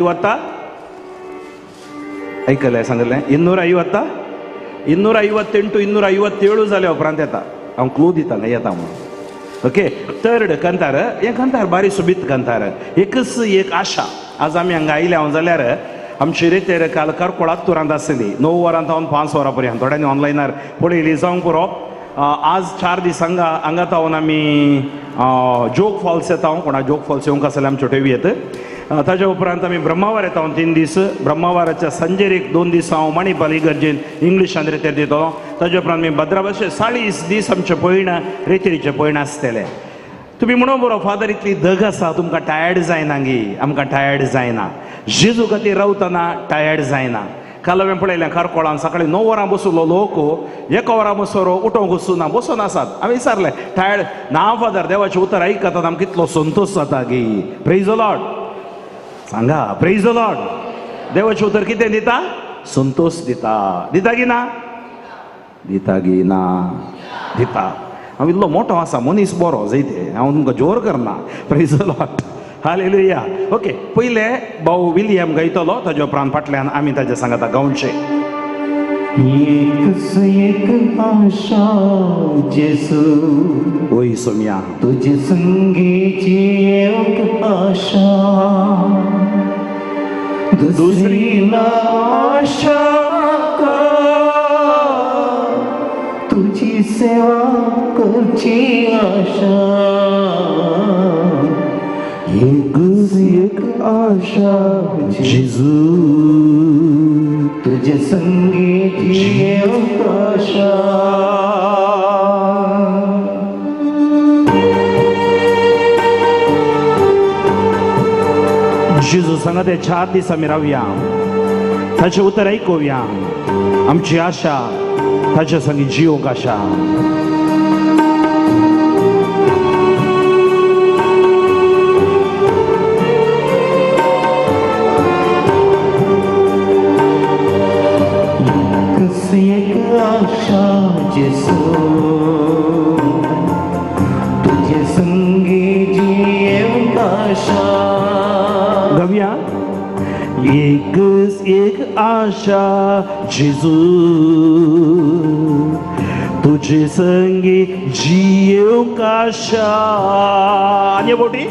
ಐವತ್ತ ऐकलें सांगलें 250 258 257 जाले उपरांत येता. हांव क्लू दिता न्ही येता म्हणून. ओके, थर्ड कंतार. हें कंतार बारी सोबीत कंतार. एकच एक आशा. आज आमी हांगा आयले हांव जाल्यार आमची रेतेर काल कारकोळात तुरांत आसली 9 वरां थावन 5 वरां पर्यंत. थोड्यांनी ऑनलायनार पळयली जावंक पुरो. आज 4 दीस हांगा हांगा थावन आमी जोग फॉल्स येता. कोणा जोग फॉल्स येवंक आसल्यार आमच्यो टेवी येत. ताज्या उपरांत आमी ब्रह्मावार येता 3 दीस. ब्रह्मावाराच्या संजेर एक 2 दीस हांव मणिपाल इगर्जेन इंग्लिशान रेतेर दितलो. ताज्या उपरांत आमी भद्राभाशे 40 दीस आमचें पयण रेतेरीचें पयण आसतलें. तुमी म्हणून बरो फादर इतली धग आसा तुमकां टायर्ड जायना गी? आमकां टायर्ड जायना. जेजू खातीर रावतना टायर्ड जायना. काल हांवें पळयलें कारकोळान सकाळीं 9 वरां बसलो लोक, 1 वरां बसरो उठोवंक वचूना, बसून आसात. हांवें विचारलें टायर्ड ना फादर? देवाचें उतर आयकतात आमकां कितलो संतोश जाता गी. Praise the Lord. सांगा प्रेज the Lord. देवाचें उतर कितें दिता? संतोश दिता. दिता की ना? दिता की ना? दिता. हांव इल्लो मोटो आसा, मनीस बरो जयते, हांव तुमकां जोर करना. Praise the Lord, hallelujah. Okay, पयले भाऊ विलियम गायतलो, ताज्या उपरांत फाटल्यान आमी ताज्या सांगता गावचे. एकच एक आशा जेसू ओय सोम्या, तुझे संगीची एक आशा, दुसरी ना आशा म्हाका, तुझी सेवा करची आशा. एकच एक आशा जेजू, तुझे संगीची एक आशा. जेजू सांगा ते 4 दीस आमी रावया, ताचें उतर आयकुया, आमची आशा ताच्या संगी जिवंक आशा. एकच एक आशा जेसू, तुझे संगी जिवंक आशा. गव्या एकच एक आशा जेजू, तुझे संगी जिवंक आशा. आनी बोटी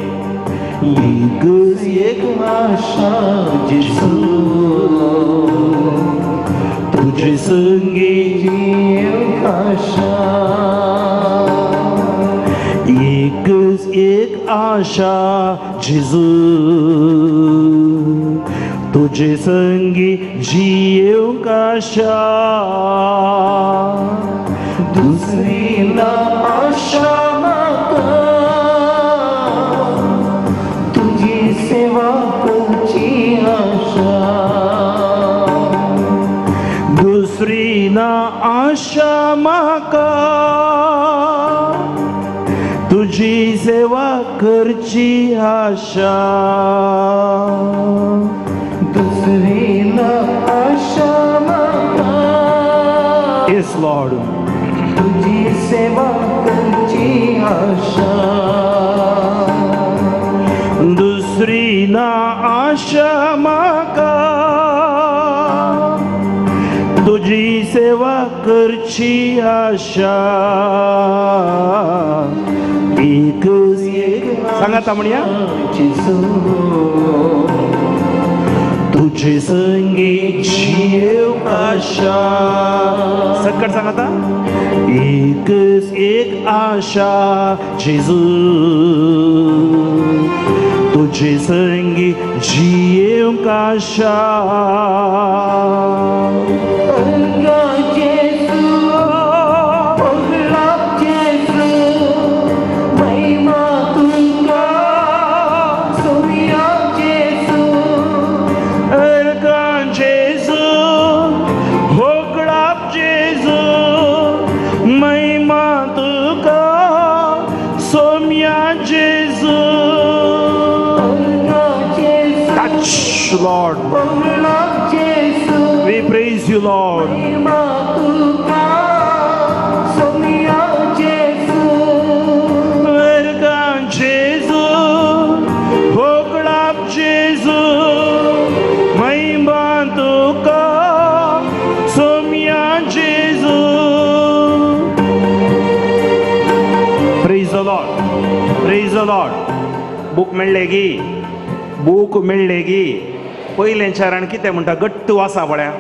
एकच एक आशा जेसू, तुझे संगी जिवंक आशा. एकच एक आशा जेजू, तुझे संगी जिवंक आशा. दुसरी ना आशा म्हाका, तुझी सेवा करची आशा. दुसरी ना आशा म्हाका, तुझी सेवा करची आशा. दुसरी ना आशा म्हाका, येस लॉर्ड, तुझी सेवा करची आशा. दुसरी ना आशा म्हाका, तुझी सेवा करची आशा. एकच एक सांगाता म्हणया जेसू, तुझे संगी जिवंक आशा. सकट सांगाता एकच एक आशा जेजू, तुझे संगी जिवंक आशा. Lord, we praise you, Lord. Welcome, Jesus. Hoglap, Jesus. बूक मेळ्ळेगी, बूक मेळ्ळेगी. पयलें चरण कितें म्हणटा? गट्टू आसा पळया,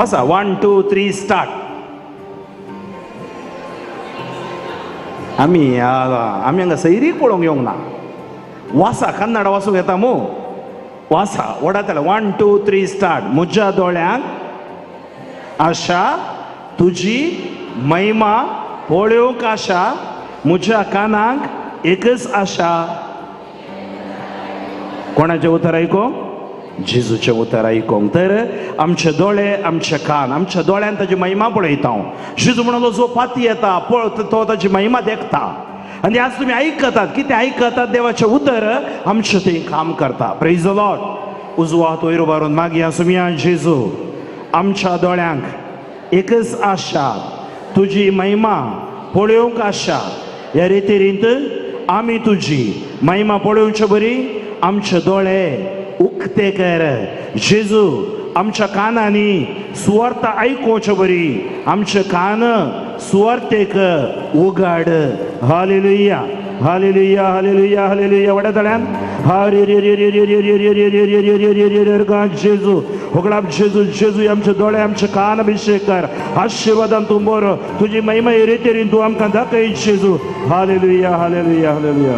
आसा. 1 2 3 स्टार्ट. आमी आमी हांगा सैरीक पळोवंक येवंक ना. वासा कन्नड वासूंक येता मू, वासा वडातले. 1 2 3 स्टार्ट. म्हज्या दोळ्यांक आशा तुजी महिमा पळोवंक आशा, म्हज्या कानाक एकच आशा. कोणाचें उतर आयकोंक? जेजूचें उतर आयकोंक. तर आमचे दोळे, आमचे कान, आमच्या दोळ्यान ताजी महिमा पळयता हांव. जेजू म्हणलो जो पाती येता पळ तो ताजी महिमा देखता. आनी आज तुमी आयकतात, कितें आयकतात? देवाचें उतर आमचें थंय काम करता. Praise the Lord. उजवो हात वयर उबारून मागया, सुमया जेजू आमच्या दोळ्यांक एकच आशा, तुजी महिमा पळोवंक आशा. ह्या रितीरींत आमी तुजी महिमा पळोवचे बरी आमचे दोळे उक्ते कर. जेजू आमच्या कानांनी सुवार्थ आयकुचे बरी आमचे कान सुवार्थेक उगाड. Hallelujah, hallelujah, hallelujah, hallelujah. वड्या तळ्यान हरे रे रे रे रे रे रे रे रे रे रे रे रे रे रे जेजू होगडाप. जेजू जेजू आमचे दोळे आमचे कान अभिषेक कर, आशीर्वादान तूं बरो, तुजी महिमा रितीरीन तूं आमकां दाखय जेजू. Hallelujah, hallelujah, hallelujah.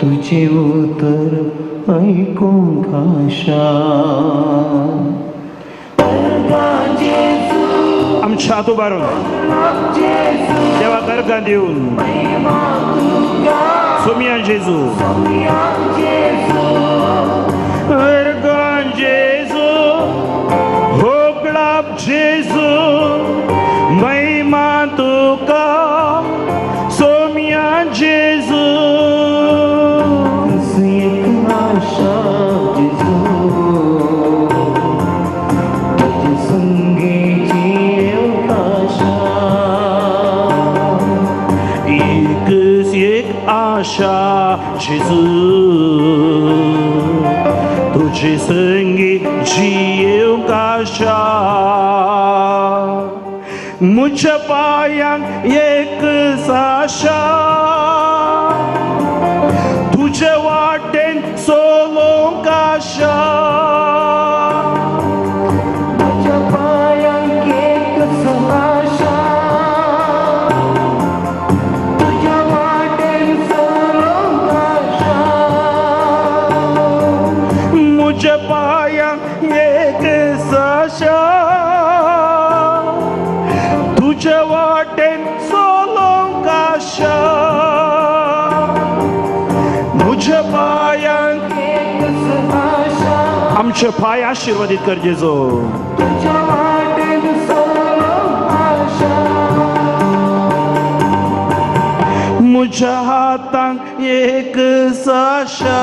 तुझे उतर ऐकूंक आशा. आमच्या हात उबारून देवा गर्गां दिवन सोमिया जेजू, अर्गां जेजू, होगडाप जेजू, महिमा तुका सोमिया जेजू. आशा जेजू तुझे संगी जियेवंक आशा. म्हज्या पांयांक एक आशा, तुजे वाटेन चलोवंक आशा. म्हज्या पांयांक एक आशा, तुज्या वाटेन चलोवंक आशा. म्हज्या पांयांक एक आशा, तुज्या वाटेन चलोवंक आशा. म्हज्या पांयांक एक आशा, आमचे पांय आशीर्वादीत कर जेजू. तुज्या वाटेन चलोवंक आशा. म्हज्या हातान हातांक एक आशा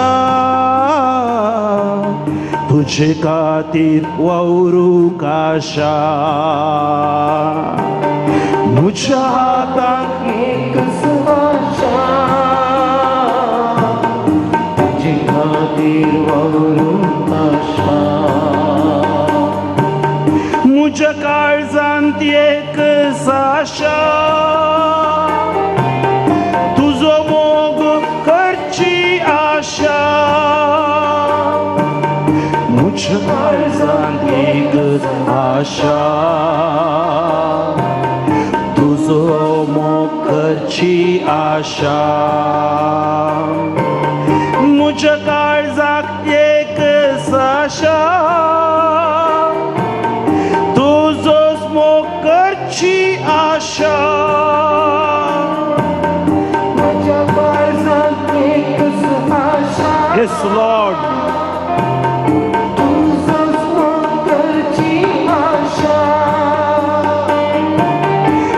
तुजे खातीर वावरूंक आशा म्हज्या हातांक एक आशा तुजे खातीर वावरूंक आशा म्हज्या काळजांत एक आशा तुजो मोग करची आशा म्हज्या काळजांत एक आशा तुजो मोग करची आशा म्हज्या काळजाक एक आशा तुजोच मोग करची आशा म्हज्या काळजांत एक आशा Yes, Lord. तुजोच मोग करची आशा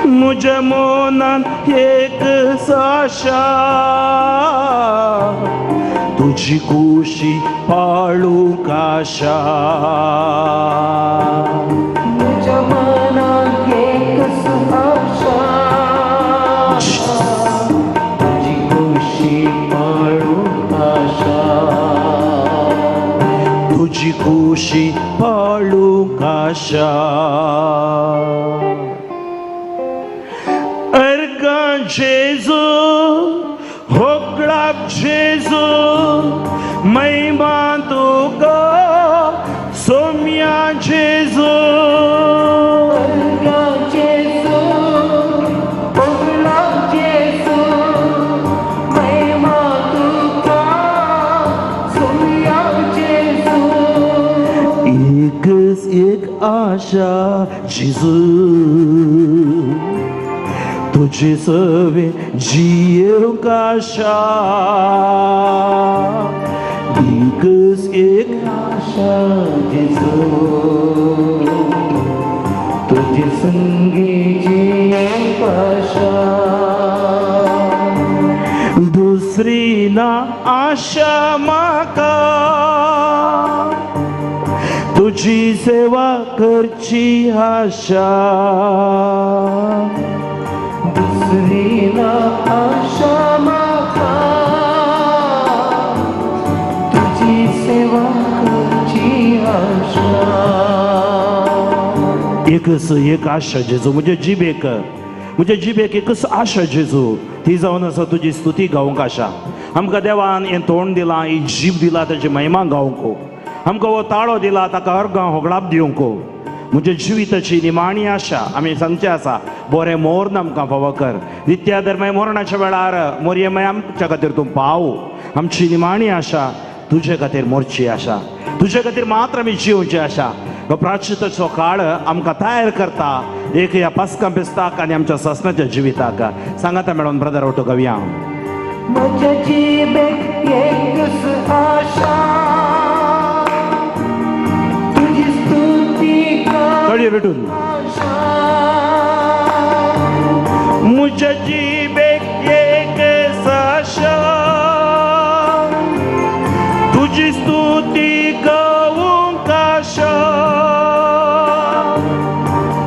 म्हज्या मनांत एक आशा तुजी खुशी पाळूंक आशा म्हज्या मनांत एक आशा तुजी खुशी पाळूंक आशा तुजी खुशी पाळूंक आशा अर्गां जेजू होगळाप जेजू महिमा तुका सोम्या जेजू अर्गां जेजू होगळाप जेजू महिमा तुका सोम्या जेजू एकच एक आशा जेजू तुझे सवे जियेवंक आशा एकच एक आशा जेजू तुझे संगी जियेवंक आशा दुसरी ना आशा म्हाका तुजी सेवा करची आशा दुसरी ना आशा म्हाका तुजी सेवा करची आशा एकच एक आशा जेजू म्हज्या जिबेक म्हज्या जिबेक एकच आशा जेजू ती जावन आसा तुजी स्तुती गावंक आशा आमकां देवान हें तोंड दिलां ही जीब दिला ताची महिमा गावंक आमकां हो ताळो दिला ताका अर्गां होगडाप दिवंक म्हज्या जिविताची निमाणी आशा आमी सांगचें आसा बरें मोर्न आमकां फावो कर नित्या धर्माय मरणाच्या वेळार मोरये मागीर आमच्या खातीर तूं पाव आमची निमाणी आशा तुजे खातीर मोरची आशा तुजे खातीर मात्र आमी जिवची आशा हो प्राचिताचो काळ आमकां तयार करता एक ह्या पास्कां पेस्ताक आनी आमच्या सासणाच्या जिविताक सांगाता मेळोन ब्रदर ओटो गवया म्हज्या जिबेक एकच आशा तुजी स्तुती तळये भेटून आशा म्हज्या जिबेक एक आशा तुजी स्तुती गावंक आशा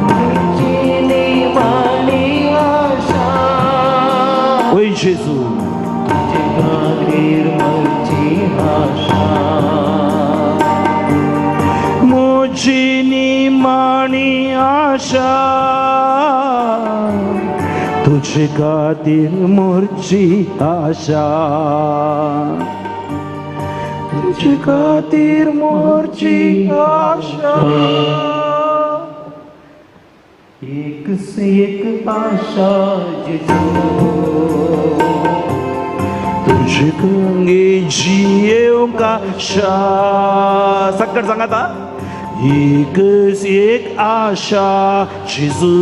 म्हजी निमाणी आशा ओय जेजू तुजे खातीर म्हजी आशा म्हजी निमाणी आशा तुजे खातीर मोरची आशा तुजे खातीर मोरची आशा एक से एक आशा जेजू तुजे कंगे जियेवंक आशा सक्कड सांगाता एकच एक आशा जेजू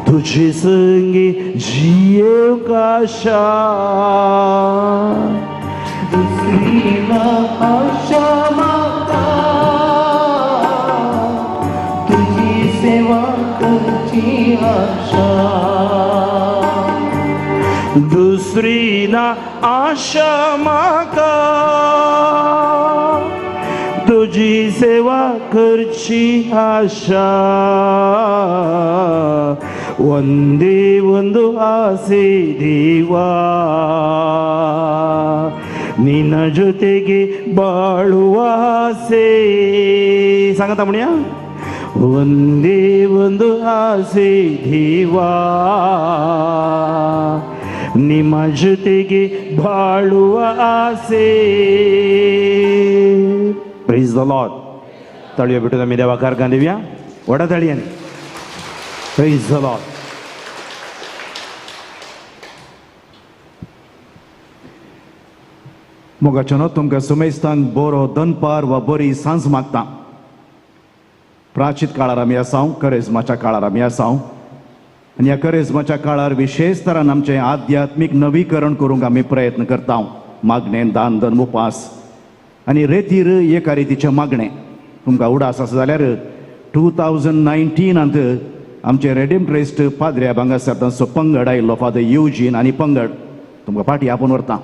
तुझे संगी जियेवंक आशा दुसरी ना आशा म्हाका तुजी सेवा करची आशा दुसरी ना आशा म्हाका, तुजी सेवा करची आशा, ಒಂದೇ ಒಂದು ಆಸೆ ದೇವಾ, ನಿನ್ನ ಜೊತೆಗೆ ಬಾಳುವ ಆಸೆ. ಸಂಗತ ಮುಣಿಯ, ಒಂದೇ ಒಂದು ಆಸೆ ದೇವಾ, ನಿಮ್ಮ ಜೊತೆಗೆ ಬಾಳುವ ಆಸೆ. Praise the lord. ತಳಿಯ ಬಿಟ್ಟು ನಮ್ಮ ದೇವ ಕಾರ್ಖಾನಿವ್ಯಾ ಒಡ ತಳಿಯನಿ. Praise the lord. मोगाचें तुमकां सुमेस्तांक बरो दनपार वा बरी सांज मागता. प्राचीत काळार आमी आसाव, करेज्माच्या काळार आमी आसाव आनी ह्या करेज्माच्या काळार विशेष तरान आमचें आध्यात्मीक नवीकरण करूंक आमी प्रयत्न करता. मागणें, दान, धर्म, उपास आनी रेतीर एका रितीचें मागणें. तुमकां उडास आसा जाल्यार 2019 आमचे रेडीम ट्रेस्ट पाद्र्या हांगासर तांचो पंगड आयिल्लो, फादर युजीन आनी पंगड तुमकां फाटीं आपोवन व्हरता.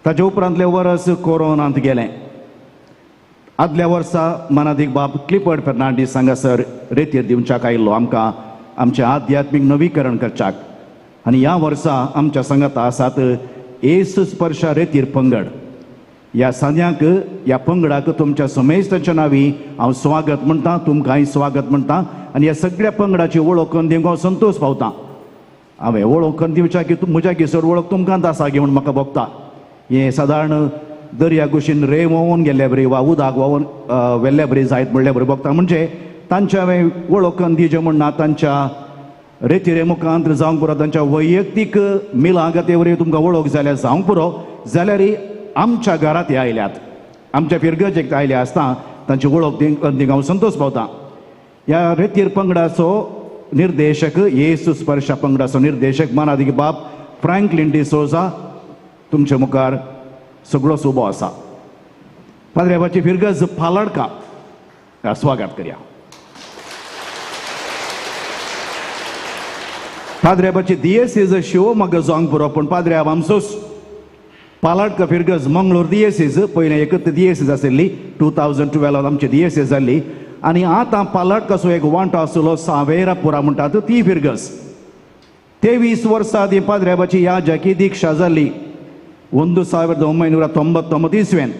ताच्या उपरांतलें वरस कोरोनांत गेलें. आदल्या वर्सा मनादीक बाब क्लिफर्ड फेर्नांडीस हांगासर रेतीर दिवच्याक आयिल्लो आमकां आमचें आध्यात्मीक नवीकरण करच्याक. आनी ह्या वर्सा आमच्या सांगाता आसात येसू स्पर्शा रेतीर पंगड. ह्या सांद्यांक, ह्या पंगडाक तुमच्या समेस्तांच्या नांवी हांव स्वागत म्हणटा, तुमकांय स्वागत म्हणटा आनी ह्या सगळ्या पंगडाची वळख करून दिवंक हांव संतोश पावता. हांवें वळख करून दिवच्या की म्हज्या चड वळख तुमकां आसा घेवन म्हाका भोगता. हें सादारण दर्या कुशीन रे व्हांवून गेल्ल्या बरी वा उदक व्हांवून वेल्ल्या बरी जायत म्हणल्या बरी भोगता. म्हणजे तांच्या हांवें वळख करून दिवचें म्हण ना, तांच्या रेतिरे मुखांत जावंक पुरो, तांच्या वैयक्तीक मिलां ते वरी तुमकां वळख जाल्यार जावंक पुरो. जाल्यार आमच्या घरांत हे आयल्यात, आमच्या फिरगजेक आयले आसता तांची वळख दिवंक हांव संतोश पावता. ह्या रेतीर पंगडाचो निर्देशक, येसू स्पर्शा पंगडाचो निर्देशक मानादीक बाब फ्रँकलीन डिसोजा तुमच्या मुखार सगळोच उबो आसा. पाद्र्याबाची फिरगज फालडका स्वागत करया. पाद्र्याबाची दियेसीज शिवमोग्गा जावंक पुरो, पूण पाद्र्याब आमचोच पालाडका फिरगज मंगळूर दियेसीज पयलें एकच दियेसीज आशिल्ली, 2012 आमची दियेसीज जाल्ली आनी आतां पालाडकाचो एक वांटो आसलो सावेरापुरा म्हणटात ती फिरगज. 23 वर्सां आदीं पाद्र्याबाची याजकी दीक्षा जाल्ली 1999 इस्वेन.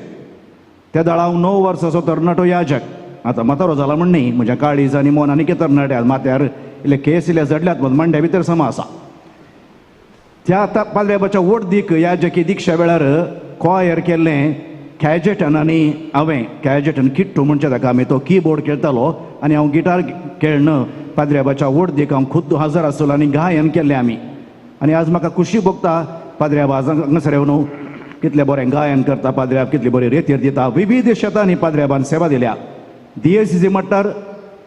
त्या दाळ हांव 9 वर्सांचो तरणाटो याजक. आतां म्हातारो जाला म्हण न्ही, म्हज्या काळीज आनी मन आनी तरणाटे माथ्यार इल्ले केस इल्ले जडल्यात, मांड्या भितर समा आसा. त्या आतां पाद्र्याबाच्या वडदीक याजकी दीक्षा वेळार कॉयर केल्लें कॅजेटन आनी हांवें कॅजेटन किट्टू म्हणचे ताका आमी, तो किबोर्ड खेळटालो आनी हांव गिटार खेळण पाद्र्याबाच्या वडदीक हांव खुद्द हजर आसलो आनी गायन केल्लें आमी. आनी आज म्हाका खुशी भोगता पाद्र्याबा हांगासर येवन कितलें बरें गायन करता पाद्र्याब, कितली बरी रेतीर दिता. विविध शेतांनी पाद्र्याबान सेवा दिल्या. दियेसीजी मट्टार,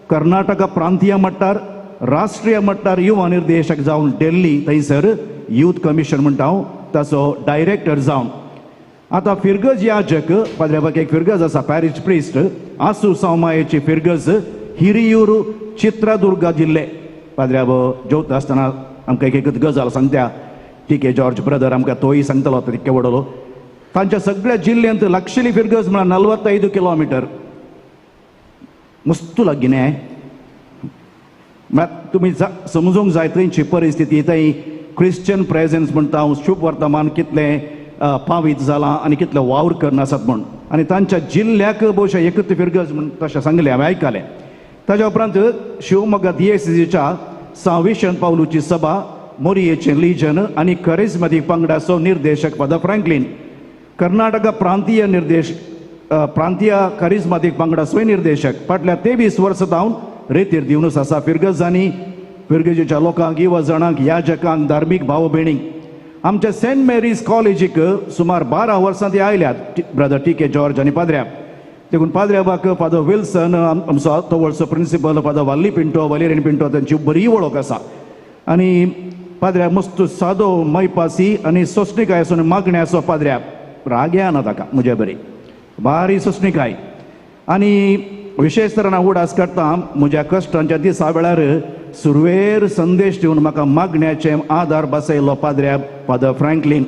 कर्नाटका प्रांतीय मट्टार, राष्ट्रीय मट्टार युवा निर्देशक जावन दिल्ली थंयसर यूथ कमिशन म्हणटा हांव ताचो डायरेक्टर जावन. आतां फिरगज याजक पाद्र्याबाक एक फिरगज आसा, पॅरीश प्रिस्ट आसू सावमायेची फिरगज, हिरियूर चित्रदुर्गा जिल्ले. पाद्र्याब जेवता आसतना आमकां एक एक गजाल सांगता. टी के जॉर्ज ब्रदर आमकां तोय सांगतलो तितके व्हडलो. तांच्या सगळ्या जिल्ल्यांत लागशिल्ली फिरगज म्हळ्यार 45 किलोमिटर मस्तू लागीं न्ही. म्हळ्यार तुमी समजूंक जाय थंयची परिस्थिती. थंय क्रिश्चन प्रेजन्स म्हणटा हांव, शुभ वर्तमान कितलें पावीत जालां आनी कितले वावर करून आसात म्हूण. आनी तांच्या जिल्ल्याक भोवशा एकच फिरगज म्हूण तशें सांगलें हांवें आयकलें. ताच्या उपरांत शिवमोग्गा दियेसीच्या सांविशन पावलूची सभा, मोरयेचें लिजन आनी करिज्माटीक पंगडाचो निर्देशक फादर फ्रँकलीन, कर्नाटका प्रांतीय निर्देश प्रांतीय करिज्माटीक पंगडाचोय निर्देशक. फाटल्या 23 वर्सां जावन रेतीर दिवनूच आसा फिरगजांनी, फिरगजेच्या लोकांक, युवजणांक, याजकांक, धार्मीक भाव भयणींक. आमच्या सेंट मेरीज कॉलेजीक सुमार 12 वर्सां ती आयल्यात ब्रदर टी के जॉर्ज आनी पाद्र्याब. देखून पाद्र्याबाक फादर विल्सन आमचो तवळचो principal father Wally Pinto, Valerian Pinto तांची बरी वळख आसा. आनी पाद्र्याब मस्त सादो मैपासी आनी सोंसणिकाय आसून मागणें आसो पाद्र्याब, राग येना ताका म्हजे बरी बारी सोंसणिकाय. आनी विशेष तरान हांव उडास काडटा म्हज्या कश्टांच्या दिसा वेळार सुरवेर संदेश दिवन म्हाका मागण्याचे आदार बसयलो पाद्र्याब फादर फ्रँकलीन.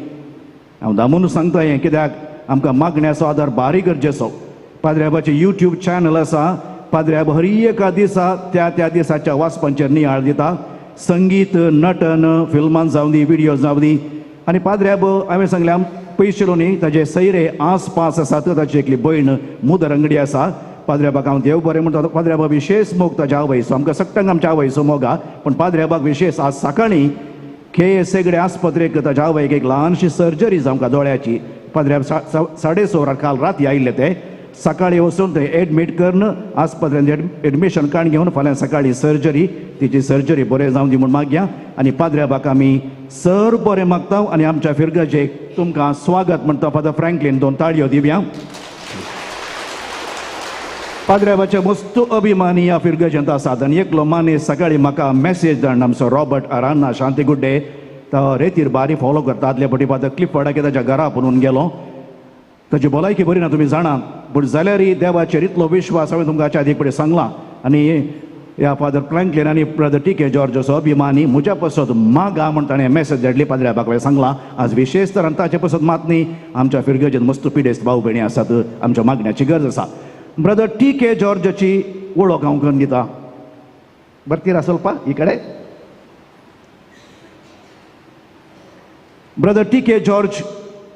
हांव दामून सांगता हें कित्याक आमकां मागण्याचो आदार बारीक गरजेचो. पाद्र्याबाचें यूट्यूब चॅनल आसा. पाद्र्याब हर एका दिसा त्या त्या दिसाच्या वाचपांचेर नियाळ दिता. संगीत, नटन, फिल्मान जावं दी, विडियो जावं दी. आनी पाद्र्याब हांवें सांगलें पयशिलो न्ही, ताजे सैरे आसपास आसात. ताची एकली भयण मुदर अंगडी आसा. पाद्र्याबाक हांव देव बरें म्हणटा. पाद्र्याबा विशेष मोग ताज्या आवयचो. आमकां सगळ्यांक आमच्या आवयचो मोगा, पूण पाद्र्याबाक विशेष. आज सकाळीं के एस हेगडे आस्पत्रेक ताज्या आवयक एक ल्हानशी सर्जरी जावंक दोळ्याची. पाद्र्याब 6:30 वरां काल राती आयिल्ले ते. सकाळीं वचून थंय एडमीट करून आस्पत्रेंत एडमिशन कार्ड घेवन फाल्यां सकाळीं सर्जरी, तिची सर्जरी बरें जावं दी म्हूण मागया. आनी पाद्र्याबाक आमी सर बरें मागता आनी आमच्या फिरगजेक तुमकां स्वागत म्हणटा. फादर फ्रँकलीन दोन ताळयो दिवया. पाद्र्याबाचे मस्त अभिमानी ह्या फिरगजेंत आसात. आनी एकलो मानेस सकाळीं म्हाका मॅसेज धाडून आमचो रॉबर्ट अरान्ना शांती गुड्डे, तो रेतीर बारी फॉलो करता. आदले पटी फादर क्लिफर्डाक ताच्या घरा पुरून गेलो. ताची भलायकी बरी ना तुमी जाणा, पूण जाल्यारय देवाचेर इतलो विश्वास हांवें तुमकां हाच्या आदी पडे सांगलां. आनी ह्या फादर फ्रँकलीन आनी ब्रदर टी के जॉर्जाचो अभिमानी म्हज्या पसत मागा म्हण ताणें मॅसेज धाडली. पाद्र्याबाक हांवें सांगलां आज विशेष तरान ताचे पसत मात न्ही, आमच्या फिरगजेन मस्त पिडेस्त भाव भयणी आसात, आमच्या मागण्याची गरज आसा. ब्रदर टी के जॉर्जाची वळख हांव करून दिता. बरतीर आसोलपा इकडे ब्रदर टी के जॉर्ज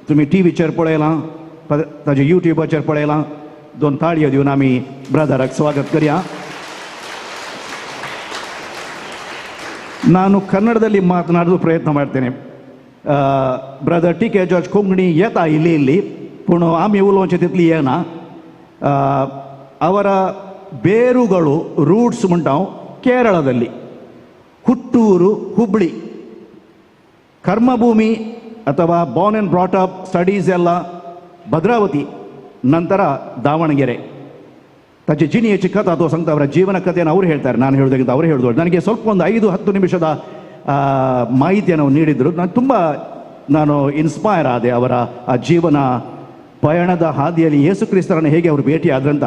तुमी टी व्हीचेर पळयलां, ताजे युट्यूबाचेर पळयलां. दोन ताळयो दिवन आमी ब्रदराक स्वागत करया. ನಾನು ಕನ್ನಡದಲ್ಲಿ ಮಾತನಾಡಲು ಪ್ರಯತ್ನ ಮಾಡ್ತೇನೆ. Brother T K George Konkani येता इल्ली इल्ली, पूण आमी उलोवचें तितली येना. ಅವರ ಬೇರುಗಳು, ರೂಟ್ಸ್ म्हणटा हांव, ಕೇರಳದಲ್ಲಿ, ಹುಟ್ಟೂರು ಹುಬ್ಳಿ, ಕರ್ಮಭೂಮಿ ಅಥವಾ Born and brought up studies ಎಲ್ಲ ಭದ್ರಾವತಿ, ನಂತರ ದಾವಣಗೆರೆ. ताची जिणेची कथा तो सांगता, ಅವರ ಜೀವನ ಕಥೆಯನ್ನು ಅವರು ಹೇಳ್ತಾರೆ, ನಾನು ಹೇಳೋದಕ್ಕಿಂತ ಅವರು ಹೇಳಿದ್ರು. ನನಗೆ ಸ್ವಲ್ಪ ಒಂದು 5-10 ನಿಮಿಷದ ಮಾಹಿತಿಯನ್ನು ನೀಡಿದರು. ನಾನು ತುಂಬ ಇನ್ಸ್ಪೈರ್ ಆದೆ ಅವರ ಆ ಜೀವನ ಪಯಣದ ಹಾದಿಯಲ್ಲಿ ಯೇಸು ಕ್ರಿಸ್ತರನ್ನು ಹೇಗೆ ಅವರು ಭೇಟಿ ಆದ್ರಂತ.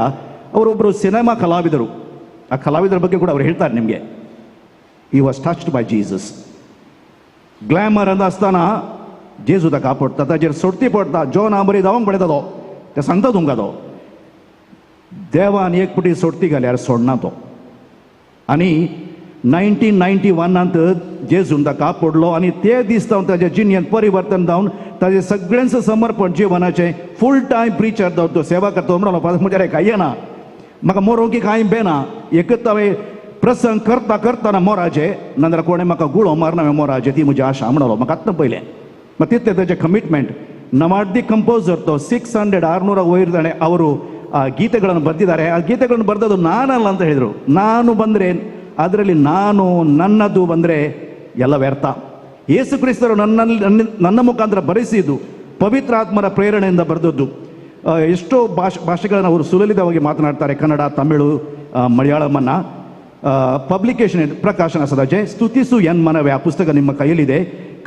ಅವರೊಬ್ಬರು ಸಿನಿಮಾ ಕಲಾವಿದರು. ಆ ಕಲಾವಿದರ ಬಗ್ಗೆ ಕೂಡ ಅವರು ಹೇಳ್ತಾರೆ ನಿಮಗೆ. He was touched by Jesus. Glamour ಅಂದ आसतना जेजू ताका पडटा, ताचेर सोडती पडटा, जॉन आंबरी धांवंक पडटा तो, ते सांगता तुमकां तो. देवान एक पुटी सोडती घाल्यार सोडना तो. आनी 1991 जेजून ताका पडलो आनी ते दीस जावन ताच्या जिणेंत परिवर्तन जावन ताजें सगळ्यांचें समर्पण जिवनाचें फूल टायम प्रिचर जावन तो सेवा करता. म्हणलो फादर म्हज्या कांय येना, म्हाका मरोंक कांय बेना, एकच हांवें प्रसंग करता करतना मोराचें, नाजाल्यार कोणें म्हाका गुळो मारना हांवें मोराचें, ती म्हजी आशा म्हणलो म्हाका आत्तां पयलें. मागीर तितलें ताचें कमिटमेंट. ನಮಾಡ್ದಿ ಕಂಪೋಸರ್ ತೋ 600 600 ವೈರ್ ತಾನೆ ಅವರು ಆ ಗೀತೆಗಳನ್ನು ಬರೆದಿದ್ದಾರೆ. ಆ ಗೀತೆಗಳನ್ನು ಬರೆದದ್ದು ನಾನಲ್ಲ ಅಂತ ಹೇಳಿದರು. ನಾನು ಬಂದರೆ ಅದರಲ್ಲಿ ನಾನು ನನ್ನದು ಬಂದರೆ ಎಲ್ಲ ವ್ಯರ್ಥ. ಯೇಸು ಕ್ರಿಸ್ತರು ನನ್ನ ಮುಖಾಂತರ ಬರೆಸಿದ್ದು ಪವಿತ್ರಾತ್ಮರ ಪ್ರೇರಣೆಯಿಂದ ಬರೆದದ್ದು. ಎಷ್ಟೋ ಭಾಷೆಗಳನ್ನು ಅವರು ಸುಲಲಿತವಾಗಿ ಮಾತನಾಡ್ತಾರೆ, ಕನ್ನಡ, ತಮಿಳು, ಮಲಯಾಳಮನ್ನು. ಪಬ್ಲಿಕೇಶನ್ ಪ್ರಕಾಶನ ಸದಾಜೆ ಸ್ತುತಿಸು ಎನ್ ಮನವೇ ಆ ಪುಸ್ತಕ ನಿಮ್ಮ ಕೈಯಲ್ಲಿದೆ.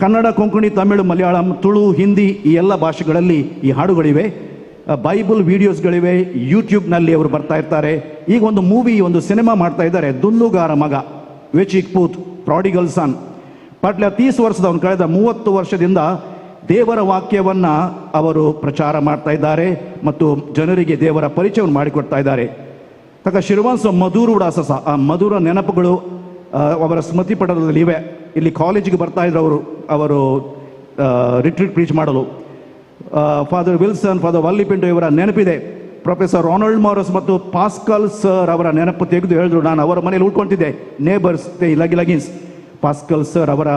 ಕನ್ನಡ, ಕೊಂಕಣಿ, ತಮಿಳು, ಮಲಯಾಳಂ, ತುಳು, ಹಿಂದಿ ಈ ಎಲ್ಲ ಭಾಷೆಗಳಲ್ಲಿ ಈ ಹಾಡುಗಳಿವೆ. ಬೈಬಲ್ ವಿಡಿಯೋಸ್ಗಳಿವೆ. ಯೂಟ್ಯೂಬ್ನಲ್ಲಿ ಅವರು ಬರ್ತಾ ಇರ್ತಾರೆ. ಈಗ ಒಂದು ಮೂವಿ, ಒಂದು ಸಿನಿಮಾ ಮಾಡ್ತಾ ಇದ್ದಾರೆ, ದುಂದುಗಾರ ಮಗ, ವೆಚಿಕ್ ಪೂತ್, ಪ್ರಾಡಿಗಲ್ ಸನ್. ಪಾಟ್ಲ 30 ವರ್ಷದ ಅವನು ಕಳೆದ 30 ವರ್ಷದಿಂದ ದೇವರ ವಾಕ್ಯವನ್ನು ಅವರು ಪ್ರಚಾರ ಮಾಡ್ತಾ ಇದ್ದಾರೆ ಮತ್ತು ಜನರಿಗೆ ದೇವರ ಪರಿಚಯವನ್ನು ಮಾಡಿಕೊಡ್ತಾ ಇದ್ದಾರೆ. ತಕ್ಕ ಶಿರ್ವಾನ್ಸ ಮಧುರ ಉಡಾಸ, ಆ ಮಧುರ ನೆನಪುಗಳು ಅವರ ಸ್ಮೃತಿ ಪಟಲದಲ್ಲಿ ಇವೆ. ಇಲ್ಲಿ ಕಾಲೇಜಿಗೆ ಬರ್ತಾ ಇದ್ರು ಅವರು, ಅವರು ರಿಟ್ರೀಟ್ ಪ್ರೀಚ್ ಮಾಡಲು. ಫಾದರ್ ವಿಲ್ಸನ್, ಫಾದರ್ ವಲ್ಲಿಪಿಂಟು ಇವರ ನೆನಪಿದೆ. ಪ್ರೊಫೆಸರ್ ರೊನಾಲ್ಡ್ ಮಾರಸ್ ಮತ್ತು ಪಾಸ್ಕಲ್ ಸರ್ ಅವರ ನೆನಪು ತೆಗೆದು ಹೇಳಿದ್ರು, ನಾನು ಅವರ ಮನೇಲಿ ಉಳ್ಕೊತಿದ್ದೆ, ನೇಬರ್ಸ್ ಲಗಿ ಲಗಿನ್ಸ್. ಪಾಸ್ಕಲ್ ಸರ್ ಅವರ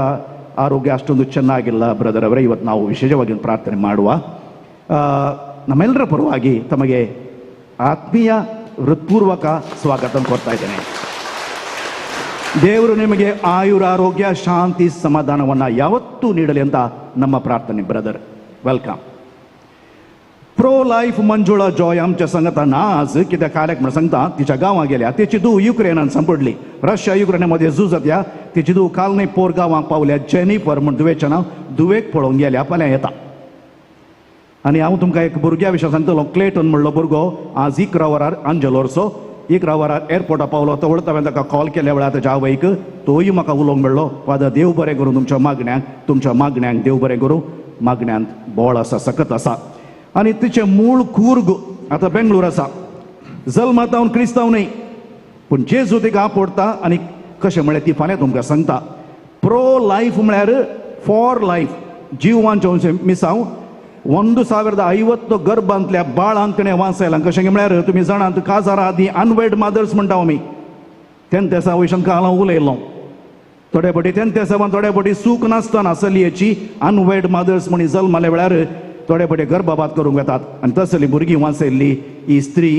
ಆರೋಗ್ಯ ಅಷ್ಟೊಂದು ಚೆನ್ನಾಗಿಲ್ಲ ಬ್ರದರ್ ಅವರೇ. ಇವತ್ತು ನಾವು ವಿಶೇಷವಾಗಿ ಒಂದು ಪ್ರಾರ್ಥನೆ ಮಾಡುವ. ನಮ್ಮೆಲ್ಲರ ಪರವಾಗಿ ತಮಗೆ ಆತ್ಮೀಯ ಹೃತ್ಪೂರ್ವಕ ಸ್ವಾಗತ ಕೊಡ್ತಾ ಇದ್ದೇನೆ. ದೇವರು ನಿಮಗೆ ಆಯುರ ಆರೋಗ್ಯ, ಶಾಂತಿ, ಸಮಾಧಾನವನ್ನು ಯಾವತ್ತೂ ನೀಡಲಿ ಅಂತ ನಮ್ಮ ಪ್ರಾರ್ಥನೆ brother. Welcome. Pro life Manjula Joy आमच्या संगता नाच कित्याक काल्याक म्हण सांगता, तिच्या गांवां गेल्या, तिची धूव युक्रेनान सांपडली. रशिया युक्रेनामध्ये झूज जाता, तिची धूव काल न्हय पोर गांवांक पावल्या. जेनिफर म्हण धुवेचें नांव, धुवेक पळोवंक गेल्या, फाल्यां येता. आनी हांव तुमकां एक भुरग्या विशय सांगतलो. क्लेटन म्हणलो भुरगो, आज 11 वरार आंजलोरचो, 11 वरां एअरपोर्टा पावलो तवळ हांवें ताका कॉल केल्या वेळार ताच्या आवयक तोय म्हाका उलोवंक मेळ्ळो. फादर देव बरें करूं तुमच्या मागण्यांक, तुमच्या मागण्यांक देव बरें करूं. मागण्यांत बोळ आसा, सकत आसा. आनी तिचें मूळ कूर्ग आतां बेंगळूर आसा. जल्मातावन क्रिस्तांव न्हय, पूण जेजू तिका आपोडटा आनी कशें म्हळ्यार ती फाल्यां तुमकां सांगता. प्रो लायफ म्हळ्यार फॉर लायफ, जीव वांचोवचें मिसांव. 1050 गर्भांतल्या बाळांक तिणें वांचयलां. कशें म्हळ्यार तुमी जाणात काजारा आदी अनवेड मदर्स म्हणटा आमी. तेन्ना तेसा वयशान काल हांव उलयलो थोडे फावटी, तेन्ना तेसावान थोडे फावटी सूख नासतना चलयेची अनवेड मदर्स म्हणी जल्माल्या वेळार थोडे फावटी गर्भपात करूंक येतात आनी तसली भुरगीं वांचयल्ली ही स्त्री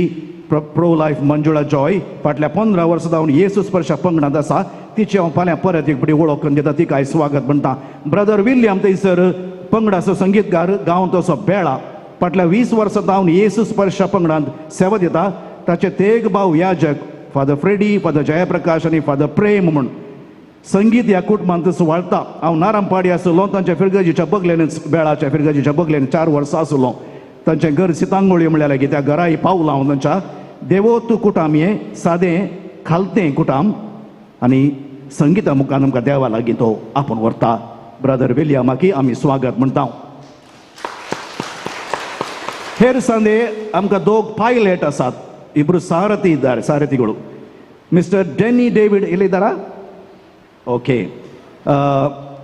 प्रो लायफ मंजुळा जॉय फाटल्या 15 वर्सां जावन येसू स्पर्शा पंगडांत आसा. तिची हांव फाल्यां परत एक फावटी वळख करून दिता, तिका स्वागत म्हणटा. ब्रदर विल्यम थंयसर पंगडाचो संगीतकार, गांव तसो बेळा, फाटल्या 20 वर्सां जावन येसू स्पर्शा पंगडांत सेवा दिता. ताचे तेग भाव याजक फादर फ्रेडी, फादर जयप्रकाश आनी फादर प्रेम म्हूण संगीत ह्या कुटुंबांत सुवाळता. हांव नारामपाडी आसलो, तांच्या फिरगजीच्या बगलेनच, बेळाच्या फिरगजीच्या बगलेन 4 वर्सां आसलो. तांचें घर सितांगोळी म्हणल्यार लागीं त्या घराय पावलां हांव तांच्या. देवोत कुटाम हें सादें खालतें कुटाम आनी संगीता मुखार आमकां देवा लागीं तो आपूण व्हरता. ब्रदर विलियमाकी आमी स्वागत म्हणटा. हेर सांदे आमकां दोग पायलट आसात, इब्रू सारथी इद्दार, सारथीಗಳು मिस्टर डॅनी डेवीड इल्लिदारा, ओके.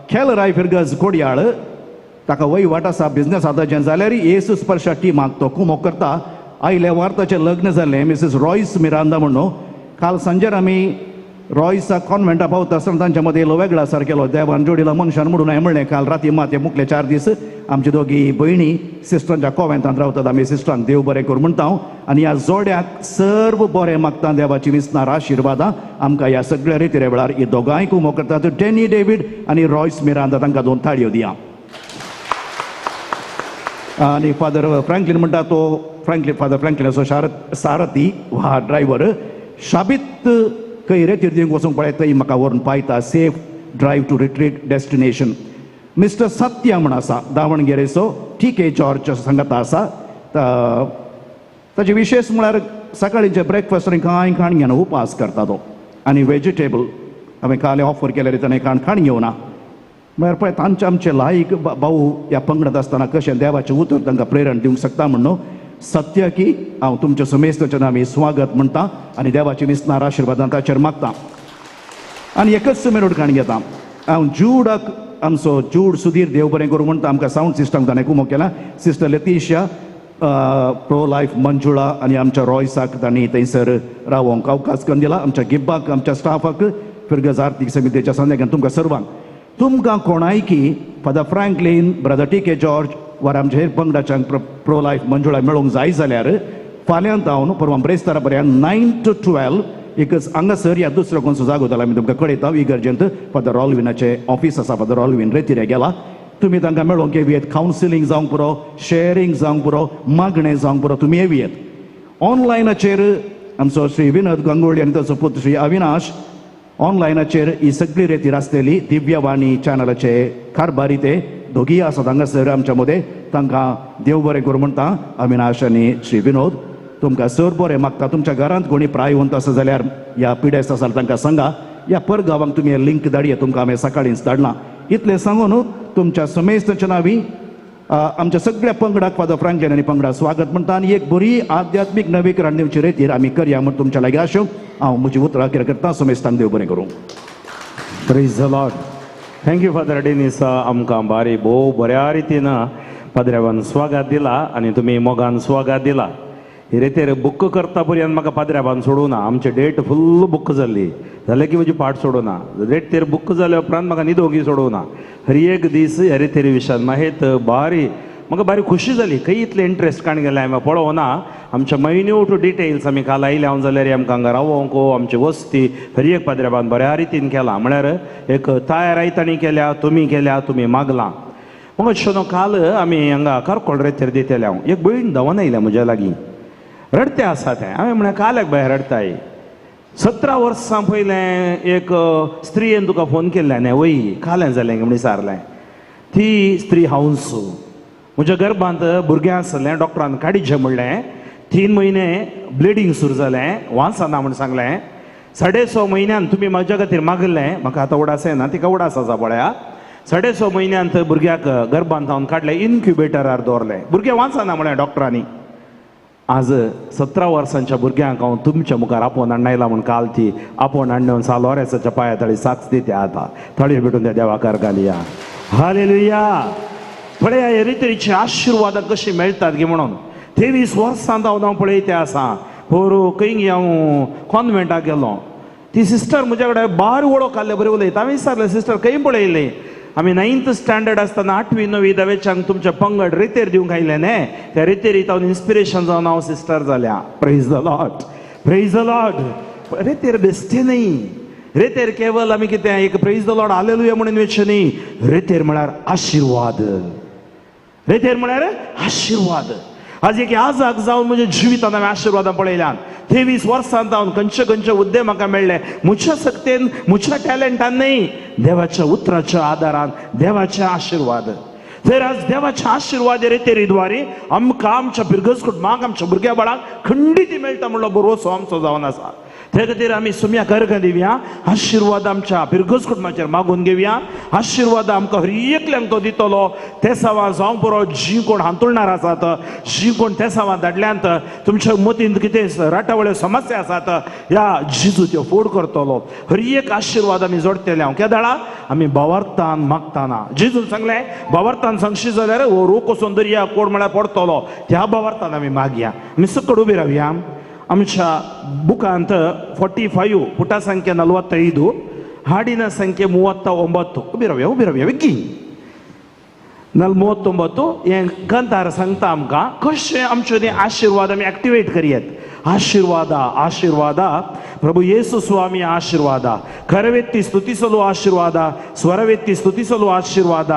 खेलराय फिरगज कोडयाळ, ताका वयवाट आसा, बिजनेस आतां जें जाल्यार येसू स्पर्शा टिमाक तो कुमोक करता. आयल्या वार ताचें लग्न जालें मिसेस रॉयस मिरांदा म्हणून. काल सांजेर आमी रॉयसा कॉन्वेंटा पावता आसतना तांच्या मदें येयलो वेगळा सारकेलो देवान जोडिला मनशान म्हणून हांवें म्हणलें काल राती मात मुखले 4 दीस आमची दोगी भयणी सिस्टरांच्या कॉवेंतांत रावतात. आमी सिस्टरांक देव बरें करूं म्हणटा हांव आनी ह्या जोड्याक सर्व बरें मागता देवाची विसनार आशिर्वादां आमकां ह्या सगळ्या रितीरे वेळार ही दोगांय कुमो करतात, डॅनी डेवीड आनी रॉयस मिरांदा. तांकां 2 ताळयो दिया. आनी फादर फ्रँकलीन म्हणटा तो फ्रँकलीन, फादर फ्रँकलीन असो सारथी वा ड्रायव्हर शाबीत खंय रेतीर दिवंक वचूंक पळय थंय म्हाका व्हरून पायता, safe drive to retreat destination. Mister Satya म्हण आसा दावणगेरेचो, टी के जॉर्ज सांगता आसा. ताचे विशेश म्हळ्यार सकाळीचें ब्रेकफास्ट आनी कांय खाण घेना, उपास करता तो. आनी वेजिटेबल हांवें काल ऑफर केल्यार ताणें कांय खाण घेवना. म्हळ्यार पळय तांचे आमचे लायक भाऊ ह्या पंगडांत आसतना कशें देवाचें उतर तांकां प्रेरण दिवंक शकता म्हणून सत्य की हांव तुमच्या समेस्ताचें आमी स्वागत म्हणटा आनी देवाची विसनार आशिर्वादान ताचेर मागता. आनी एकच मिनट काण घेता हांव जूडाक, आमचो जूड सुधीर देव बरें करूं म्हणटा. आमकां सावंड सिस्टम ताणें कुमो केला. Sister Letitia, pro life Manjula आनी आमच्या रॉयसाक तांणी थंयसर रावोंक अवकाश करून दिला. आमच्या गिब्बाक, आमच्या स्टाफाक, फिरगज आर्थीक समितीच्या संध्याकाळ तुमकां सर्वांक, तुमकां कोणायकी father Franklin, brother T K George वा आमच्या हेर पंगडाच्यांक प्रो लायफ मंजुळा मेळोवंक जाय जाल्यार फाल्यां जावन परवां ब्रेस्तारा पर्यंत 9 to 12 एकच हांगासर ह्या दुसरो कोणसो जागो जाला आमी तुमकां कळयता. इगर्जेंत फादर रॉलविनाचें ऑफीस आसा, फादर रॉलविन रेतिरे गेला. तुमी तांकां मेळोवंक येवयेत. कावन्सिलींग जावंक पुरो, शेअरींग जावंक पुरो, मागणें जावंक पुरो, तुमी येवयेत. ऑनलायनाचेर आमचो श्री विनोद गंगोळी आनी ताचो पूत श्री अविनाश ऑनलायनाचेर ही सगळी रेतीर आसतली. दिव्यवाणी चॅनलाचे कारभारी ते दोगीय आसात हांगासर आमच्या मदें. तांकां देव बरें करूं म्हणटा अविनाश आनी श्री विनोद. तुमकां सर बरें मागता. तुमच्या घरांत कोणी प्रायवंत आसा जाल्यार ह्या पिडेस्त आसा तांकां सांगा, ह्या परगांवांक तुमी लिंक धाडया, तुमकां हांवें सकाळींच धाडलां. इतलें सांगून तुमच्या समेस्ताच्या नांवी आमच्या सगळ्या पंगडाक फादर फ्रँकलीन आनी पंगडाक स्वागत म्हणटा आनी एक बरी आध्यात्मीक नवीकरण दिवची रेतीर आमी करया म्हूण तुमच्या लागीं आशो हांव म्हजी उतरां कितें करता. समेस्तांक देव बरें करूं. Praise the Lord. Thank you father Denis. आमकां बारी भोव बऱ्या रितीन पाद्र्यावान स्वागत दिला आनी तुमी मोगान स्वागत दिला. ही रेतीर बूक करता पर्यंत म्हाका पाद्र्यावान सोडूना. आमची डेट फुल्ल बूक जाल्ली, जालें की म्हजी पाट सोडूना. डेट तेर बूक जाल्या उपरांत म्हाका न्हिदोंकी सोडूना. हर एक दीस ह्या रेतीर विशयान मागीर बारी म्हाका बारी खुशी जाली. खंय इतलें इंट्रस्ट काण गेलें हांवें पळोवना. आमच्या मायन्यूट डिटेल्स आमी काल आयले हांव जाल्यार आमकां हांगा रावोंक आमची वस्ती हर एक पाद्र्याबान बऱ्या रितीन केलां. म्हळ्यार एक तयाराय तांणी केल्या, तुमी केल्या, तुमी मागलां. म्हाका दिसता काल आमी हांगा कारकोळ रेतीर दितले. हांव एक भयण धांवन आयल्या म्हज्या लागीं, रडतें आसा तें. हांवें म्हळें काल एक बाय रडटाय, 17 वर्सां पयलें एक स्त्रियेन तुका फोन केल्लें न्ही वय कालें जालें म्हण विचारलें. ती स्त्री हांवच. म्हज्या गर्भांत भुरगें आसलें, डॉक्टरान काडीचें म्हणलें. 3 म्हयने ब्लिडींग सुरू जालें, वांसना म्हूण सांगलें. 6.5 म्हयन्यान तुमी म्हज्या खातीर मागलें, म्हाका आतां उडास येना, तिका उडास आसा पळया. 6.5 म्हयन्यांत भुरग्याक गर्भांत हांव काडलें, इन्क्युबेटरार दवरलें. भुरगें वांसना म्हळें डॉक्टरांनी. आज 17 वर्सांच्या भुरग्यांक हांव तुमच्या मुखार आपोवन हाडून आयला म्हूण काल ती आपोवन हाडून सा लोरेसाच्या पांया तळी साक्ष दिता. आतां थळी भेटून त्या देवाकार घालया. हालेलुया. पळया हे रितीचे आशिर्वादां कशी मेळटात गे म्हणून. 23 वर्सां हांव पळयते आसा. पोरू खंय हांव कॉन्वेंटाक गेलो, ती सिस्टर म्हज्या कडेन बार वळख काडले बरी उलयता. हांवें विचारलें, सिस्टर खंय पळयलें? आमी 9th standard आसतना 8वी 9वी 10वेच्याक तुमच्या पंगड रेतेर दिवंक आयलें न्ही, त्या रेतेर हांव इन्स्पिरेशन जावन हांव सिस्टर जाल्या. Praise the Lord, praise the Lord. रेतेर बेस्टे न्ही, रेतेर केवल आमी कितें एक प्रेज the Lord hallelujah म्हणून वचचें न्ही. रेतेर म्हळ्यार आशिर्वाद, रेतेर म्हळ्यार आशिर्वाद. आज एक आजाक जावन म्हज्या जिवितान हांवें आशिर्वादां पळयल्यान. 23 वर्सां जावन खंयचे खंयचे हुद्दे म्हाका मेळ्ळे, म्हज्या सक्तेन म्हज्या टॅलंटान न्ही, देवाच्या उतराच्या आदारान, देवाचे आशिर्वाद. तर आज देवाचे आशिर्वाद रेतेरी द्वारे आमकां आमच्या पिरगज कुटुंबाक आमच्या भुरग्या बाळाक खंडीत मेळटा म्हणलो भरोसो आमचो जावन आसा. ते खातीर आमी सुम्या करका दिवया, आशिर्वाद आमच्या पिरगज कुटुंबाचेर मागून घेवया. आशिर्वाद आमकां हर एकल्यांक तो दितलो. तेसावां जावं पुरो, जी कोण हांतुळणार आसात, जी कोण तेसावां धाडल्यांत, तुमच्या मतींत कितें राटावळ्यो समस्या आसात, ह्या जिजू त्यो फोड करतलो. हर एक आशिर्वाद आमी जोडटले. हांव केदाळा आमी भावार्थान मागताना जिजून सांगलें, भावार्थान सांगशी जाल्यार हो रोख वचून दर्या कोड म्हळ्यार पडटलो. त्या भावार्थान आमी मागया. आमी सकड उबी रावया. आमच्या बुकांत 45 ಪುಟ ಸಂಖ್ಯೆ 45, ಹಾಡಿನ ಸಂಖ್ಯೆ 39. उबी रावया, उबी रावया बेगीन. 39 हें कंतार सांगता आमकां कशें आमच्यो ते आशिर्वाद आमी एक्टिवेट करयेत. ಆಶೀರ್ವಾದ, ಆಶೀರ್ವಾದ, ಪ್ರಭು ಯೇಸು ಸ್ವಾಮಿಯ ಆಶೀರ್ವಾದ. ಕರವೆತ್ತಿ ಸ್ತುತಿಸಲು ಆಶೀರ್ವಾದ, ಸ್ವರವೆತ್ತಿ ಸ್ತುತಿಸಲು ಆಶೀರ್ವಾದ,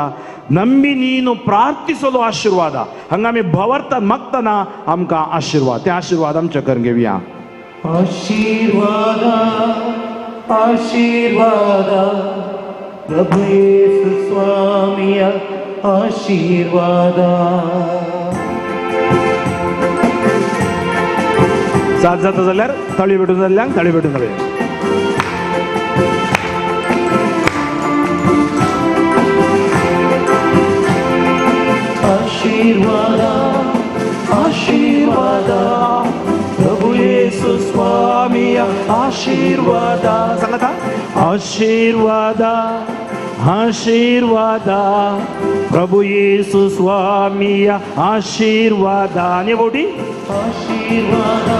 ನಂಬಿ ನೀನು ಪ್ರಾರ್ಥಿಸಲು ಆಶೀರ್ವಾದ. ಹಂಗಾಮಿ ಭವರ್ತ ಮಕ್ತನ आमकां आशीर्वाद, ते आशीर्वाद आमचे करून घेवया. ಆಶೀರ್ವಾದ, ಆಶೀರ್ವಾದ, ಪ್ರಭು ಯೇಸು ಸ್ವಾಮಿಯ ಆಶೀರ್ವಾದ. सात जाता जाल्यार तळी भेटून जाल्ल्यांक तळी भेटून जाली. ಆಶೀರ್ವಾದ, ಆಶೀರ್ವಾದ, ಪ್ರಭು ಯೇಸು ಸ್ವಾಮಿಯ ಆಶೀರ್ವಾದ. सांगता ಆಶೀರ್ವಾದ, ಆಶೀರ್ವಾದ, ಪ್ರಭು ಯೇಸು ಸ್ವಾಮಿಯ ಆಶೀರ್ವಾದ. ನೀವು ಆಶೀರ್ವಾದ,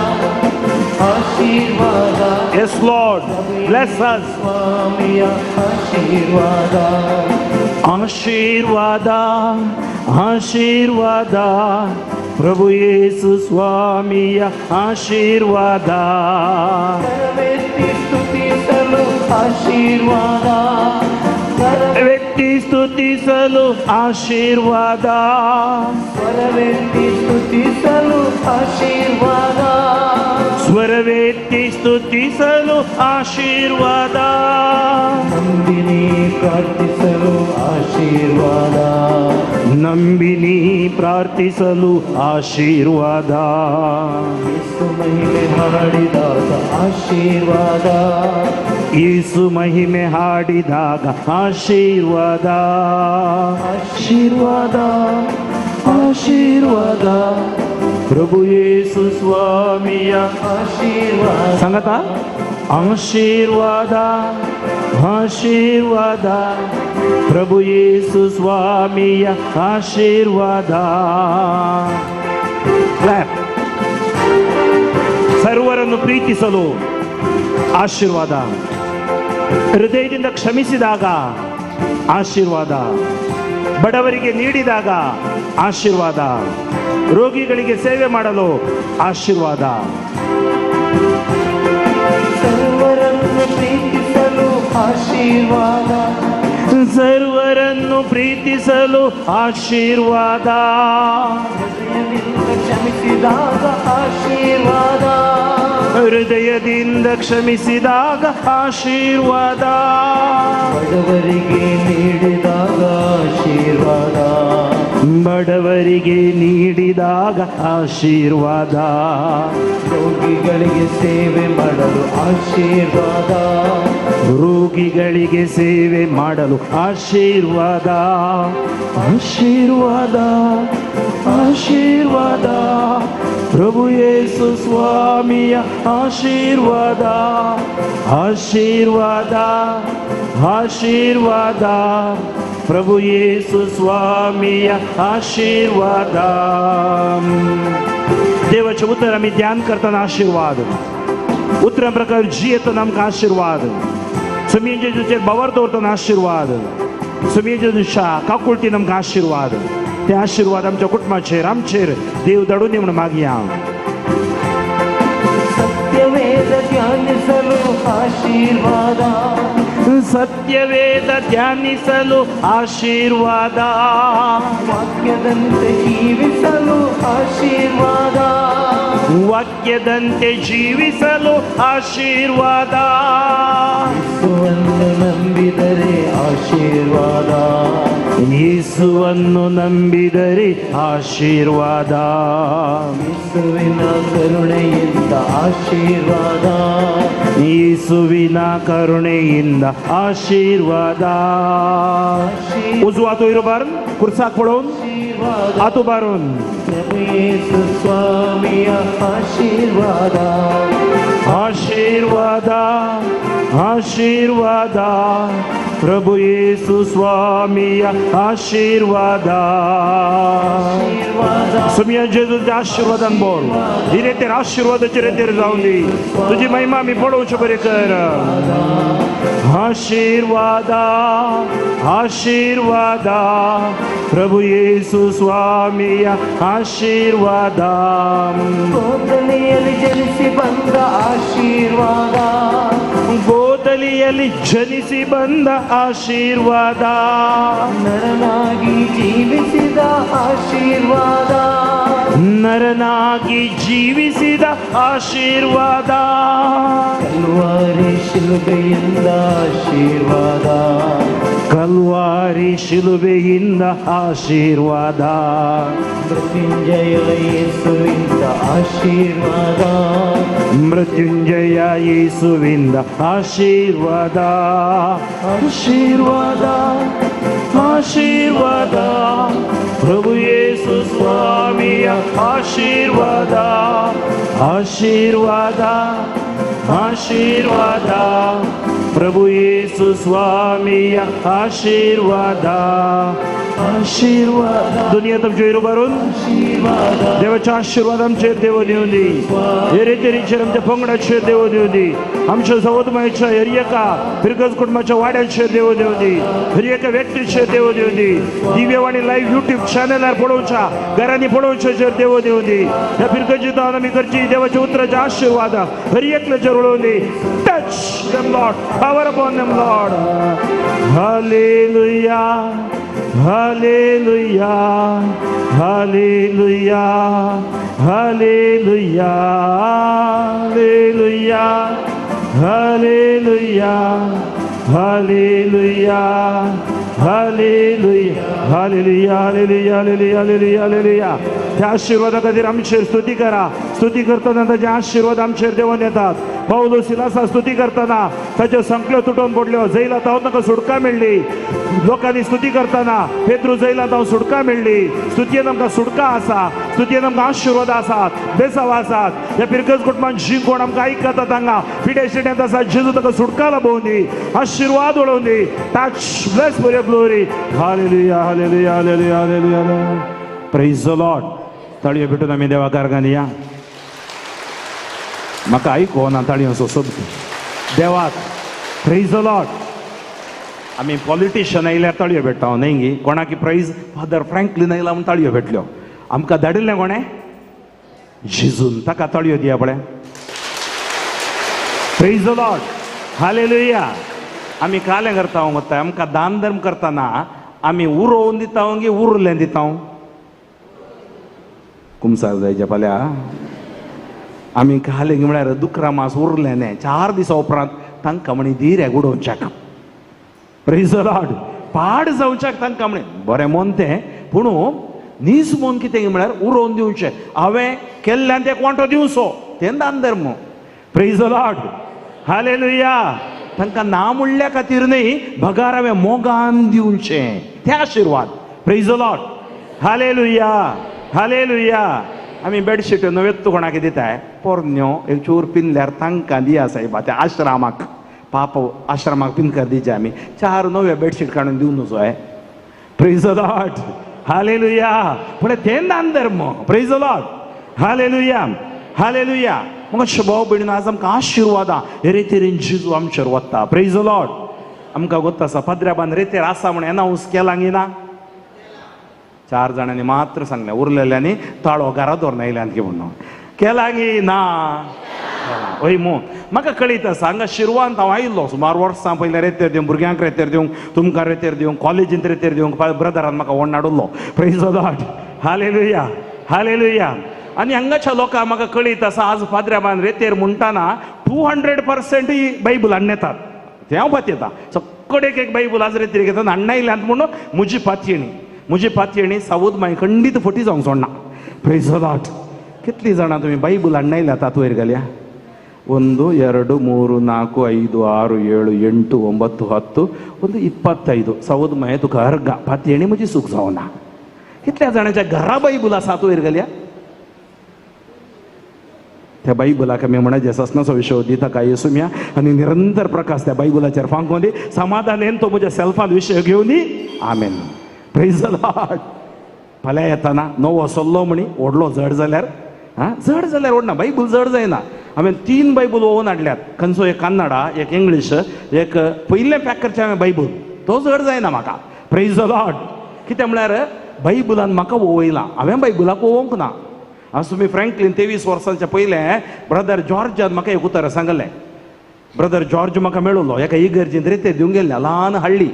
ಆಶೀರ್ವಾದ, ಎಸ್ ಲಾರ್ಡ್ ಬ್ಲೆಸ್ ಅಸ್. ಸ್ವಾಮಿಯ ಆಶೀರ್ವಾದ. ಆಶೀರ್ವಾದ, ಆಶೀರ್ವಾದ, ಪ್ರಭು ಯೇಸು ಸ್ವಾಮಿಯ ಆಶೀರ್ವಾದ. ಕರವೆತ್ತಿ ಸ್ತುತಿಸಲು ಆಶೀರ್ವಾದ, ವ್ಯಕ್ತಿ ಸ್ತುತಿಸಲು ಆಶೀರ್ವಾದ, ಸ್ವರವೆತ್ತಿ ಸ್ತುತಿಸಲು ಆಶೀರ್ವಾದ, ಸ್ವರವೆತ್ತಿ ಸ್ತುತಿಸಲು ಆಶೀರ್ವಾದ, ನಂಬಿನಿ ಪ್ರಾರ್ಥಿಸಲು ಆಶೀರ್ವಾದ, ನಂಬಿನಿ ಪ್ರಾರ್ಥಿಸಲು ಆಶೀರ್ವಾದ, ಯೇಸು ಮಹಿಮೆ ಹಾಡಿದಾಗ ಆಶೀರ್ವಾದ, ಯೇಸು ಮಹಿಮೆ ಹಾಡಿದಾಗ ಆಶೀರ್ವಾದ, ಆಶೀರ್ವಾದ, ಆಶೀರ್ವಾದ, ಪ್ರಭು ಯೇಸು ಸ್ವಾಮಿಯ ಆಶೀರ್ವಾದ. ಸಂಗತ ಆಶೀರ್ವಾದ, ಆಶೀರ್ವಾದ, ಪ್ರಭು ಯೇಸು ಸ್ವಾಮಿಯ ಆಶೀರ್ವಾದ. ಕ್ಲಾಪ್. ಸರ್ವರನ್ನು ಪ್ರೀತಿಸಲು ಆಶೀರ್ವಾದ, ಹೃದಯದಿಂದ ಕ್ಷಮಿಸಿದಾಗ ಆಶೀರ್ವಾದ, ಬಡವರಿಗೆ ನೀಡಿದಾಗ ಆಶೀರ್ವಾದ, ರೋಗಿಗಳಿಗೆ ಸೇವೆ ಮಾಡಲು ಆಶೀರ್ವಾದ, ಸರ್ವರನ್ನು ಪ್ರೀತಿಸಲು ಆಶೀರ್ವಾದ, ಸರ್ವರನ್ನು ಪ್ರೀತಿಸಲು ಆಶೀರ್ವಾದ, ಹೃದಯದಿಂದ ಕ್ಷಮಿಸಿದಾಗ ಆಶೀರ್ವಾದ, ಹೃದಯದಿಂದ ಕ್ಷಮಿಸಿದಾಗ ಆಶೀರ್ವಾದ, ಬಡವರಿಗೆ ನೀಡಿದಾಗ ಆಶೀರ್ವಾದ, ಬಡವರಿಗೆ ನೀಡಿದಾಗ ಆಶೀರ್ವಾದ, ರೋಗಿಗಳಿಗೆ ಸೇವೆ ಮಾಡಲು ಆಶೀರ್ವಾದ, ರೋಗಿಗಳಿಗೆ ಸೇವೆ ಮಾಡಲು ಆಶೀರ್ವಾದ, ಆಶೀರ್ವಾದ, ಆಶೀರ್ವಾದ, ಪ್ರಭು ಯೇಸು ಸ್ವಾಮಿಯ ಆಶೀರ್ವಾದ, ಆಶೀರ್ವಾದ, ಆಶೀರ್ವಾದ, ಪ್ರಭು ಯೇಸು ಸ್ವಾಮಿಯ ಆಶೀರ್ವಾದ. देवाचे उतर आमी ध्यान करतना आशीर्वाद, उतरा प्रकार जियेतना आमकां आशीर्वाद, सुमी जेजूचेर भावार दवरतना आशीर्वाद, सुमी जेजूच्या काकुळटीन आमकां आशीर्वाद, ते आशीर्वाद आमच्या कुटुंबाचेर आमचेर देव धाडून दी म्हणून मागया. ಸತ್ಯವೇದ ಧ್ಯಾನಿಸಲು ಆಶೀರ್ವಾದ, ಸತ್ಯವೇದ ಧ್ಯಾನಿಸಲು ಆಶೀರ್ವಾದ, ವಾಕ್ಯದಂತೆ ಜೀವಿಸಲು ಆಶೀರ್ವಾದ, ವಾಕ್ಯದಂತೆ ಜೀವಿಸಲು ಆಶೀರ್ವಾದ, ಯೇಸುವನ್ನು ನಂಬಿದರೆ ಆಶೀರ್ವಾದ, ಯೇಸುವನ್ನು ನಂಬಿದರೆ ಆಶೀರ್ವಾದ, ಯೇಸುವಿನ ಕರುಣೆಯಿಂದ ಆಶೀರ್ವಾದ, ಯೇಸುವಿನ ಕರುಣೆಯಿಂದ ಆಶೀರ್ವಾದ. उजवा तो बारून कुर्साक पळोवन आतू बारून ಪ್ರಭು ಯೇಸು ಸ್ವಾಮಿಯ ಆಶೀರ್ವಾದ, ಆಶೀರ್ವಾದ, ಆಶೀರ್ವಾದ, ಪ್ರಭು ಯೇಸು ಸ್ವಾಮಿಯ ಆಶೀರ್ವಾದ. सुमिया जेजूच्या आशीर्वादान बोल, हिरेतेर आशीर्वादाचे रेतेर जावन दी, तुजी महिमा आमी पळोवचे बरें कर. आशीर्वाद, आशीर्वाद, प्रभु येसु ಸ್ವಾಮಿಯ ಆಶೀರ್ವಾದ, ಗೋದಲಿಯಲ್ಲಿ ಜನಿಸಿ ಬಂದ ಆಶೀರ್ವಾದ, ಗೋದಲಿಯಲ್ಲಿ ಜನಿಸಿ ಬಂದ ಆಶೀರ್ವಾದ, ನರನಾಗಿ ಜೀವಿಸಿದ ಆಶೀರ್ವಾದ, ನರನಾಗಿ ಜೀವಿಸಿದ ಆಶೀರ್ವಾದ, ಕಲ್ವಾರಿ ಶಿಲುಬೆಯಿಂದ ಆಶೀರ್ವಾದ, ಕಲ್ವಾರಿ ಶಿಲುಬೆಯಿಂದ ಆಶೀರ್ವಾದ, ಮೃತ್ಯುಂಜಯ ಯೇಸುವಿಂದ ಆಶೀರ್ವಾದ, ಮೃತ್ಯುಂಜಯ ಯೇಸುವಿಂದ ಆಶೀರ್ವಾದ, ಆಶೀರ್ವಾದ, ಆಶೀರ್ವಾದ, ಪ್ರಭು ಯೇಸು ಸ್ವಾಮಿಯ ಆಶೀರ್ವಾದ, ಆಶೀರ್ವಾದ, ಆಶೀರ್ವಾದ, ಪ್ರಭು ಯೇಸು ಸ್ವಾಮಿಯ ಆಶೀರ್ವಾದ, आशीर्वाद. दुनिया तुमचे भरून देवाचे आशीर्वाद आमचेर देव दिवं दी, हेरेतेरीचेर आमच्या पंगडाचेर देव दिवं दी, आमच्या जवदमायच्या हर एका फिरगज कुटुंबाच्या वाड्याचेर देव दिवं दी, हर एका व्यक्तीचेर देव दिवं दी, दिव्यवाणी लायव्ह युट्यूब चॅनलार पळोवच्या घरांनी पळोवच्याचेर देव दिवं दी. ह्या फिरगजीत आमी करची देवाच्या उतराचे आशीर्वाद हर एकल्याचेर उडोवन दी. Touch them Lord, power upon them Lord. Hallelujah, hallelujah, hallelujah, hallelujah, hallelujah, hallelujah, hallelujah, hallelujah, hallelujah, hallelujah, hallelujah, hallelujah. त्या आशीर्वादा खातीर आमचेर स्तुती करा. स्तुती करतना ताचे आशीर्वाद आमचेर देवून येतात. पावलो सिलासा स्तुती करतना ताच्यो संकल्यो तुटोवन पडल्यो, जैला तावन ताका सुटका मेळ्ळी. लोकांनी स्तुती करतना पेत्रू जैला तावन सुटका मेळ्ळी. स्तुतयेन आमकां सुटका आसा, स्तुतयेन आमकां आशीर्वाद आसात, बेसाव आसात. ह्या पिरकज कुटुंबान जी कोण आमकां आयकता तांकां पिड्या शिट्यांत आसा, जेजू ताका सुटका लाभोवन दी, आशीर्वाद वळोवन दी. Touch, bless for your glory. Hallelujah, hallelujah, hallelujah, hallelujah. Praise the Lord. ताळयो भेटून आमी देवा कारगान या. म्हाका आयको ना ताळयो सोब देवाक. Praise the Lord. आमी पॉलिटिशियन आयल्यार ताळयो भेट्टा न्हय गी, कोणाकी प्रायज फादर फ्रँकलीन आयला म्हूण ताळयो भेटल्यो. आमकां धाडिल्लें कोणें? जेजून. ताका ताळयो दिया पळय. Praise the Lord, hallelujah. आमी कालें करता वता, आमकां दान धर्म करतना आमी उरोवन दिता गी उरलें दिता? कुमसार जायचे फाल्यां आमी खालें म्हळ्यार दुकरा मास उरलें न्ही, 4 दिसां उपरांत तांकां म्हणी दिऱ्याक उडोवच्याक. Praise the Lord. पाड जावच्याक तांकां म्हणे बरें मन तें, पूण नीज मोन कितें म्हळ्यार उरोवन दिवचें. हांवें केल्ल्यान तें वांटो दिवचो, तें दान धर्म. Praise the Lord, hallelujah. तांकां ना म्हणल्या खातीर न्ही, बगार हांवें मोगान दिवचें, तें आशिर्वाद. Praise the Lord, hallelujah, hallelujah. आमी बेडशीट नव्योच कोणाक दिताय, पोरण्यो एक चूर पिनल्यार तांकां दिया सायबा, त्या आश्रमाक, पाप आश्रमाक पिनकर दिचे आमी 4 नव्यो बेडशीट काडून दिवन न्हय. प्रेज the Lord, hallelujah. पूण तें दान धर्म. Praise the Lord, hallelujah, hallelujah. म्हाका भाव भयणीन आज आमकां आशिर्वादां हे रेतेरीन जेजू आमचेर वता. प्रेज the Lord. आमकां गोत्त आसा पाद्र्याबान रेतेर आसा म्हण एनावंस केला ना? 4 जाणांनी मात्र सांगलें, उरलेल्यांनी ताळो घरा दवरून आयल्यान की म्हणून केला गी ना? हय मू म्हाका कळीत आसा. हांगा शिरवांत हांव आयिल्लो सुमार वर्सां पयलीं रेतेर दिवंक, भुरग्यांक रेतेर दिवंक, तुमकां रेतेर दिवंक, कॉलेजींत रेतेर दिवंक ब्रदरान म्हाका व्हडन हाडिल्लो. Praise the Lord, hallelujah, hallelujah. आनी हांगाच्या लोकांक म्हाका कळीत आसा आज पाद्र्याबान रेतेर म्हणटाना 200% बायबल हाडून येतात. तें हांव पातयेता सगळे एक एक बायबल आज रेतेर घेतात हाडून आयल्यात म्हणून म्हजी पातयेणी, म्हजी पातयेणी सावूद माय खंडीत फटी जावंक सोडना. Praise the Lord. कितलीं जाणां तुमी बायबल हाडून आयल्यात हात वयर घालया. 1 2 3 4 5 6 7 8 9 10 1 25. सावूद माय तुका अर्गा पातयेणी म्हजी सूख जावना. कितल्या जाणांच्या घरा बायबल आसा हात वयर घालया. त्या बायबलाक आमी म्हणा जेसासनाचो विशय दिता काय येसुम्या आनी निरंतर प्रकाश त्या बायबलाचेर फांकोवन दी. समाधानेन तो म्हज्या सेल्फान विशय घेवन दी. आमेन. Praise the Lord. फाल्यां येताना नवो सल्लो म्हणी व्हडलो जड जाल्यार, आं जड जाल्यार व्हडना, बायबल जड जायना. हांवें 3 बायबल ओवन हाडल्यात, खंयचो एक कन्नडा, एक इंग्लीश, एक पयलें पॅक करचें हांवें बायबल, तो जड जायना म्हाका. Praise the Lord. कितें म्हळ्यार बायबलान म्हाका ओवयला, हांवें बायबलाक ओवंक ना. आज तुमी फ्रँकलीन 23 वर्सांच्या पयलें ब्रदर जॉर्जान म्हाका एक उतर सांगलें. ब्रदर जॉर्ज म्हाका मेळिल्लो एका इगर्जींत रेतेर दिवंक गेल्ल्या, ल्हान हाडली.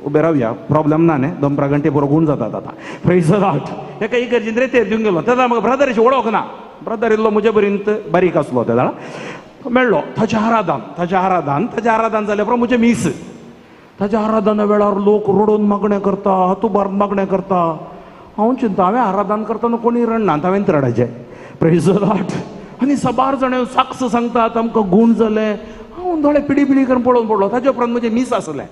उबे रावया, प्रॉब्लेम ना न्ही, दोनपरा घंटे पुरो गूण जातात आतां. Praise the Lord. एका इगर्जींत रेतेर दिवंक गेलो तेन्ना म्हाका ब्रदराची वळख ना. ब्रदर इल्लो म्हजे बरींत बारीक आसलो तेन्ना मेळ्ळो. ताच्या आराधान, ताच्या आराधान, ताच्या आराधान जाल्या उपरांत म्हजें मीस. ताच्या आराधना वेळार लोक रडून मागणें करता, हातूबार मागणें करता. हांव चिंता हांवें आराधन करतना कोणी रडना, हांवें रडाचें. Praise the Lord. आनी साबार जाण साक्ष सांगतात आमकां गूण जालें. हांव दोळे पिडी पिडी करून पळोवन पडलो. ताच्या उपरांत म्हजें मीस आसलें.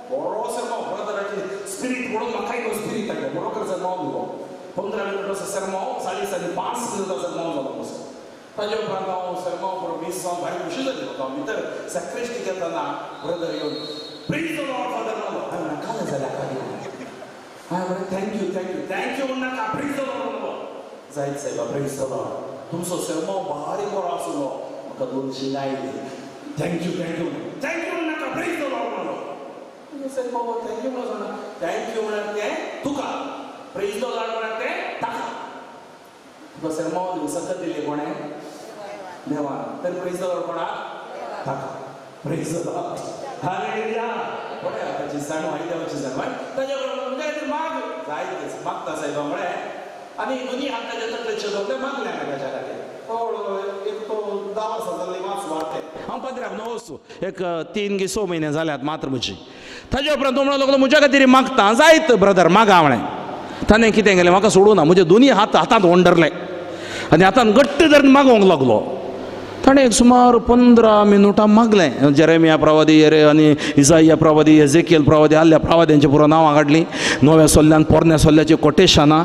बरो सरमाव ब्रदराचे स्पिरीट म्हणून म्हाका एक स्पिरीट आयलो, बरोबर सरमाव दिलो. 15 मिनटाचो सरमाव 5.5 मिनटाचो सरमाव जालो कसो. ताजे उपरांत हांव सरमाव बरो मीस जावन भायर खुशी जाली. हांव भितर सॅक्रिस्टीक येतना ब्रदर येवन प्रेज the Lord father म्हणलो. हांवें नाका जाल्यार हांवें म्हळें thank you thank you thank you म्हण नाका, प्रेज the Lord म्हणलो. जायत सायबा, प्रेज the Lord, तुमचो सरमाव बारीक बरो आसलो, म्हाका 2 शिंगां आयली. Thank you thank you thank you म्हण नाका, प्रेज the Lord म्हणलो. सायब बाबा thank you म्हणून सांगना, thank you म्हळ्यार तें तुका, प्रेज the Lord म्हळ्यार तें ताका. तुका सरमाव दिवसाक दिले कोणें? देवान. तर प्रेज the Lord कोणाक? ताका. Praise the Lord, hallelujah. पळय ताची जाणवाय, देवाची जाणवाय. ताच्या बरोबर म्हज्या खातीर माग जायत मागता सायबा म्हळें. आनी दोनी हात ताच्या तकलेचेर दवरले, मागलें हांवें ताच्या खातीर. एक तो 10 वर्सां जाल्ली मात सुवार्ते. हांव पाद्र्याक नवो वस्तू एक 3 की 6 म्हयने जाल्यात मात्र म्हजी. ताच्या उपरांत तो म्हणूंक लागलो म्हज्या खातीर मागता जायत ब्रदर, मागा म्हळें. ताणें कितें केलें, म्हाका सोडूं ना, म्हजे दोनी हात हातांत ओंडरले आनी हातान घट्ट धरून मागोवंक लागलो. ताणें एक सुमार 15 मिनुटां मागलें. जेरेमिया प्रवादी आनी इजाइया प्रवादी, एजेकियल प्रवादी, आल्ल्या प्रवाद्यांचीं पुरो नांवां काडलीं. नव्या सोल्ल्यान पोरण्या सोल्ल्याचीं कोटेशनां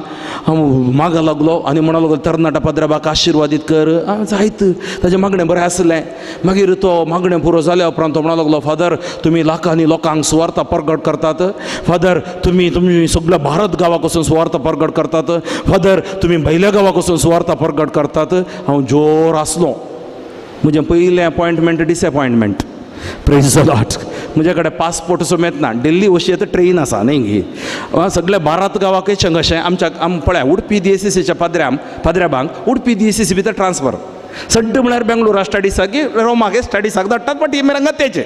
हांव मागो लागलो आनी म्हणूंक लागलो तरणाट्या पाद्र्याबाक आशिर्वादीत कर. जायत ताजें मागणें बरें आसलें. मागीर तो मागणें पुरो जाल्या उपरांत तो म्हणूंक लागलो फादर तुमी लाखांनी लोकांक सुवार्ता परगट करतात, फादर तुमी तुमी सगळ्या भारत गांवाक वचून सुवार्ता परगट करतात, फादर तुमी भायल्या गांवाक वचून सुवार्ता परगट करतात. हांव जोर आसलो. म्हजें पयलें appointment disappointment. Praise the Lord. म्हजे कडेन पासपोर्ट समेत ना, दिल्ली वशी आतां ट्रेन आसा न्ही गी. सगळ्या भारत गांवाकय कशें आमच्या आम पळय उडपी डीएसीसीच्या पाद्र्याबांक उडपी डीएसीसी भितर ट्रान्सफर सड्ड म्हळ्यार बेंगलोरा स्टडीसाक रोमाक स्टडीसाक धाडटात, बट ही मेरेन तेचे.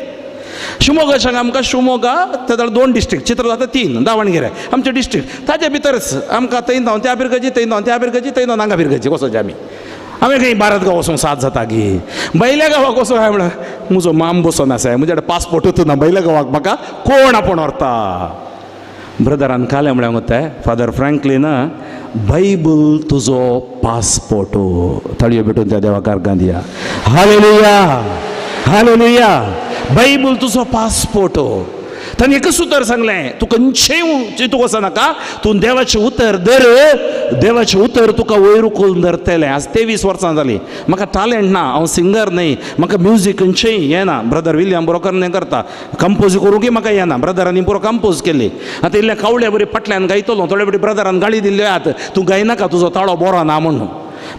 शिमोगा आमकां शिवमोगा तेदळ 2 डिस्ट्रिक्ट, चित्रदुर्ग आतां 3, दावणगिरे आमचे डिस्ट्रिक्ट. ताजे भितरच आमकां थंय धांवन त्या बिरगजी, थंय धांवन त्या बिरगजी, थंय धांवन हांगा बिरगजी वचोचें आमी. हांवें खंय भारत गांव वचोंक साथ जाता गी, बैल्या गांवाक वचोंक हांवें म्हळ्यार म्हजो माम बसोन आसा, म्हजे कडेन पासपोर्टूच ना, बैल्या गांवाक म्हाका कोण आपोवन व्हरता. ब्रदरान कालें म्हळ्यार म्हणटा फादर फ्रँकलीन, बायबल तुजो पासपोर्ट. ताळयो भेटून त्या देवाक अर्गां दिया. Hallelujah, hallelujah. बायबल तुजो पासपोर्ट. ताणें एकच उतर सांगलें, तूं खंयचेय चिंतूंक वचनाका, तूं देवाचें उतर धर, देवाचें उतर तुका वयर उखलून धरतलें. आज 23 वर्सां जालीं, म्हाका टॅलेंट ना, हांव सिंगर न्हय, म्हाका म्युजीक खंयचेय येना. ब्रदर विलियम ब्रोकर हें करता, कंपोज करूंकय म्हाका येना, ब्रदरांनी पुरो कंपोज केली. आतां इल्लें कावळ्या बरी फाटल्यान गायतलो, थोडे बरी ब्रदरान गाळी दिल्ल्यो आतां तूं गायनाका, तुजो ताळो बरो ना म्हणून.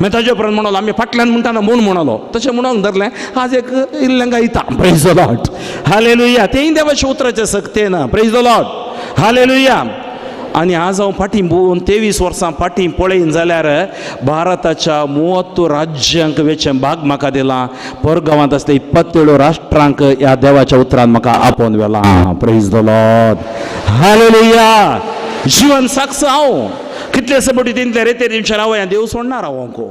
मागीर ताजे उपरांत म्हणलो आमी फाटल्यान म्हणटाना म्हूण म्हणलो, तशें म्हणूंक धरलें, आज एक इल्लें गायता. Praise the Lord, hallelujah. तेंय देवाच्या उतराचें सक्तेन. Praise the Lord, hallelujah. आनी आज हांव फाटीं पळोवन 23 वर्सां फाटीं पळयन जाल्यार भारताच्या 30 राज्यांक वेचें भाग म्हाका दिलां, परगांवांत आसले 27 राष्ट्रांक ह्या देवाच्या उतरान म्हाका आपोवन व्हेलां. प्रेज the Lord, hallelujah. जिवन साक्ष हांव कितले सबटी तितले रेते दिवचे राव, देव सोडणार हांव अंको.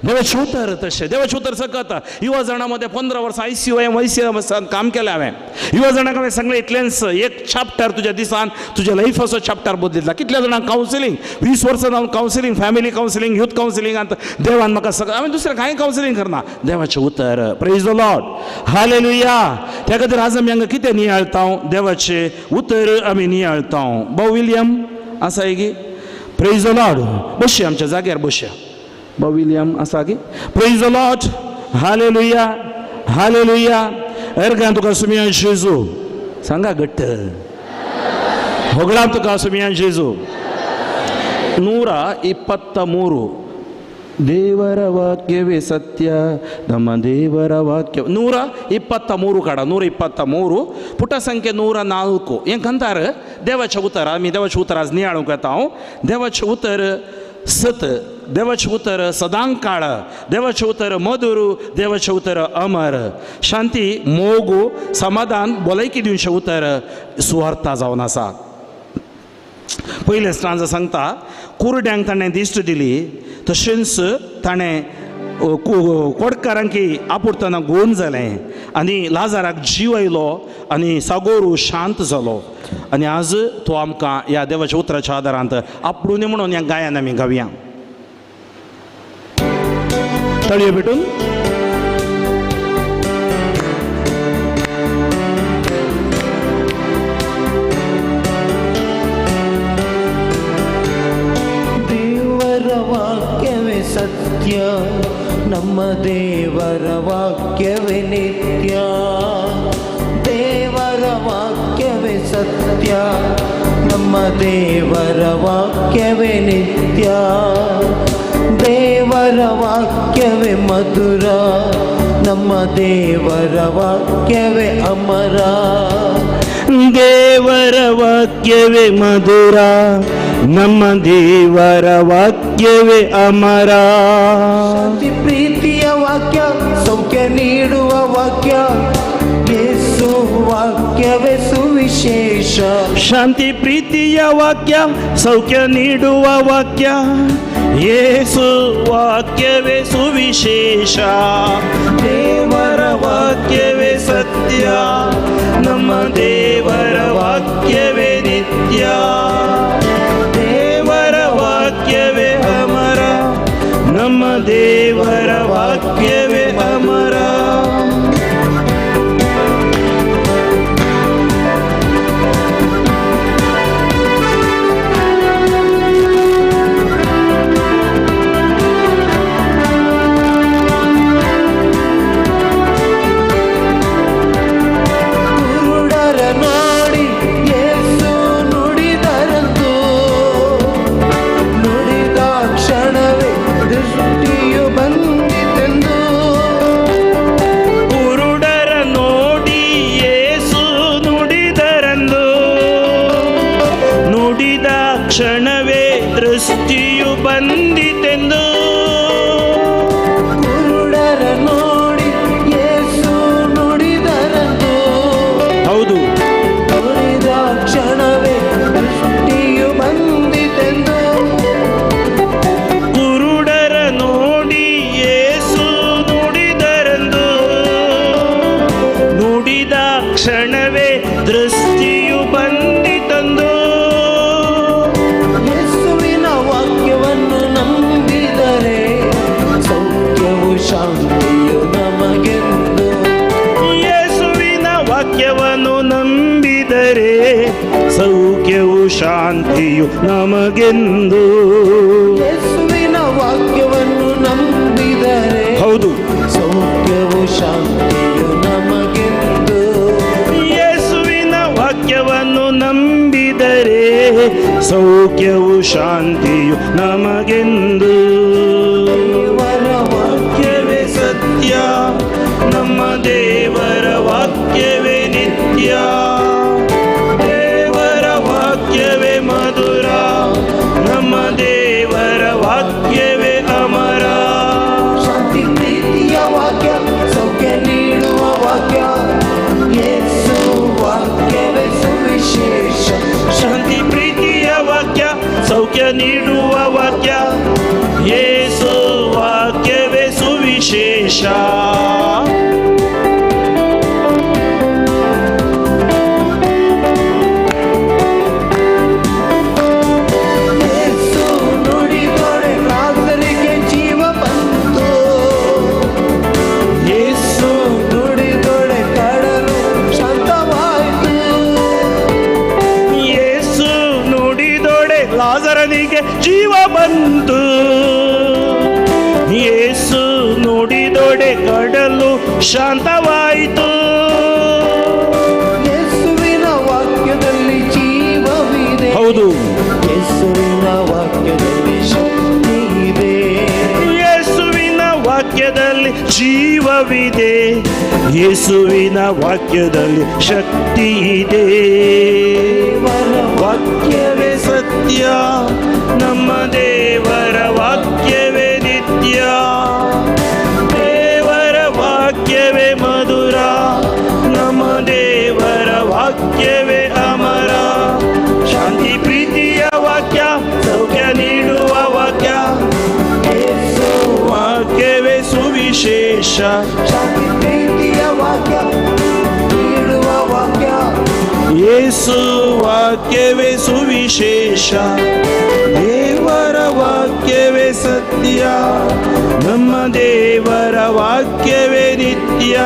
देवाचें उतर तशें, देवाचें उतर सकत. युवा जाणां मदें 15 वर्सां ICU M ICU काम केलें हांवें. युवा जाणांक हांवें सांगलें इतलेंच, एक चॅप्टर तुज्या दिसान तुज्या लायफाचो चॅप्टर बदलितला. कितल्या जाणांक कावन्सिलींग, 20 वर्सां जावन कावन्सिलींग, फॅमिली कावन्सिलींग, यूथ कावन्सिलिंगांत देवान म्हाका सगळें. हांवें दुसरें कांय कावन्सिलींग करना, देवाचें उतर. प्रेज the Lord, hallelujah. त्या खातीर आज आमी हांगा कितें नियाळता, देवाचें उतर आमी नियाळता. भाव विलियम आसा गी? प्रेज the Lord. बसया आमच्या जाग्यार बसया. भाव विलियम आसा की? Praise the Lord, hallelujah, hallelujah. अर्गां तुका सुमिया जेजू, सांगा घट्ट होगळां तुका सुमिया जेजू. 123 ದೇವರ ವಾಕ್ಯವೇ ಸತ್ಯ, ನಮ್ಮ ದೇವರ ವಾಕ್ಯ. 123 ಕಾಡ, 123 ಪುಟ ಸಂಖ್ಯೆ 104. हें देवाचें उतर, आमी देवाचें उतर आज नियाळूंक येता हांव. देवाचें उतर सत, देवाचें उतर सदांकाळ, देवाचें उतर मधुर, देवाचें उतर अमर. शांती, मोग, समाधान, भलायकी दिवचें उतर सुवार्था जावन आसा. पयलें स्टांजा सांगता, कुरड्यांक ताणें दिश्ट दिली, तशेंच ताणें कोडकारांकी आपुडतना गोन जालें, आनी लाजाराक जीव आयलो आनी सागोरू शांत जालो. आनी आज तो आमकां ह्या देवाच्या उतराच्या आदारांत आपडून म्हणून ह्या गायान आमी गावया. तळयो भेटून. ದೇವರ ವಾಕ್ಯವೇ ಸತ್ಯ, ನಮ್ಮ ದೇವರ ವಾಕ್ಯವೇ ನಿತ್ಯ. ದೇವರ ವಾಕ್ಯವೇ ಸತ್ಯ, ನಮ್ಮ ದೇವರ ವಾಕ್ಯವೇ ನಿತ್ಯ. ದೇವರ ವಾಕ್ಯವೇ ಮಧುರ, ನಮ್ಮ ದೇವರ ವಾಕ್ಯವೇ ಅಮರ. ದೇವರ ವಾಕ್ಯವೇ ಮಧುರ, ನಮ್ಮ ದೇವರ ವಾಕ್ಯವೇ ಅಮರ. ಶಾಂತಿ ಪ್ರೀತಿಯ ವಾಕ್ಯ, ಸೌಖ್ಯ ನೀಡುವ ವಾಕ್ಯ, ಯೇಸು ವಾಕ್ಯವೇ ಸುವಿಶೇಷ. ಶಾಂತಿ ಪ್ರೀತಿಯ ವಾಕ್ಯ, ಸೌಖ್ಯ ನೀಡುವ ವಾಕ್ಯ, ಯೇಸು ವಾಕ್ಯವೇ ಸುವಿಶೇಷ. ದೇವರ ವಾಕ್ಯವೇ ಸತ್ಯ, ನಮ್ಮ ದೇವರ ವಾಕ್ಯವೇ ನಿತ್ಯ. ದೇವರ ವಾಕ್ಯವೇ ಅಮರ, ನಮ್ಮ ದೇವರ ವಾಕ್ಯವೇ ಅಮರ. ಕುರುಡರ ನೋಡಿ ಯೇಸು ನುಡಿದರಂತು, ನುಡಿದ ಕ್ಷಣವೇ ದೃಷ್ಟಿಯು ಬಂದಿತೆಂದು. ಶಾಂತಿಯು ನಮಗೆಂದು. ಯೇಸುವಿನ ವಾಕ್ಯವನ್ನು ನಂಬಿದರೆ ಸೌಖ್ಯವು ಶಾಂತಿಯು ನಮಗೆಂದು. ಯೇಸುವಿನ ವಾಕ್ಯವನ್ನು ನಂಬಿದರೆ ಹೌದು, ಸೌಖ್ಯವು ಶಾಂತಿಯು ನಮಗೆಂದು. ಯೇಸುವಿನ ವಾಕ್ಯವನ್ನು ನಂಬಿದರೆ ಸೌಖ್ಯವು ಶಾಂತಿಯು ನಮಗೆಂದು. ದೇವರ ವಾಕ್ಯವೇ ಸತ್ಯ, ನಮ್ಮ ದೇವರ ವಾಕ್ಯವೇ ನಿತ್ಯ. ದೇವರ ವಾಕ್ಯವೇ ಮಧುರ, ನಮ್ಮ ದೇವರ ವಾಕ್ಯವೇ ಅಮರ. ಶಾಂತಿ ಪ್ರೀತಿಯ ವಾಕ್ಯ, ಸೌಖ್ಯ ನೀಡುವ ವಾಕ್ಯ, ಯೇಸು ವಾಕ್ಯವೇ ಸುವಿಶೇಷ. ಶಾಂತಿ ಪ್ರೀತಿಯ ವಾಕ್ಯ, ಸೌಖ್ಯ ನೀಡುವ ವಾಕ್ಯ, ಯೇಸು ವಾಕ್ಯವೇ ಸುವಿಶೇಷ. ಯೇಸು ನುಡಿದೊಡೆ ಲಾಜರಿಗೆ ಜೀವ ಬಂತು. ಯೇಸು ನುಡಿದೊಡೆ ಕಡಲು ಶಾಂತವಾಯಿತು. ಯೇಸು ನುಡಿದೊಡೆ ಲಾಜರನಿಗೆ ಜೀವ ಬಂತು. ಯೇಸು ನುಡಿದೊಡೆ ಕಡಲು ಶಾಂತವಾಯಿತು. ಯೇಸುವಿನ ವಾಕ್ಯದಲ್ಲಿ ಜೀವವಿದೆ. ಹೌದು, ಯೇಸುವಿನ ವಾಕ್ಯದಲ್ಲಿ ಶಕ್ತಿ ಇದೆ. ಯೇಸುವಿನ ವಾಕ್ಯದಲ್ಲಿ ಜೀವವಿದೆ, ಯೇಸುವಿನ ವಾಕ್ಯದಲ್ಲಿ ಶಕ್ತಿ ಇದೆ. ದೇವರ ವಾಕ್ಯವೇ ಸತ್ಯ, ನಮ್ಮ ದೇವರ ವಾಕ್ಯವೇ ನಿತ್ಯ. ದೇವರ ವಾಕ್ಯವೇ ಮಧುರ, ನಮ್ಮ ದೇವರ ವಾಕ್ಯವೇ ಅಮರ. ಶಾಂತಿ ಪ್ರೀತಿಯ ವಾಕ್ಯ, ಸೌಖ್ಯ ನೀಡುವ ವಾಕ್ಯ, ಯೇಸು ವಾಕ್ಯವೇ ಸುವಿಶೇಷ. ಶಾಂತಿ ಪ್ರೀತಿಯ ವಾಕ್ಯ ನೀಡುವ ವಾಕ್ಯ, ಯೇಸು ವಾಕ್ಯವೇ ಸುವಿಶೇಷ. ದೇವರ ವಾಕ್ಯವೇ ಸತ್ಯ, ನಮ್ಮ ದೇವರ ವಾಕ್ಯವೇ ನಿತ್ಯ.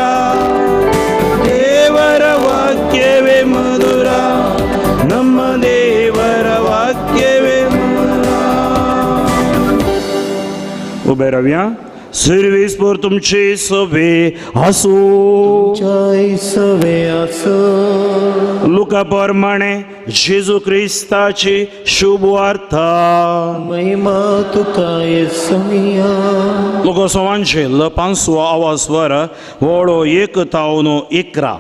ದೇವರ ವಾಕ್ಯವೇ ಮಧುರ, ನಮ್ಮ ದೇವರ ವಾಕ್ಯವೇ ಮಧುರ. उबे रावया. सर्वेस्पर तुमचे सवे आसूं. जय असो. लुका प्रमाणे जेजू क्रिस्ताची शुभ वार्ता. महिमा तुका येसुमिया. लोकोत्सवांचे पांचवो आवाज वर वोळो 1 तावन 11.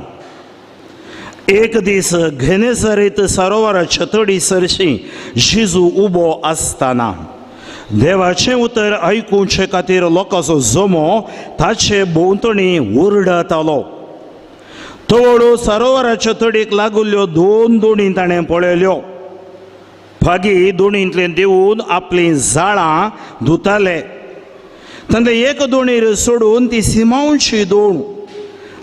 एक दीस घेनेसरीत सरोवराच्या तडी सरशी जेजू उबो आसतना देवाचें उतर आयकुचे खातीर लोकांचो जमो ताचे भोंवतणी उरडतालो. तवळो सरोवराच्या तडीक लागुल्ल्यो 2 दोणी ताणें पळयल्यो. फागी दोणींतल्यान देवून आपलीं जाळां धुताले. तांतले एक दोणीर सोडून ती सिमांवची दोण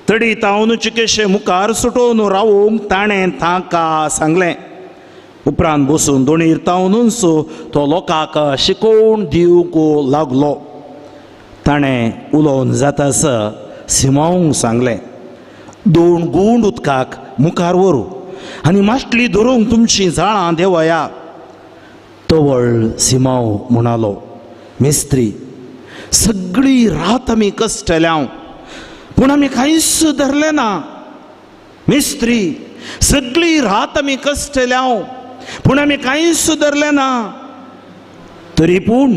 तडी तावन चिकेशे मुखार सुटोवन रावूंक ताणें तांकां सांगलें. उपरांत बसून दोणीर तावनूच तो लोकांक शिकोवन दिवंक लागलो. ताणें उलोवन जातास सिमांवक सांगलें, 2 गुंड उदकाक मुखार व्हरू आनी मासली धरूंक तुमचीं जाळां देवया. तवळ सिमांव म्हणालो, मिस्त्री, सगळी रात आमी कश्टल्या पूण आमी कांयच धरलें ना. मिस्त्री, सगळी रात आमी कश्टल्या पूण आमी कांयच धरलें ना. तरी पूण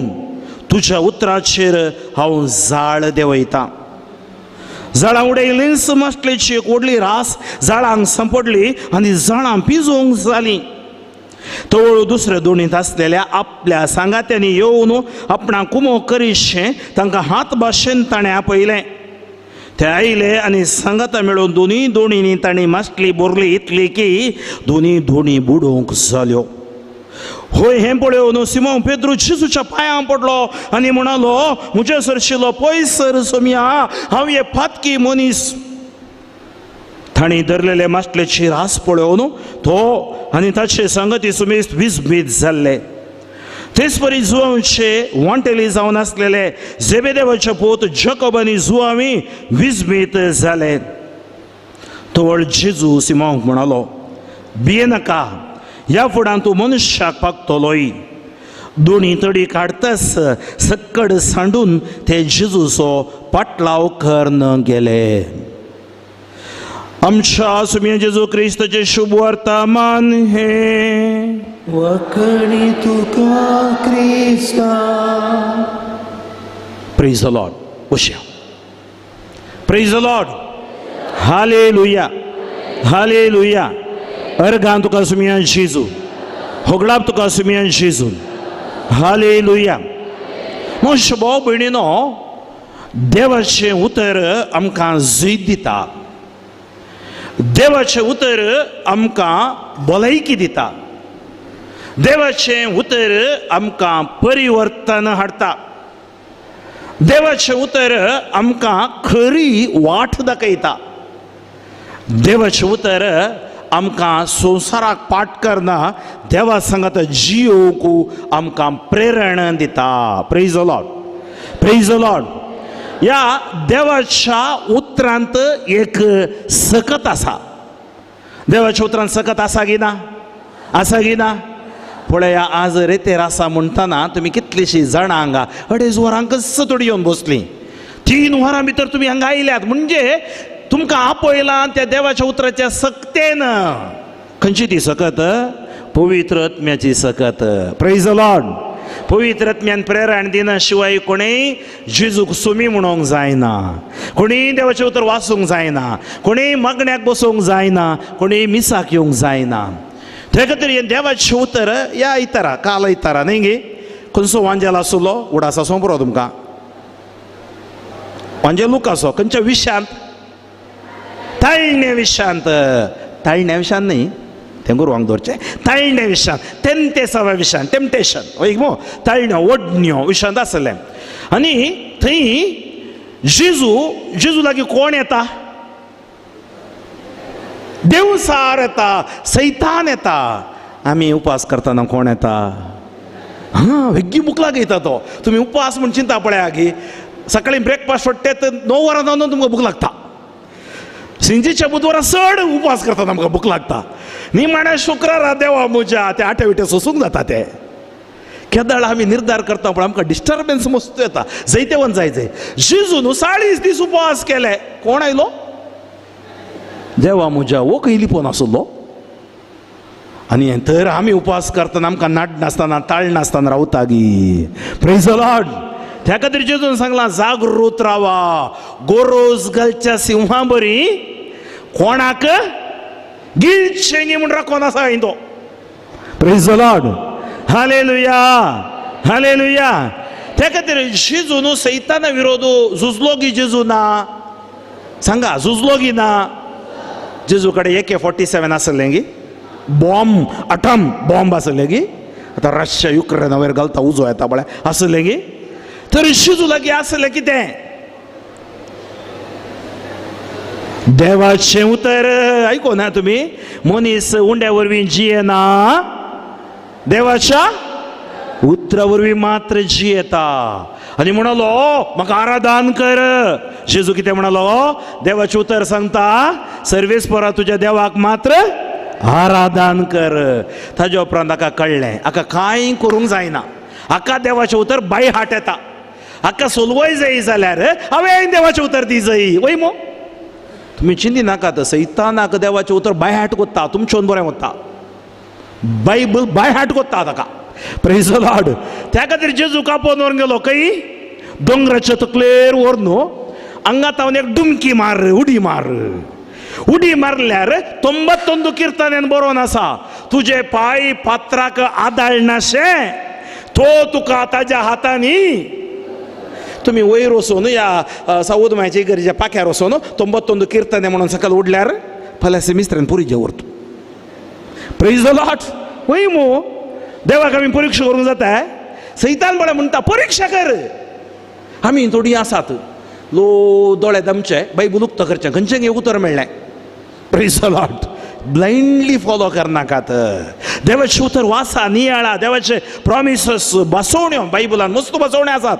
तुज्या उतराचेर हांव जाळ देंवयतां. जाळां उडयलींच मासलेची एक व्हडली रास जाळांक सांपडली आनी जाळां पिजोवंक जालीं. तवळ दुसऱ्या दोणींत आसलेल्या आपल्या सांगात्यांनी येवन आपणाक कुमो करीतशें तांकां हात भाशेन ताणें आपयलें. ते आयले आनी सांगाता मेळून दोनूय दोणींनी तांणी मासली भरली इतली की दोनूय दोणी बुडोवंक जाल्यो. होय हें पळोवन सिमोन पेद्रू जेजूच्या पांयां पडलो आनी म्हणालो, म्हजे सरशिलो पयस सर सोमया, हांव हे पातकी मनीस. तांणी धरलेले मासलेची रास पळोवन तो आनी ताचे सांगती सुमेस्त विस्मीत जाल्ले. तेच परी जुवांचे वांटेली जावन आसलेले जेबेदेवाचे पूत जकोब आनी जुवांवी विजमीत जाले. तवळ जेजू सिमांवक म्हणालो, भियेनाका, ह्या फुडान तूं मनुष्याक पागतलोय. दोणी तडी काडताच सक्कड सांडून ते जेजूचो पाटलाव करन गेले. आमच्या सुम्या जेजू क्रिस्ताचें शुभ वर्तमान हें. वखणी तुका क्रिस्ता. Praise the Lord. बसया. Praise the Lord. Hallelujah, hallelujah. Organ तुका सुम्या जेजू, होगडाप तुका सुम्या जेजू. हालेलुया. म्हज्या भाव भयणीनो, देवाचें उतर आमकां जैत दिता, देवाचें उतर आमकां भलायकी दिता, देवाचें उतर आमकां परिवर्तन हाडटा, देवाचें उतर आमकां खरी वाट दाखयता, देवाचें उतर आमकां संवसाराक पाठ करना, देवा सांगात जियोवंक आमकां प्रेरणा दिता. Praise the Lord, praise the Lord. ह्या देवाच्या उतरांत एक सकत आसा. देवाच्या उतरांत सकत आसा की ना? आसा की ना? पळया, आज रेतेर आसा म्हणटना तुमी कितलींशीं जाणां हांगा 2.5 वरांकच थोडी येवन बसलीं. 3 वरां भितर तुमी हांगा आयल्यात म्हणजे तुमकां आपयलां त्या देवाच्या उतराच्या सक्तेन. खंयची ती सकत? पवित्र आत्म्याची सकत. Praise the Lord. पवित्र आत्म्यान प्रेरण दिना शिवाय कोणीय जेजूक सुमी म्हणूंक जायना, कोणीय देवाचें उतर वाचूंक जायना, कोणीय मागण्याक बसूंक जायना, कोणीय मिसाक येवंक जायना. ते खातीर हें देवाचें उतर ह्या आयतारा, काल आयतारा न्ही गे, खंयचो वांजेल आसलो उडास आसूं पुरो तुमकां, वांजेल लुकासो खंयच्या विशयांत? ताळण्या विशयांत. ताळण्या विशयांत न्ही, तें गुरवांक दवरचें. ताळण्या विशयांत, तेंतेसाव्या विशयांत, टेम्पटेशन वय मो, ताळण्यो ओडण्यो विशयांत आसलें. आनी थंय जेजू, जेजू लागीं कोण येता? देवसार येता, सैतान येता. आमी उपास करतना कोण येता? हां, वेगळी भूक लागयता तो. तुमी उपास म्हूण चिंता पळया की सकाळी ब्रेकफास्ट सोडटे तर 9 वरां जावन तुमकां भूक लागता. सिंजीच्या बुधवारा चड उपास करतना आमकां भूक लागता. निमाण्या शुक्रारा देवा म्हज्या ते आटे विटे सोसूंक जाता. ते केदळ आमी निर्धार करता पण आमकां डिस्टर्बन्स मस्त येता. जैतेवन जाय जाय. जेजून 40 दीस उपवास केले. कोण आयलो? देवा म्हज्या, हो खंय लिपोवन आसलो? आनी तर आमी उपास करतना आमकां नाट नासतना ताळ नासतना रावता गी. Praise the Lord. त्या खातीर जेजून सांगलां, जागृत रावा, गोरोज घालच्या सिंहा बरी कोणाक गिळचें न्ही म्हूण राखोन आसा हांवें तो. Praise the Lord. Hallelujah, hallelujah. त्या खातीर जेजू न्हू सैताना विरोध झुजलो गी जेजू ना? सांगा, झुजलो गी ना? जेजू कडेन AK-47 आसलें गी, बॉम्ब, अटम बॉम्ब आसलें गी. आतां रशिया युक्रेना वयर घालता उजो येता पळय आसलें गी. तर जेजू लागीं आसलें कितें? देवाचें उतर. आयको ना तुमी? मनीस उंड्या वरवीं जियेना, देवाच्या उतरा वरवीं मात्र जियेता. आनी म्हणालो, म्हाका आराधन कर. जेजू कितें म्हणालो? देवाचें उतर सांगता, सर्वेस्परा तुज्या देवाक मात्र आराधन कर. ताज्या उपरांत हाका कळ्ळें, हाका कांय करूंक जायना, हाका देवाचें उतर बाय हार्ट येता, हाका सोलवय जाय जाल्यार हांवें देवाचें उतर दी जाय. वय मो, तुमी चिंती नाकात. सैतानाक देवाचें उतर बाय हार्ट कोत्ता, तुमच्यान बरें वता. बायबल बाय हार्ट कोत्ता ताका. Praise the Lord. त्या खातीर जेजू कापोवन व्हरून गेलो खंय? दोंगराच्या तकलेर व्हरून हांगा तावन एक डुमकी मार, उडी मार. उडी मारल्यार 91 किर्तनान बरोवन आसा, तुजे पांय पात्राक आदाळनाशें तो तुका ताज्या हातांनी. तुमी वयर वचून ह्या सावद मायच्या इगर्जेच्या पाख्यार वचून 91 किर्तने म्हणून सकयल उडल्यार फाल्यां सेमिस्त्रेन पुरी जेवरतू. Praise the Lord. वय मो, देवाक आमी परिक्षा करूंक जाता? सैतान बरें म्हणटा परिक्षा कर. आमी थोडीं आसात लो दोळे दमचे बायबल उक्तो करचें, खंयचें उतर मेळ्ळें? Praise the Lord. ब्लायंडली फॉलो करनाकात. देवाचें उतर वाचा, नियाळा, देवाचे प्रॉमिसस बसोवण्यो बायबलान मस्त बसोवण्यो आसात.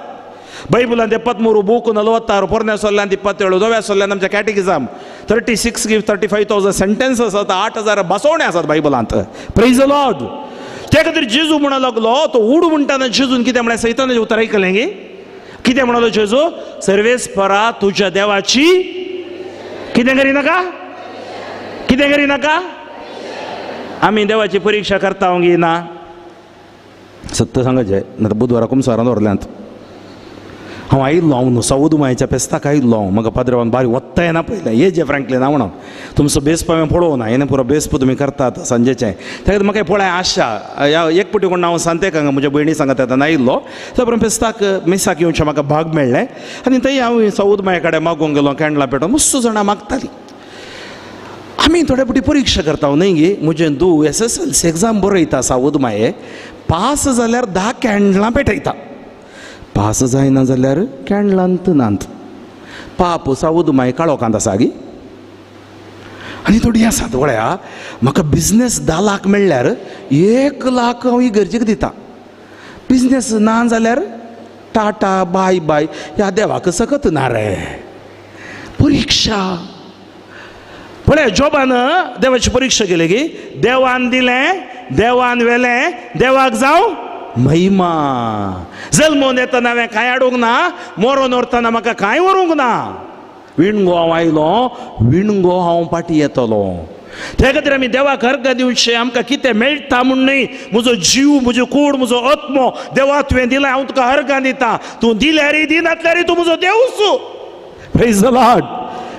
बायबलान ते 13 बूक 46 पोरण्या सोल्ल्यान 27 नव्या सोल्ल्यान आमच्या कॅटेकिझम 36 गिव 35,000 सेंटेन्स आसात, 8,000 बसोवण्यो आसात बायबलांत. Praise the Lord. त्या खातीर जेजू म्हणूंक लागलो, तो उड म्हणटाना जेजून कितें म्हळ्यार सैतानाचें उतर आयकलें गी? कितें म्हणालो जेजू? सर्वेस्परा तुज्या देवाची कितें करिनाका, कितें करिनाका. आमी देवाची परिक्षा करता गी ना? सत्य सांगाचें ना तर बुधवारा कुमसारान दवरल्यांत. हांव आयिल्लो, हांव सावद मायच्या फेस्ताक आयिल्लो. हांव म्हाका पाद्रेवान बारी वत्ता येना पयलें ये जे फ्रँकलीन हांव म्हणून तुमचो बेसप हांवें पळोवना, हें पुरो बेसप तुमी करतात सांजेचें, त्या खातीर म्हाका पळय आशा. ह्या एक पटी कोण हांव सांतेक हांगा म्हज्या भयणी सांगता तेन्ना आयिल्लो, त्या उपरांत फेस्ताक मिसाक येवचें म्हाका भाग मेळ्ळें आनी थंय हांव सावद माये कडेन मागूंक गेलो. कॅन्डलां पेटोवन मस्त जाणां मागतालीं. आमी थोडे फावटी परिक्षा करता न्हय गे. म्हजें धूव SSLC exam बरयता सावद माये, पास जाल्यार 10 कॅन्डलां पेटयता, पास जायना जाल्यार कॅन्डलांत नात. पाप सावद माय काळोखांत आसा गी. आनी थोडीं आसात पळया, म्हाका बिजनेस 10 लाख मेळ्ळ्यार 1 लाख हांव इगर्जेक दिता, बिजनेस ना जाल्यार टाटा बाय बाय. ह्या देवाक सकत ना रे. परिक्षा पळय, जॉबान देवाची परिक्षा केली की देवान दिलें, देवान व्हेलें, देवाक जावं महिमा. जल्मोन येतना हांवें कांय हाडूंक ना, मरोन व्हरतना म्हाका कांय व्हरूंक ना. विणगो हांव आयलो, विणगो हांव फाटीं येतलो. त्या खातीर आमी देवाक अर्घ दिवचें. आमकां कितें मेळटा म्हूण न्हय, म्हजो जीव, म्हजो कूड, म्हजो आत्मो देवा तुवें दिला, हांव तुका अर्घां दिता. तूं दिल्यारय दिनातल्यारय तूं म्हजो देवूच. Praise the Lord,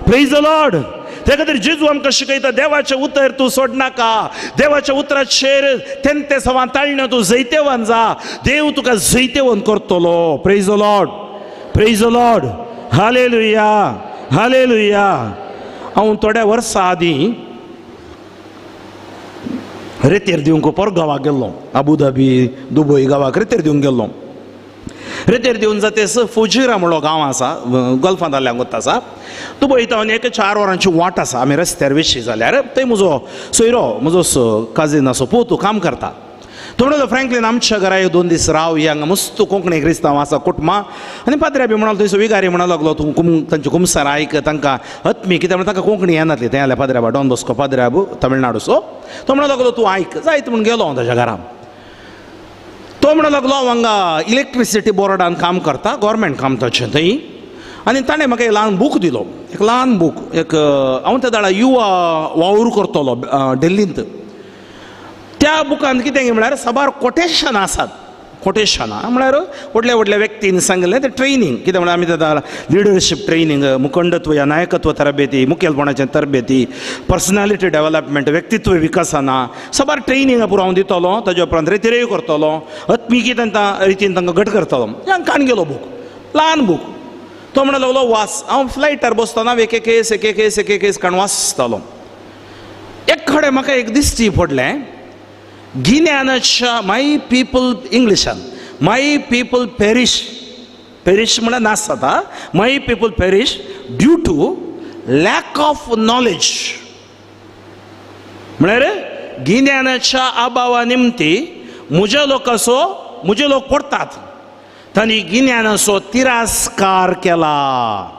praise the Lord. त्या खातीर जेजू आमकां शिकयता, देवाचें उतर तूं सोडनाका, देवाच्या उतराचेर तेंते सवां ताळण्यो तूं जैतेवन जा, देव तुका जैतेवन करतलो. Praise the Lord, praise the Lord. Hallelujah, hallelujah. हांव थोड्या वर्सां आदीं रेतेर दिवंक पोरगांवाक गेल्लो, अबुधाबी दुबय गांवाक रेतेर दिवंक गेल्लो. रेतेर दिवन जातेस फुजिरा म्हणलो गांव आसा, गल्फांत जाल्ल्या गोत आसा. दुबय तावन एक 4 वरांची वाट आसा. आमी रस्त्यार वेशी जाल्यार थंय म्हजो सोयरो, म्हजो काजीन असो पोतू काम करता. तो म्हणलो, फ्रँकलीन आमच्या घरा 2 दीस राव, हांगा मस्त कोंकणी क्रिस्तांव आसा कुटुंबां. आनी पाद्रे बी म्हणलो, थंयसर विगारी म्हणो लागलो, तूं तांचे कुमसार आयक, तांकां आत्मी कित्याक म्हणल्यार तांकां कोंकणी येनातली. थंय आल्या पाद्रे डॉन बॉस्को पाद्रे तमिळनाडूचो. तो म्हणो लागलो, तूं आयक. जायत म्हूण गेलो हांव ताच्या घरा. तो म्हणो लागलो, हांव हांगा इलेक्ट्रिसिटी बोर्डान काम करता, गोवोरमेंट काम ताचें थंय. आनी ताणें म्हाका एक ल्हान बूक दिलो, एक ल्हान बूक. एक हांव त्या दाडा युवा वावर करतलो दिल्लींत. त्या बुकांत कितें म्हळ्यार साबार कोटेशनां आसात. कोटेशनां म्हळ्यार व्हडल्या व्हडल्या व्यक्तीन सांगलें तें ट्रेनींग. कितें म्हळ्यार आमी तें लिडरशीप ट्रेनींग, मुखंडत्व या नायकत्व तरबेती, मुखेलपणाचें तरबेती, पर्सनॅलिटी डेवलपमेंट, व्यक्तित्व विकसना, साबार ट्रेनींग पुरो हांव दितलो. ताजे उपरांत रेतिरेय करतलो, आत्मिकी तांकां रितीन तांकां घट करतलो. हांव काण गेलो बूक, ल्हान बूक. तो म्हणूंक लागलो वास. हांव फ्लायटार बसतना एक एक केस एक एक केस एक एक केस काण वाचतालो. एक कडेन म्हाका एक दिश्टी पडलें, गिन्यानाच्या my people, इंग्लिशान my people perish, perish म्हळ्यार नाश जाता, my people perish due to lack of knowledge. म्हळ्यार गिन्यानाच्या अभावा निमती म्हज्या लोकांचो, म्हजे लोक पडटात, तांणी गिन्यानाचो तिरस्कार केला.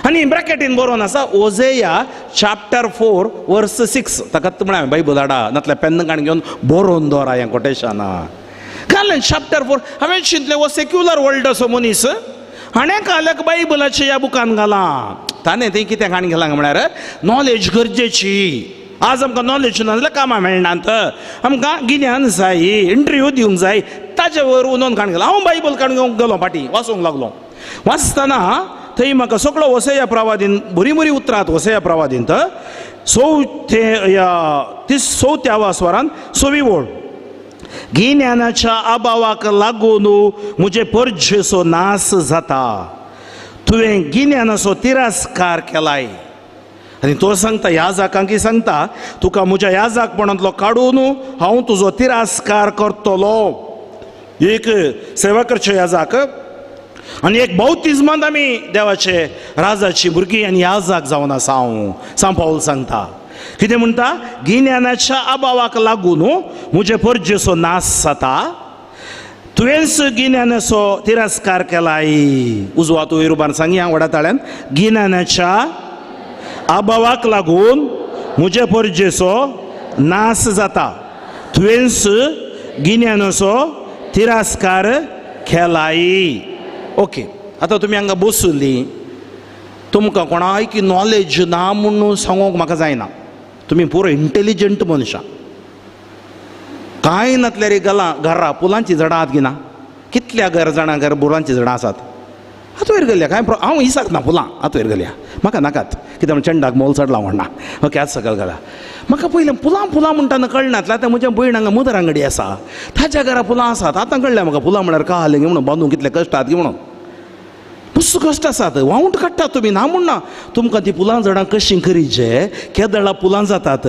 आनी ब्रॅकेटीन बरोवन आसा ओजेया चॅप्टर 4 वर्स 6. ताका म्हळ्यार बायबल हाडा, नातल्यार पेन्न काण घेवन बरोवन दवरा हें कोटेशना. घालें चॅप्टर 4. हांवें चिंतलें हो सेक्युलर वर्ल्ड असो मनीस हाणें कालक बायबलाचें ह्या बुकान घालां. ताणें थंय कितें काण घालां म्हळ्यार नॉलेज गरजेची. आज आमकां नॉलेज ना जाल्यार कामां मेळनात, आमकां गिन्यान जाय, इंटरव्यू दिवंक जाय. ताजे वर उलोवन काण गेलो. हांव बायबल काडून घेवंक गेलो फाटीं वाचूंक लागलो. वाचतना थंय म्हाका सगळो वसया प्रवादीन बरीं बरीं उतरात वसया प्रवादींत चवथ्या स्वरान 6वी ओळ, गिन्यानाच्या अभावाक लागून म्हजे परजेचो नाश जाता, तुवें गिन्यानाचो तिरस्कार केलाय. आनी तो सांगता याजकांकी सांगता, तुका म्हज्या याजकपणांतलो काडून हांव तुजो तिरस्कार करतलो. एक सेवा करचे याजक आनी एक बौतिज्मांत आमी देवाचे राजाची भुरगीं आनी याजक जावन आसा. हांव सांव पावल सांगता कितें म्हणटा? गिन्यानाच्या अभावाक लागून म्हजे परजेचो नाश जाता, तुवेंच गिन्यानाचो तिरस्कार केलाय. उजवा तूं वयर सांगी व्हडा ताळ्यान, गिन्यानाच्या अभावाक लागून म्हजे परजेचो नाश जाता, तुवेंच गिन्यानाचो तिरस्कार केलाय. ओके, आतां तुमी हांगा बसली, तुमकां कोणायकी नॉलेज ना म्हणून सांगूंक म्हाका जायना. तुमी पुरो इंटेलिजंट मनशां. कांय नातल्यार गला घरा फुलांचीं झाडां आहात गी ना? कितल्या घर जाणां घर फुलांचीं झाडां आसात? आतां वयर गेल्या कांय हांव इसाक ना फुलां आतां वयर गेल्या म्हाका नाकात, कित्याक म्हण चेंडाक मोल चडला म्हणना. ओके, आज सकयल घाला. म्हाका पयलें फुलां फुलां म्हणटा कळना. आतां म्हज्या भयण हांगा मदर आंगडी आसा, ताच्या घरा फुलां आसात. आतां कळ्ळें म्हाका फुलां म्हळ्यार कालें म्हणून बांदूंक कितले कश्ट आहात गी म्हणून. मस्त कश्ट आसात, वावंट काडटात तुमी, ना म्हणना. तुमकां ती फुलां झाडां कशीं करीचे, केदळा फुलां जातात,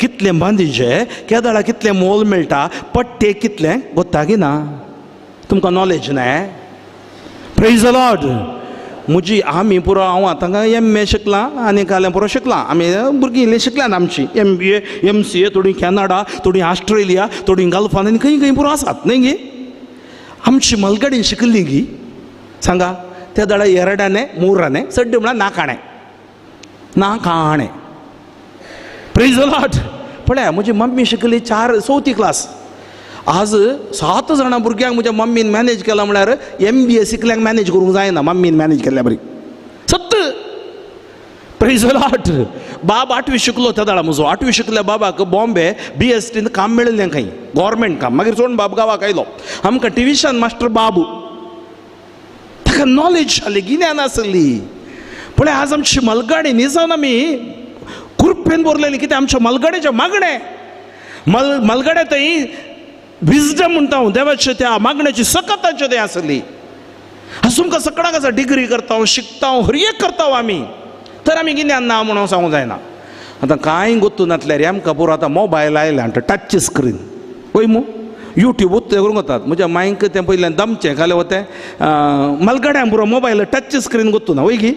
कितलें बांदिचे, केदळा कितलें मोल मेळटा, पट्टे कितलें गोत्ता की ना? तुमकां नॉलेज ना? Praise the Lord. म्हजी आमी पुरो हांव आतां एम ए शिकलां आनी कालें पुरो शिकलां. आमी भुरगीं इल्लीं शिकल्यान आमची M B A, M C A, थोडीं कॅनडा, थोडीं ऑस्ट्रेलिया, थोडीं गल्फान आनी खंय खंय पुरो आसात न्हय गी? आमची मलगडीन शिकल्ली गी? सांगा, त्या दळा एरडाने मूराने सड्डे म्हळ्यार नाकाणें नाकाणें. Praise the Lord. पळया म्हजी मम्मी शिकली 4 चवथी क्लास. आज 7 जाणां भुरग्यांक म्हज्या मम्मीन मॅनेज केला म्हळ्यार एम बी ए शिकल्यांक मॅनेज करूंक जायना, मम्मीन मॅनेज केल्ल्या बरी सत्त. Praise the Lord. बाब 8वी शिकलो त्या दळा म्हजो. 8वी शिकल्या बाबाक बॉम्बे बी एस टीन काम मेळिल्लें खंय, गव्हर्मेंट काम. मागीर सोडून बाब गांवाक आयलो. आमकां ट्युशन मास्टर बाबू, ताका नॉलेज आसली, गिन्यान आसली. पळय आज आमची मलगाडी निजान आमी कुरपेन भरलेली. कितें आमच्या मलगाडीचें मागणें, मलगाडे थंय विजडम म्हणटा हांव, देवाच्या त्या मागण्याची सकताचें तें आसली. आज तुमकां सगळ्यांक आसा, डिग्री करता, शिकता, हर एक करता आमी, तर आमी गिन्यान ना म्हणून सांगूंक जायना. आतां कांय गोत्तू नातल्यार आमकां पुरो आतां मोबायल आयला टच स्क्रीन वय मू, युट्यूब उत्ते करूंक वतात. म्हज्या मांयक तें पयल्यान दमचें खालें वतें मलगड्यां पुरो मोबायल टच स्क्रीन गोत्तू ना वय गी?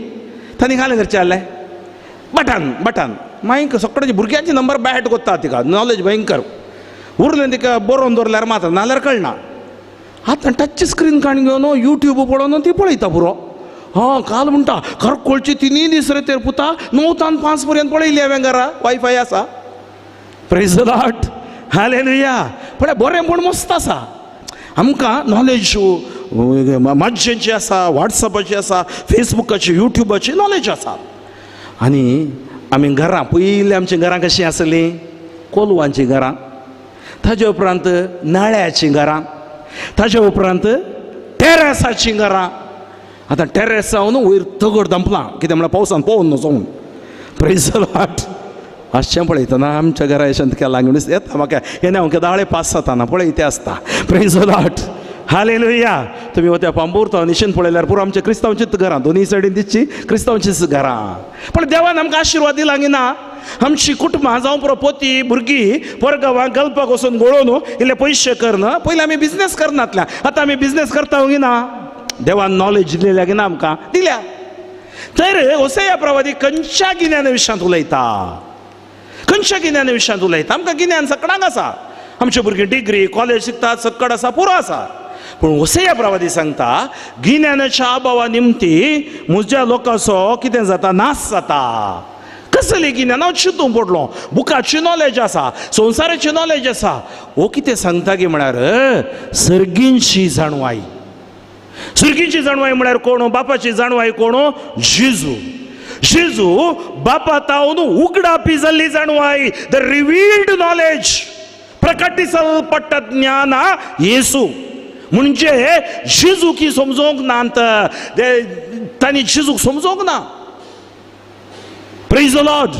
तांणी खालें करचें जालें बटन बटन. मांयक सगळ्याचे भुरग्यांचे नंबर बॅट कोत्ता, तिका नॉलेज भयंकर उरलें. तिका बरोवन दवरल्यार मात्र, नाल्यार कळना. आतां टच स्क्रीन काण घेवन युट्यूब पळोवन ती पळयता पुरो. हां, काल म्हणटा करकोळची तिनूय दीस रे तेर पुता 9 तान 5 पर्यंत पळयली हांवें घरा, वायफाय आसा. Praise the Lord, hallelujah. पळय बरें पूण मस्त आसा. आमकां नॉलेज माज्जेची आसा, वॉट्सएपाची आसा, फेसबुकाची, युट्यूबाची नॉलेज आसा. आनी आमी घरां पयलीं आमचीं घरां कशीं आसलीं? कोलवांचीं घरां, ताजे उपरांत नळ्याचीं घरां, ताजे उपरांत टेरेसाचीं घरां. आतां टेरेस जावन वयर दगड धांपलां, कितें म्हळ्यार पावसान पोवन न्हू जावन. Praise the Lord. अशें पळयतना आमच्या घरा यशंत केला म्हणून येता म्हाका हें हांव दाळे पास जाताना पळय ते आसता. Praise the Lord, hallelujah. तुमी वत्या पांबूर निशेन पळयल्यार पुरो आमच्या क्रिस्तांवचीच घरां, दोनूय सायडीन दिसची क्रिस्तांवचीच घरां. पण देवान आमकां आशिर्वाद दिला की ना? आमची कुटुंबां जावं पुरो पोती भुरगीं परगांवां गल्पाक वचून गोळोवन इल्ले पयशे करन. पयलीं आमी बिजनेस करनातल्या, आतां आमी बिजनेस करता की ना? देवान नॉलेज दिल्या की ना आमकां? दिल्या. तर ओसया प्रवादी खंयच्या गिन्याना विशयांत उलयता? खंयच्या गिन्याना विशयांत उलयता? आमकां गिन्यान सगळ्यांक आसा. आमचे भुरगीं डिग्री कॉलेज शिकतात, सक्कड आसा, पुरो आसा. पूण ओसया प्रवादी सांगता गिन्यानाच्या अभावा निमती म्हज्या लोकांचो कितें जाता? नाश जाता. कसली गिन्यान? हांव चिंतूंक पडलो. बुकाची नॉलेज आसा, संवसाराची नॉलेज आसा. हो कितें सांगता की म्हळ्यार सर्गींची जाणवाय. सर्गींची जाणवाय म्हळ्यार कोण? बापाची जाणवाय कोण? जेजू. जेजू बापा तावन उगडापी जाल्ली जाणवाय, the revealed knowledge, प्रकटिसल्पट्ट ज्ञान येसू. म्हणजे जेजू की समजोंक ना, तांणी जेजूक समजोंक ना. Praise the Lord.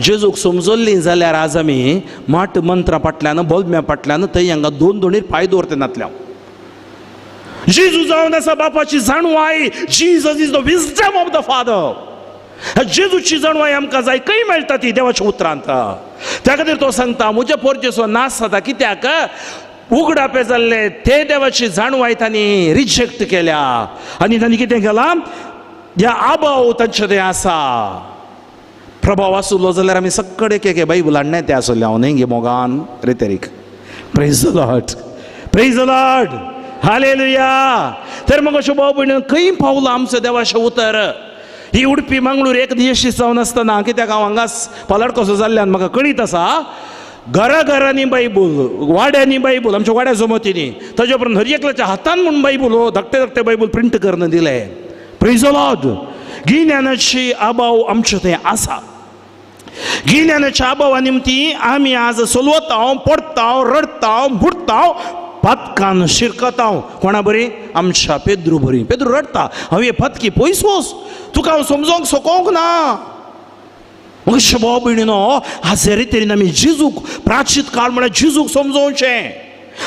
जेजूक समजल्ली जाल्यार आज आमी माट मंत्रा फाटल्यान, बोलम्या फाटल्यान थंय हांगा दोन दोनीर पांय दवरता नातल्या. जेजू जावन आसा बापाची जाणवाय. Jesus is the wisdom of the Father. जेजूची जाणवाय आमकां जाय. खंय मेळटा ती? देवाच्या उतरांत. त्या खातीर तो सांगता म्हज्या पोरजेचो नाश जाता, कित्याक उगडापे जाल्ले ते देवाची जाणवाय तांणी रिजेक्ट केल्या आनी तांणी कितें केलां? ह्या आबाव तांचे ते आसा. प्रभाव आसलो जाल्यार आमी सगळे एक एक बायबल हाडणे ते आसले हांव न्ही गे मोगान रेतेरीक. Praise the Lord, praise the Lord, hallelujah. तर मग अशें भाव भयण खंय पावलां आमचो देवाचें उतर. ही उडपी मंगळूर एक देशी जावन आसतना कित्याक हांव हांगाच पालड कसो जाल्ल्यान म्हाका कळीत आसा. घरा घरांनी बायबल, वाड्यांनी बायबल, आमच्या वाड्या जमतींनी, ताजे उपरांत हर एकल्याच्या हातान म्हूण बायबल हो धाकटे धाकटे बायबल प्रिंट करून दिले. Praise the Lord. गिन्यानाची अभाव आमचे थंय आसा. गिन्यानाच्या अभावा निमती आमी आज सोलवताव, पडताव, रडताव, बुडताव, पातकान शिरकताव. कोणा बरी? आमच्या पेद्रू बरी. पेद्रू रडटा, हांव हे पातकी पयस वच, तुका हांव समजोंक सकोंक ना. मग भाव भयणीनो, आज हे रितीन आमी जेजूक प्राचीत काळ म्हळ्यार जेजूक समजोवचें,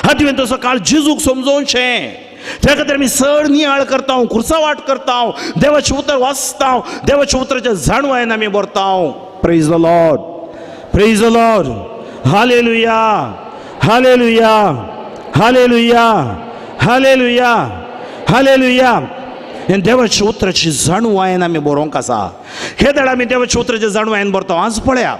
आदवेंतसो काळ जेजूक समजोवचें. त्या खातीर आमी चड नियाळ करता, कुर्सावाट करता, देवाचें उतर वाचता, देवाच्या उतराच्या जाणवायेन आमी भरता. Praise the Lord, praise the Lord, hallelujah, hallelujah, hallelujah, hallelujah, hallelujah. हें देवाच्या उतराची जाणवायेन आमी बरोवंक आसा. हे दड आमी देवाच्या उतराची जाणवायेन बरता. आज पळया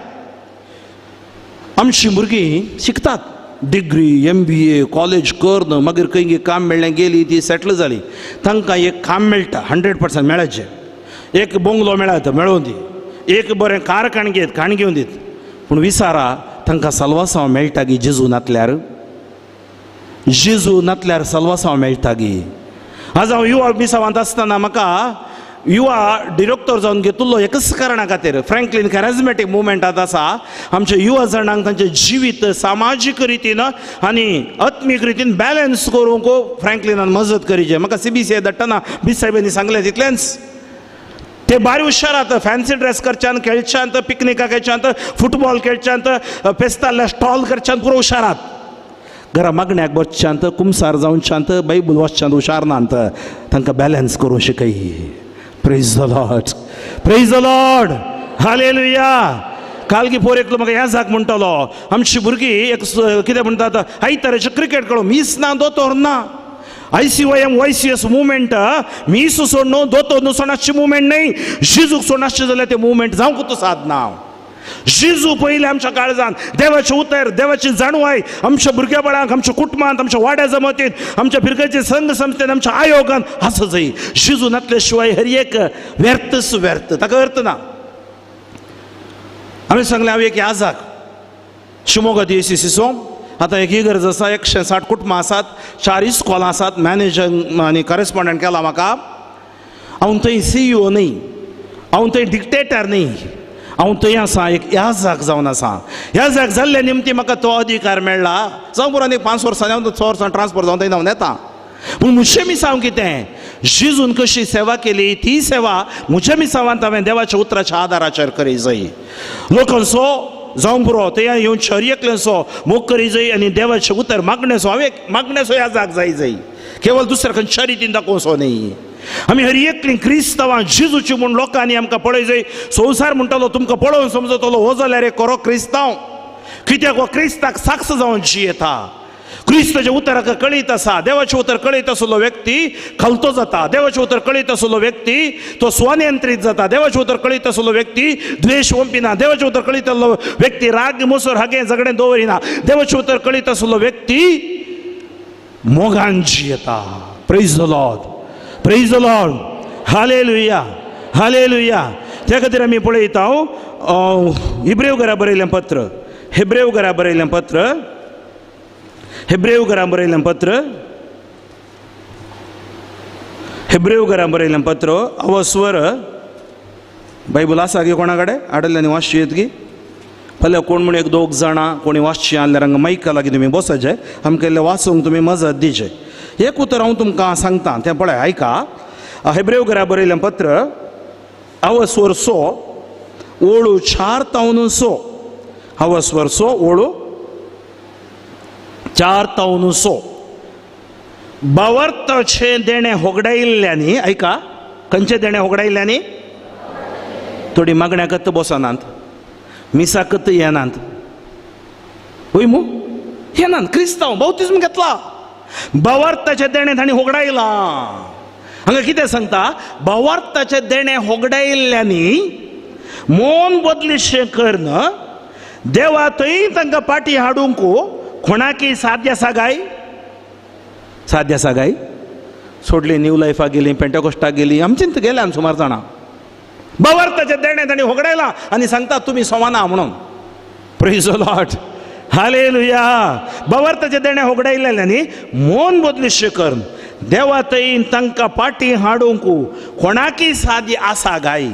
आमची भुरगीं शिकतात, डिग्री, MBA, college करून मागीर खंय काम मेळ्ळें, गेली ती सेटल जाली, तांकां एक काम मेळटा, 100% मेळाचें, एक बंगलो मेळटा, मेळोवन दी, एक बरें कार काणगेत काण घेवन दीत. पूण विचारा तांकां साल्वासांव मेळटा गी जेजू नातल्यार? जेजू नातल्यार साल्वासांव मेळटा गी? आज हांव युवा मिसावांत आसतना म्हाका युवा डिरेक्टर जावन घेतिल्लो एकच कारणा खातीर, फ्रँकलीन कॅरिज्मॅटीक मुवमेंटांत आसा. आमच्या युवा जाणांक तांचें जिवीत सामाजीक रितीन आनी आत्मीक रितीन बॅलन्स करूंक फ्रँकलिनान मजत करीचे. म्हाका CBC धाडटना बीस साहेबांनी सांगलें तितलेंच. ते बारी हुशारात, फॅन्सी ड्रेस करच्यान, खेळच्यान, पिकनिकाक खेळच्यान, फुटबॉल खेळच्यान, पेस्ताल्या स्टॉल करच्यान पुरो हुशारात. घरा मागण्याक बसच्यांत, कुमसार जावच्यांत, बायबल वाचच्यांत हुशार नात. तांकां बॅलन्स करूं शिकय. Praise the Lord, praise the Lord, hallelujah. काल गी पोर एकलो म्हाका ह्या जाक म्हणटलो, आमची भुरगीं एक कितें म्हणटात, आयताराचें क्रिकेट खेळूं, मीस ना, दोतोर ना. ICYM YCS movement मीस सोडून दोतोर न्हू सोणाची मुवमेंट न्हय. जेजूक सोडनासचें जाल्यार तें मुवमेंट जावंकूच सादना. जेजू पयलें आमच्या काळजान, देवाचें उतर, देवाची जाणवाय आमच्या भुरग्या बाळांक, आमच्या कुटुंबांत, आमच्या वाड्या जमातींत, आमच्या फिरकाचे संघ संस्थेन, आमच्या आयोगान आसा जाय. जेजू नातल्या शिवाय हर एक व्यर्थच व्यर्थ, ताका अर्थ ना. आमी सांगलें हांव एक याजाक शिमोगा DCCचो, आतां एक इगर्ज आसा, 160 कुटुंबां आसात, 4 इस्कॉलां आसात, मॅनेजर आनी कॉरेस्पोंडंट केला म्हाका. हांव थंय CEO न्हय, हांव थंय डिक्टेटर न्हय, हांव थंय आसा एक याजाक जावन आसा. याजाक जाल्ल्या निमती म्हाका तो अधिकार मेळ्ळा. जावं पुरो आनी 5 वर्सांनी हांव 6 वर्सां ट्रान्सफर जावन थंय धांवन येता. पूण म्हजें मिसांव कितें, जेजून कशी सेवा केली ती सेवा म्हज्या मिसांवांत हांवें देवाच्या उतराच्या आदाराचेर करी जाय. लोकांचो जावं पुरो थंय येवन हर एकल्याचो मोग करी जाय आनी देवाचें उतर मागण्याचो हांव एक मागण्याचो याजाक जाय जाय, केवळ दुसऱ्या खंयच्या रितीन दाखोवचो न्ही. आमी हर एकलीं क्रिस्तांवां जेजूची म्हूण लोकांनी आमकां पळय जाय. संवसार म्हणटलो तुमकां पळोवन समजतलो हो जाल्यार एक खरो क्रिस्तांव, कित्याक हो क्रिस्ताक साक्ष जावन जियेता, क्रिस्ताच्या उतराक कळीत आसा. देवाचें उतर कळीत आसलो व्यक्ती खलतो जाता, देवाचें उतर कळीत आसलो व्यक्ती तो स्वनियंत्रीत जाता, देवाचें उतर कळीत आसलो व्यक्ती द्वेश ओंपिना, देवाचें उतर कळीत आसलो व्यक्ती राग मोसर हागें झगडें दवरिना, देवाचें उतर कळीत आसलो व्यक्ती मोगान जियेता. Praise the Lord, praise the Lord, hallelujah, hallelujah. त्या खातीर आमी पळयता हिब्रेव घरा बरयलें पत्र, हेब्रेव घरा बरयलें पत्र, हेब्रेव घरा बरयलें पत्र, हेब्रेव घरा बरयलें पत्र. अवस्वर बायबल आसा गी कोणा कडेन हाडिल्ल्यानी वाचची येत गी? फाल्यां कोण म्हूण एक दोग जाणां कोणी वाचची आहल्यार हांगा मायका लागीं तुमी बसचे, आमकां इल्लें वाचूंक तुमी मजत दिचे. एक उतर हांव तुमकां सांगता तें पळय आयका. हेब्रेव घरा बरयलें पत्र अवस्वर 6 ओळू 4 तावन 6, अवस्वर 6 ओळू 4 तावन 6. भावार्थाचें देणें होगडायिल्ल्यांनी, आयका, खंयचें देणें होगडायिल्ल्यांनी? थोडी मागण्याकत बसनात, मिसाकत येनात, वय मू येनात, क्रिस्तांव बाप्तिज्म घेतला, भावार्थाचें देणें तांणी होगडायलां. हांगा कितें सांगता? भावार्थाचें देणें होगडायिल्ल्यांनी मोन बदलिशें करन देवा थंय तांकां पाटी हाडूंक कोणाकी साध्य आसा काय? साध्य आसा काय? सोडली न्यू लायफाक गेली, पेंटेकोस्टाक गेली, आमचींत गेल्या सुमार जाणां. भावार्थाचें देणें तांणी होगडायलां आनी सांगता तुमी सोमाना म्हणून. Praise the Lord, hallelujah. भावार्थाचें देणें होगडायलें न्ही, मोन बदलिशें करून देवा थंय तांकां पाटी हाडूंक कोणाकी सादी आसा गाय?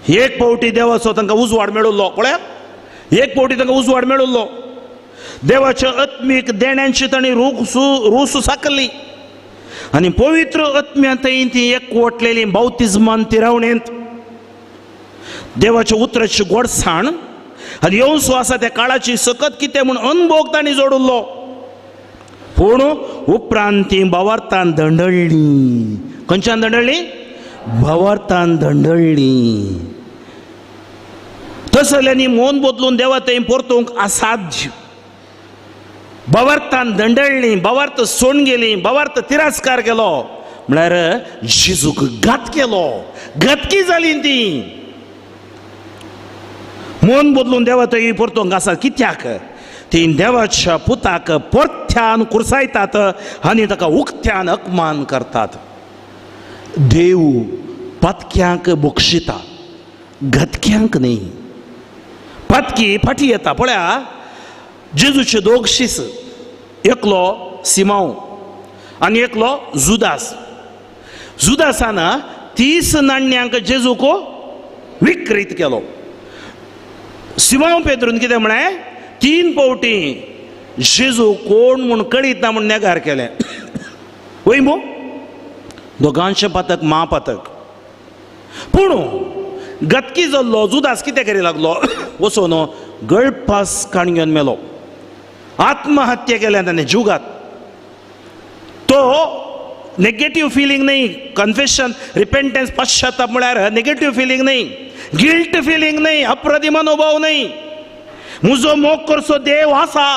एक फावटी देवाचो तांकां उजवाड मेळिल्लो, पळया, एक फावटी तांकां उजवाड मेळिल्लो. देवाच्या आत्मीक देण्यांची तांणी रूस साकली आनी पवित्र आत्म्या थंय ती एकवटलेली बावतिज्मान तिरावणेंत. देवाच्या उतराची गोडसाण आनी येवसो आसा त्या काळाची सकत कितें म्हूण अनभोग तांणी जोडिल्लो. पूण उपरांत ती भावार्थान दंडळ्ळी. खंयच्यान दंडळ्ळी? भावार्थान दंडळ्ळी. तसल्यांनी मोन बदलून देवा थंय परतूंक असाध्य. भावार्थान दंडळ्ळी, भावार्थ सोडून गेली, भावार्थ तिरस्कार केलो, म्हळ्यार जेजूक घात केलो, घातकी जाली ती. मन बदलून देवा थंय परतूंक आसा कित्याक? ती देवाच्या पुताक परत्यान कुर्सायतात आनी ताका उक्त्यान अपमान करतात. देव पातक्यांक बक्षिता, घातक्यांक न्ही. पातकी फाटी येता. पळया, जेजूचे दोग शीस, एकलो सिमांव आनी एकलो जुदास. जुदासान 30 नाण्यांक जेजूक विक्रीत केलो. सिमांव पेद्रून कितें म्हळें? 3 फावटी जेजू कोण म्हूण कळीत ना म्हूण नेगार केलें. वय मू? दोगांचें पातक म्हापातक. पूण गतकी जाल्लो जुदास कितें करी लागलो? वचून गळपास काण घेवन मेलो. आत्महत्या केल्या ताणें, जुगात. तो नेगेटीव फिलींग न्ही, कन्फेशन, रिपेंटन्स, पश्चाताप म्हळ्यार नेगेटीव फिलींग न्ही, गिल्ट फिलींग न्ही, अपराधी मनोभाव न्ही. म्हजो मोग करचो देव आसा,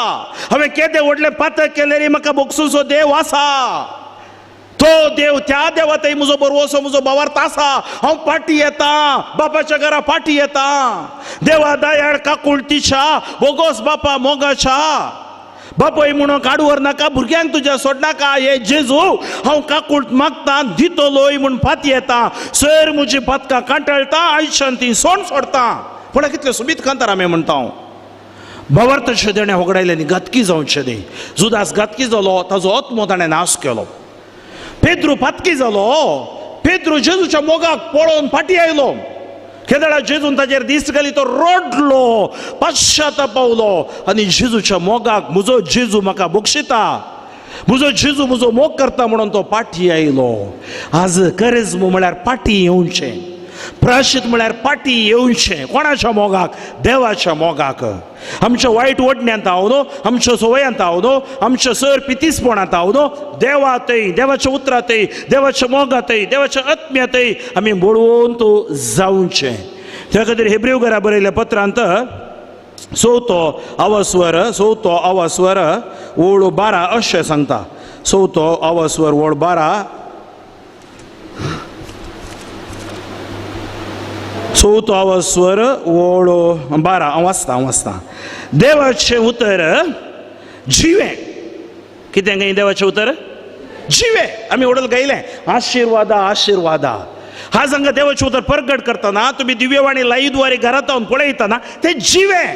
हांवें केदें व्हडलें पातक केलें रे, म्हाका भोगसुचो देव आसा, तो देव, त्या देवा थंय म्हजो बरवसो, म्हजो भावार्थ आसा, हांव पाटी येता, बापाच्या घरा पाटी येता. देवा दयाळ काकुळतीच्या बोगोस बापा मोगाच्या, बापय म्हणून काडवर नाका, भुरग्यांक तुज्या सोडनाका, हे जेजू हांव काकूळ मागता, दितलोय म्हूण फाती येता. सर म्हजी पातकां कांटाळटा, आयच्यान ती सोंड सोडता. पळय कितले सोबीत कांतार आमी म्हणटा. हांव भावार्थाचें देणें होगडायलें न्ही, घातकी जावचें न्ही. जुदास घातकी जालो, ताजो आत्मो ताणें नाश केलो. पेद्रू पातकी जालो, पेद्रू जेजूच्या मोगाक पळोवन फाटी आयलो. केदळा जेजून ताजेर दीस घाली, तो रडलो, पश्चाताप पावलो आनी जेजूच्या मोगाक, म्हजो जेजू म्हाका बक्षिता, म्हजो जेजू म्हजो मोग करता म्हणून तो पाटी आयलो. आज करिज्म म्हळ्यार पाटी येवचें, प्राशित म्हळ्यार पाटी येवचें. कोणाच्या मोगाक? देवाच्या मोगाक. आमच्या वायट ओडण्यांत हांव न्हू, आमच्या सवयांत हांव न्हू, आमच्या सर पितीसपणांत हांव न्हू, देवातय, देवाच्या उतरातय, देवाच्या मोगातय, देवाच्या आत्म्यातय आमी बळवंत तो जावचें. त्या खातीर हेब्रेव घरा बरयल्या पत्रांत चवथो अवस्वर ओळ 12 अशें सांगता. चवथो अवस्वर ओळ 12, चवथो अवस्वर ओळ 12. हांव वाचता, हांव वाचता. देवाचें उतर जिवें. कितें काय देवाचें उतर? जिवें. आमी व्हडल गायलें, आशिर्वादा आशिर्वादा. हा हांगा देवाचें उतर परगट करतना, तुमी दिव्यवाणी लाईद्वारे घरांत रावन पळयतना तें जिवें,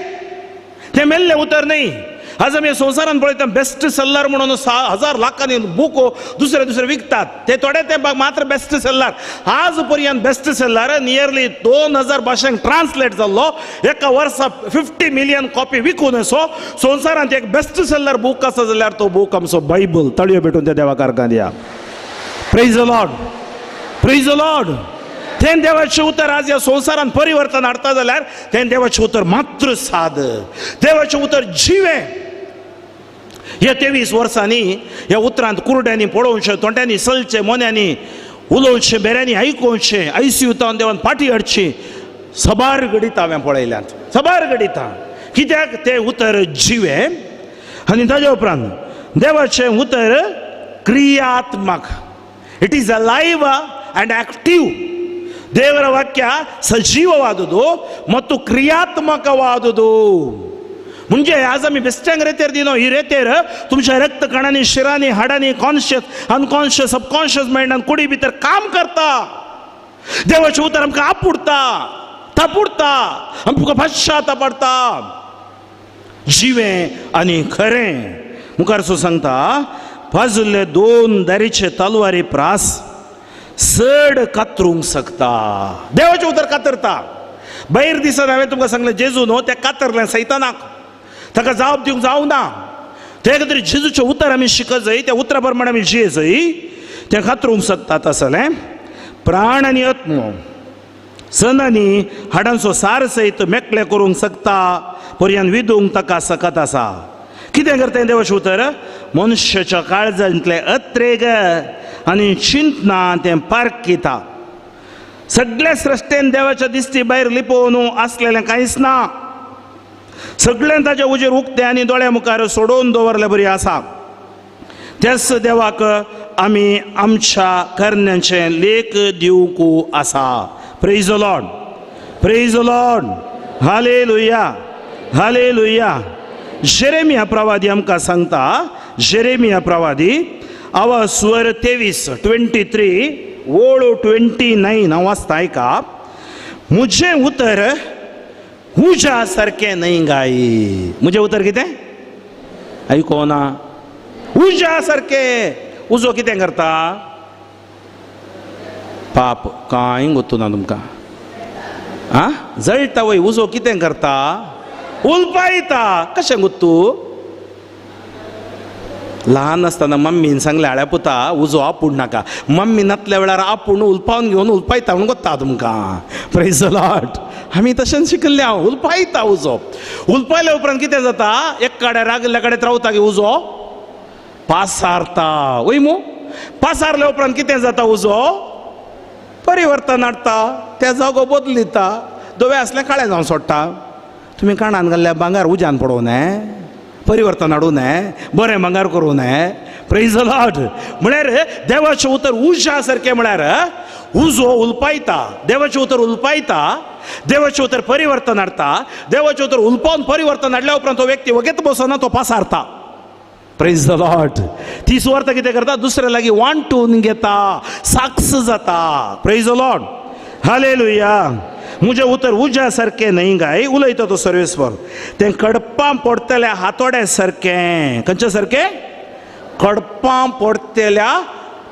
तें मेल्लें उतर न्ही. आज आमी संवसारान पळयता बेस्ट सेल्लर म्हणून 1000 लाखांनी बूक दुसरे दुसरे विकतात, ते थोडे तेंपाक मात्र बेस्ट सेल्लर. आज पर्यंत बेस्ट सेल्लर नियरली 2000 भाशेंक ट्रान्सलेट जाल्लो, एका वर्सा 50 मिलियन कॉपी विकून असो संवसारांत एक बेस्ट सेल्लर बूक आसा जाल्यार तो बूक आमचो बायबल. तळयो भेटून त्या देवाकारकां दिया. Praise the Lord, praise the Lord. तें देवाचें उतर आज ह्या संवसारांत परिवर्तन हाडटा जाल्यार तें देवाचें उतर मात्र साद, देवाचें उतर जिवें. ह्या 23 वर्सांनी ह्या उतरांत कुरड्यांनी पळोवचें, तोंड्यांनी चलचें, मोन्यांनी उलोवचें, बेऱ्यांनी आयकोवचें, आयसीयू तावन देवान फाटी हाडची. सबार घडितां हांवें पळयल्यांत, सबार घडितां. कित्याक? तें उतर जिवें. आनी ताज्या उपरांत देवाचें उतर क्रियात्मक, it is alive and active. ದೇವರ ವಾಕ್ಯ ಸಜೀವವಾದುದು ಮತ್ತು ಕ್ರಿಯಾತ್ಮಕವಾದುದು. म्हणजे आज आमी बेस्ट्यांक रेतेर दिनो, ही रेतेर तुमच्या रक्त कणांनी, शिरांनी, हाडांनी, कॉन्शियस, अनकॉन्शियस, सबकॉन्शियस मायंडान, कुडी भितर काम करता. देवाचें उतर आमकां आपुडता, तापुडता, आमकां पश्चाताप पडटा. जिवें आनी खरें मुखार सो सांगता, पाजुल्ले दोन दारीचे तलवारी प्रास चड कातरूंक शकता. देवाचें उतर कातरता. भायर दिसान हांवें तुमकां सांगलें, जेजू न्हू तें कातरलें सैतानाक, ताका जाप दिवंक जावं ना. ते खातीर जेजूचें उतर आमी शिकत जाय, त्या उतरा प्रमाणे आमी जिये जाय, तें कातरूंक शकता. तसलें प्राण आनी आत्मो सनानी हाडांचो सार सयत मेकळे करूंक शकता, पर्यान विदूंक ताका सकत आसा. कितें करता देवाचें उतर? मनशाच्या काळजांतलें अत्रेग आनी चिंतना तें पारखिता. सगळ्या सृश्टेन देवाच्या दिश्टी भायर लिपोवन आसलेलें कांयच ना. सगळें ताच्या उजेर उक्तें आनी दोळ्या मुखार सोडोवन दवरले बरी आसा. त्याच देवाक आमी आमच्या करण्यांचें लेख दिवंक आसा. Praise the Lord, praise the Lord, hallelujah, hallelujah. Jeremiah प्रवादी आमकां सांगता, जेरेमिया प्रवादी आवाज स्वर 23 23 ओळ 29 हांव वाचता, आयका. म्हजें उतर उज्या सारकें न्हय गाय. म्हजें उतर कितें आयकोना? उज्या सारकें. उजो कितें करता? पाप कांय गोत्तू ना तुमकां. आं, जळटा वय. उजो कितें करता? उलपायता. कशें गोत्तू? ल्हान आसतना मम्मीन सांगलें, आळ्या पुता उजो आपूण नाका. मम्मी नातल्या वेळार आपूण उलपावन घेवन उलपायता म्हणून गोत्ता तुमकां. Praise the Lord. आमी तशेंच शिकल्ले हांव, उलपायता उजो. उलपायल्या उपरांत कितें जाता? एक कडेन रागिल्ल्या कडेन रावता की उजो पासारता वय मू. पासारल्या उपरांत कितें जाता? उजो परिवर्तन हाडटा, त्या जागो बदलिता, धवें आसलें काळें जावन सोडटा. तुमी काणान घाल्ल्या भांगर उज्यान पडोवं न्हय, परिवर्तन हाडूं न्हय, बरें भांगर करूं न्हय. Praise the Lord. म्हळ्यार देवाचें उतर उज्या सारकें, म्हळ्यार उजो उलपायता. देवाचें उतर उलपायता, देवाचें उतर परिवर्तन हाडटा. देवाचें उतर उलपावन परिवर्तन हाडल्या उपरांत तो व्यक्ती वगेत बसना, तो पासारता. Praise the Lord. ती सुवार्थ कितें करता? दुसऱ्या लागीं वांटून घेता, साक्ष जाता. Praise the Lord, hallelujah. म्हजें उतर उज्या सारकें न्हय गाय, उलयता तो सर्वेस्वर. तें कडपां पडटल्या हातोड्या सारकें. खंयच्या सारकें? कडपां पडटल्या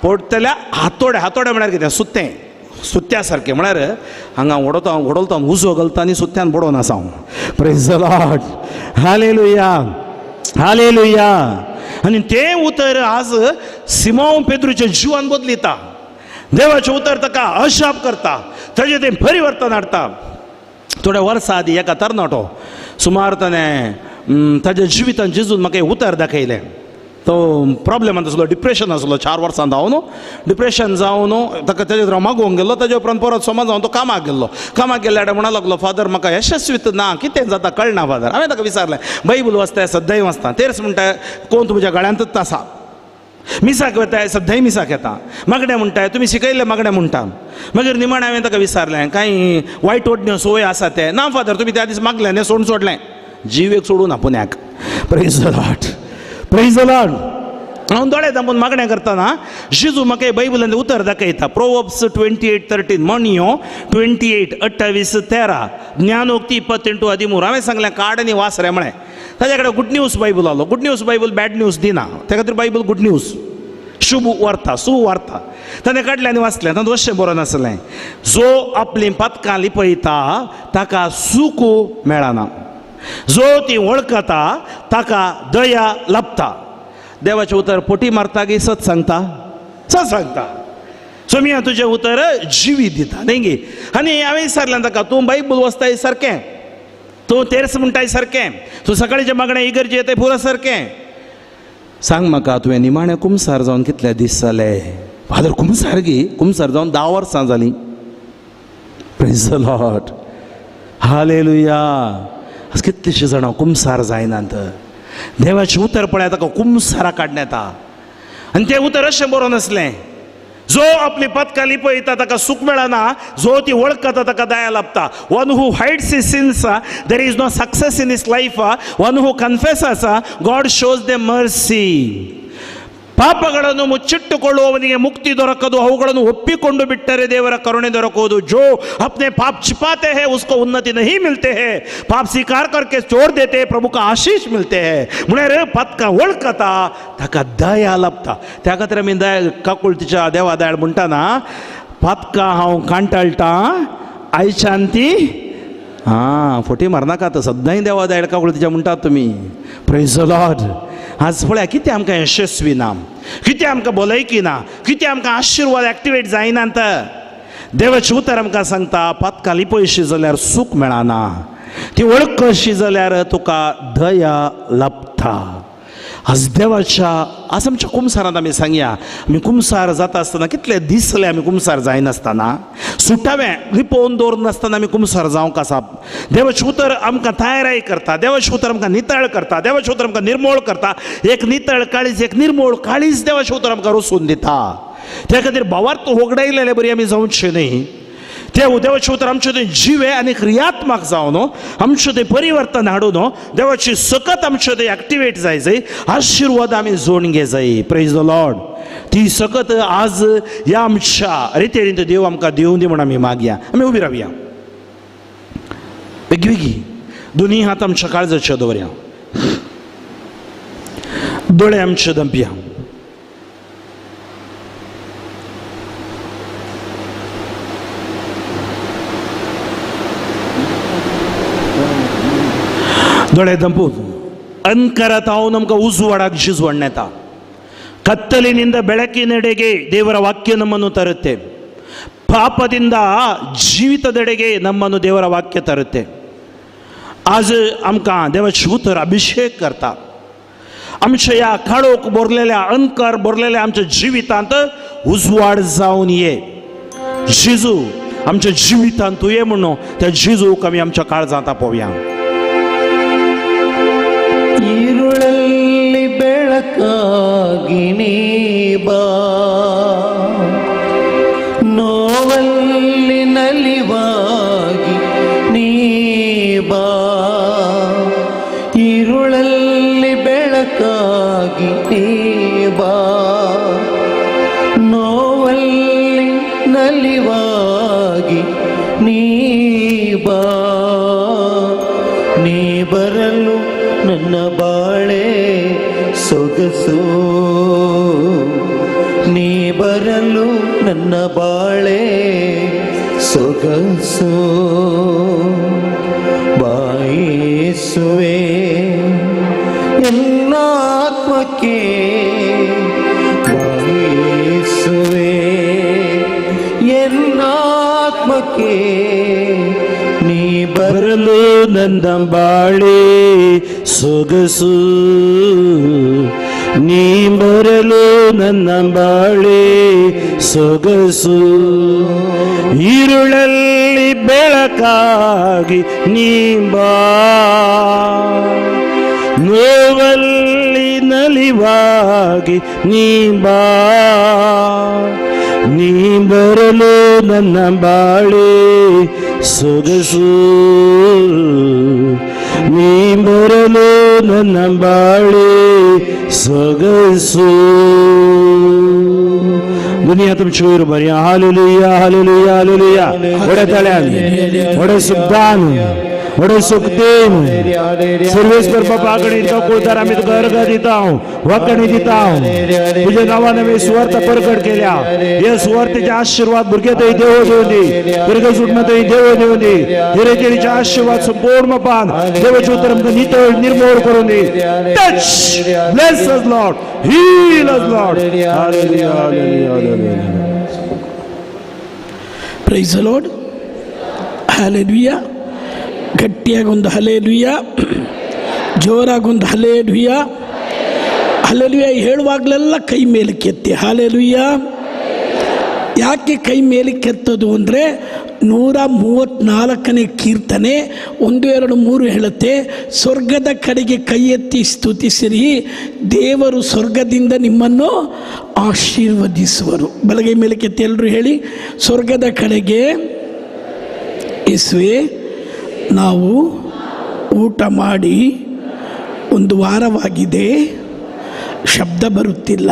पडटल्या हातोड्या. हातोड्या म्हळ्यार कितें? सुत्तें, सुत्या सारकें. म्हळ्यार हांगा उडोवता उडोवता उजो घालता आनी सुत्यान बडोवन आसा हांव. Praise the Lord, hallelujah, hallelujah. आनी तें उतर आज सिमोन पेद्रूचें जिवन बदलिता. देवाचें उतर ताका अशाप करता, ताजें तें परिवर्तन हाडटा. थोड्या वर्सां आदीं एका तरणाटो सुमार ताणें ताज्या जिवितान जेजून म्हाका एक उतर दाखयलें. तो प्रॉब्लेमान आसलो, डिप्रेशन आसलो. 4 वर्सां जावन डिप्रेशन जावन ताका ताजे हांव मागोवंक गेल्लो. ताजे उपरांत परत सोमार जावन तो कामाक गेल्लो. कामाक गेल्ल्या म्हणा लागलो, फादर म्हाका यशस्वीत ना, कितें जाता कळना फादर. हांवें ताका विचारलें, बायबल वाचताय? सद्दांय वाचता. तेर्स म्हणटा कोण तुमच्या गळ्यांतूच आसा. मिसाक वताय? सद्दांय मिसाक येता. मागणें म्हणटाय? तुमी शिकयल्लें मागणें म्हणटा. मागीर निमाणें हांवें ताका विचारलें, कांय वायट ओडण्यो संवय आसा ते? ना फादर, तुमी त्या दीस मागलें न्ही सोडून सोडलें. जीव एक सोडूं ना पुण्याक. Praise the Lord, praise the Lord. हांव दोळे धांपून मागणें करतना जेजू म्हाका बायबलांतलें उतर दाखयता. प्रोवर्ब्स 28:13, म्हणयो 28 28:13, ज्ञानोक्ती 28:13. हांवें सांगलें काड आनी वास रे म्हळें. ताज्या कडेन गुड न्यूज बायबल आलो. Good news Bible bad news दिना, त्या खातीर बायबल गुड न्यूज, शुभ वार्ता, सुवार्ता. ताणें काडलें आनी वाचलें. तातूंत अशें बरोवन आसलें, जो आपलीं पातकां लिपयता ताका सूख मेळना, जो ती वळखता ताका दया लाभता. देवाचें उतर पोटी मारता की सत सांगता? सत सांगता. सोमिया तुजें उतर जिवी दिता न्ही गे. आनी हांवें विचारलें ताका, तूं बायबल वाचताय सारकें, तूं तेर्स म्हणटाय सारकें, तूं सकाळीचें मागणें इगर्जे येताय पुरो सारकें, सांग म्हाका तुवें निमाणें कुमसार जावन कितले दीस जाले? फादर कुमसार गी, कुमसार जावन 10 वर्सां जालीं. Praise the Lord, hallelujah. आज कितलीशीं जाणां कुमसार जायनात. देवाचें उतर पळय ताका कुमसारा काडून येता. आनी तें उतर अशें बरोवन आसलें, जो आपली पदकां लिपयता ताका सूख मेळना, जो ती वळखता ताका दया लाभता. One who hides his sins, there is no success in his life. One who confesses, God shows the mercy. ಪಾಪಗಳನ್ನು ಮುಚ್ಚಿಟ್ಟುಕೊಳ್ಳುವವನಿಗೆ ಮುಕ್ತಿ ದೊರಕದು, ಅವುಗಳನ್ನು ಒಪ್ಪಿಕೊಂಡು ಬಿಟ್ಟರೆ ದೇವರ ಕರುಣೆ ದೊರಕುವುದು. ಜೋ ಅಪ್ನೆ ಪಾಪ್ छिपाते हैं उसको उन्नति नहीं मिलते हैं, पाप स्वीकार करके छोड़ देते हैं प्रभु का आशीष मिलते हैं. म्हळ्यार पातकां वळखता ताका दया लाभता. त्या खातीर आमी दया काकुळतीच्या देवा दयाळ म्हणटाना, पातकां हांव कांटाळटां आयच्यान ती हां फोटी मारनाकात. सद्दांय देवा दयाळ काकुळतीच्या म्हणटात तुमी. Praise the Lord. आज पळया कितें आमकां यशस्वी ना, कितें आमकां भलायकी ना, कितें आमकां आशिर्वाद एक्टिवेट जायना. देवाचें उतर आमकां सांगता, पातकां लिपयशी जाल्यार सूख मेळना, ती वळखशी जाल्यार तुका दया लाभता. आज देवाच्या आज आमच्या कुमसारांत आमी सांगया, आमी कुमसार जाता आसतना कितले दिसले आमी कुमसार जायनासतना, सुटावें लिपोवन दवरनासतना आमी कुमसार जावंक आसा. देवाचें उतर आमकां तयाराय करता, देवाचें उतर आमकां नितळ करता, देवाचें उतर आमकां निर्मोळ करता. एक नितळ काळीज, एक निर्मोळ काळीज देवाचें उतर आमकां रचून दिता. त्या खातीर भावार्थ होगडायलेले बरी आमी जावचें न्ही. ते देवाचें उतर आमचें तें जिवे आनी क्रियात्मक जावन आमचें तें परिवर्तन हाडून देवाची सकत आमचें तें एक्टिवेट जाय जाय, आशिर्वाद आमी जोडून घे जाय. Praise the Lord. ती सकत आज ह्या आमच्या रिते रिते देव आमकां दिवं दी म्हूण आमी मागया. आमी उबी रावया बेगी बेगी, दोनी हात आमच्या काळजाचे दवरया, दोळे आमचे दंपया. दोळे दंपून ಅನ್ಕರತ ಅವು ನಮ್ಗೆ ಉಜುವಾಡಾಗಿ ಜಿಜ್ವಣ್ಣೆತ. ಕತ್ತಲಿನಿಂದ ಬೆಳಕಿನೆಡೆಗೆ ದೇವರ ವಾಕ್ಯ ನಮ್ಮನ್ನು ತರುತ್ತೆ. ಪಾಪದಿಂದ ಜೀವಿತದೆಡೆಗೆ ನಮ್ಮನ್ನು ದೇವರ ವಾಕ್ಯ ತರುತ್ತೆ. आज आमकां देवाचें उतर अभिषेक करता. आमच्या ह्या काळोख भरलेल्या अंकार भरलेल्या आमच्या जिवितांत उजवाड जावन ये जेजू, आमच्या जिवितांत तूं ये म्हणून त्या जेजूक आमी आमच्या काळजांत आपोवया. ഇരുളಲ್ಲಿ ಬೆಳಕಾಗಿ ನೀ ಬಾ, ನೋವಲ್ಲಿ ನಲಿವಾಗಿ ನೀ ಬಾ. ഇരുളಲ್ಲಿ ಬೆಳಕಾಗಿ ನೀ ಬಾ, ನೋವಲ್ಲಿ ನಲಿವಾಗಿ ನೀ ಬಾ. ನೀ ಬರಲು ನನ್ನ ಬಾಳೆ ಸೊಗಸು, ನೀ ಬರಲು ನನ್ನ ಬಾಳೆ ಸೊಗಸು. ಬಾಯಿಸುವೆ ಎಲ್ಲಾತ್ಮಕ್ಕೆ, ಬಾಯಿಸುವೆ ಎಲ್ಲಾತ್ಮಕ್ಕೆ, ನೀ ಬರಲು ನನ್ನ ಬಾಳೆ ಸೊಗಸು, ನೀ ಬರಲು ನನ್ನ ಬಾಳೆ ಸೊಗಸು. ഇരുಳಲ್ಲಿ ಬೆಳಕಾಗಿ ನೀ ಬಾ, ನೋವಲ್ಲಿ ನಲಿವಾಗಿ ನೀ ಬಾ. ನೀ ಬರಲು ನನ್ನ ಬಾಳೆ ಸೊಗಸು, ನೀ ಬರಲು ನನ್ನ ಬಾಳೆ ಸೊಗಸು. दुनिया तुमची वयर बरी. Hallelujah hallelujah hallelujah. व्हड्या ताळ्यान, व्हड्या सुखदान, व्हड्या सुखदेन सर्वेस्पर बापा कडेन तो कुळतार आमी तुका अर्घ दिता, वखणी दिता. तुज्या नांवान आमी सुवार्थ परगट केल्या. हे सुवार्थेचे आशिर्वाद भुरगे थंय देव दिवं दी, भुरगे सुटमा थंय देव दिवं दी. हिरेतेरीचे आशिर्वाद संपूर्ण बापान देवाचें उतर आमकां नितळ निर्मूळ करून दी. Touch, bless us Lord, heal us Lord. Hallelujah hallelujah hallelujah. Praise the Lord. Hallelujah. ಗಟ್ಟಿಯಾಗಿ ಒಂದು ಹಲೇಲುಯ್ಯ, ಜೋರಾಗಿ ಒಂದು ಹಲೇಲುಯ್ಯ. ಹಲೇಲುಯ್ಯ ಹೇಳುವಾಗಲೆಲ್ಲ ಕೈ ಮೇಲಕ್ಕೆತ್ತಿ ಹಾಲೆಲುಯ್ಯ. ಯಾಕೆ ಕೈ ಮೇಲಕ್ಕೆತ್ತೋದು ಅಂದರೆ, 134ನೇ ಕೀರ್ತನೆ 1, 2, 3 ಹೇಳುತ್ತೆ, ಸ್ವರ್ಗದ ಕಡೆಗೆ ಕೈ ಎತ್ತಿ ಸ್ತುತಿಸಿರಿ, ದೇವರು ಸ್ವರ್ಗದಿಂದ ನಿಮ್ಮನ್ನು ಆಶೀರ್ವದಿಸುವರು. ಬಲಗೈ ಮೇಲೆ ಕೆತ್ತಿ ಎಲ್ಲರೂ ಹೇಳಿ, ಸ್ವರ್ಗದ ಕಡೆಗೆ ಯೇಸುವೆ, ನಾವು ಊಟ ಮಾಡಿ ಒಂದು ವಾರವಾಗಿದೆ, ಶಬ್ದ ಬರುತ್ತಿಲ್ಲ.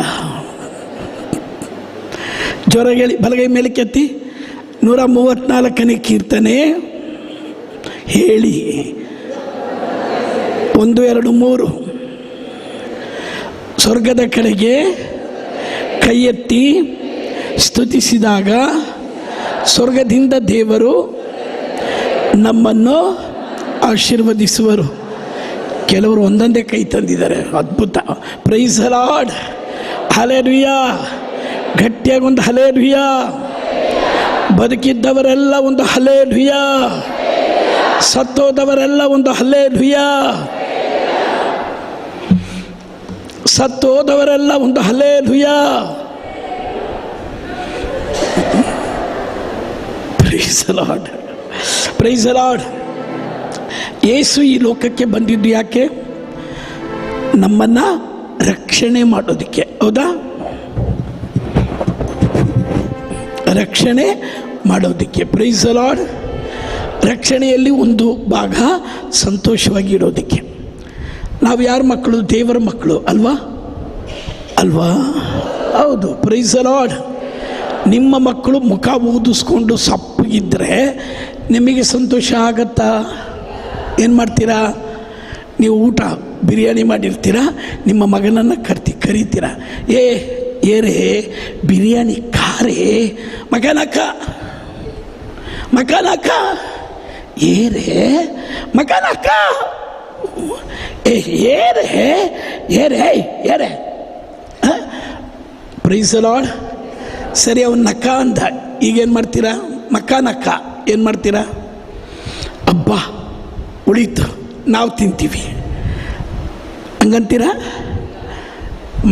ಜೋರಾಗಿ ಹೇಳಿ, ಬಲಗೈ ಮೇಲೆ ಕೆತ್ತಿ. 134ನೇ ಕೀರ್ತನೆ ಹೇಳಿ, 1, 2, 3. ಸ್ವರ್ಗದ ಕಡೆಗೆ ಕೈ ಎತ್ತಿ ಸ್ತುತಿಸಿದಾಗ ಸ್ವರ್ಗದಿಂದ ದೇವರು ನಮ್ಮನ್ನು ಆಶೀರ್ವದಿಸುವರು. ಕೆಲವರು ಒಂದೊಂದೇ ಕೈ ತಂದಿದ್ದಾರೆ, ಅದ್ಭುತ. Praise the Lord, hallelujah. ಗಟ್ಟಿಯಾಗಿ ಒಂದು ಹಲ್ಲೆಲೂಯಾ. ಬದುಕಿದ್ದವರೆಲ್ಲ ಒಂದು ಹಲ್ಲೆಲೂಯಾ, ಸತ್ತೋದವರೆಲ್ಲ ಒಂದು ಹಲ್ಲೆಲೂಯಾ, ಸತ್ತೋದವರೆಲ್ಲ ಒಂದು hallelujah. Praise the Lord, praise the Lord. ಯೇಸು ಈ ಲೋಕಕ್ಕೆ ಬಂದಿದ್ದು ಯಾಕೆ? ನಮ್ಮನ್ನು ರಕ್ಷಣೆ ಮಾಡೋದಕ್ಕೆ, ಹೌದಾ? ರಕ್ಷಣೆ ಮಾಡೋದಕ್ಕೆ. Praise the Lord. ರಕ್ಷಣೆಯಲ್ಲಿ ಒಂದು ಭಾಗ ಸಂತೋಷವಾಗಿ ಇರೋದಕ್ಕೆ. ನಾವು ಯಾರ ಮಕ್ಕಳು? ದೇವರ ಮಕ್ಕಳು ಅಲ್ವಾ? ಅಲ್ವಾ? ಹೌದು. Praise the Lord. ನಿಮ್ಮ ಮಕ್ಕಳು ಮುಖ ಊದಿಸ್ಕೊಂಡು ಸಪ್ಪಗಿದ್ದರೆ ನಿಮಗೆ ಸಂತೋಷ ಆಗತ್ತಾ? ಏನು ಮಾಡ್ತೀರಾ? ನೀವು ಊಟ ಬಿರಿಯಾನಿ ಮಾಡಿರ್ತೀರ, ನಿಮ್ಮ ಮಗನನ್ನು ಕರೀತೀರ, ಏ ಏರೇ ಬಿರಿಯಾನಿ ಖಾರೇ, ಮಗನಕ್ಕ ಮಗನಕ್ಕ, ಏರೇ ಮಗನಕ್ಕ, ಏ ಏರೇ ಏರೇ ಏರೇ. Praise the Lord. ಸರಿ, ಅವನು ನಕ್ಕ ಅಂದ, ಈಗೇನು ಮಾಡ್ತೀರಾ? ಮಕ್ಕ ನಕ್ಕ ಏನು ಮಾಡ್ತೀರಾ? ಅಬ್ಬಾ ಉಳೀತು, ನಾವು ತಿಂತೀವಿ ಹಂಗಂತೀರಾ?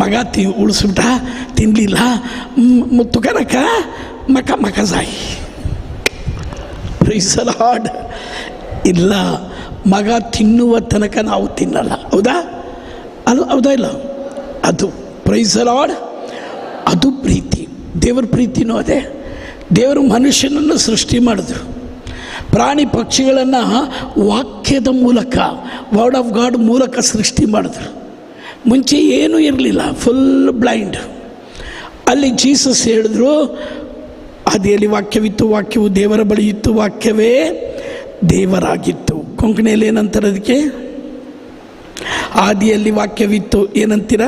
ಮಗ ಉಳಿಸ್ಬಿಟ್ಟ, ತಿನ್ನಲಿಲ್ಲ, ತುಕನಕ್ಕ ಮಕ ಮಕ ಸಾಯಿ. Praise the Lord. ಇಲ್ಲ, ಮಗ ತಿನ್ನುವ ತನಕ ನಾವು ತಿನ್ನಲ್ಲ, ಹೌದಾ? ಅಲ್ಲ, ಹೌದಾ? ಇಲ್ಲ, ಅದು ಪ್ರೈಸ್ the lord. ಅದು ಪ್ರೀತಿ, ದೇವರ ಪ್ರೀತಿನೂ ಅದೇ. ದೇವರು ಮನುಷ್ಯನನ್ನು ಸೃಷ್ಟಿ ಮಾಡಿದ್ರು, ಪ್ರಾಣಿ ಪಕ್ಷಿಗಳನ್ನು ವಾಕ್ಯದ ಮೂಲಕ, ವರ್ಡ್ ಆಫ್ ಗಾಡ್ ಮೂಲಕ ಸೃಷ್ಟಿ ಮಾಡಿದ್ರು. ಮುಂಚೆ ಏನೂ ಇರಲಿಲ್ಲ, ಫುಲ್ ಬ್ಲೈಂಡ್. ಅಲ್ಲಿ ಜೀಸಸ್ ಹೇಳಿದ್ರು, ಆದಿಯಲ್ಲಿ ವಾಕ್ಯವಿತ್ತು, ವಾಕ್ಯವು ದೇವರ ಬಳಿ ಇತ್ತು, ವಾಕ್ಯವೇ ದೇವರಾಗಿತ್ತು. ಕೊಂಕಣಿಯಲ್ಲಿ ಏನಂತಾರೆ ಅದಕ್ಕೆ? ಆದಿಯಲ್ಲಿ ವಾಕ್ಯವಿತ್ತು ಏನಂತೀರ?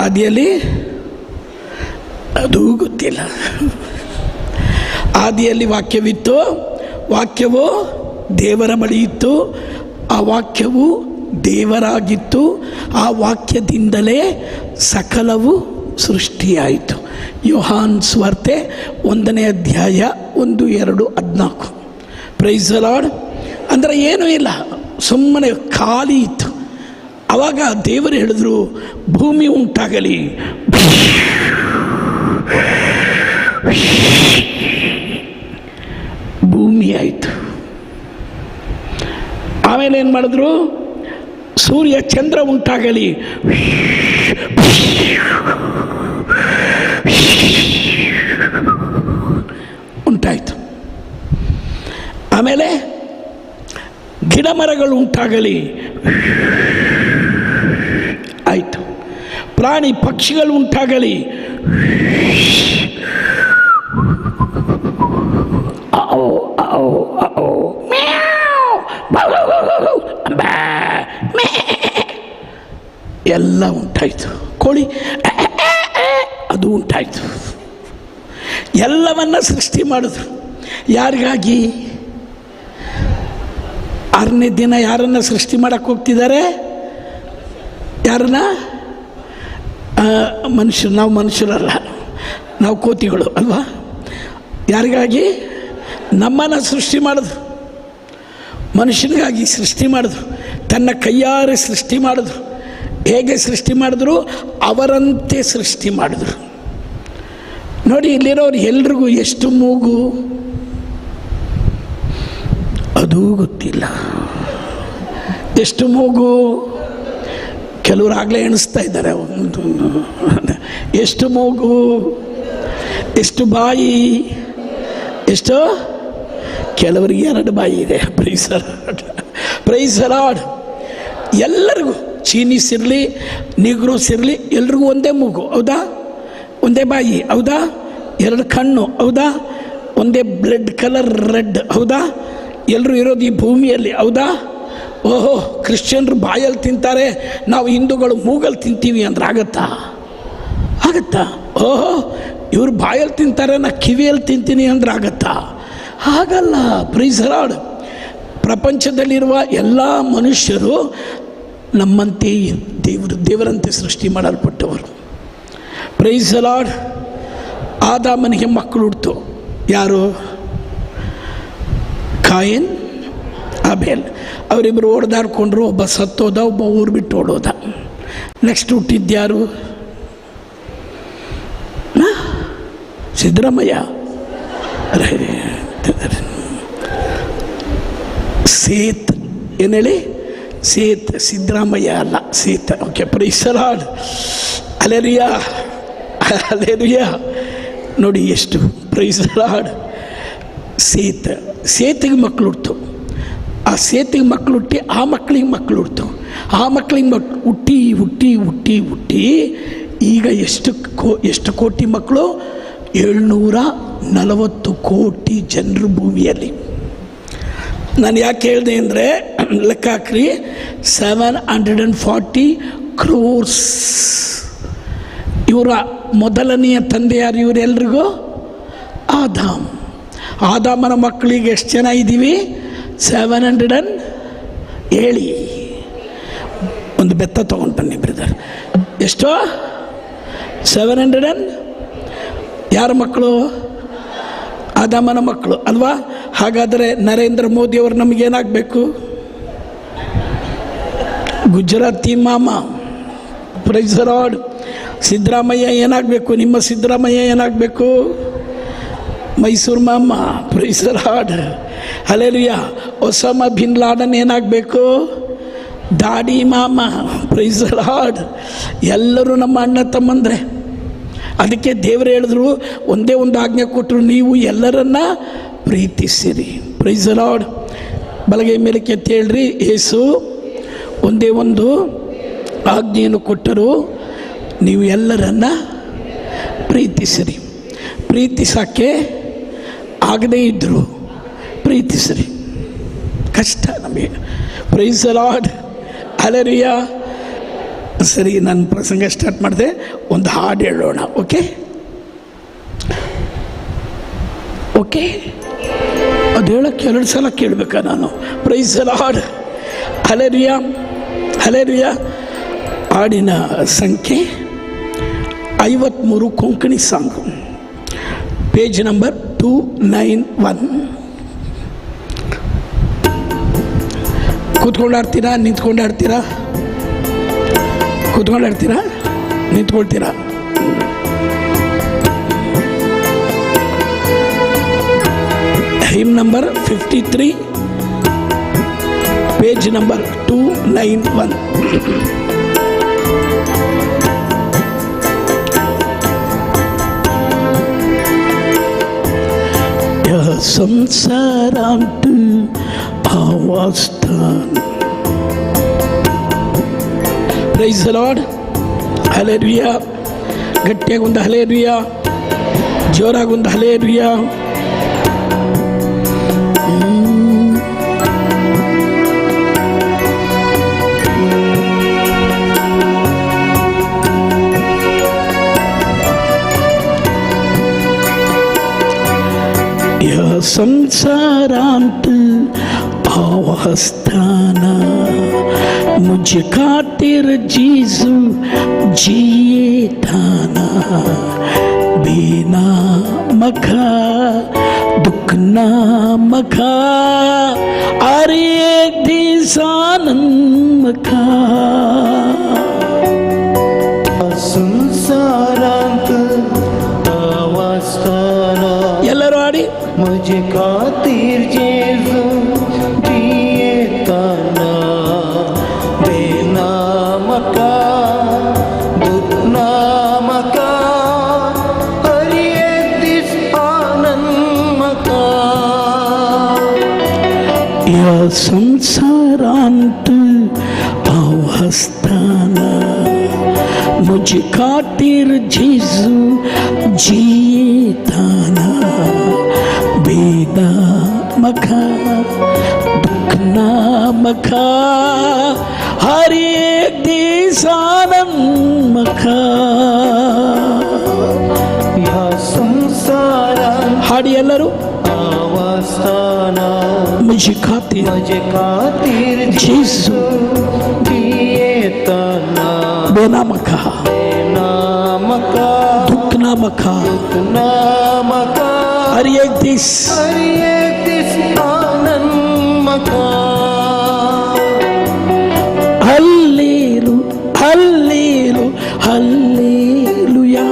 ಆದಿಯಲ್ಲಿ ಅದೂ ಗೊತ್ತಿಲ್ಲ. ಆದಿಯಲ್ಲಿ ವಾಕ್ಯವಿತ್ತು, ವಾಕ್ಯವು ದೇವರ ಬಳಿ ಇತ್ತು, ಆ ವಾಕ್ಯವು ದೇವರಾಗಿತ್ತು, ಆ ವಾಕ್ಯದಿಂದಲೇ ಸಕಲವು ಸೃಷ್ಟಿಯಾಯಿತು. ಯೋಹಾನ್ ಸುವಾರ್ತೆ 1ನೇ ಅಧ್ಯಾಯ 1, 2, 14. Praise the Lord. ಅಂದರೆ ಏನೂ ಇಲ್ಲ, ಸುಮ್ಮನೆ ಖಾಲಿ ಇತ್ತು. ಆವಾಗ ದೇವರು ಹೇಳಿದ್ರು, ಭೂಮಿ ಉಂಟಾಗಲಿ. ಭೂಮಿ ಆಯಿತು. ಆಮೇಲೆ ಏನು ಮಾಡಿದ್ರು? ಸೂರ್ಯ ಚಂದ್ರ ಉಂಟಾಗಲಿ. ಉಂಟಾಯಿತು. ಆಮೇಲೆ ಗಿಡ ಮರಗಳು ಉಂಟಾಗಲಿ, ಆಯಿತು. ಪ್ರಾಣಿ ಪಕ್ಷಿಗಳು ಉಂಟಾಗಲಿ, ಎಲ್ಲ ಉಂಟಾಯಿತು. ಕೋಳಿ ಅದು ಉಂಟಾಯಿತು. ಎಲ್ಲವನ್ನ ಸೃಷ್ಟಿ ಮಾಡಿದ್ರು. ಯಾರಿಗಾಗಿ? 6ನೇ ದಿನ ಯಾರನ್ನು ಸೃಷ್ಟಿ ಮಾಡೋಕ್ಕೆ ಹೋಗ್ತಿದ್ದಾರೆ? ಯಾರನ್ನ? ಮನುಷ್ಯರು. ನಾವು ಮನುಷ್ಯರಲ್ಲ, ನಾವು ಕೋತಿಗಳು ಅಲ್ವಾ? ಯಾರಿಗಾಗಿ? ನಮ್ಮನ್ನು ಸೃಷ್ಟಿ ಮಾಡಿದ್ರು, ಮನುಷ್ಯನಿಗಾಗಿ ಸೃಷ್ಟಿ ಮಾಡಿದ್ರು, ತನ್ನ ಕೈಯಾರೆ ಸೃಷ್ಟಿ ಮಾಡಿದ್ರು. ಹೇಗೆ ಸೃಷ್ಟಿ ಮಾಡಿದ್ರು? ಅವರಂತೆ ಸೃಷ್ಟಿ ಮಾಡಿದ್ರು. ನೋಡಿ, ಇಲ್ಲಿರೋರು ಎಲ್ರಿಗೂ ಎಷ್ಟು ಮೂಗು ಅದೂ ಗೊತ್ತಿಲ್ಲ. ಎಷ್ಟು ಮೂಗು ಕೆಲವರು ಆಗಲೇ ಎಣಿಸ್ತಾ ಇದ್ದಾರೆ. ಎಷ್ಟು ಮೂಗು, ಎಷ್ಟು ಬಾಯಿ, ಎಷ್ಟು? ಕೆಲವರಿಗೆ 2 ಬಾಯಿ ಇದೆ. Praise Lord, praise Lord. ಎಲ್ಲರಿಗೂ, ಚೀನೀಸ್ ಇರಲಿ, ನೀಗ್ರೋಸ್ ಇರಲಿ, ಎಲ್ರಿಗೂ ಒಂದೇ ಮೂಗು, ಹೌದಾ? ಒಂದೇ ಬಾಯಿ, ಹೌದಾ? 2 ಕಣ್ಣು, ಹೌದಾ? ಒಂದೇ ಬ್ಲಡ್ ಕಲರ್ ರೆಡ್, ಹೌದಾ? ಎಲ್ಲರೂ ಇರೋದು ಈ ಭೂಮಿಯಲ್ಲಿ, ಹೌದಾ? ಓಹೋ, ಕ್ರಿಶ್ಚಿಯನ್ರು ಬಾಯಲ್ಲಿ ತಿಂತಾರೆ, ನಾವು ಹಿಂದೂಗಳು ಮೂಗಲ್ಲಿ ತಿಂತೀವಿ ಅಂದ್ರೆ ಆಗತ್ತಾ? ಆಗತ್ತಾ? ಓಹೋ, ಇವರು ಬಾಯಲ್ಲಿ ತಿಂತಾರೆ, ನಾ ಕಿವಿಯಲ್ಲಿ ತಿಂತೀನಿ ಅಂದ್ರೆ ಆಗತ್ತಾ? ಹಾಗಲ್ಲ. Praise Lord. ಪ್ರಪಂಚದಲ್ಲಿರುವ ಎಲ್ಲ ಮನುಷ್ಯರು ನಮ್ಮಂತೆ ದೇವರಂತೆ ಸೃಷ್ಟಿ ಮಾಡಲ್ಪಟ್ಟವರು. Praise Lord. ಆದಾಮನಿಗೆ ಮಕ್ಕಳು ಹುಡ್ತು. ಯಾರು? ಕಾಯಿನ್, ಆಬೇಲ್. ಅವರಿಬ್ಬರು ಓಡ್ದಾಡ್ಕೊಂಡ್ರು. ಒಬ್ಬ ಸತ್ತೋದ, ಒಬ್ಬ ಊರು ಬಿಟ್ಟು ಓಡೋದ. ನೆಕ್ಸ್ಟ್ ಹುಟ್ಟಿದ್ಯಾರು? ಸಿದ್ದರಾಮಯ್ಯ, ಸೇತ್. ಏನು ಹೇಳಿ? ಸೇತ್. ಸಿದ್ದರಾಮಯ್ಯ ಅಲ್ಲ, Seth. Okay, praise Lord. Hallelujah, hallelujah. ನೋಡಿ ಎಷ್ಟು ಪ್ರೈಸ್ ಲಾರ್ಡ್. ಸೇತ್, ಸೇತಿಗೆ ಮಕ್ಕಳು ಹುಡ್ತು. ಆ ಸೇತಿಗೆ ಮಕ್ಕಳು ಹುಟ್ಟಿ, ಆ ಮಕ್ಕಳಿಗೆ ಮಕ್ಕಳು ಹುಡ್ತು, ಆ ಮಕ್ಕಳಿಗೆ ಹುಟ್ಟಿ ಹುಟ್ಟಿ ಹುಟ್ಟಿ ಹುಟ್ಟಿ ಈಗ ಎಷ್ಟು ಕೋಟಿ ಮಕ್ಕಳು? 740 ಕೋಟಿ ಜನರು ಭೂಮಿಯಲ್ಲಿ. ನಾನು ಯಾಕೆ ಹೇಳಿದೆ ಅಂದರೆ, ಲೆಕ್ಕ ಹಾಕ್ರಿ, 740 crores. ಇವರ ಮೊದಲನೆಯ ತಂದೆ ಯಾರು ಇವರೆಲ್ರಿಗೂ? ಆದಾಮ್. ಆದಾಮನ ಮಕ್ಕಳಿಗೆ ಎಷ್ಟು ಜನ ಇದ್ದೀವಿ? 700 ಹೇಳಿ. ಒಂದು ಬೆತ್ತ ತೊಗೊಂಡು ಬನ್ನಿ ಬ್ರದರ್. ಎಷ್ಟು? 700. ಯಾರ ಮಕ್ಕಳು? ಆದಾಮನ ಮಕ್ಕಳು ಅಲ್ವಾ? ಹಾಗಾದರೆ ನರೇಂದ್ರ ಮೋದಿಯವರು ನಮಗೇನಾಗಬೇಕು? ಗುಜರಾತಿ ಮಾಮ. Praise Lord. Siddaramaiah ಏನಾಗಬೇಕು? ನಿಮ್ಮ ಸಿದ್ದರಾಮಯ್ಯ ಏನಾಗಬೇಕು? ಮೈಸೂರು ಮಾಮ. Praise Lord, hallelujah. Osama bin Laden ಏನಾಗಬೇಕು? ದಾಡಿ ಮಾಮ. Praise Lord. ಎಲ್ಲರೂ ನಮ್ಮ ಅಣ್ಣ ತಮ್ಮಂದರೆ. ಅದಕ್ಕೆ ದೇವರು ಹೇಳಿದ್ರು, ಒಂದೇ ಒಂದು ಆಜ್ಞೆ ಕೊಟ್ಟರು, ನೀವು ಎಲ್ಲರನ್ನ ಪ್ರೀತಿಸಿರಿ. Praise Lord. ಬಲಗೈ ಮೇಲಕ್ಕೆ ಎತ್ತಿ ಹೇಳ್ರಿ, ಯೇಸು ಒಂದೇ ಒಂದು ಆಜ್ಞೆಯನ್ನು ಕೊಟ್ಟರು, ನೀವು ಎಲ್ಲರನ್ನ ಪ್ರೀತಿಸಿರಿ. ಪ್ರೀತಿಸೋಕ್ಕೆ ಆಗದೇ ಇದ್ದರು ಪ್ರೀತಿಸಿರಿ. ಕಷ್ಟ ನಮಗೆ. Praise Lord, hallelujah. ಸರಿ, ನಾನು ಪ್ರಸಂಗ ಸ್ಟಾರ್ಟ್ ಮಾಡಿದೆ. ಒಂದು ಹಾಡು ಹೇಳೋಣ. ಓಕೆ ಓಕೆ, ಅದು ಹೇಳೋಕ್ಕೆ 2 ಸಲ ಕೇಳಬೇಕಾ ನಾನು? Praise Lord, hallelujah, hallelujah. ಹಾಡಿನ ಸಂಖ್ಯೆ 53, Konkani song, page number 291. ಕೂತ್ಕೊಂಡಾಡ್ತೀರಾ, ನಿಂತ್ಕೊಂಡಾಡ್ತೀರಾ? ಕೂತ್ಕೊಂಡಾಡ್ತೀರಾ, ನಿಂತ್ಕೊಳ್ತೀರಾ? Hymn number 53, page number 291. संसारांत आवास्थान. Praise Lord, hallelujah. ಗಟ್ಟಿಯಾಗಿ ಒಂದು ಹಲ್ಲೆಲೂಯಾ, ಜೋರಾಗಿ ಒಂದು ಹಲ್ಲೆಲೂಯಾ. संसारांत आवास्थाना, मुझ खातिर जीसू जिए थाना, बिना मखा दुख ना मखा, अरे दिसानंद मखा. संसारांत आवास्थाना, ಎಲ್ಲರೂ ಆಡಿ. म्हजे खातीर जेजू जियेताना बेना म्हाका दुखना म्हाका हर एक दीस आनंद म्हाका. ह्या संवसारांत हांव आसतना म्हजे खातीर जेजू जियेताना बेदा म्हाका दुखना म्हाका हर एक दीस आनंद म्हाका. ह्या संवसारांत हाडी ಎಲ್ಲರೂ. हांव आसतना म्हजे खातीर म्हजे खातीर जेजू जियेताना बेना म्हाका बेना म्हाका दुखना म्हाका दुखना म्हाका हर एक दीस हर एक दीस आनंद म्हाका. ಹಲ್ಲೇಲು ಹಲ್ಲೇಲು ಹಲ್ಲೇಲುಯಾ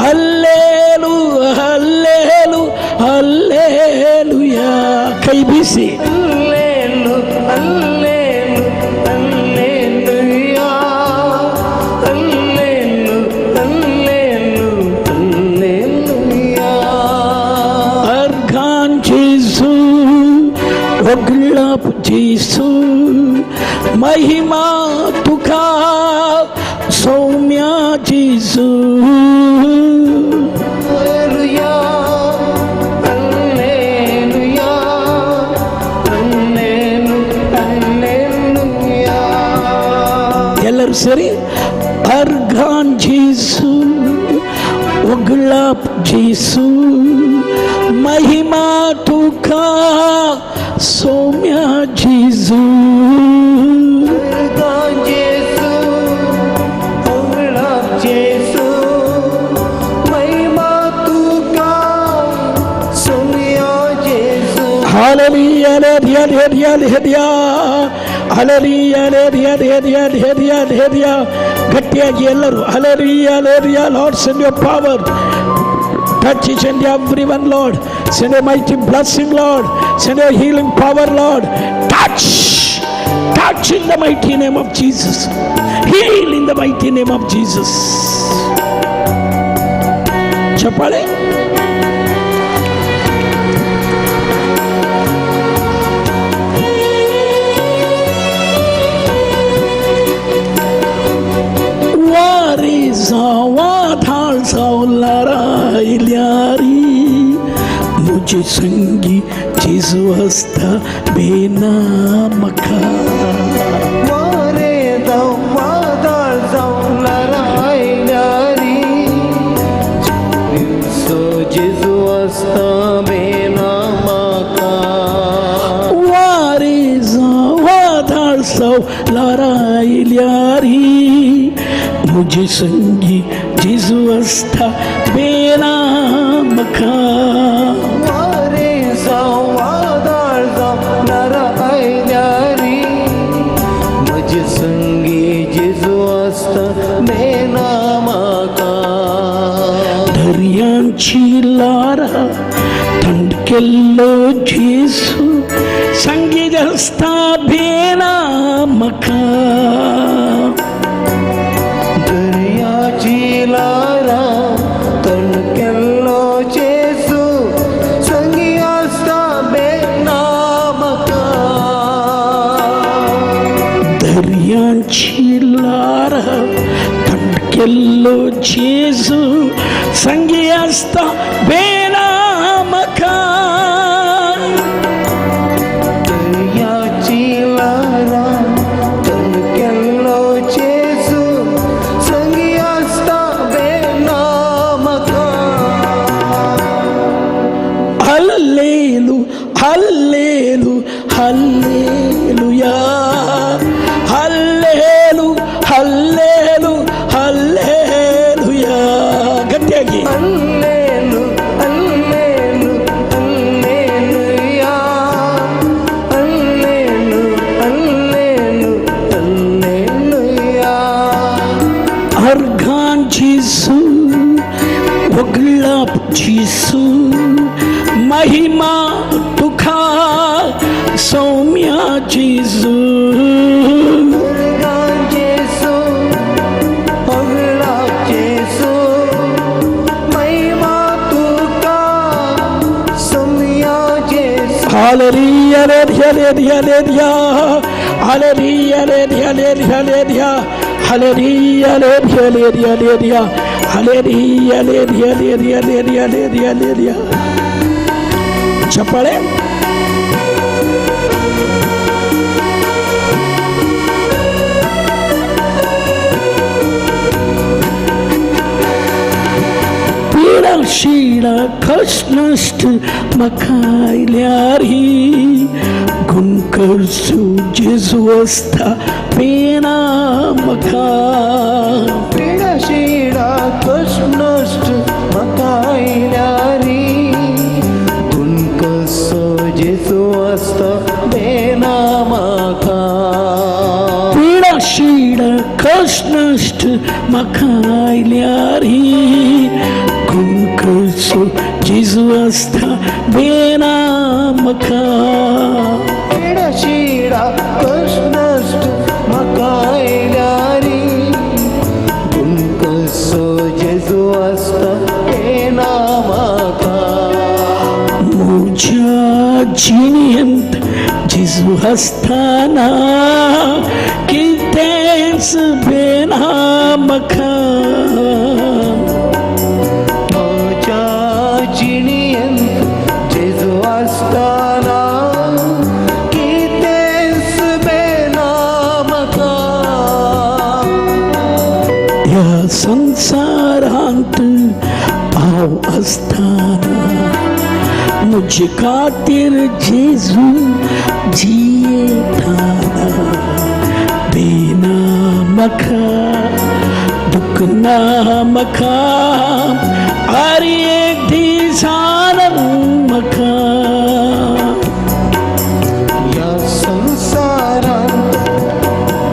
ಹಲ್ಲೇಲು ಹಲ್ಲೇಲು ಹಲ್ಲೇಲುಯಾ. ಕೈ ಬೀಸಿ. ಅಲ್ಲೇಲು ಅಲ್ಲೇಲು ಅಲ್ಲೇಲುಯಾ ಅಲ್ಲೇಲು ಅಲ್ಲೇಲು ಅಲ್ಲೇಲುಯಾ. ಅರ್ಘಾನ್ ಜೇಸು ಒಗ್ಳಪ್ ಜೇಸು ಮಹಿಮಾ ತುಕಾ ಸೌಮ್ಯ ಜೇಸು. ಅಲ್ಲೇಲುಯಾ ಅಲ್ಲೇಲುಯಾ ಅಲ್ಲೇಲು ಅಲ್ಲೇಲುಯಾ. ಎಲ್ಲರೂ ಸರಿ. ಅರ್ಘಾನ್ ಜೇಸು ಒಗ್ಳಪ್ ಜೇಸು ಮಹಿಮಾ ತುಕಾ ಸೌಮ್ಯ ಜೇಸು. ಅರ್ಗಾನ್ ಜೇಸು ಹೊಗಳಾಪ್ ಜೇಸು ಮಹಿಮಾ ತುಕಾ ಸೌಮ್ಯ ಜೇಸು. Hallelujah, hallelujah, hallelujah, hallelujah, hallelujah, hallelujah, hallelujah. ಗಟ್ಟಿಯಾಗಿ ಎಲ್ಲರೂ hallelujah, hallelujah. Lord, send your power, touch each and every one, Lord. Send a mighty blessing, Lord. Send a healing power, Lord. Touch, touch in the mighty name of Jesus. Heal in the mighty name of Jesus. ಚಪ್ಪಾಳೆ. वारे जावा धाळ रायल्यारी मुझे संगी जेजू आसता बेना म्हाका. वारे जावं वादळ जावं ल्हारां आयल्यारी सो जेजू आसता बेना म्हाका. वारे जावा धाळ रायल्यारी मुझे संगी जेजू आसता बेना म्हाका. वारे जावं वादळ जावं ल्हारां आयल्यारी म्हजे संगी जेजू आसता बेना म्हाका. दर्यांची लारा थंड केल्लो जेजू संगीत आसता बेना म्हाका. दर्याची ल्हारां थंड केल्लो जेजू संगी आसता बेना म्हाका. दर्यांची लारा थंड केल्लो जेजू संगी आसता बेना म्हाका. दर्याची ल्हारां थंड केल्लो जेजू संगी आसता बेना म्हाका. ಹಲ್ಲೇಲು ಹಲ್ಲೇಲು ಹಲ್ಲೇಲುಯಾ ಹಲ್ಲೇಲು ಹಲ್ಲೇಲು ಹಲ್ಲೇಲುಯಾ. ಗಟ್ಟಿಯಾಗಿ. ಅಲ್ಲೇಲು ಅಲ್ಲೇಲು ಅಲ್ಲೇಲುಯಾ ಅಲ್ಲೇಲು ಅಲ್ಲೇಲು ಅಲ್ಲೇಲುಯಾ. ಅರ್ಘಾನ್ ಜೀಸು ಒಗ್ಳಾಪ್ ಜೀಸು. जेसू महिमा तुका सौम्या जेजू. जेसू होगळा जेसू महिमा तुका Saumya जेसू. Hallelujah, hallelujah, hallelujah, hallelujah, hallelujah, hallelujah, hallelujah, hallelujah, hallelujah, hallelujah, hallelujah, hallelujah, hallelujah. ಚಪ್ಪಾಳೆ. पीडा शीडा कष्ट मकायल्यारी गुण करसू जेजू आसता पेना मका. पीडा शिडा कष्ट नश्ट म्हाका आयल्यारी गुण कसो जेजू आसता बेना म्हाका. पीडा शीडा कष्ट नश्ट म्हाका आयल्यारी गुण करसो जेजू आसता बेना म्हाका. पीडा शिडा कष्ट नश्ट म्हाका आयल्यारी गुण कसो जेजू आसता बेना म्हाका. म्हज्या जिणेंत जेजू आसतना कितेंच बेना म्हाका. म्हज्या जिणेंत जेजू आसतना कितेंच बेना म्हाका. ह्या संवसारांत हांव आसतना म्हजे खातीर जेजू जियेताना. बेना म्हाका दुख्ख ना म्हाका हर एक दीस आनंद म्हाका. ह्या संवसारांत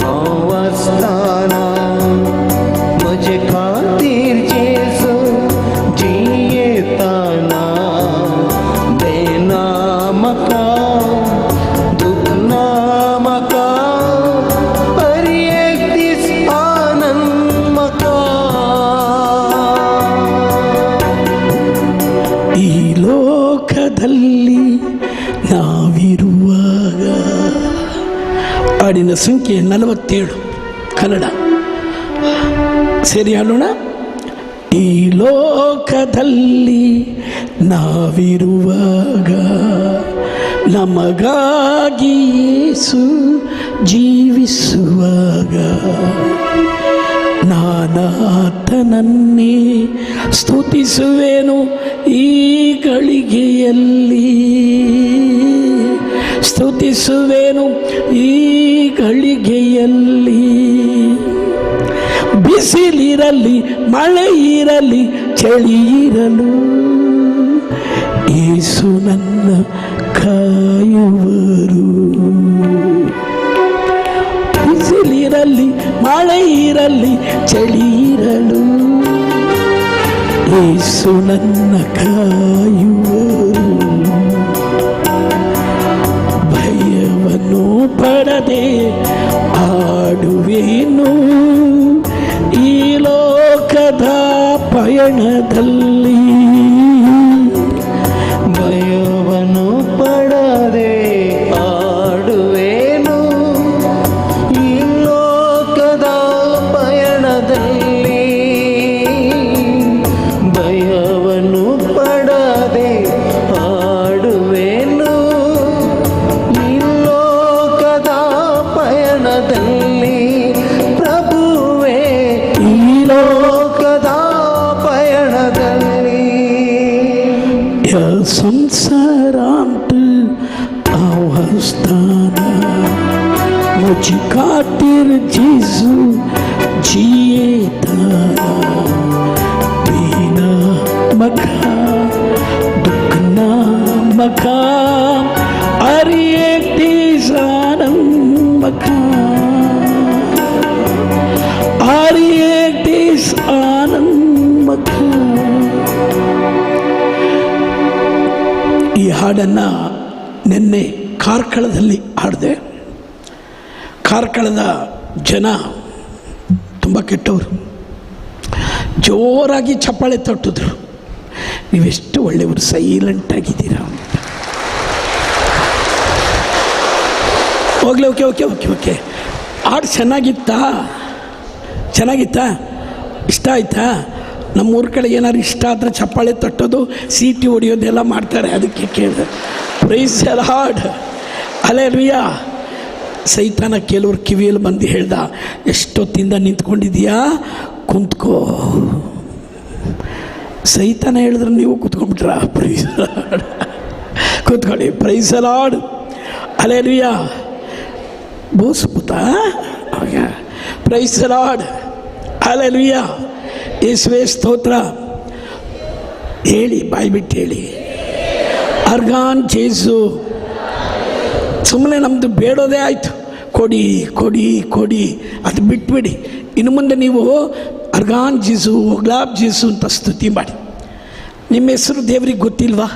हांव आसतना म्हजे खातीर जेजू जियेताना. बेना म्हाका दुख्ख ना म्हाका हर एक दीस आनंद म्हाका. ಈ ಲೋಕದಲ್ಲಿ ನಾವಿರುವಾಗ. ಹಾಡಿನ ಸಂಖ್ಯೆ 47, ಕನ್ನಡ. ಸರಿ ಹಾಡೋಣ. ಈ ಲೋಕದಲ್ಲಿ ನಾವಿರುವಾಗ ನಮಗಾಗಿ ಯೇಸು ಜೀವಿಸುವಾಗ ನಾನಾತನನ್ನೇ ಸ್ತುತಿಸುವೆನು ಈ ಗಳಿಗೆಯಲ್ಲಿ, ಸ್ತುತಿಸುವೆನು ಈ ಗಳಿಗೆಯಲ್ಲಿ. ಬಿಸಿಲಿರಲಿ ಮಳೆ ಇರಲಿ ಚಳಿ ಇರಲು ಏಸು ನನ್ನ ಕಾಯುವರು. ಬಿಸಿಲಿರಲಿ ಮಳೆ ಇರಲಿ ಚಳಿ ಇರಲು ಏಸು ನನ್ನ ಕಾಯುವರು. ಭಯವನ್ನು ಪಡದೆ ಹಾಡುವೆನು ಈ ಲೋಕದ ಪಯಣದಲ್ಲಿ. ಭಯವನ್ನು ಪಡದೆ ಹಾಡುವೆನು ಈ ಲೋಕದ ಪಯಣದಲ್ಲಿ. ಭಯವನ್ನು ಪಡದೆ ಹಾಡುವೆನು ಈ ಲೋಕದ ಪಯಣದಲ್ಲಿ ಪ್ರಭುವೇ ಈ ಲೋಕದ ಪಯಣದಲ್ಲಿ. संसारांत हांव आसतना म्हजे खातीर जेजू जियेताना. भिना म्हाका दुख्ख ना म्हाका हर एक दीस आनंद म्हाका, हर एक दीस आनंद म्हाका. ಈ ಹಾಡನ್ನು ನಿನ್ನೆ ಕಾರ್ಕಳದಲ್ಲಿ ಹಾಡಿದೆ. ಕಾರ್ಕಳದ ಜನ ತುಂಬ ಕೆಟ್ಟವರು, ಜೋರಾಗಿ ಚಪ್ಪಾಳೆ ತಟ್ಟಿದ್ರು. ನೀವೆಷ್ಟು ಒಳ್ಳೆಯವರು, ಸೈಲೆಂಟಾಗಿದ್ದೀರಾ ಅಂತ. ಹೋಗಲಿ, ಓಕೆ ಓಕೆ ಓಕೆ ಓಕೆ. ಹಾಡು ಚೆನ್ನಾಗಿತ್ತಾ? ಚೆನ್ನಾಗಿತ್ತಾ? ಇಷ್ಟ ಆಯಿತಾ? ನಮ್ಮೂರ ಕಡೆ ಏನಾದ್ರು ಇಷ್ಟ ಆದರೆ ಚಪ್ಪಾಳೆ ತಟ್ಟೋದು, ಸೀಟಿ ಹೊಡೆಯೋದೆಲ್ಲ ಮಾಡ್ತಾರೆ. ಅದಕ್ಕೆ ಕೇಳಿದೆ. Praise the lord, hallelujah. ಸೈತಾನ ಕೆಲವ್ರ ಕಿವಿಯಲ್ಲಿ ಬಂದು ಹೇಳ್ದ, ಎಷ್ಟೊತ್ತಿಂದ ನಿಂತ್ಕೊಂಡಿದೀಯಾ, ಕುಂತ್ಕೋ. ಸೈತಾನ ಹೇಳಿದ್ರೆ ನೀವು ಕೂತ್ಕೊಂಡ್ಬಿಟ್ರಾ? ಪ್ರೈಸ್ ಲಾರ್ಡ್, ಕೂತ್ಕೊಳ್ಳಿ. Praise the lord, hallelujah. Bose ಪುತ. Praise the lord, hallelujah. ಯೇಸುವೇ ಸ್ತೋತ್ರ. ಹೇಳಿ, ಬಾಯಿ ಬಿಟ್ಟು ಹೇಳಿ, ಅರ್ಗಾನ್ ಜೇಸು. ಸುಮ್ಮನೆ ನಮ್ಮದು ಬೇಡೋದೇ ಆಯಿತು, ಕೊಡಿ ಕೊಡಿ ಕೊಡಿ, ಅದು ಬಿಟ್ಬಿಡಿ. ಇನ್ನು ಮುಂದೆ ನೀವು ಅರ್ಗಾನ್ ಜೀಸು, ಗುಲಾಬ್ ಜೀಸು ಅಂತ ಸ್ತುತಿ ಮಾಡಿ. ನಿಮ್ಮ ಹೆಸರು ದೇವ್ರಿಗೆ ಗೊತ್ತಿಲ್ವಾ?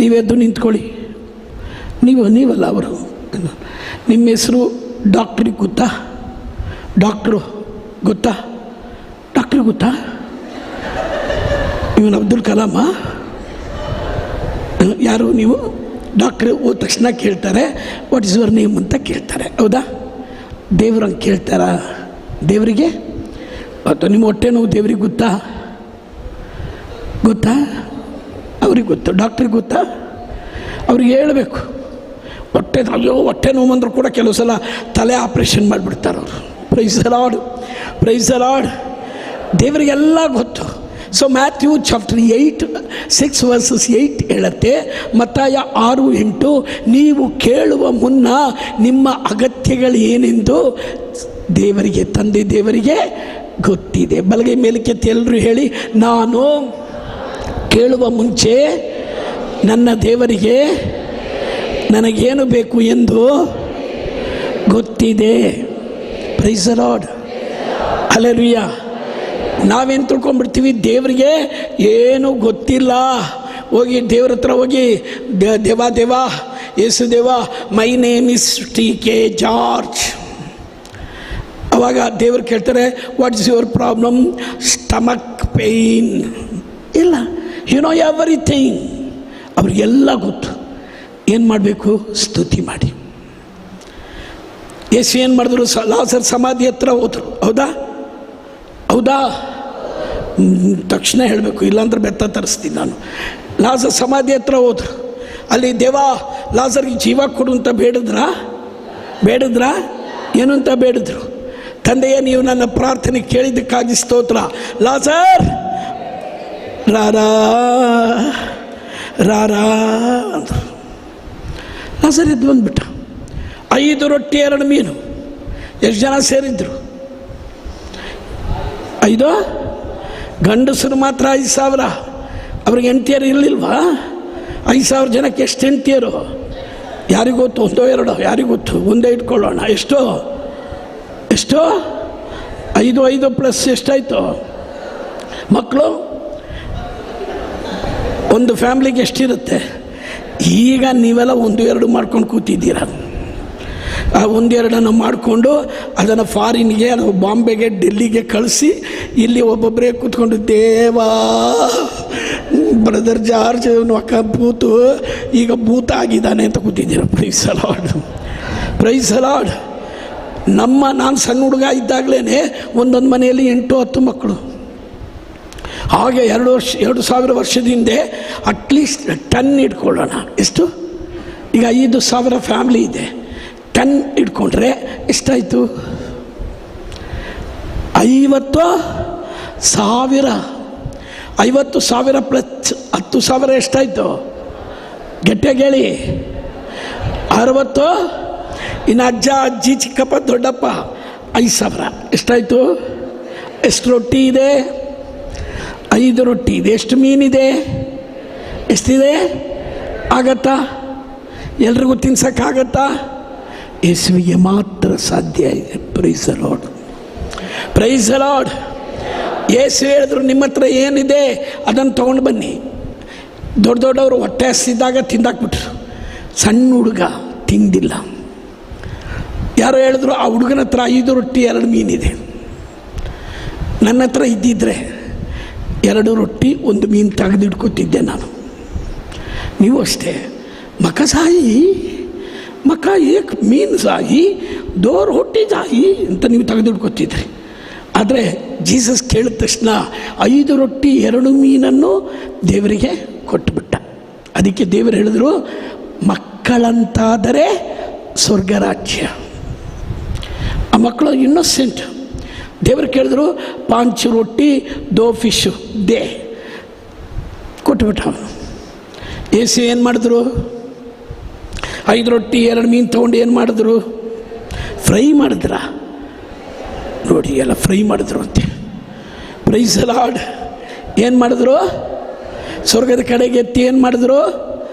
ನೀವೆದ್ದು ನಿಂತ್ಕೊಳ್ಳಿ. ನೀವು ನೀವಲ್ಲ ಅವರು. ನಿಮ್ಮ ಹೆಸರು ಡಾಕ್ಟ್ರಿಗೆ ಗೊತ್ತಾ? ಡಾಕ್ಟ್ರು ಗೊತ್ತಾ? ಡಾಕ್ಟ್ರಿಗೆ ಗೊತ್ತಾ? ಇವನು ಅಬ್ದುಲ್ ಕಲಾಮ? ಯಾರು ನೀವು? ಡಾಕ್ಟ್ರು ಹೋದ ತಕ್ಷಣ ಕೇಳ್ತಾರೆ, what is your name ಅಂತ ಕೇಳ್ತಾರೆ, ಹೌದಾ? ದೇವ್ರಂಗೆ ಕೇಳ್ತಾರಾ? ದೇವರಿಗೆ ಅಥವಾ ನಿಮ್ಮ ಹೊಟ್ಟೆ ನೋವು ದೇವ್ರಿಗೆ ಗೊತ್ತಾ? ಗೊತ್ತಾ? ಅವ್ರಿಗೆ ಗೊತ್ತು. ಡಾಕ್ಟ್ರಿಗೆ ಗೊತ್ತಾ? ಅವ್ರಿಗೆ ಹೇಳಬೇಕು. ಹೊಟ್ಟೆ, ಅಯ್ಯೋ ಹೊಟ್ಟೆ ನೋವು ಅಂದರೂ ಕೂಡ ಕೆಲವು ಸಲ ತಲೆ ಆಪ್ರೇಷನ್ ಮಾಡಿಬಿಡ್ತಾರೆ ಅವರು. Praise the lord, praise the lord. ದೇವರಿಗೆಲ್ಲ ಗೊತ್ತು. ಸೊ ಮ್ಯಾಥ್ಯೂ ಚಾಪ್ಟರ್ 8, 6 verses 8 ಹೇಳುತ್ತೆ, ಮತ್ತಾಯ 6:8, ನೀವು ಕೇಳುವ ಮುನ್ನ ನಿಮ್ಮ ಅಗತ್ಯಗಳು ಏನೆಂದು ದೇವರಿಗೆ, ತಂದೆ ದೇವರಿಗೆ ಗೊತ್ತಿದೆ. ಬಲಗೈ ಮೇಲಕ್ಕೆತ್ತಿ ಎಲ್ಲರೂ ಹೇಳಿ, ನಾನು ಕೇಳುವ ಮುಂಚೆ ನನ್ನ ದೇವರಿಗೆ ನನಗೇನು ಬೇಕು ಎಂದು ಗೊತ್ತಿದೆ. Praise the lord, hallelujah. ನಾವೇನು ತಿಳ್ಕೊಂಡ್ಬಿಡ್ತೀವಿ, ದೇವರಿಗೆ ಏನೂ ಗೊತ್ತಿಲ್ಲ. ಹೋಗಿ ದೇವ್ರ ಹತ್ರ ಹೋಗಿ, ದೇವಾ ದೇವಾ ಯೇಸು ದೇವಾ, my name is T K George. ಅವಾಗ ದೇವ್ರು ಕೇಳ್ತಾರೆ, what is your problem? Stomach pain. ಇಲ್ಲ, you know everything. ಅವ್ರಿಗೆಲ್ಲ ಗೊತ್ತು. ಏನು ಮಾಡಬೇಕು? ಸ್ತುತಿ ಮಾಡಿ. ಯೇಸು ಏನು ಮಾಡಿದ್ರು? ಲಾಸರ್ ಸಮಾಧಿ ಹತ್ರ ಹೋದರು, ಹೌದಾ? ಹೌದಾ? ತಕ್ಷಣ ಹೇಳಬೇಕು, ಇಲ್ಲಾಂದ್ರೆ ಬೆತ್ತ ತರಿಸ್ತೀನಿ ನಾನು. ಲಾಸರ್ ಸಮಾಧಿ ಹತ್ರ ಹೋದರು. ಅಲ್ಲಿ ದೇವಾ ಲಾಸರ್ಗೆ ಜೀವ ಕೊಡು ಅಂತ ಬೇಡಿದ್ರಾ? ಬೇಡಿದ್ರಾ? ಏನು ಅಂತ ಬೇಡಿದ್ರು? ತಂದೆಯೇ, ನೀವು ನನ್ನ ಪ್ರಾರ್ಥನೆ ಕೇಳಿದ್ದಕ್ಕಾಗಿ ಸ್ತೋತ್ರ. ಲಾಸರ್ ರಾರಾ ರಾರಾ ಅಂದರು. ಲಾಸರ್ ಎದ್ದು ಬಂದ್ಬಿಟ್ಟ. 5 ರೊಟ್ಟಿ 2 ಮೀನು. ಎಷ್ಟು ಜನ ಸೇರಿದ್ರು? 5 ಗಂಡಸರು ಮಾತ್ರ 5,000. ಅವ್ರಿಗೆ ಹೆಂಡ್ತಿಯರು ಇರಲಿಲ್ವಾ? 5,000 ಜನಕ್ಕೆ ಎಷ್ಟು ಹೆಂಡ್ತಿಯರು? ಯಾರಿಗೊತ್ತು? 1 2 ಯಾರಿಗೊತ್ತು? ಒಂದೇ ಇಟ್ಕೊಳ್ಳೋಣ. ಎಷ್ಟು? ಎಷ್ಟು? 5 5 ಪ್ಲಸ್ ಎಷ್ಟಾಯಿತು? ಮಕ್ಕಳು ಒಂದು ಫ್ಯಾಮ್ಲಿಗೆ ಎಷ್ಟಿರುತ್ತೆ? ಈಗ ನೀವೆಲ್ಲ 1 2 ಮಾಡ್ಕೊಂಡು ಕೂತಿದ್ದೀರ. ಆ 1 2 ಮಾಡಿಕೊಂಡು ಅದನ್ನು ಫಾರಿನ್ಗೆ ಅಥವಾ ಬಾಂಬೆಗೆ, ಡೆಲ್ಲಿಗೆ ಕಳಿಸಿ ಇಲ್ಲಿ ಒಬ್ಬೊಬ್ಬರೇ ಕೂತ್ಕೊಂಡು, ದೇವಾ ಬ್ರದರ್ ಜಾರ್ಜ್ ಅಕ್ಕ ಭೂತು ಈಗ ಭೂತ ಆಗಿದ್ದಾನೆ ಅಂತ ಕೂತಿದ್ದೀರ. Praise the lord, praise the lord. ನಾನು ಸಣ್ಣ ಹುಡುಗ ಇದ್ದಾಗಲೇ ಒಂದೊಂದು ಮನೆಯಲ್ಲಿ 8 10 ಮಕ್ಕಳು. ಹಾಗೆ 2000 ವರ್ಷದ ಹಿಂದೆ ಅಟ್ಲೀಸ್ಟ್ 10 ಇಟ್ಕೊಳ್ಳೋಣ. ಎಷ್ಟು? ಈಗ 5,000 ಫ್ಯಾಮ್ಲಿ ಇದೆ. 10 ಇಟ್ಕೊಂಡ್ರೆ ಎಷ್ಟಾಯಿತು? 50,000. 50,000 ಪ್ಲಸ್ 10,000 ಎಷ್ಟಾಯಿತು? ಗಟ್ಟಿಯಾಗಿ ಹೇಳಿ. 60. ಇನ್ನು ಅಜ್ಜ ಅಜ್ಜಿ ಚಿಕ್ಕಪ್ಪ ದೊಡ್ಡಪ್ಪ 5,000 ಎಷ್ಟಾಯಿತು? ಎಷ್ಟು ರೊಟ್ಟಿ ಇದೆ? 5 ರೊಟ್ಟಿ ಇದೆ. ಎಷ್ಟು ಮೀನಿದೆ? ಎಷ್ಟಿದೆ? ಆಗತ್ತಾ? ಎಲ್ರಿಗೂ ತಿನ್ಸೋಕ್ಕಾಗತ್ತಾ? ಯೇಸುವಿಗೆ ಮಾತ್ರ ಸಾಧ್ಯ ಇದೆ. Praise the lord, praise the lord. ಯೇಸು ಹೇಳಿದ್ರು, ನಿಮ್ಮ ಹತ್ರ ಏನಿದೆ ಅದನ್ನು ತೊಗೊಂಡು ಬನ್ನಿ. ದೊಡ್ಡ ದೊಡ್ಡವರು ಹೊಟ್ಟೆ ಹಸಿದಾಗ ತಿಂದಾಕ್ಬಿಟ್ರು. ಸಣ್ಣ ಹುಡುಗ ತಿಂದಿಲ್ಲ. ಯಾರೋ ಹೇಳಿದ್ರು, ಆ ಹುಡುಗನ ಹತ್ರ 5 ರೊಟ್ಟಿ 2 ಮೀನಿದೆ, ನನ್ನ ಹತ್ರ ಇದ್ದಿದ್ದರೆ 2 ರೊಟ್ಟಿ 1 ಮೀನು ತೆಗೆದಿಟ್ಕೊತಿದ್ದೆ ನಾನು. ನೀವು ಅಷ್ಟೇ, ಮಕ ಸಾಯಿ ಮಕ ಏಕ್ ಮೀನು ಸಾಯಿ ದೋರ್ ಹೊಟ್ಟಿ ಸಾಯಿ ಅಂತ ನೀವು ತೆಗೆದಿಟ್ಕೊತಿದ್ರಿ. ಆದರೆ ಜೀಸಸ್ ಕೇಳಿದ ತಕ್ಷಣ 5 ರೊಟ್ಟಿ 2 ಮೀನನ್ನು ದೇವರಿಗೆ ಕೊಟ್ಟುಬಿಟ್ಟ. ಅದಕ್ಕೆ ದೇವರು ಹೇಳಿದ್ರು, ಮಕ್ಕಳಂತಾದರೆ ಸ್ವರ್ಗರಾಜ್ಯ. ಆ ಮಕ್ಕಳು ಇನ್ನೋಸೆಂಟ್. ದೇವರು ಕೇಳಿದ್ರು, 5 ರೊಟ್ಟಿ 2 ಫಿಶು they ಕೊಟ್ಟುಬಿಟ್ಟ ಅವನು. ಏಸು ಏನು ಮಾಡಿದ್ರು? 5 ರೊಟ್ಟಿ 2 ಮೀನು ತೊಗೊಂಡು ಏನು ಮಾಡಿದ್ರು? ಫ್ರೈ ಮಾಡಿದ್ರ ನೋಡಿ, ಎಲ್ಲ ಫ್ರೈ ಮಾಡಿದ್ರು ಅಂತೆ. Praise lord. ಏನು ಮಾಡಿದ್ರು? ಸ್ವರ್ಗದ ಕಡೆಗೆ ಎತ್ತಿ ಏನು ಮಾಡಿದ್ರು?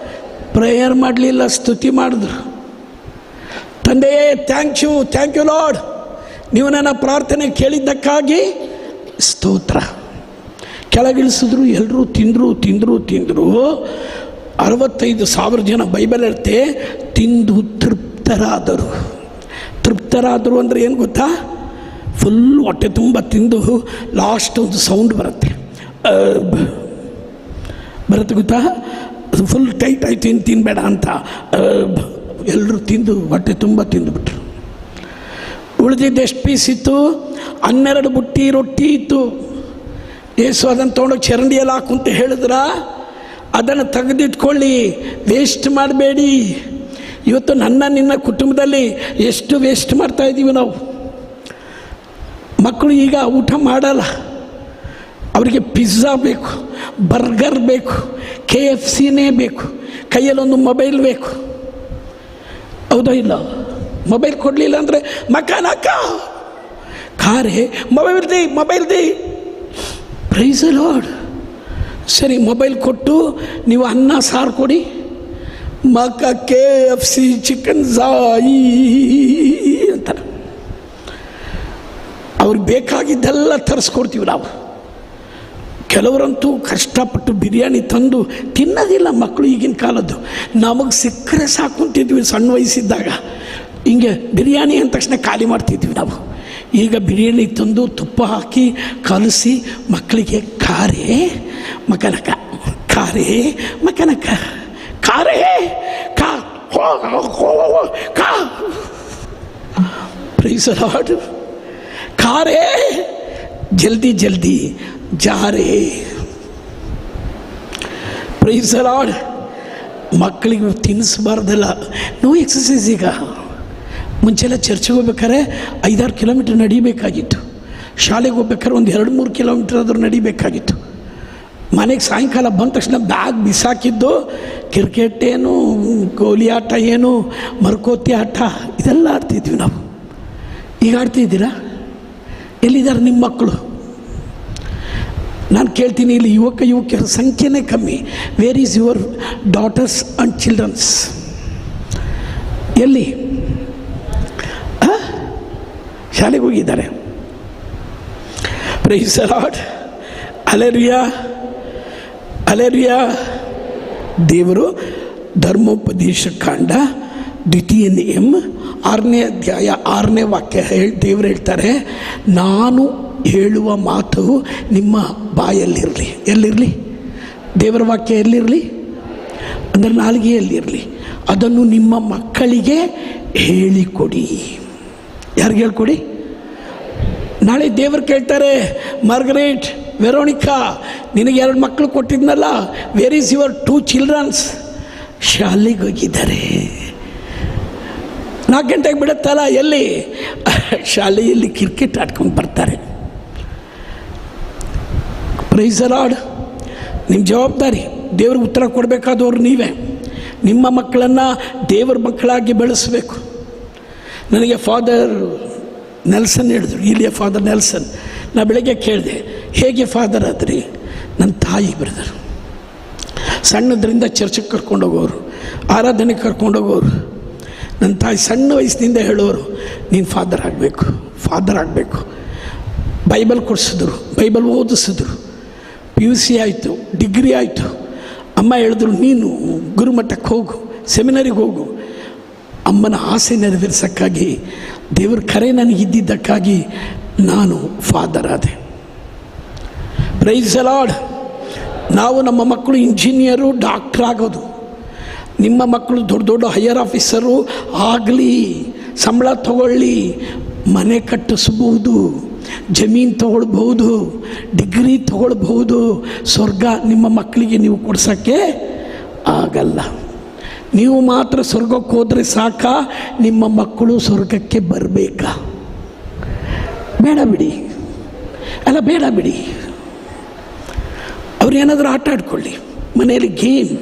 ಪ್ರೇಯರ್ ಮಾಡಲಿಲ್ಲ, ಸ್ತುತಿ ಮಾಡಿದ್ರು. ತಂದೆಯೇ, thank you, thank you Lord, ನೀವು ನನ್ನ ಪ್ರಾರ್ಥನೆ ಕೇಳಿದ್ದಕ್ಕಾಗಿ ಸ್ತೋತ್ರ. ಕೆಳಗಿಳಿಸಿದ್ರು, ಎಲ್ಲರೂ ತಿಂದರು ತಿಂದರು ತಿಂದರು. 65,000 ಜನ ಬೈಬಲ್ ಇರುತ್ತೆ, ತಿಂದು ತೃಪ್ತರಾದರು. ತೃಪ್ತರಾದರು ಅಂದರೆ ಏನು ಗೊತ್ತಾ? ಫುಲ್ ಹೊಟ್ಟೆ ತುಂಬ ತಿಂದು ಲಾಸ್ಟ್ ಒಂದು ಸೌಂಡ್ ಬರುತ್ತೆ, ಬರುತ್ತೆ ಗೊತ್ತಾ? ಅದು ಫುಲ್ ಟೈಟ್ ಆಯಿತು, ಇನ್ನು ತಿನ್ನಬೇಡ ಅಂತ ಎಲ್ಲರೂ ತಿಂದು ಹೊಟ್ಟೆ ತುಂಬ ತಿಂದುಬಿಟ್ರು. ಉಳಿದಿದ್ದು ಎಷ್ಟು ಪೀಸ್ ಇತ್ತು? 12 ಬುಟ್ಟಿ ರೊಟ್ಟಿ ಇತ್ತು. ಏಸು ಅದನ್ನು ತೊಗೊಂಡೋಗಿ ಚರಂಡಿಯಲ್ಲಿ ಹಾಕು ಅಂತ ಹೇಳಿದ್ರ? ಅದನ್ನು ತೆಗೆದಿಟ್ಕೊಳ್ಳಿ, ವೇಸ್ಟ್ ಮಾಡಬೇಡಿ. ಇವತ್ತು ನನ್ನ ನಿನ್ನ ಕುಟುಂಬದಲ್ಲಿ ಎಷ್ಟು ವೇಸ್ಟ್ ಮಾಡ್ತಾಯಿದ್ದೀವಿ ನಾವು. ಮಕ್ಕಳು ಈಗ ಊಟ ಮಾಡಲ್ಲ, ಅವರಿಗೆ ಪಿಜ್ಜಾ ಬೇಕು, ಬರ್ಗರ್ ಬೇಕು, KFCನೇ ಬೇಕು, ಕೈಯಲ್ಲೊಂದು ಮೊಬೈಲ್ ಬೇಕು. ಹೌದಾ ಇಲ್ಲ? ಮೊಬೈಲ್ ಕೊಡಲಿಲ್ಲ ಅಂದರೆ ಮಕ್ಕನಕ್ಕ ಕಾರೇ mobile they, mobile they. Praise Lord. ಸರಿ, ಮೊಬೈಲ್ ಕೊಟ್ಟು ನೀವು ಅನ್ನ ಸಾರು ಕೊಡಿ, ಮಕ್ಕ KFC chicken Sai ಅಂತಾರೆ. ಅವ್ರಿಗೆ ಬೇಕಾಗಿದ್ದೆಲ್ಲ ತರಿಸ್ಕೊಡ್ತೀವಿ ನಾವು. ಕೆಲವರಂತೂ ಕಷ್ಟಪಟ್ಟು ಬಿರಿಯಾನಿ ತಂದು ತಿನ್ನೋದಿಲ್ಲ ಮಕ್ಕಳು ಈಗಿನ ಕಾಲದ್ದು. ನಮಗೆ ಸಿಕ್ಕರೆ ಸಾಕು ಅಂತಿದ್ವಿ ಸಣ್ಣ ವಯಸ್ಸಿದ್ದಾಗ. ಹಿಂಗೆ ಬಿರಿಯಾನಿ ಅಂದ ತಕ್ಷಣ ಖಾಲಿ ಮಾಡ್ತಿದ್ವಿ ನಾವು. ಈಗ ಬಿರಿಯಾನಿ ತಂದು ತುಪ್ಪ ಹಾಕಿ ಕಲಸಿ ಮಕ್ಕಳಿಗೆ ಖಾರೆ ಮಕನಕ, ಖಾರೆ ಮಕನಕ, ಖಾರೆ ಕಾ ಕಾ. Price lord. ಖಾರೆ ಜಲ್ದಿ ಜಲ್ದಿ ಜಾರೆ. Praise Lord. ಮಕ್ಕಳಿಗೆ ತಿನ್ನಿಸ್ಬಾರ್ದಲ್ಲ, ನೋ ಎಕ್ಸಸೈಸ್. ಈಗ ಮುಂಚೆಲ್ಲ ಚರ್ಚಿಗೆ ಹೋಗ್ಬೇಕಾದ್ರೆ 5-6 ಕಿಲೋಮೀಟ್ರ್ ನಡಿಬೇಕಾಗಿತ್ತು. ಶಾಲೆಗೆ ಹೋಗ್ಬೇಕಾದ್ರೆ ಒಂದು 2-3 ಕಿಲೋಮೀಟ್ರ್ ಆದರೂ ನಡಿಬೇಕಾಗಿತ್ತು. ಮನೆಗೆ ಸಾಯಂಕಾಲ ಬಂದ ತಕ್ಷಣ ಬ್ಯಾಗ್ ಬಿಸಾಕಿದ್ದು, ಕ್ರಿಕೆಟ್ ಏನು, ಗೋಲಿ ಆಟ ಏನು, ಮರ್ಕೋತಿ ಆಟ, ಇದೆಲ್ಲ ಆಡ್ತಿದ್ವಿ ನಾವು. ಈಗ ಆಡ್ತಿದ್ದೀರಾ? ಎಲ್ಲಿದ್ದಾರೆ ನಿಮ್ಮ ಮಕ್ಕಳು? ನಾನು ಕೇಳ್ತೀನಿ, ಇಲ್ಲಿ ಯುವಕ ಯುವಕಿಯರ ಸಂಖ್ಯೆನೇ ಕಮ್ಮಿ. Where is your daughters and childrens? ಎಲ್ಲಿ? ಶಾಲೆಗೆ ಹೋಗಿದ್ದಾರೆ. Praise lord. Hallelujah, hallelujah. ದೇವರು ಧರ್ಮೋಪದೇಶ ಕಾಂಡ ದ್ವಿತೀಯ ನಿಯಮ 6ನೇ ಅಧ್ಯಾಯ 6ನೇ ವಾಕ್ಯ ದೇವರು ಹೇಳ್ತಾರೆ, ನಾನು ಹೇಳುವ ಮಾತು ನಿಮ್ಮ ಬಾಯಲ್ಲಿರಲಿ. ಎಲ್ಲಿರಲಿ? ದೇವರ ವಾಕ್ಯ ಎಲ್ಲಿರಲಿ ಅಂದರೆ ನಾಲಿಗೆಯಲ್ಲಿರಲಿ. ಅದನ್ನು ನಿಮ್ಮ ಮಕ್ಕಳಿಗೆ ಹೇಳಿಕೊಡಿ. ಯಾರಿಗೆ ಹೇಳ್ಕೊಡಿ? ನಾಳೆ ದೇವರು ಕೇಳ್ತಾರೆ, ಮಾರ್ಗರೇಟ್, ವೆರೋನಿಕಾ, ನಿನಗೆ 2 ಮಕ್ಕಳು ಕೊಟ್ಟಿದ್ನಲ್ಲ, ವೇರ್ is your 2 children's? ಶಾಲೆಗೆ ಹೋಗಿದ್ದಾರೆ. 4 ಗಂಟೆಗೆ ಬಿಡುತ್ತಲ್ಲ, ಎಲ್ಲಿ? ಶಾಲೆಯಲ್ಲಿ ಕ್ರಿಕೆಟ್ ಆಡ್ಕೊಂಡು ಬರ್ತಾರೆ. Praise lord. ನಿಮ್ಮ ಜವಾಬ್ದಾರಿ, ದೇವ್ರಿಗೆ ಉತ್ತರ ಕೊಡಬೇಕಾದವರು ನೀವೇ. ನಿಮ್ಮ ಮಕ್ಕಳನ್ನು ದೇವ್ರ ಮಕ್ಕಳಾಗಿ ಬೆಳೆಸಬೇಕು. ನನಗೆ ಫಾದರ್ ನೆಲ್ಸನ್ ಹೇಳಿದ್ರು, ಇಲ್ಲಿಯ ಫಾದರ್ ನೆಲ್ಸನ್. ನಾ ಬೆಳಗ್ಗೆ ಕೇಳಿದೆ, ಹೇಗೆ ಫಾದರ್ ಆದ್ರಿ? ನನ್ನ ತಾಯಿ ಬ್ರದರ್ ಸಣ್ಣದ್ರಿಂದ ಚರ್ಚಿಗೆ ಕರ್ಕೊಂಡೋಗೋರು, ಆರಾಧನೆಗೆ ಕರ್ಕೊಂಡೋಗೋರು. ನನ್ನ ತಾಯಿ ಸಣ್ಣ ವಯಸ್ಸಿನಿಂದ ಹೇಳೋರು, ನೀನು ಫಾದರ್ ಆಗಬೇಕು, ಫಾದರ್ ಆಗಬೇಕು. ಬೈಬಲ್ ಕೊಡಿಸಿದ್ರು, ಬೈಬಲ್ ಓದಿಸಿದ್ರು. PUC ಆಯಿತು, ಡಿಗ್ರಿ ಆಯಿತು. ಅಮ್ಮ ಹೇಳಿದ್ರು, ನೀನು ಗುರುಮಠಕ್ಕೆ ಹೋಗು, ಸೆಮಿನರಿಗೆ ಹೋಗು. ಅಮ್ಮನ ಆಸೆ ನೆರವೇರಿಸೋಕ್ಕಾಗಿ, ದೇವ್ರ ಕರೆ ನನಗಿದ್ದಿದ್ದಕ್ಕಾಗಿ ನಾನು ಫಾದರ್ ಆದೆ. Praise the Lord. ನಾವು ನಮ್ಮ ಮಕ್ಕಳು ಇಂಜಿನಿಯರು, ಡಾಕ್ಟ್ರ್ ಆಗೋದು, ನಿಮ್ಮ ಮಕ್ಕಳು ದೊಡ್ಡ ದೊಡ್ಡ ಹೈಯರ್ ಆಫೀಸರು ಆಗಲಿ, ಸಂಬಳ ತಗೊಳ್ಳಿ, ಮನೆ ಕಟ್ಟಿಸ್ಬೋದು, ಜಮೀನು ತಗೊಳ್ಬೋದು, ಡಿಗ್ರಿ ತಗೊಳ್ಬೋದು. ಸ್ವರ್ಗ ನಿಮ್ಮ ಮಕ್ಕಳಿಗೆ ನೀವು ಕೊಡ್ಸೋಕ್ಕೆ ಆಗಲ್ಲ. ನೀವು ಮಾತ್ರ ಸ್ವರ್ಗಕ್ಕೆ ಹೋದರೆ ಸಾಕ, ನಿಮ್ಮ ಮಕ್ಕಳು ಸ್ವರ್ಗಕ್ಕೆ ಬರಬೇಕಾ? ಬೇಡ ಬಿಡಿ, ಅಲ್ಲ ಬೇಡ ಬಿಡಿ. ಅವ್ರು ಏನಾದರೂ ಆಟ ಆಡ್ಕೊಳ್ಳಿ ಮನೆಯಲ್ಲಿ, ಗೇಮ್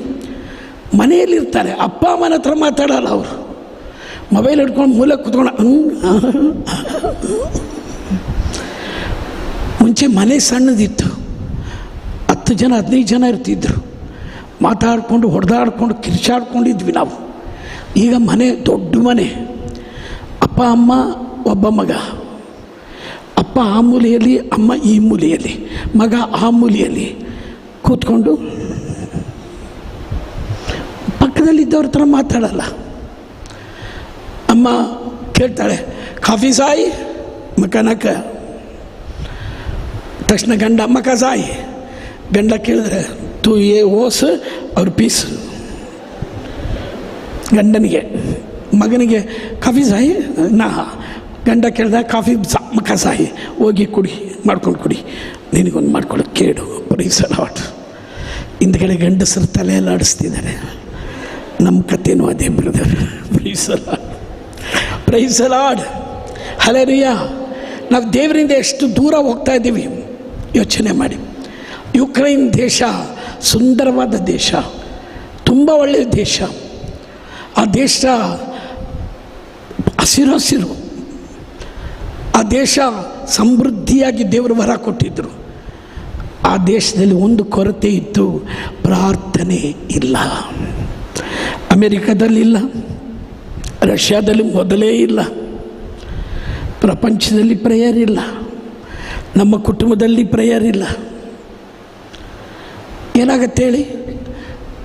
ಮನೆಯಲ್ಲಿರ್ತಾರೆ. ಅಪ್ಪ ಅಮ್ಮನ ಹತ್ರ ಮಾತಾಡಲ್ಲ ಅವರು, ಮೊಬೈಲ್ ಹಿಡ್ಕೊಂಡು ಮೂಲೆ ಕೂತ್ಕೊಂಡು. ಮುಂಚೆ ಮನೆ ಸಣ್ಣದಿತ್ತು, 10 ಜನ 15 ಜನ ಇರ್ತಿದ್ರು, ಮಾತಾಡಿಕೊಂಡು ಹೊಡೆದಾಡ್ಕೊಂಡು ಕಿರ್ಚಾಡ್ಕೊಂಡಿದ್ವಿ ನಾವು. ಈಗ ಮನೆ ದೊಡ್ಡ ಮನೆ, ಅಪ್ಪ ಅಮ್ಮ ಒಬ್ಬ ಮಗ, ಅಪ್ಪ ಆ ಮೂಲೆಯಲ್ಲಿ, ಅಮ್ಮ ಈ ಮೂಲೆಯಲ್ಲಿ, ಮಗ ಆ ಮೂಲೆಯಲ್ಲಿ ಕೂತ್ಕೊಂಡು ಪಕ್ಕದಲ್ಲಿದ್ದವ್ರ ಹತ್ರ ಮಾತಾಡಲ್ಲ. ಅಮ್ಮ ಕೇಳ್ತಾಳೆ, ಕಾಫಿ ಸಾಯಿ ಮಕನಕ. ತಕ್ಷಣ ಗಂಡ ಮಕ ಸಾಯಿ. ಗಂಡ ಕೇಳಿದ್ರೆ ತೂ ಏ ಓಸ್ ಅವ್ರ ಪೀಸ್ ಗಂಡನಿಗೆ. ಮಗನಿಗೆ ಕಾಫಿ ಸಾಯಿ ನಾ. ಗಂಡ ಕೇಳಿದ ಕಾಫಿ ಮಕ ಸಾಯಿ, ಹೋಗಿ ಕುಡಿ, ಮಾಡ್ಕೊಂಡು ಕುಡಿ, ನಿನಗೊಂದು ಮಾಡ್ಕೊಳ್ಳೋ ಕೇಡು. ಪರಿಸರ ಹಿಂದ್ಗಡೆ ಗಂಡಸರು ತಲೆಯೆಲ್ಲ ಆಡಿಸ್ತಿದ್ದಾರೆ. ನಮ್ಮ ಕಥೆನೂ ಅದೇ brother. Praise Lord, praise Lord, hallelujah. ನಾವು ದೇವರಿಂದ ಎಷ್ಟು ದೂರ ಹೋಗ್ತಾ ಇದ್ದೀವಿ ಯೋಚನೆ ಮಾಡಿ. ಯುಕ್ರೈನ್ ದೇಶ ಸುಂದರವಾದ ದೇಶ, ತುಂಬ ಒಳ್ಳೆಯ ದೇಶ. ಆ ದೇಶ ಹಸಿರು ಹಸಿರು, ಆ ದೇಶ ಸಮೃದ್ಧಿಯಾಗಿ ದೇವರು ವರ ಕೊಟ್ಟಿದ್ದರು. ಆ ದೇಶದಲ್ಲಿ ಒಂದು ಕೊರತೆ ಇತ್ತು, ಪ್ರಾರ್ಥನೆ ಇಲ್ಲ. ಅಮೇರಿಕಾದಲ್ಲಿ ಇಲ್ಲ, ರಷ್ಯಾದಲ್ಲಿ ಮೊದಲೇ ಇಲ್ಲ, ಪ್ರಪಂಚದಲ್ಲಿ ಪ್ರೇಯರ್ ಇಲ್ಲ, ನಮ್ಮ ಕುಟುಂಬದಲ್ಲಿ ಪ್ರೇಯರ್ ಇಲ್ಲ. ಏನಾಗತ್ತೆ ಹೇಳಿ?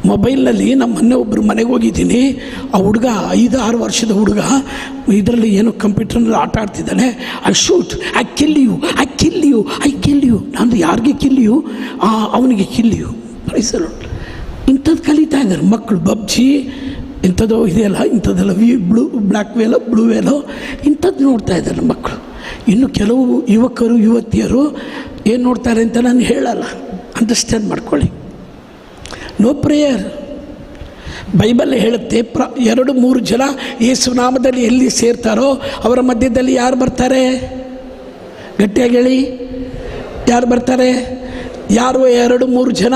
ಮೊಬೈಲ್ನಲ್ಲಿ ನಮ್ಮ ಮೊನ್ನೆ ಒಬ್ಬರು ಮನೆಗೆ ಹೋಗಿದ್ದೀನಿ, ಆ ಹುಡುಗ 5-6 ವರ್ಷದ ಹುಡುಗ ಇದರಲ್ಲಿ ಏನೋ ಕಂಪ್ಯೂಟರ್ನಲ್ಲಿ ಆಟ ಆಡ್ತಿದ್ದಾನೆ. I shoot, I kill you, I kill you, I kill you. ನಾನು ಯಾರಿಗೆ ಕಿಲ್ you? ಅವನಿಗೆ ಕಿಲ್ you. ಪ್ರೈಸಲು ಇಂಥದ್ದು ಕಲಿತಾ ಇದ್ದಾರೆ ಮಕ್ಕಳು. ಪಬ್ಜಿ ಇಂಥದ್ದು ಇದೆಯಲ್ಲ, ಇಂಥದ್ದೆಲ್ಲ ವಿ ಬ್ಲೂ ಬ್ಲ್ಯಾಕ್ ವೇಲೋ ಬ್ಲೂ ವೇಲೋ ಇಂಥದ್ದು ನೋಡ್ತಾ ಇದ್ದಾರೆ ಮಕ್ಕಳು. ಇನ್ನು ಕೆಲವು ಯುವಕರು ಯುವತಿಯರು ಏನು ನೋಡ್ತಾರೆ ಅಂತ ನಾನು ಹೇಳಲ್ಲ, ಅಂಡರ್ಸ್ಟ್ಯಾಂಡ್ ಮಾಡ್ಕೊಳ್ಳಿ. No prayer. ಬೈಬಲ್ ಹೇಳುತ್ತೆ, 2-3 ಜನ ಯೇಸು ನಾಮದಲ್ಲಿ ಎಲ್ಲಿ ಸೇರ್ತಾರೋ ಅವರ ಮಧ್ಯದಲ್ಲಿ ಯಾರು ಬರ್ತಾರೆ? ಗಟ್ಟಿಯಾಗಿ ಹೇಳಿ, ಯಾರು ಬರ್ತಾರೆ? ಯಾರು 2-3 ಜನ?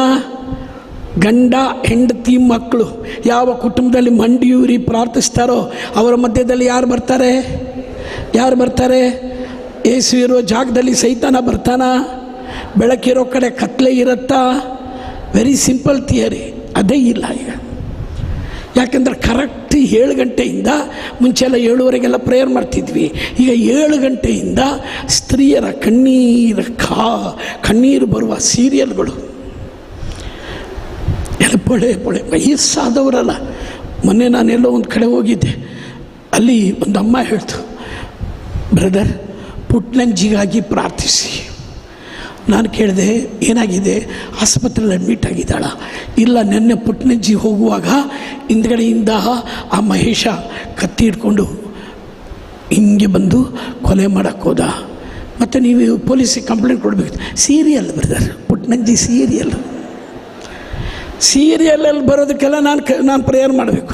ಗಂಡ ಹೆಂಡತಿ ಮಕ್ಕಳು ಯಾವ ಕುಟುಂಬದಲ್ಲಿ ಮಂಡಿಯೂರಿ ಪ್ರಾರ್ಥಿಸ್ತಾರೋ ಅವರ ಮಧ್ಯದಲ್ಲಿ ಯಾರು ಬರ್ತಾರೆ? ಯಾರು ಬರ್ತಾರೆ? ಯೇಸು ಇರೋ ಜಾಗದಲ್ಲಿ ಸೈತಾನ ಬರ್ತಾನ? ಬೆಳಕಿರೋ ಕಡೆ ಕತ್ತಲೆ ಇರುತ್ತಾ? Very simple theory. ಅದೇ ಇಲ್ಲ ಈಗ. ಯಾಕಂದರೆ ಕರೆಕ್ಟ್ 7 ಗಂಟೆಯಿಂದ, ಮುಂಚೆಲ್ಲ 7:30ಗೆಲ್ಲ ಪ್ರೇಯರ್ ಮಾಡ್ತಿದ್ವಿ, ಈಗ 7 ಗಂಟೆಯಿಂದ ಸ್ತ್ರೀಯರ ಕಣ್ಣೀರು ಬರುವ ಸೀರಿಯಲ್ಗಳು ಎಲ್ಲ ಪೊಳೆ ಪೊಳೆ ವಯಸ್ಸಾದವರಲ್ಲ. ಮೊನ್ನೆ ನಾನೆಲ್ಲೋ ಒಂದು ಕಡೆ ಹೋಗಿದ್ದೆ, ಅಲ್ಲಿ ಒಂದು ಅಮ್ಮ ಹೇಳ್ತು, ಬ್ರದರ್ ಪುಟ್ನಂಜಿಗಾಗಿ ಪ್ರಾರ್ಥಿಸಿ. ನಾನು ಕೇಳಿದೆ, ಏನಾಗಿದೆ? ಆಸ್ಪತ್ರೆಯಲ್ಲಿ ಅಡ್ಮಿಟ್ ಆಗಿದ್ದಾಳ? ಇಲ್ಲ, ನಿನ್ನೆ ಪುಟ್ನಜ್ಜಿ ಹೋಗುವಾಗ ಹಿಂದ್ಗಡೆಯಿಂದ ಆ ಮಹೇಶ ಕತ್ತಿ ಹಿಡ್ಕೊಂಡು ಹಿಂಗೆ ಬಂದು ಕೊಲೆ ಮಾಡೋಕ್ಕೋದ. ಮತ್ತು ನೀವು ಪೊಲೀಸಿಗೆ ಕಂಪ್ಲೇಂಟ್ ಕೊಡಬೇಕು. Serial brother, Puttajji serial. ಸೀರಿಯಲಲ್ಲಿ ಬರೋದಕ್ಕೆಲ್ಲ ನಾನು ಪ್ರೇಯರ್ ಮಾಡಬೇಕು.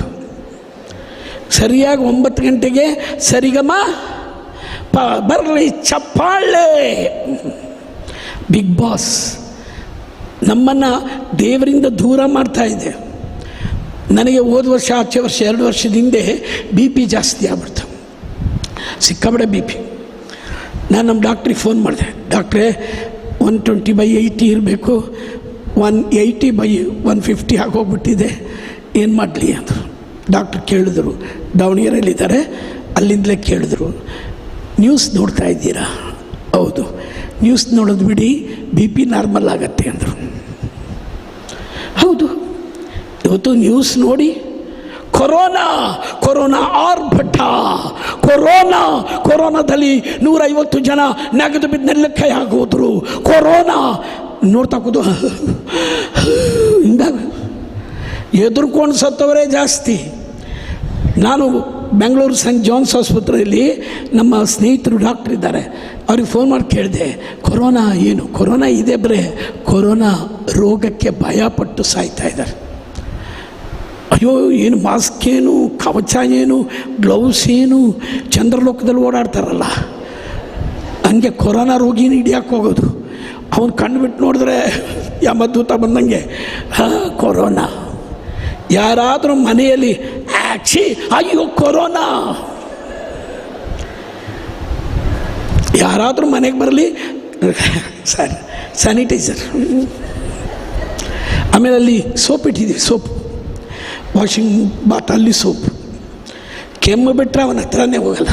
ಸರಿಯಾಗಿ 9 ಗಂಟೆಗೆ ಸರಿಗಮ ಬರಲಿ ಚಪ್ಪಾಳೆ. ಬಿಗ್ ಬಾಸ್ ನಮ್ಮನ್ನು ದೇವರಿಂದ ದೂರ ಮಾಡ್ತಾ ಇದೆ. ನನಗೆ ಹೋದ ವರ್ಷ, ಆಚೆ ವರ್ಷ, 2 ವರ್ಷದ ಹಿಂದೆ ಬಿ ಪಿ ಜಾಸ್ತಿ ಆಗ್ಬಿಡ್ತು, ಸಿಕ್ಕಾಪಟ್ಟೆ ಬಿ ಪಿ. ನಾನು ನಮ್ಮ ಡಾಕ್ಟ್ರಿಗೆ ಫೋನ್ ಮಾಡಿದೆ, ಡಾಕ್ಟ್ರೇ 120/80 ಇರಬೇಕು, 180/150 ಆಗೋಗ್ಬಿಟ್ಟಿದೆ, ಏನು ಮಾಡಲಿ ಅಂದರು. ಡಾಕ್ಟ್ರ್ ಕೇಳಿದ್ರು, ದಾವಣಗೆರೆಯಲ್ಲಿದ್ದಾರೆ, ಅಲ್ಲಿಂದಲೇ ಕೇಳಿದ್ರು, ನ್ಯೂಸ್ ನೋಡ್ತಾ ಇದ್ದೀರಾ? ಹೌದು. ನ್ಯೂಸ್ ನೋಡೋದು ಬಿಡಿ, ಬಿ ಪಿ ನಾರ್ಮಲ್ ಆಗತ್ತೆ ಅಂದರು. ಹೌದು, ಇವತ್ತು ನ್ಯೂಸ್ ನೋಡಿ, ಕೊರೋನಾ ಕೊರೋನಾ ಆರ್ಭಟ, ಕೊರೋನಾ, ಕೊರೋನಾದಲ್ಲಿ 150 ಜನ ನಗದು ಬಿದ್ದು ನೆಲ್ಲಕ್ಕೆ ಆಗೋದ್ರು, ಕೊರೋನಾ ನೋಡ್ತಾ ಕೂತು ಹಿಂದಾಗ ಎದುರ್ಕೊಂಡು ಸತ್ತವರೇ ಜಾಸ್ತಿ. ನಾನು ಬೆಂಗಳೂರು ಸೆಂಟ್ ಜಾನ್ಸ್ ಆಸ್ಪತ್ರೆಯಲ್ಲಿ ನಮ್ಮ ಸ್ನೇಹಿತರು ಡಾಕ್ಟ್ರ್ ಇದ್ದಾರೆ, ಅವ್ರಿಗೆ ಫೋನ್ ಮಾಡಿ ಕೇಳಿದೆ, ಕೊರೋನಾ ಏನು? ಕೊರೋನಾ ಇದೆ ಬರೇ, ಕೊರೋನಾ ರೋಗಕ್ಕೆ ಭಯಪಟ್ಟು ಸಾಯ್ತಾ ಇದ್ದಾರೆ. ಅಯ್ಯೋ, ಏನು ಮಾಸ್ಕ್ ಏನು, ಕವಚ ಏನು, ಗ್ಲೌಸ್ ಏನು, ಚಂದ್ರಲೋಕದಲ್ಲಿ ಓಡಾಡ್ತಾರಲ್ಲ ಹಂಗೆ ಕೊರೋನಾ ರೋಗಿನ ಹಿಡಿಯಕ್ಕೆ ಹೋಗೋದು. ಅವನು ಕಣ್ಣು ಬಿಟ್ಟು ನೋಡಿದ್ರೆ ಯಮದೂತ ಬಂದಂಗೆ. ಕೊರೋನಾ ಯಾರಾದರೂ ಮನೆಯಲ್ಲಿ ಆಕ್ಷಿ ಅಯ್ಯೋ ಕೊರೋನಾ, ಯಾರಾದರೂ ಮನೆಗೆ ಬರಲಿ ಸರ್ ಸ್ಯಾನಿಟೈಸರ್, ಆಮೇಲೆ ಅಲ್ಲಿ ಸೋಪ್ ಇಟ್ಟಿದ್ದೀವಿ, ಸೋಪ್ ವಾಷಿಂಗ್ ಬಾತ್ ಅಲ್ಲಿ ಸೋಪ್. ಕೆಮ್ಮು ಬಿಟ್ಟರೆ ಅವನ ಹತ್ರನೇ ಹೋಗಲ್ಲ.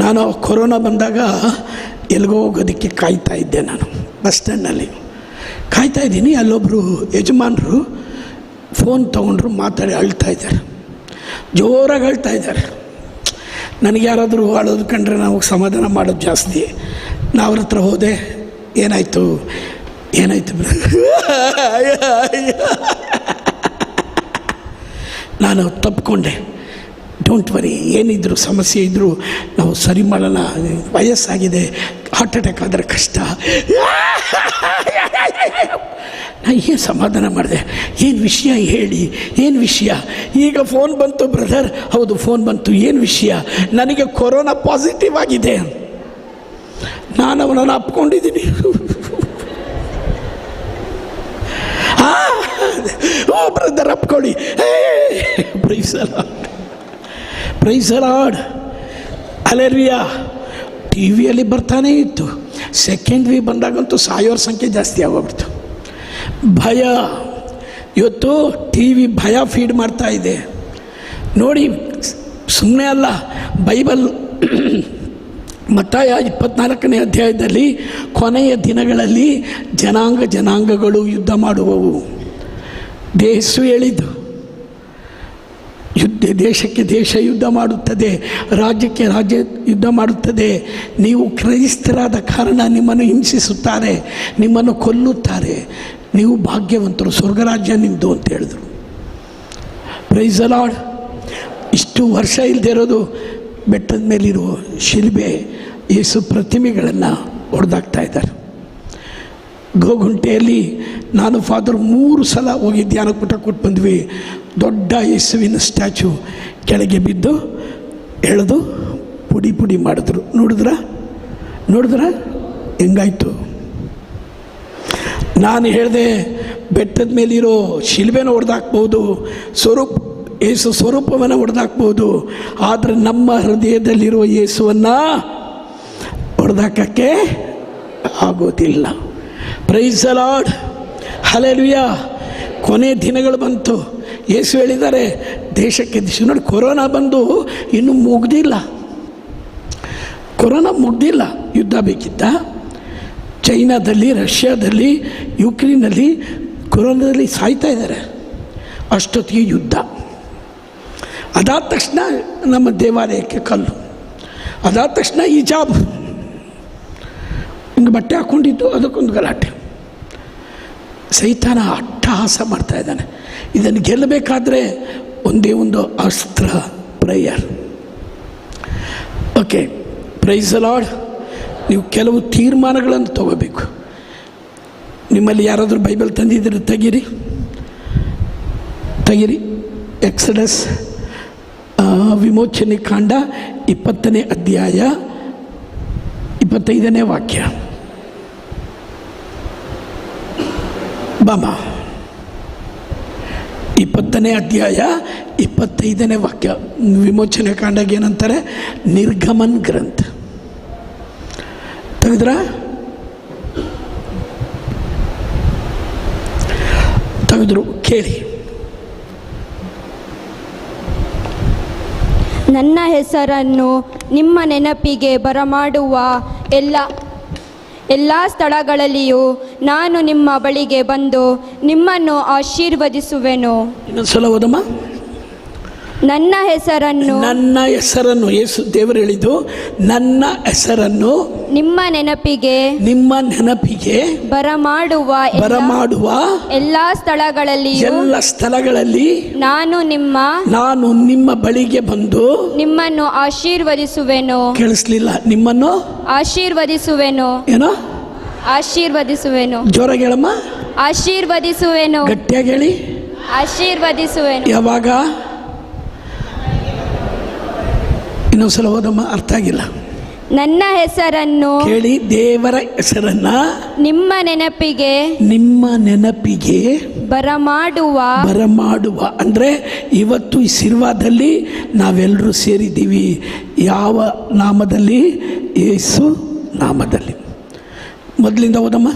ನಾನು ಕೊರೋನಾ ಬಂದಾಗ ಎಲ್ಲಿಗೋ ಹೋಗೋದಕ್ಕೆ ಕಾಯ್ತಾ ಇದ್ದೆ, ನಾನು ಬಸ್ ಸ್ಟ್ಯಾಂಡ್ನಲ್ಲಿ ಕಾಯ್ತಾ ಇದ್ದೀನಿ. ಅಲ್ಲೊಬ್ಬರು ಯಜಮಾನರು ಫೋನ್ ತೊಗೊಂಡ್ರು, ಮಾತಾಡಿ ಅಳ್ತಾ ಇದ್ದಾರೆ, ಜೋರಾಗಿ ಅಳ್ತಾ ಇದ್ದಾರೆ. ನನಗೆ ಯಾರಾದರೂ ಅಳೋದು ಕಂಡ್ರೆ ನಾವು ಸಮಾಧಾನ ಮಾಡೋದು ಜಾಸ್ತಿ. ನಾ ಅವ್ರ ಹತ್ರ ಹೋದೆ, ಏನಾಯಿತು ಏನಾಯಿತು ನಾನು ತಪ್ಪಿಕೊಂಡೆ, don't worry, ಏನಿದ್ರು ಸಮಸ್ಯೆ ಇದ್ದರೂ ನಾವು ಸರಿ ಮಾಡೋಣ, ವಯಸ್ಸಾಗಿದೆ, ಹಾರ್ಟ್ ಅಟ್ಯಾಕ್ ಆದರೆ ಕಷ್ಟ. ನಾನು ಏನು ಸಮಾಧಾನ ಮಾಡಿದೆ, ಏನು ವಿಷಯ ಹೇಳಿ, ಏನು ವಿಷಯ? ಈಗ ಫೋನ್ ಬಂತು ಬ್ರದರ್, ಹೌದು ಫೋನ್ ಬಂತು, ಏನು ವಿಷಯ? ನನಗೆ ಕೊರೋನಾ ಪಾಸಿಟಿವ್ ಆಗಿದೆ, ನಾನು ಅವನನ್ನು ಅಪ್ಕೊಂಡಿದ್ದೀನಿ. ಓ brother ಅಪ್ಕೊಳ್ಳಿ, Praise the Lord, Praise the Lord, hallelujah. T ವಿಯಲ್ಲಿ ಬರ್ತಾನೇ ಇತ್ತು. ಸೆಕೆಂಡ್ ವಿ ಬಂದಾಗಂತೂ ಸಾಯೋರ ಸಂಖ್ಯೆ ಜಾಸ್ತಿ ಆಗೋಗ್ಬಿಡ್ತು. ಭಯ, ಇವತ್ತು ಟಿ ವಿ ಭಯ ಫೀಡ್ ಮಾಡ್ತಾ ಇದೆ ನೋಡಿ. ಸುಮ್ಮನೆ ಅಲ್ಲ, ಬೈಬಲ್ ಮತ್ತಾಯ 24ನೇ ಅಧ್ಯಾಯದಲ್ಲಿ ಕೊನೆಯ ದಿನಗಳಲ್ಲಿ ಜನಾಂಗ ಜನಾಂಗಗಳು ಯುದ್ಧ ಮಾಡುವವು. ಯೇಸು ಹೇಳಿದ್ದು, ಯುದ್ಧ ದೇಶಕ್ಕೆ ದೇಶ ಯುದ್ಧ ಮಾಡುತ್ತದೆ, ರಾಜ್ಯಕ್ಕೆ ರಾಜ್ಯ ಯುದ್ಧ ಮಾಡುತ್ತದೆ. ನೀವು ಕ್ರೈಸ್ತರಾದ ಕಾರಣ ನಿಮ್ಮನ್ನು ಹಿಂಸಿಸುತ್ತಾರೆ, ನಿಮ್ಮನ್ನು ಕೊಲ್ಲುತ್ತಾರೆ, ನೀವು ಭಾಗ್ಯವಂತರು, ಸ್ವರ್ಗರಾಜ್ಯ ನಿಮ್ಮದು ಅಂತ ಹೇಳಿದರು. Praise the Lord. ಇಷ್ಟು ವರ್ಷ ಇಲ್ಲದೆ ಇರೋದು ಬೆಟ್ಟದ ಮೇಲಿರುವ ಶಿಲ್ಬೆ ಯೇಸು ಪ್ರತಿಮೆಗಳನ್ನು ಹೊಡೆದಾಕ್ತಾ ಇದ್ದಾರೆ. ಗೋಗುಂಟೆಯಲ್ಲಿ ನಾನು ಫಾದರ್ 3 ಸಲ ಹೋಗಿ ಧ್ಯಾನಕೂಟ ಕೊಟ್ಟು ಬಂದ್ವಿ. ದೊಡ್ಡ ಯೇಸುವಿನ ಸ್ಟ್ಯಾಚು ಕೆಳಗೆ ಬಿದ್ದು ಎಳೆದು ಪುಡಿ ಪುಡಿ ಮಾಡಿದ್ರು. ನೋಡಿದ್ರ ಹೆಂಗಾಯ್ತು? ನಾನು ಹೇಳಿದೆ, ಬೆಟ್ಟದ ಮೇಲಿರೋ ಶಿಲ್ಬೆನ ಹೊಡೆದಾಕ್ಬೋದು, ಯೇಸು ಸ್ವರೂಪವನ್ನು ಹೊಡೆದಾಕ್ಬೋದು, ಆದರೆ ನಮ್ಮ ಹೃದಯದಲ್ಲಿರುವ ಯೇಸುವನ್ನು ಹೊಡೆದಾಕಕ್ಕೆ ಆಗೋದಿಲ್ಲ. Praise the Lord, hallelujah. ಕೊನೆ ದಿನಗಳು ಬಂತು. ಯೇಸು ಹೇಳಿದ್ದಾರೆ, ದೇಶಕ್ಕೆ ದೇಶ. ನೋಡಿ, ಕೊರೋನಾ ಬಂದು ಇನ್ನೂ ಮುಗ್ದಿಲ್ಲ, ಕೊರೋನಾ ಮುಗ್ದಿಲ್ಲ, ಯುದ್ಧ ಬೇಕಿತ್ತ? ಚೈನಾದಲ್ಲಿ, ರಷ್ಯಾದಲ್ಲಿ, ಯುಕ್ರೇನಲ್ಲಿ ಕೊರೋನಾದಲ್ಲಿ ಸಾಯ್ತಾ ಇದ್ದಾರೆ. ಅಷ್ಟೊತ್ತಿಗೆ ಯುದ್ಧ ಅದಾದ ತಕ್ಷಣ ನಮ್ಮ ದೇವಾಲಯಕ್ಕೆ ಕಲ್ಲು, ಅದಾದ ತಕ್ಷಣ ಈ ಜಾಬ್ ಹಿಂಗೆ ಬಟ್ಟೆ ಹಾಕ್ಕೊಂಡಿದ್ದು ಅದಕ್ಕೊಂದು ಗಲಾಟೆ. ಸೈತಾನ ಅಟ್ಟಹಾಸ ಮಾಡ್ತಾ ಇದ್ದಾನೆ. ಇದನ್ನು ಗೆಲ್ಲಬೇಕಾದ್ರೆ ಒಂದೇ ಒಂದು ಅಸ್ತ್ರ, prayer. Okay, Praise the Lord. ನೀವು ಕೆಲವು ತೀರ್ಮಾನಗಳನ್ನು ತಗೋಬೇಕು. ನಿಮ್ಮಲ್ಲಿ ಯಾರಾದರೂ ಬೈಬಲ್ ತಂದಿದ್ದರೆ ತೆಗೀರಿ, ತೆಗೀರಿ. ಎಕ್ಸಡಸ್ ವಿಮೋಚನೆ ಕಾಂಡ 20ನೇ ಅಧ್ಯಾಯ 25ನೇ ವಾಕ್ಯ. ಬಾಮ, 20ನೇ ಅಧ್ಯಾಯ 25ನೇ ವಾಕ್ಯ. ವಿಮೋಚನೆ ಕಾಂಡಾಗ ಏನಂತಾರೆ? ನಿರ್ಗಮನ್ ಗ್ರಂಥ. ತೆಗೆದ್ರ? ತೆಗೆದ್ರು, ಕೇಳಿ. ನನ್ನ ಹೆಸರನ್ನು ನಿಮ್ಮ ನೆನಪಿಗೆ ಬರಮಾಡುವ ಎಲ್ಲ ಎಲ್ಲ ಸ್ಥಳಗಳಲ್ಲಿಯೂ ನಾನು ನಿಮ್ಮ ಬಳಿಗೆ ಬಂದು ನಿಮ್ಮನ್ನು ಆಶೀರ್ವದಿಸುವೆನು. ಇನ್ನೊಂದ್ಸಲ ಓದಮ್ಮ. ನನ್ನ ಹೆಸರನ್ನು, ನನ್ನ ಹೆಸರನ್ನು, ಯೇಸು ದೇವರು ಹೇಳಿದ್ದು, ನನ್ನ ಹೆಸರನ್ನು ನಿಮ್ಮ ನೆನಪಿಗೆ, ನಿಮ್ಮ ನೆನಪಿಗೆ ಬರಮಾಡುವ ಬರಮಾಡುವ ಎಲ್ಲ ಸ್ಥಳಗಳಲ್ಲಿಯೂ, ಎಲ್ಲ ಸ್ಥಳಗಳಲ್ಲಿ ನಾನು ನಿಮ್ಮ ಬಳಿಗೆ ಬಂದು ನಿಮ್ಮನ್ನು ಆಶೀರ್ವದಿಸುವೆನು. ಕೇಳಿಸ್ಲಿಲ್ಲ. ನಿಮ್ಮನ್ನು ಆಶೀರ್ವದಿಸುವೆನು. ಏನೋ ಆಶೀರ್ವದಿಸುವೆನು. ಜೋರಾಗಿ ಹೇಳಮ್ಮ. ಆಶೀರ್ವದಿಸುವೆನು. ಗಟ್ಟಿಯಾಗಿ ಹೇಳಿ. ಆಶೀರ್ವದಿಸುವೆನು. ಯಾವಾಗ? ಇನ್ನೊಂದ್ಸಲ ಓದಮ್ಮ, ಅರ್ಥ ಆಗಿಲ್ಲ. ನನ್ನ ಹೆಸರನ್ನು ಕೇಳಿ, ದೇವರ ಹೆಸರನ್ನ ನಿಮ್ಮ ನೆನಪಿಗೆ, ನಿಮ್ಮ ನೆನಪಿಗೆ ಬರಮಾಡುವ, ಬರಮಾಡುವ ಅಂದರೆ ಇವತ್ತು ಈ ಸಿರ್ವಾದಲ್ಲಿ ನಾವೆಲ್ಲರೂ ಸೇರಿದ್ದೀವಿ. ಯಾವ ನಾಮದಲ್ಲಿ? ಯೇಸು ನಾಮದಲ್ಲಿ. ಮೊದಲಿಂದ ಓದಮ್ಮ.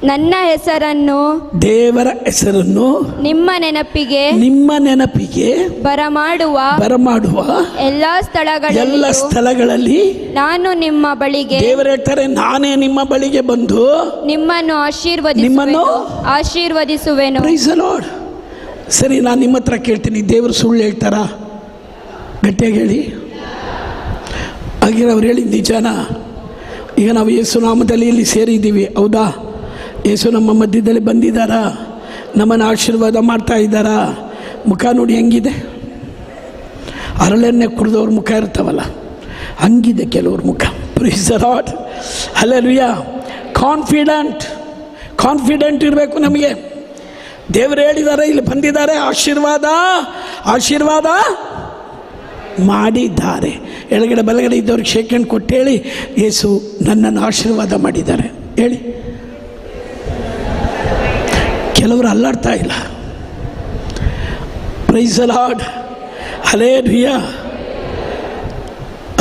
ನನ್ನ ಹೆಸರನ್ನು, ದೇವರ ಹೆಸರನ್ನು ನಿಮ್ಮ ನೆನಪಿಗೆ, ನಿಮ್ಮ ನೆನಪಿಗೆ ಬರಮಾಡುವ, ಬರಮಾಡುವ ಎಲ್ಲ ಸ್ಥಳಗಳಲ್ಲಿ, ಎಲ್ಲ ಸ್ಥಳಗಳಲ್ಲಿ ನಾನು ನಿಮ್ಮ ಬಳಿಗೆ, ದೇವರು ಹೇಳ್ತಾರೆ, ನಾನೇ ನಿಮ್ಮ ಬಳಿಗೆ ಬಂದು ನಿಮ್ಮನ್ನು ನಿಮ್ಮನ್ನು ಆಶೀರ್ವದಿಸುವೆನು. Praise the lord. ಸರಿ, ನಾನು ನಿಮ್ಮ ಹತ್ರ ಕೇಳ್ತೀನಿ, ದೇವರು ಸುಳ್ಳು ಹೇಳ್ತಾರಾ? ಗಟ್ಟಿಯಾಗಿ ಹೇಳಿ. ಹಾಗೆ ಅವ್ರು ಹೇಳಿದ ನಿಜಾನ? ಈಗ ನಾವು ಯೇಸು ನಾಮದಲ್ಲಿ ಇಲ್ಲಿ ಸೇರಿದ್ದೀವಿ, ಹೌದಾ? ಯೇಸು ನಮ್ಮ ಮಧ್ಯದಲ್ಲಿ ಬಂದಿದ್ದಾರಾ? ನಮ್ಮನ್ನು ಆಶೀರ್ವಾದ ಮಾಡ್ತಾ ಇದ್ದಾರಾ? ಮುಖ ನೋಡಿ ಹೆಂಗಿದೆ, ಅರಳೆಣ್ಣೆ ಕುಡಿದವ್ರ ಮುಖ ಇರ್ತಾವಲ್ಲ ಹಂಗಿದೆ ಕೆಲವ್ರ ಮುಖ. Praise the lord, hallelujah. Confident, confident ಇರಬೇಕು ನಮಗೆ. ದೇವರು ಹೇಳಿದ್ದಾರೆ, ಇಲ್ಲಿ ಬಂದಿದ್ದಾರೆ, ಆಶೀರ್ವಾದ ಆಶೀರ್ವಾದ ಮಾಡಿದ್ದಾರೆ. ಎಳಗಡೆ ಬಲಗಡೆ ಇದ್ದವ್ರಿಗೆ ಶೇಕ್ ಹ್ಯಾಂಡ್ ಕೊಟ್ಟು ಹೇಳಿ, ಯೇಸು ನನ್ನನ್ನು ಆಶೀರ್ವಾದ ಮಾಡಿದ್ದಾರೆ ಹೇಳಿ. ಕೆಲವರು ಅಲ್ಲಾಡ್ತಾ ಇಲ್ಲ. Praise the lord, hallelujah.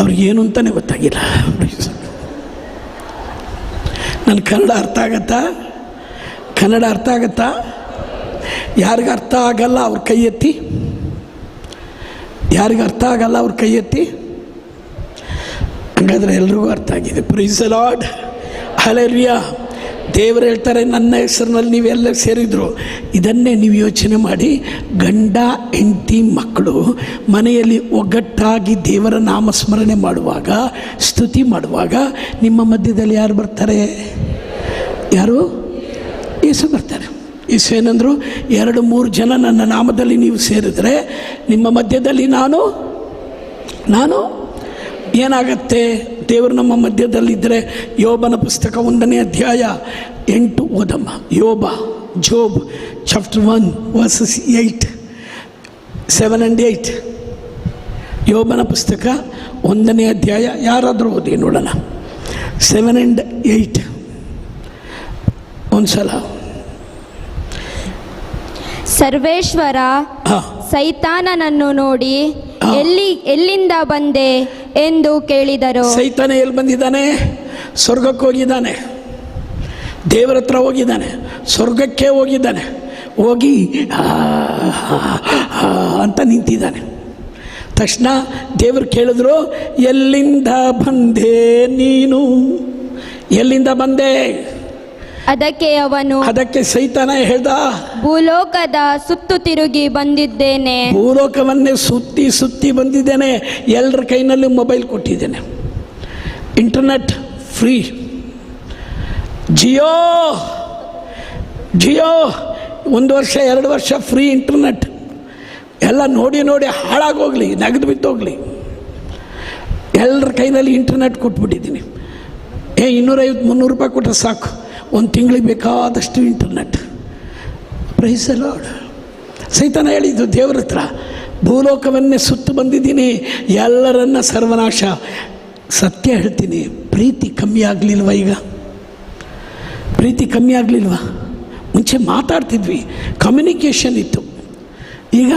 ಅವ್ರಿಗೇನು ಅಂತಲೇ ಗೊತ್ತಾಗಿಲ್ಲ. ನನ್ನ ಕನ್ನಡ ಅರ್ಥ ಆಗತ್ತಾ? ಕನ್ನಡ ಅರ್ಥ ಆಗತ್ತಾ? ಯಾರಿಗೂ ಅರ್ಥ ಆಗಲ್ಲ ಅವ್ರ ಕೈ ಎತ್ತಿ. ಯಾರಿಗೂ ಅರ್ಥ ಆಗಲ್ಲ ಅವ್ರ ಕೈ ಎತ್ತಿ. ಹಂಗಾದ್ರೆ ಎಲ್ರಿಗೂ ಅರ್ಥ ಆಗಿದೆ. Praise the lord, hallelujah. ದೇವರು ಹೇಳ್ತಾರೆ, ನನ್ನ ಹೆಸರಿನಲ್ಲಿ ನೀವೆಲ್ಲ ಸೇರಿದರು. ಇದನ್ನೇ ನೀವು ಯೋಚನೆ ಮಾಡಿ, ಗಂಡ ಹೆಂಡತಿ ಮಕ್ಕಳು ಮನೆಯಲ್ಲಿ ಒಗ್ಗಟ್ಟಾಗಿ ದೇವರ ನಾಮಸ್ಮರಣೆ ಮಾಡುವಾಗ, ಸ್ತುತಿ ಮಾಡುವಾಗ ನಿಮ್ಮ ಮಧ್ಯದಲ್ಲಿ ಯಾರು ಬರ್ತಾರೆ? ಯಾರು? ಯೇಸು ಬರ್ತಾರೆ. ಯೇಸು ಏನಂದರು? 2-3 ಜನ ನನ್ನ ನಾಮದಲ್ಲಿ ನೀವು ಸೇರಿದರೆ ನಿಮ್ಮ ಮಧ್ಯದಲ್ಲಿ ನಾನು ನಾನು ಏನಾಗತ್ತೆ? ದೇವರು ನಮ್ಮ ಮಧ್ಯದಲ್ಲಿದ್ದರೆ. ಯೋಬನ ಪುಸ್ತಕ 1ನೇ ಅಧ್ಯಾಯ 8 ಓದಮ್ಮ. ಯೋಬ, Job chapter 1 verses 8, 7 and 8. ಯೋಬನ ಪುಸ್ತಕ 1ನೇ ಅಧ್ಯಾಯ, ಯಾರಾದರೂ ಓದಿ ನೋಡೋಣ. 7 and 8 ಒಂದ್ಸಲ. ಸರ್ವೇಶ್ವರ ಸೈತಾನನನ್ನು ನೋಡಿ ಎಲ್ಲಿಂದ ಬಂದೆ ಎಂದು ಕೇಳಿದರು. ಸೈತಾನ ಎಲ್ಲಿ ಬಂದಿದ್ದಾನೆ? ಸ್ವರ್ಗಕ್ಕೆ ಹೋಗಿದ್ದಾನೆ, ದೇವರ ಹತ್ರ ಹೋಗಿದ್ದಾನೆ, ಸ್ವರ್ಗಕ್ಕೆ ಹೋಗಿದ್ದಾನೆ. ಹೋಗಿ ಅಂತ ನಿಂತಿದ್ದಾನೆ. ತಕ್ಷಣ ದೇವರು ಕೇಳಿದ್ರು, ಎಲ್ಲಿಂದ ಬಂದೆ ನೀನು? ಎಲ್ಲಿಂದ ಬಂದೆ? ಅದಕ್ಕೆ ಅವನು, ಅದಕ್ಕೆ ಸೈತಾನ ಹೇಳ್ದ, ಭೂಲೋಕದ ಸುತ್ತು ತಿರುಗಿ ಬಂದಿದ್ದೇನೆ. ಭೂಲೋಕವನ್ನೇ ಸುತ್ತಿ ಸುತ್ತಿ ಬಂದಿದ್ದೇನೆ. ಎಲ್ಲರ ಕೈನಲ್ಲಿ ಮೊಬೈಲ್ ಕೊಟ್ಟಿದ್ದೇನೆ, ಇಂಟರ್ನೆಟ್ ಫ್ರೀ, ಜಿಯೋ ಜಿಯೋ 1 ವರ್ಷ 2 ವರ್ಷ ಫ್ರೀ ಇಂಟರ್ನೆಟ್. ಎಲ್ಲ ನೋಡಿ ನೋಡಿ ಹಾಳಾಗೋಗಲಿ, ನಗದು ಬಿದ್ದೋಗಲಿ. ಎಲ್ಲರ ಕೈನಲ್ಲಿ ಇಂಟರ್ನೆಟ್ ಕೊಟ್ಬಿಟ್ಟಿದ್ದೀನಿ. 250-300 ರೂಪಾಯಿ ಕೊಟ್ಟರೆ ಸಾಕು, ಒಂದು ತಿಂಗಳಿಗೆ ಬೇಕಾದಷ್ಟು ಇಂಟರ್ನೆಟ್. Praise the lord. ಸೈತಾನ ಹೇಳಿದ್ದು ದೇವರ ಹತ್ರ, ಭೂಲೋಕವನ್ನೇ ಸುತ್ತು ಬಂದಿದ್ದೀನಿ, ಎಲ್ಲರನ್ನ ಸರ್ವನಾಶ. ಸತ್ಯ ಹೇಳ್ತೀನಿ, ಪ್ರೀತಿ ಕಮ್ಮಿ ಆಗಲಿಲ್ವ ಈಗ? ಪ್ರೀತಿ ಕಮ್ಮಿ ಆಗಲಿಲ್ವ? ಮುಂಚೆ ಮಾತಾಡ್ತಿದ್ವಿ, ಕಮ್ಯುನಿಕೇಷನ್ ಇತ್ತು. ಈಗ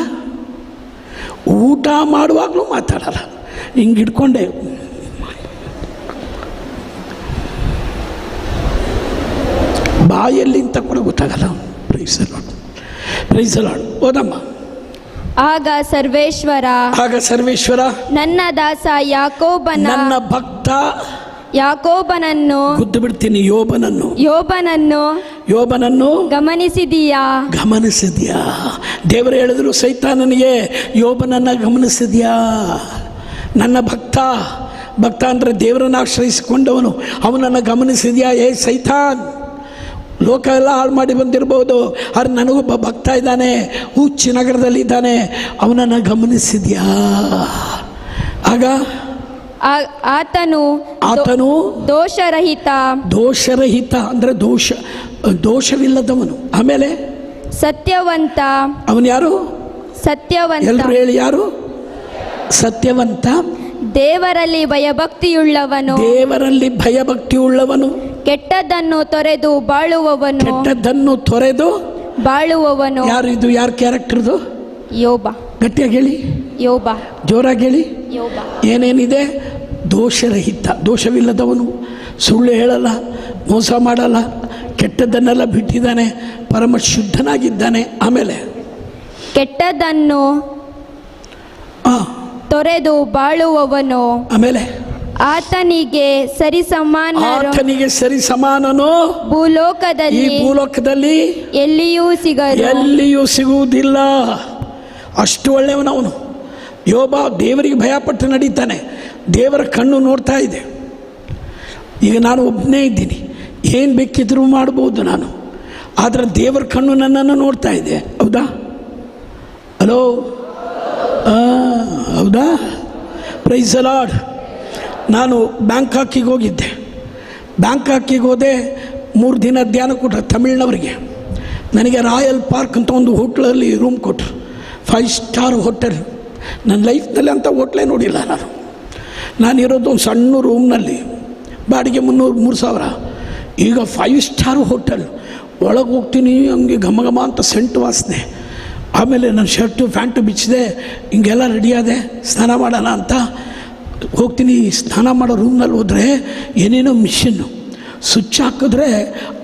ಊಟ ಮಾಡುವಾಗಲೂ ಮಾತಾಡಲ್ಲ, ಹಿಂಗೆ ಹಿಡ್ಕೊಂಡೆ. ಬಾಯಲ್ಲಿ ಅಂತ ಕೂಡ ಗೊತ್ತಾಗಲ್ಲ. Praise the lord, praise the lord. ಓದಮ್ಮ. ಆಗ ಸರ್ವೇಶ್ವರ, ಆಗ ಸರ್ವೇಶ್ವರ ನನ್ನ ದಾಸ ಯಾಕೋಬನ, ನನ್ನ ಭಕ್ತ ಯಾಕೋಬನನ್ನು ಗುದ್ದು ಬಿಡ್ತೀನಿ. ಯೋಬನನ್ನು ಯೋಬನನ್ನು ಯೋಬನನ್ನು ಗಮನಿಸಿದೀಯಾ? ಗಮನಿಸಿದ್ಯಾ? ದೇವರು ಹೇಳಿದ್ರು ಸೈತಾನನಿಗೆ, ಯೋಬನನ್ನು ಗಮನಿಸಿದ್ಯಾ? ನನ್ನ ಭಕ್ತ, ಭಕ್ತ ಅಂದರೆ ದೇವರನ್ನು ಆಶ್ರಯಿಸಿಕೊಂಡವನು, ಅವನನ್ನು ಗಮನಿಸಿದ್ಯಾ? ಏ ಸೈತಾನ್, ಲೋಕ ಎಲ್ಲ ಹಾಳು ಮಾಡಿ ಬಂದಿರ್ಬೋದು, ಆದರೆ ನನಗೊಬ್ಬ ಭಕ್ತ ಇದ್ದಾನೆ, ಹುಚ್ಚಿ ನಗರದಲ್ಲಿ ಇದ್ದಾನೆ, ಅವನನ್ನು ಗಮನಿಸಿದ್ಯಾ? ಆಗ ಆತನು ಆತನು ದೋಷರಹಿತ, ದೋಷರಹಿತ ಅಂದರೆ ದೋಷವಿಲ್ಲದವನು. ಆಮೇಲೆ ಸತ್ಯವಂತ. ಅವನು ಯಾರು? ಸತ್ಯವಂತ. ಎಲ್ಲರೂ ಹೇಳಿ, ಯಾರು? ಸತ್ಯವಂತ. ದೇವರಲ್ಲಿ ಭಯಭಕ್ತಿಯುಳ್ಳವನು, ದೇವರಲ್ಲಿ ಭಯಭಕ್ತಿಯುಳ್ಳವನು, ಕೆಟ್ಟದ್ದನ್ನು ತೊರೆದು ಬಾಳುವವನು, ಕೆಟ್ಟದ್ದನ್ನು ತೊರೆದು ಬಾಳುವವನು. ಯಾರು ಇದು? ಯಾರ ಕ್ಯಾರೆಕ್ಟರ್ದು? ಯೋಬ. ಗಟ್ಟಿಯಾಗಿ ಹೇಳಿ, ಯೋಬ. ಜೋರಾಗಿ ಹೇಳಿ, ಯೋಬ. ಏನೇನಿದೆ? ದೋಷರಹಿತ, ದೋಷವಿಲ್ಲದವನು, ಸುಳ್ಳು ಹೇಳಲ್ಲ, ಮೋಸ ಮಾಡಲ್ಲ, ಕೆಟ್ಟದ್ದನ್ನೆಲ್ಲ ಬಿಟ್ಟಿದ್ದಾನೆ, ಪರಮ ಶುದ್ಧನಾಗಿದ್ದಾನೆ. ಆಮೇಲೆ ಕೆಟ್ಟದ್ದನ್ನು ತೊರೆದು ಬಾಳುವವನು. ಆಮೇಲೆ ಆತನಿಗೆ ಸರಿಸಮಾನರು, ಆತನಿಗೆ ಸರಿಸಮಾನನು ಭೂಲೋಕದಲ್ಲಿ, ಈ ಭೂಲೋಕದಲ್ಲಿ ಎಲ್ಲಿಯೂ ಸಿಗರು, ಎಲ್ಲಿಯೂ ಸಿಗುವುದಿಲ್ಲ. ಅಷ್ಟು ಒಳ್ಳೆಯವನವನು ಯೋಬ. ದೇವರಿಗೆ ಭಯಪಟ್ಟು ನಡೀತಾನೆ, ದೇವರ ಕಣ್ಣು ನೋಡ್ತಾ ಇದೆ. ಈಗ ನಾನು ಒಬ್ಬನೇ ಇದ್ದೀನಿ, ಏನು ಬೇಕಿದ್ರೂ ಮಾಡ್ಬೋದು ನಾನು, ಆದರೆ ದೇವರ ಕಣ್ಣು ನನ್ನನ್ನು ನೋಡ್ತಾ ಇದೆ. ಹೌದಾ? ಹಲೋ, ಹೌದಾ? Praise the lord. ನಾನು ಬ್ಯಾಂಕಾಕಿಗೆ ಹೋಗಿದ್ದೆ. ಬ್ಯಾಂಕಾಕಿಗೆ ಹೋದೆ, 3 ದಿನ ಧ್ಯಾನ ಕೊಟ್ಟರು ತಮಿಳ್ನವರಿಗೆ. ನನಗೆ ರಾಯಲ್ ಪಾರ್ಕ್ ಅಂತ ಒಂದು ಹೋಟ್ಲಲ್ಲಿ ರೂಮ್ ಕೊಟ್ಟರು, 5 ಸ್ಟಾರ್ ಹೋಟೆಲ್. ನನ್ನ ಲೈಫ್ನಲ್ಲಿ ಅಂಥ ಹೋಟ್ಲೇ ನೋಡಿಲ್ಲ ನಾನು. ನಾನಿರೋದು ಒಂದು ಸಣ್ಣ ರೂಮ್ನಲ್ಲಿ, ಬಾಡಿಗೆ 3,000. ಈಗ 5 ಸ್ಟಾರ್ ಹೋಟೆಲ್ ಒಳಗೆ ಹೋಗ್ತೀನಿ, ಹಂಗೆ ಘಮ ಘಮ ಅಂತ ಸೆಂಟು ವಾಸನೆ. ಆಮೇಲೆ ನನ್ನ ಶರ್ಟು ಪ್ಯಾಂಟು ಬಿಚ್ಚಿದೆ, ಹಿಂಗೆಲ್ಲ ರೆಡಿಯಾದೆ, ಸ್ನಾನ ಮಾಡೋಣ ಅಂತ ಹೋಗ್ತೀನಿ. ಸ್ನಾನ ಮಾಡೋ ರೂಮ್ನಲ್ಲಿ ಹೋದರೆ ಏನೇನೋ ಮಿಷಿನ್ನು, ಸ್ವಿಚ್ ಹಾಕಿದ್ರೆ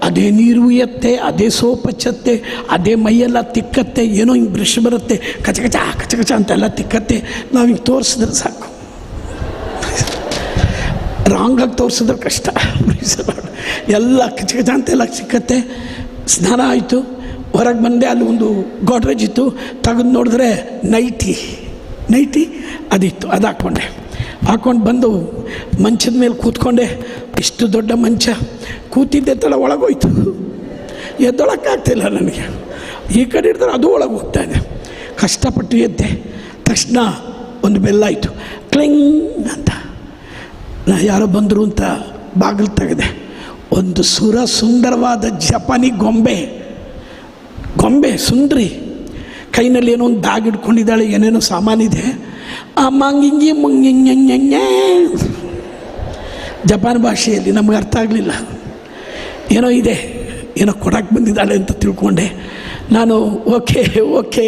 ಅದೇ ನೀರು ಉಯ್ಯತ್ತೆ, ಅದೇ ಸೋಪ್ ಹಚ್ಚತ್ತೆ, ಅದೇ ಮೈಯೆಲ್ಲ ತಿಕ್ಕತ್ತೆ, ಏನೋ ಹಿಂಗೆ ಬ್ರಷ್ ಬರುತ್ತೆ, ಕಚ ಕಚ ಕಚ ಕಚ ಅಂತೆಲ್ಲ ತಿಕ್ಕತ್ತೆ. ನಾವು ಹಿಂಗೆ ತೋರಿಸಿದ್ರೆ ಸಾಕು, ರಾಂಗಾಗಿ ತೋರಿಸಿದ್ರೆ ಕಷ್ಟ. ಎಲ್ಲ ಕಚ ಕಚ ಅಂತೆಲ್ಲ ಸಿಕ್ಕತ್ತೆ. ಸ್ನಾನ ಆಯಿತು, ಹೊರಗೆ ಬಂದೆ. ಅಲ್ಲಿ ಒಂದು ಗೋಡ್ರೇಜ್ ಇತ್ತು, ತೆಗೆದು ನೋಡಿದ್ರೆ ನೈಟಿ ನೈಟಿ ಅದಿತ್ತು, ಅದು ಹಾಕ್ಕೊಂಡೆ. ಹಾಕ್ಕೊಂಡು ಬಂದು ಮಂಚದ ಮೇಲೆ ಕೂತ್ಕೊಂಡೆ. ಇಷ್ಟು ದೊಡ್ಡ ಮಂಚ, ಕೂತಿದ್ದೆ ತಡ ಒಳಗೋಯ್ತು, ಎದ್ದೊಳಕ್ಕಾಗ್ತಿಲ್ಲ ನನಗೆ. ಈ ಕಡೆ ಹಿಡಿದ್ರೆ ಅದು ಒಳಗೆ ಹೋಗ್ತಾಯಿದೆ. ಕಷ್ಟಪಟ್ಟು ಎದ್ದೆ. ತಕ್ಷಣ ಒಂದು ಬೆಲ್ಲಾಯಿತು, ಕ್ಲಿಂಗ್ ಅಂತ. ನಾ ಯಾರೋ ಬಂದರು ಅಂತ ಬಾಗಿಲು ತೆಗೆದೆ. ಒಂದು ಸುರ ಸುಂದರವಾದ ಜಪಾನಿ ಗೊಂಬೆ, ಗೊಂಬೆ ಸುಂದರಿ, ಕೈನಲ್ಲಿ ಏನೋ ಒಂದು ಬ್ಯಾಗ್ ಇಟ್ಕೊಂಡಿದ್ದಾಳೆ, ಏನೇನೋ ಸಾಮಾನಿದೆ. ಆ ಮಂಗಿಂಗಿ ಮುಂಗಿಂಗೆ ಜಪಾನ್ ಭಾಷೆಯಲ್ಲಿ ನಮಗೆ ಅರ್ಥ ಆಗಲಿಲ್ಲ. ಏನೋ ಇದೆ, ಏನೋ ಕೊಡಕ್ಕೆ ಬಂದಿದ್ದಾಳೆ ಅಂತ ತಿಳ್ಕೊಂಡೆ ನಾನು. ಓಕೆ ಓಕೆ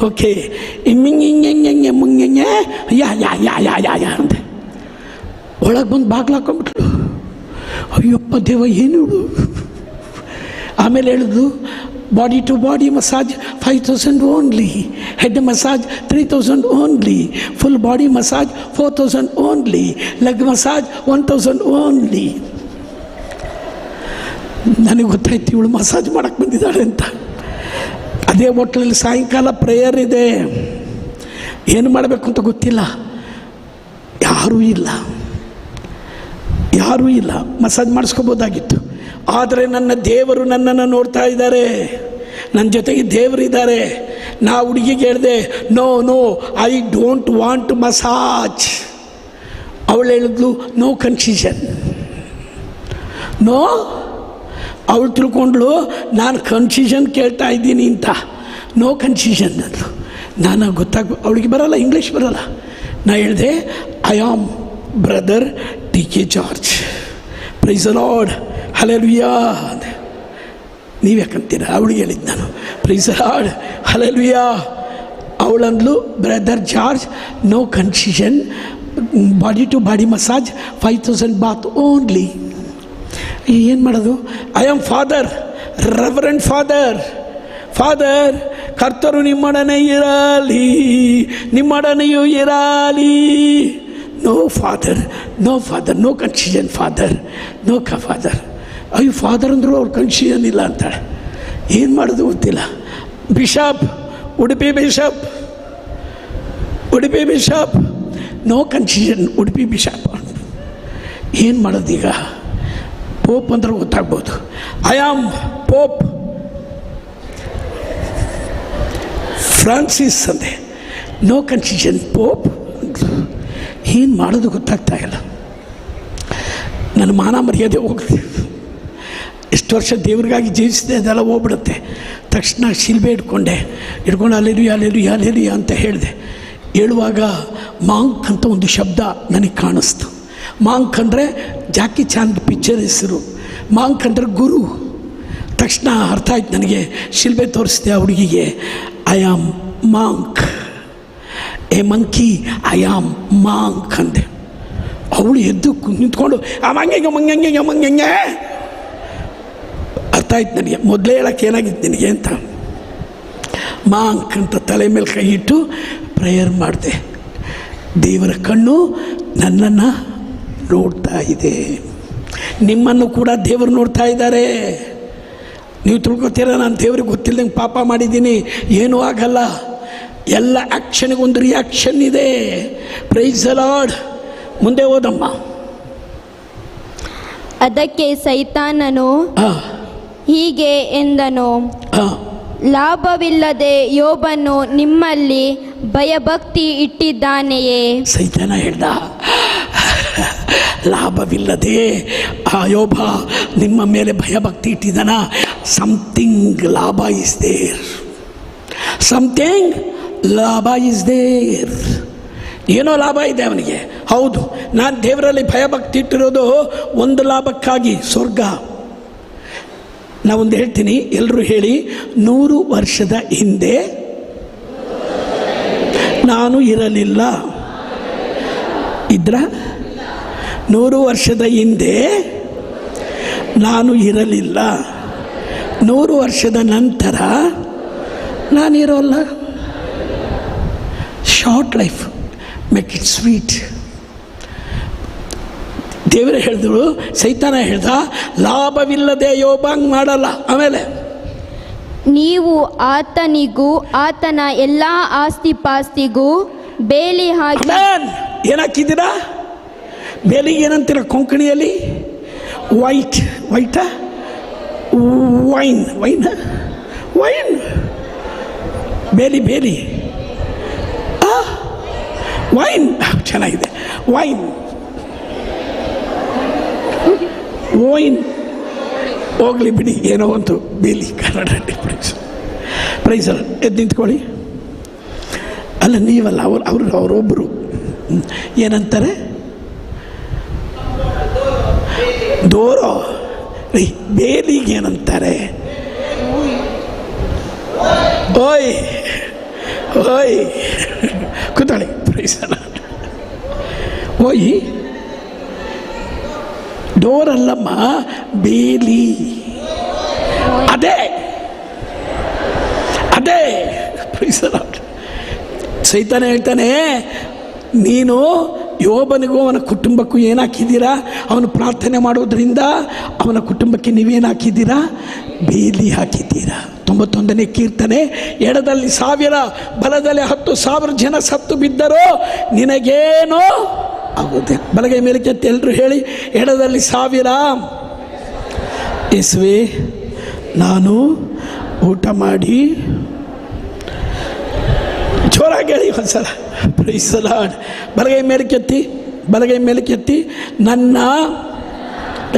ಓಕೆ ಹಿಂಗೆ ಮುಂಗೆ ಯಾ ಯಾ ಯಾ ಯಾ ಯಾ ಯಾ ಅಂದೆ. ಒಳಗೆ ಬಂದು ಬಾಗಿಲು ಹಾಕೊಂಡ್ಬಿಟ್ಲು. ಅಯ್ಯಪ್ಪ ದೇವ, ಏನು ಇವಳು? ಆಮೇಲೆ ಹೇಳಿದ್ಲು, body to body massage 5,000 only, head massage 3,000 only, full body massage 4,000 only, leg massage 1,000 only. ನನಗೆ ಗೊತ್ತಾಯ್ತು ಇವಳು ಮಸಾಜ್ ಮಾಡೋಕ್ಕೆ ಬಂದಿದ್ದಾಳೆ ಅಂತ. ಅದೇ ಹೋಟ್ಲಲ್ಲಿ ಸಾಯಂಕಾಲ ಪ್ರೇಯರ್ ಇದೆ, ಏನು ಮಾಡಬೇಕು ಅಂತ ಗೊತ್ತಿಲ್ಲ, ಯಾರೂ ಇಲ್ಲ, ಯಾರೂ ಇಲ್ಲ. ಮಸಾಜ್ ಮಾಡಿಸ್ಕೋಬೋದಾಗಿತ್ತು, ಆದರೆ ನನ್ನ ದೇವರು ನನ್ನನ್ನು ನೋಡ್ತಾ ಇದ್ದಾರೆ, ನನ್ನ ಜೊತೆಗೆ ದೇವರಿದ್ದಾರೆ. ನಾ ಹುಡುಗಿಗೆ ಹೇಳಿದೆ, no no, I don't want massage. ಅವಳು ಹೇಳಿದ್ಲು, ನೋ ಕನ್ಫ್ಯೂಷನ್ ನೋ. ಅವಳು ತಿಳ್ಕೊಂಡ್ಳು ನಾನು ಕನ್ಫ್ಯೂಷನ್ ಕೇಳ್ತಾ ಇದ್ದೀನಿ ಅಂತ. ನೋ ಕನ್ಫ್ಯೂಷನ್ ಅಂದ್ಲು. ನಾನು ಗೊತ್ತಾಗ, ಅವಳಿಗೆ ಬರೋಲ್ಲ, ಇಂಗ್ಲೀಷ್ ಬರೋಲ್ಲ. ನಾ ಹೇಳಿದೆ, I am brother T K George, praise lord, hallelujah. ನೀವು ಯಾಕಂತೀರ? ಅವಳಿಗೆ ಹೇಳಿದ್ದು ನಾನು, ಪ್ರೈಸ್ ಲಾರ್ಡ್, ಹಲೆಲುಯಾ. ಅವಳಂದ್ಲು, brother George, no confusion, body to body massage 5,000 baht only. ಏನು ಮಾಡೋದು? I am father, reverend father. Father, ಕರ್ತರು ನಿಮ್ಮೊಡನೆ ಇರಲಿ, ನಿಮ್ಮೊಡನೆಯೂ ಇರಲಿ. No father, no father, no confusion father, no ಕ ಫಾದರ್. ಅಯ್ಯೋ ಫಾದರ್ ಅಂದರೂ ಅವ್ರು ಕನ್ಫ್ಯೂಷನ್ ಇಲ್ಲ ಅಂತಾಳೆ. ಏನು ಮಾಡೋದು ಗೊತ್ತಿಲ್ಲ. Bishop, Udupi bishop, Udupi bishop, no confusion, Udupi bishop. ಏನು ಮಾಡೋದೀಗ? ಪೋಪ್ ಅಂದ್ರೆ ಗೊತ್ತಾಗ್ಬೋದು. I am pop Francis ಅಂದೆ. No confusion pop. ಏನು ಮಾಡೋದು ಗೊತ್ತಾಗ್ತಾ ಇಲ್ಲ. ನನ್ನ ಮಾನ ಮರ್ಯಾದೆ ಹೋಗ್ತೀವಿ. ಎಷ್ಟು ವರ್ಷ ದೇವ್ರಿಗಾಗಿ ಜೀವಿಸಿದೆ ಅದೆಲ್ಲ ಹೋಗ್ಬಿಡುತ್ತೆ. ತಕ್ಷಣ ಶಿಲ್ಬೆ ಇಟ್ಕೊಂಡೆ, ಇಟ್ಕೊಂಡು ಅಲ್ಲೆಲುಯ್ಯ ಅಲ್ಲೆಲುಯ್ಯ ಅಲ್ಲೆಲುಯ್ಯ ಅಂತ ಹೇಳಿದೆ. ಹೇಳುವಾಗ ಮಾಂಕ್ ಅಂತ ಒಂದು ಶಬ್ದ ನನಗೆ ಕಾಣಿಸ್ತು. ಮಾಂಕ್ ಅಂದರೆ ಜಾಕಿ ಚಾನ್ ಪಿಕ್ಚರ್ ಹೆಸರು. ಮಾಂಕ್ ಅಂದರೆ ಗುರು. ತಕ್ಷಣ ಅರ್ಥ ಆಯ್ತು ನನಗೆ. ಶಿಲ್ಬೆ ತೋರಿಸಿದೆ ಆ ಹುಡುಗಿಗೆ. I am monk, a monkey, I am monk ಅಂದೆ. ಅವಳು ಎದ್ದು ನಿಂತ್ಕೊಂಡು ಆ ಮಂಗೆ ಮಂಗೆ ಮಂಗೆ. ಅರ್ಥ ಆಯ್ತು ನನಗೆ. ಮೊದಲೇ ಹೇಳಕ್ಕೆ ಏನಾಗಿತ್ತು ನಿನಗೆ ಅಂತ. ಮಾಂಕ್ ಅಂತ ತಲೆ ಮೇಲೆ ಕೈ ಇಟ್ಟು ಪ್ರೇಯರ್ ಮಾಡಿದೆ. ದೇವರ ಕಣ್ಣು ನನ್ನನ್ನು ನೋಡ್ತಾ ಇದೆ, ನಿಮ್ಮನ್ನು ಕೂಡ ದೇವರು ನೋಡ್ತಾ ಇದ್ದಾರೆ. ನೀವು ತಿಳ್ಕೊತೀರ ನಾನು ದೇವ್ರಿಗೆ ಗೊತ್ತಿಲ್ಲದಂಗೆ ಪಾಪ ಮಾಡಿದ್ದೀನಿ, ಏನೂ ಆಗಲ್ಲ. ಎಲ್ಲ ಆ್ಯಕ್ಷನ್ಗೆ ಒಂದು ರಿಯಾಕ್ಷನ್ ಇದೆ. Praise the lord. ಮುಂದೆ ಓದಮ್ಮ. ಅದಕ್ಕೆ ಸೈತಾನನು ಹೀಗೆ ಎಂದನು, ಲಾಭವಿಲ್ಲದೆ ಯೋಬನು ನಿಮ್ಮಲ್ಲಿ ಭಯಭಕ್ತಿ ಇಟ್ಟಿದ್ದಾನೆಯೇ? ಸೈತಾನ ಹೇಳ್ದ, ಲಾಭವಿಲ್ಲದೆ ಆ ಯೋಬ ನಿಮ್ಮ ಮೇಲೆ ಭಯಭಕ್ತಿ ಇಟ್ಟಿದ್ದಾನ. ಸಮಥಿಂಗ್ ಲಾಭ is there, something ಲಾಭ is there. ಏನೋ ಲಾಭ ಇದೆ ಅವನಿಗೆ. ಹೌದು, ನಾನು ದೇವರಲ್ಲಿ ಭಯಭಕ್ತಿ ಇಟ್ಟಿರೋದು ಒಂದು ಲಾಭಕ್ಕಾಗಿ, ಸ್ವರ್ಗ. ನಾವೊಂದು ಹೇಳ್ತೀನಿ, ಎಲ್ಲರೂ ಹೇಳಿ. 100 ವರ್ಷದ ಹಿಂದೆ ನಾನು ಇರಲಿಲ್ಲ. ಇದ್ರ 100 ವರ್ಷದ ಹಿಂದೆ ನಾನು ಇರಲಿಲ್ಲ. 100 ವರ್ಷದ ನಂತರ ನಾನಿರೋಲ್ಲ. Short life, make it sweet. ದೇವರು ಹೇಳಿದ್ರು, ಸೈತಾನ ಹೇಳ್ದ, ಲಾಭವಿಲ್ಲದೆ ಯೋಬಾಂಗ್ ಮಾಡಲ್ಲ. ಆಮೇಲೆ ನೀವು ಆತನಿಗೂ ಆತನ ಎಲ್ಲ ಆಸ್ತಿ ಪಾಸ್ತಿಗೂ ಬೇಲಿ ಹಾಕಿ. ಏನಾಕಿದ್ದೀರಾ ಬೇಲಿಗೆ? ಏನಂತೀರ ಕೊಂಕಣಿಯಲ್ಲಿ? ವೈಟ್, ವೈಟಾ ವೈನ್, ವೈನ್ ವೈನ್ ಬೇಲಿ, ಬೇಲಿ ವೈನ್ ಚೆನ್ನಾಗಿದೆ. ವೈನ್ ವೈನ್ ಹೋಗ್ಲಿ ಬಿಡಿ, ಏನೋ ಒಂದು ಬೇಲಿ ಕನ್ನಡದಲ್ಲಿ. ಪ್ರೈಸ್ ಪ್ರೈಸ್ ಅಲ್ಲ, ಎದ್ದು ನಿಂತ್ಕೊಳ್ಳಿ. ಅಲ್ಲ ನೀವಲ್ಲ, ಅವರು ಅವರು ಅವರೊಬ್ಬರು ಏನಂತಾರೆ? ದೋರೋ ರೀ, ಬೇಲಿಗೆ ಏನಂತಾರೆ? ಓಯ್ ಓಯ್ ಕೂತಾಳಿ. ಪ್ರೈಸ್ ಅಲ್ಲ, ಓಯ್ ಡೋರ್ ಅಲ್ಲಮ್ಮ, ಬೇಲಿ. ಅದೇ ಅದೇ. Praise lord. ಸೈತಾನ ಹೇಳ್ತಾನೆ, ನೀನು ಯೋಬನಿಗೂ ಅವನ ಕುಟುಂಬಕ್ಕೂ ಏನಾಕಿದ್ದೀರಾ? ಅವನು ಪ್ರಾರ್ಥನೆ ಮಾಡೋದ್ರಿಂದ ಅವನ ಕುಟುಂಬಕ್ಕೆ ನೀವೇನು ಹಾಕಿದ್ದೀರಾ? ಬೇಲಿ ಹಾಕಿದ್ದೀರಾ. 91ನೇ ಕೀರ್ತನೆ, ಎಡದಲ್ಲಿ 1000, ಬಲದಲ್ಲಿ 10,000 ಜನ ಸತ್ತು ಬಿದ್ದರೂ ನಿನಗೇನೋ ಆಗುತ್ತೆ. ಬಲಗೈ ಮೇಲೆ ಕೆತ್ತಿ ಎಲ್ಲರೂ ಹೇಳಿ, ಎಡದಲ್ಲಿ 1000. ಯೇಸುವೇ, ನಾನು ಊಟ ಮಾಡಿ, ಜೋರಾಗಿ ಹೇಳಿ ಒಂದ್ಸಲ. Praise the lord. ಬಲಗೈ ಮೇಲೆ ಕೆತ್ತಿ, ಬಲಗೈ ಮೇಲೆ ಕೆತ್ತಿ, ನನ್ನ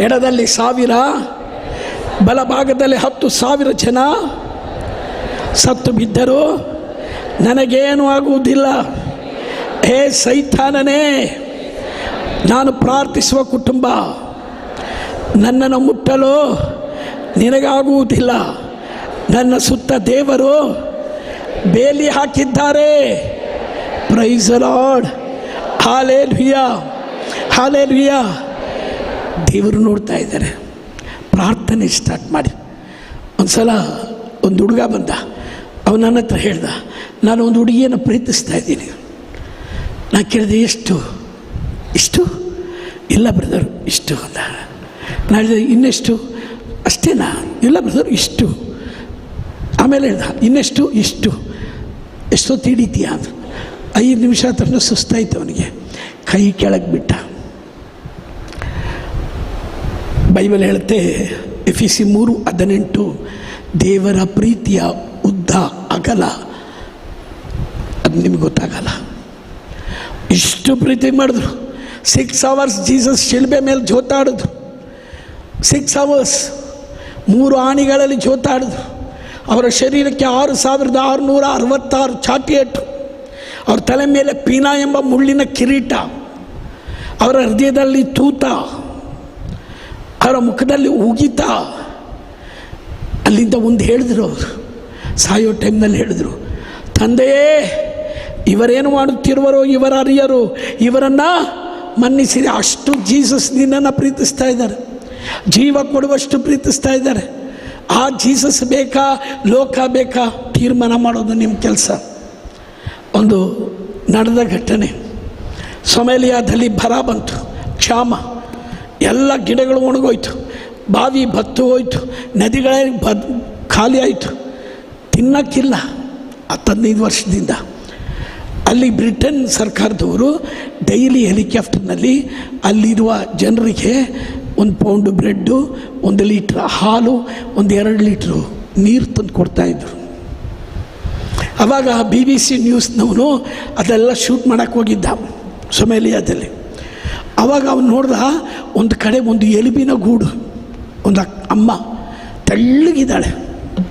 ಎಡದಲ್ಲಿ 1000, ಬಲಭಾಗದಲ್ಲಿ 10,000 ಜನ ಸತ್ತು ಬಿದ್ದರು ನನಗೇನು ಆಗುವುದಿಲ್ಲ. ಹೇ ಸೈತಾನನೇ, ನಾನು ಪ್ರಾರ್ಥಿಸುವ ಕುಟುಂಬ ನನ್ನನ್ನು ಮುಟ್ಟಲು ನಿನಗಾಗುವುದಿಲ್ಲ. ನನ್ನ ಸುತ್ತ ದೇವರು ಬೇಲಿ ಹಾಕಿದ್ದಾರೆ. Praise the lord. Hallelujah, hallelujah. ದೇವರು ನೋಡ್ತಾ ಇದ್ದಾರೆ. ಪ್ರಾರ್ಥನೆ ಸ್ಟಾರ್ಟ್ ಮಾಡಿ. ಒಂದು ಸಲ ಒಂದು ಹುಡುಗ ಬಂದ, ಅವನು ನನ್ನ ಹತ್ರ ಹೇಳ್ದ, ನಾನು ಒಂದು ಹುಡುಗಿಯನ್ನು ಪ್ರೀತಿಸ್ತಾ ಇದ್ದೀನಿ. ನಾನು ಕೇಳಿದೆ, ಎಷ್ಟು? ಇಷ್ಟು? ಇಲ್ಲ ಬ್ರದರ್ ಇಷ್ಟು ಅಂದ. ನಾಳೆ ಇನ್ನೆಷ್ಟು? ಅಷ್ಟೇನಾ? ಇಲ್ಲ ಬ್ರದರ್ ಇಷ್ಟು. ಆಮೇಲೆ ಹೇಳ್ದ ಇನ್ನೆಷ್ಟು? ಇಷ್ಟು. ಎಷ್ಟೊತ್ತು ಹಿಡಿತೀಯಾ ಅಂದರು. 5 ನಿಮಿಷ ತನಕ ಸುಸ್ತಾಯ್ತು ಅವನಿಗೆ, ಕೈ ಕೆಳಗೆ ಬಿಟ್ಟ. ಬೈಬಲ್ ಹೇಳುತ್ತೆ ಎಫೆಸ 3:18, ದೇವರ ಪ್ರೀತಿಯ ಉದ್ದ ಅಗಲ ಅದು ನಿಮಗೆ ಗೊತ್ತಾಗಲ್ಲ. ಇಷ್ಟು ಪ್ರೀತಿ ಮಾಡಿದ್ರು. 6 hours Jesus ಶಿಲ್ಬೆ ಮೇಲೆ ಜೋತಾಡಿದ್ರು. 6 hours 3 ಆಣಿಗಳಲ್ಲಿ ಜೋತಾಡಿದ್ರು. ಅವರ ಶರೀರಕ್ಕೆ 6,666 ಚಾಟಿ ಏಟು, ಅವ್ರ ತಲೆ ಮೇಲೆ ಪೀನಾ ಎಂಬ ಮುಳ್ಳಿನ ಕಿರೀಟ, ಅವರ ಹೃದಯದಲ್ಲಿ ತೂತ, ಅವರ ಮುಖದಲ್ಲಿ ಉಗಿತ. ಅಲ್ಲಿಂದ ಒಂದು ಹೇಳಿದ್ರು ಅವರು, ಸಾಯೋ ಟೈಮ್ನಲ್ಲಿ ಹೇಳಿದ್ರು, ತಂದೆಯೇ ಇವರೇನು ಮಾಡುತ್ತಿರುವರೋ ಇವರ ಅರಿಯರು, ಇವರನ್ನು ಮನ್ನಿಸಿರಿ. ಅಷ್ಟು ಜೀಸಸ್ ನಿನ್ನನ್ನು ಪ್ರೀತಿಸ್ತಾ ಇದ್ದಾರೆ, ಜೀವ ಕೊಡುವಷ್ಟು ಪ್ರೀತಿಸ್ತಾ ಇದ್ದಾರೆ. ಆ ಜೀಸಸ್ ಬೇಕಾ ಲೋಕ ಬೇಕಾ ತೀರ್ಮಾನ ಮಾಡೋದು ನಿಮ್ಮ ಕೆಲಸ. ಒಂದು ನಡೆದ ಘಟನೆ, ಸೊಮೇಲಿಯಾದಲ್ಲಿ ಬರ ಬಂತು, ಕ್ಷಾಮ, ಎಲ್ಲ ಗಿಡಗಳು ಒಣಗೋಯ್ತು, ಬಾವಿ ಬತ್ತು ಹೋಯಿತು, ನದಿಗಳೇ ಖಾಲಿ ಆಯಿತು, ತಿನ್ನೋಕ್ಕಿಲ್ಲ 15 ವರ್ಷದಿಂದ. ಅಲ್ಲಿ ಬ್ರಿಟನ್ ಸರ್ಕಾರದವರು ಡೈಲಿ ಹೆಲಿಕಾಪ್ಟರ್ನಲ್ಲಿ ಅಲ್ಲಿರುವ ಜನರಿಗೆ 1 ಪೌಂಡು ಬ್ರೆಡ್ಡು, 1 ಲೀಟ್ರ್ ಹಾಲು, 1-2 ಲೀಟ್ರು ನೀರು ತಂದು ಕೊಡ್ತಾಯಿದ್ರು. ಆವಾಗ BBC ನ್ಯೂಸ್ನವನು ಅದೆಲ್ಲ ಶೂಟ್ ಮಾಡೋಕ್ಕೆ ಹೋಗಿದ್ದ ಸೊಮೇಲಿಯಾದಲ್ಲಿ. ಆವಾಗ ಅವನು ನೋಡ್ದ ಒಂದು ಕಡೆ ಒಂದು ಎಲುಬಿನ ಗೂಡು, ಒಂದು ಅಮ್ಮ ತೆಳ್ಳಗಿದ್ದಾಳೆ,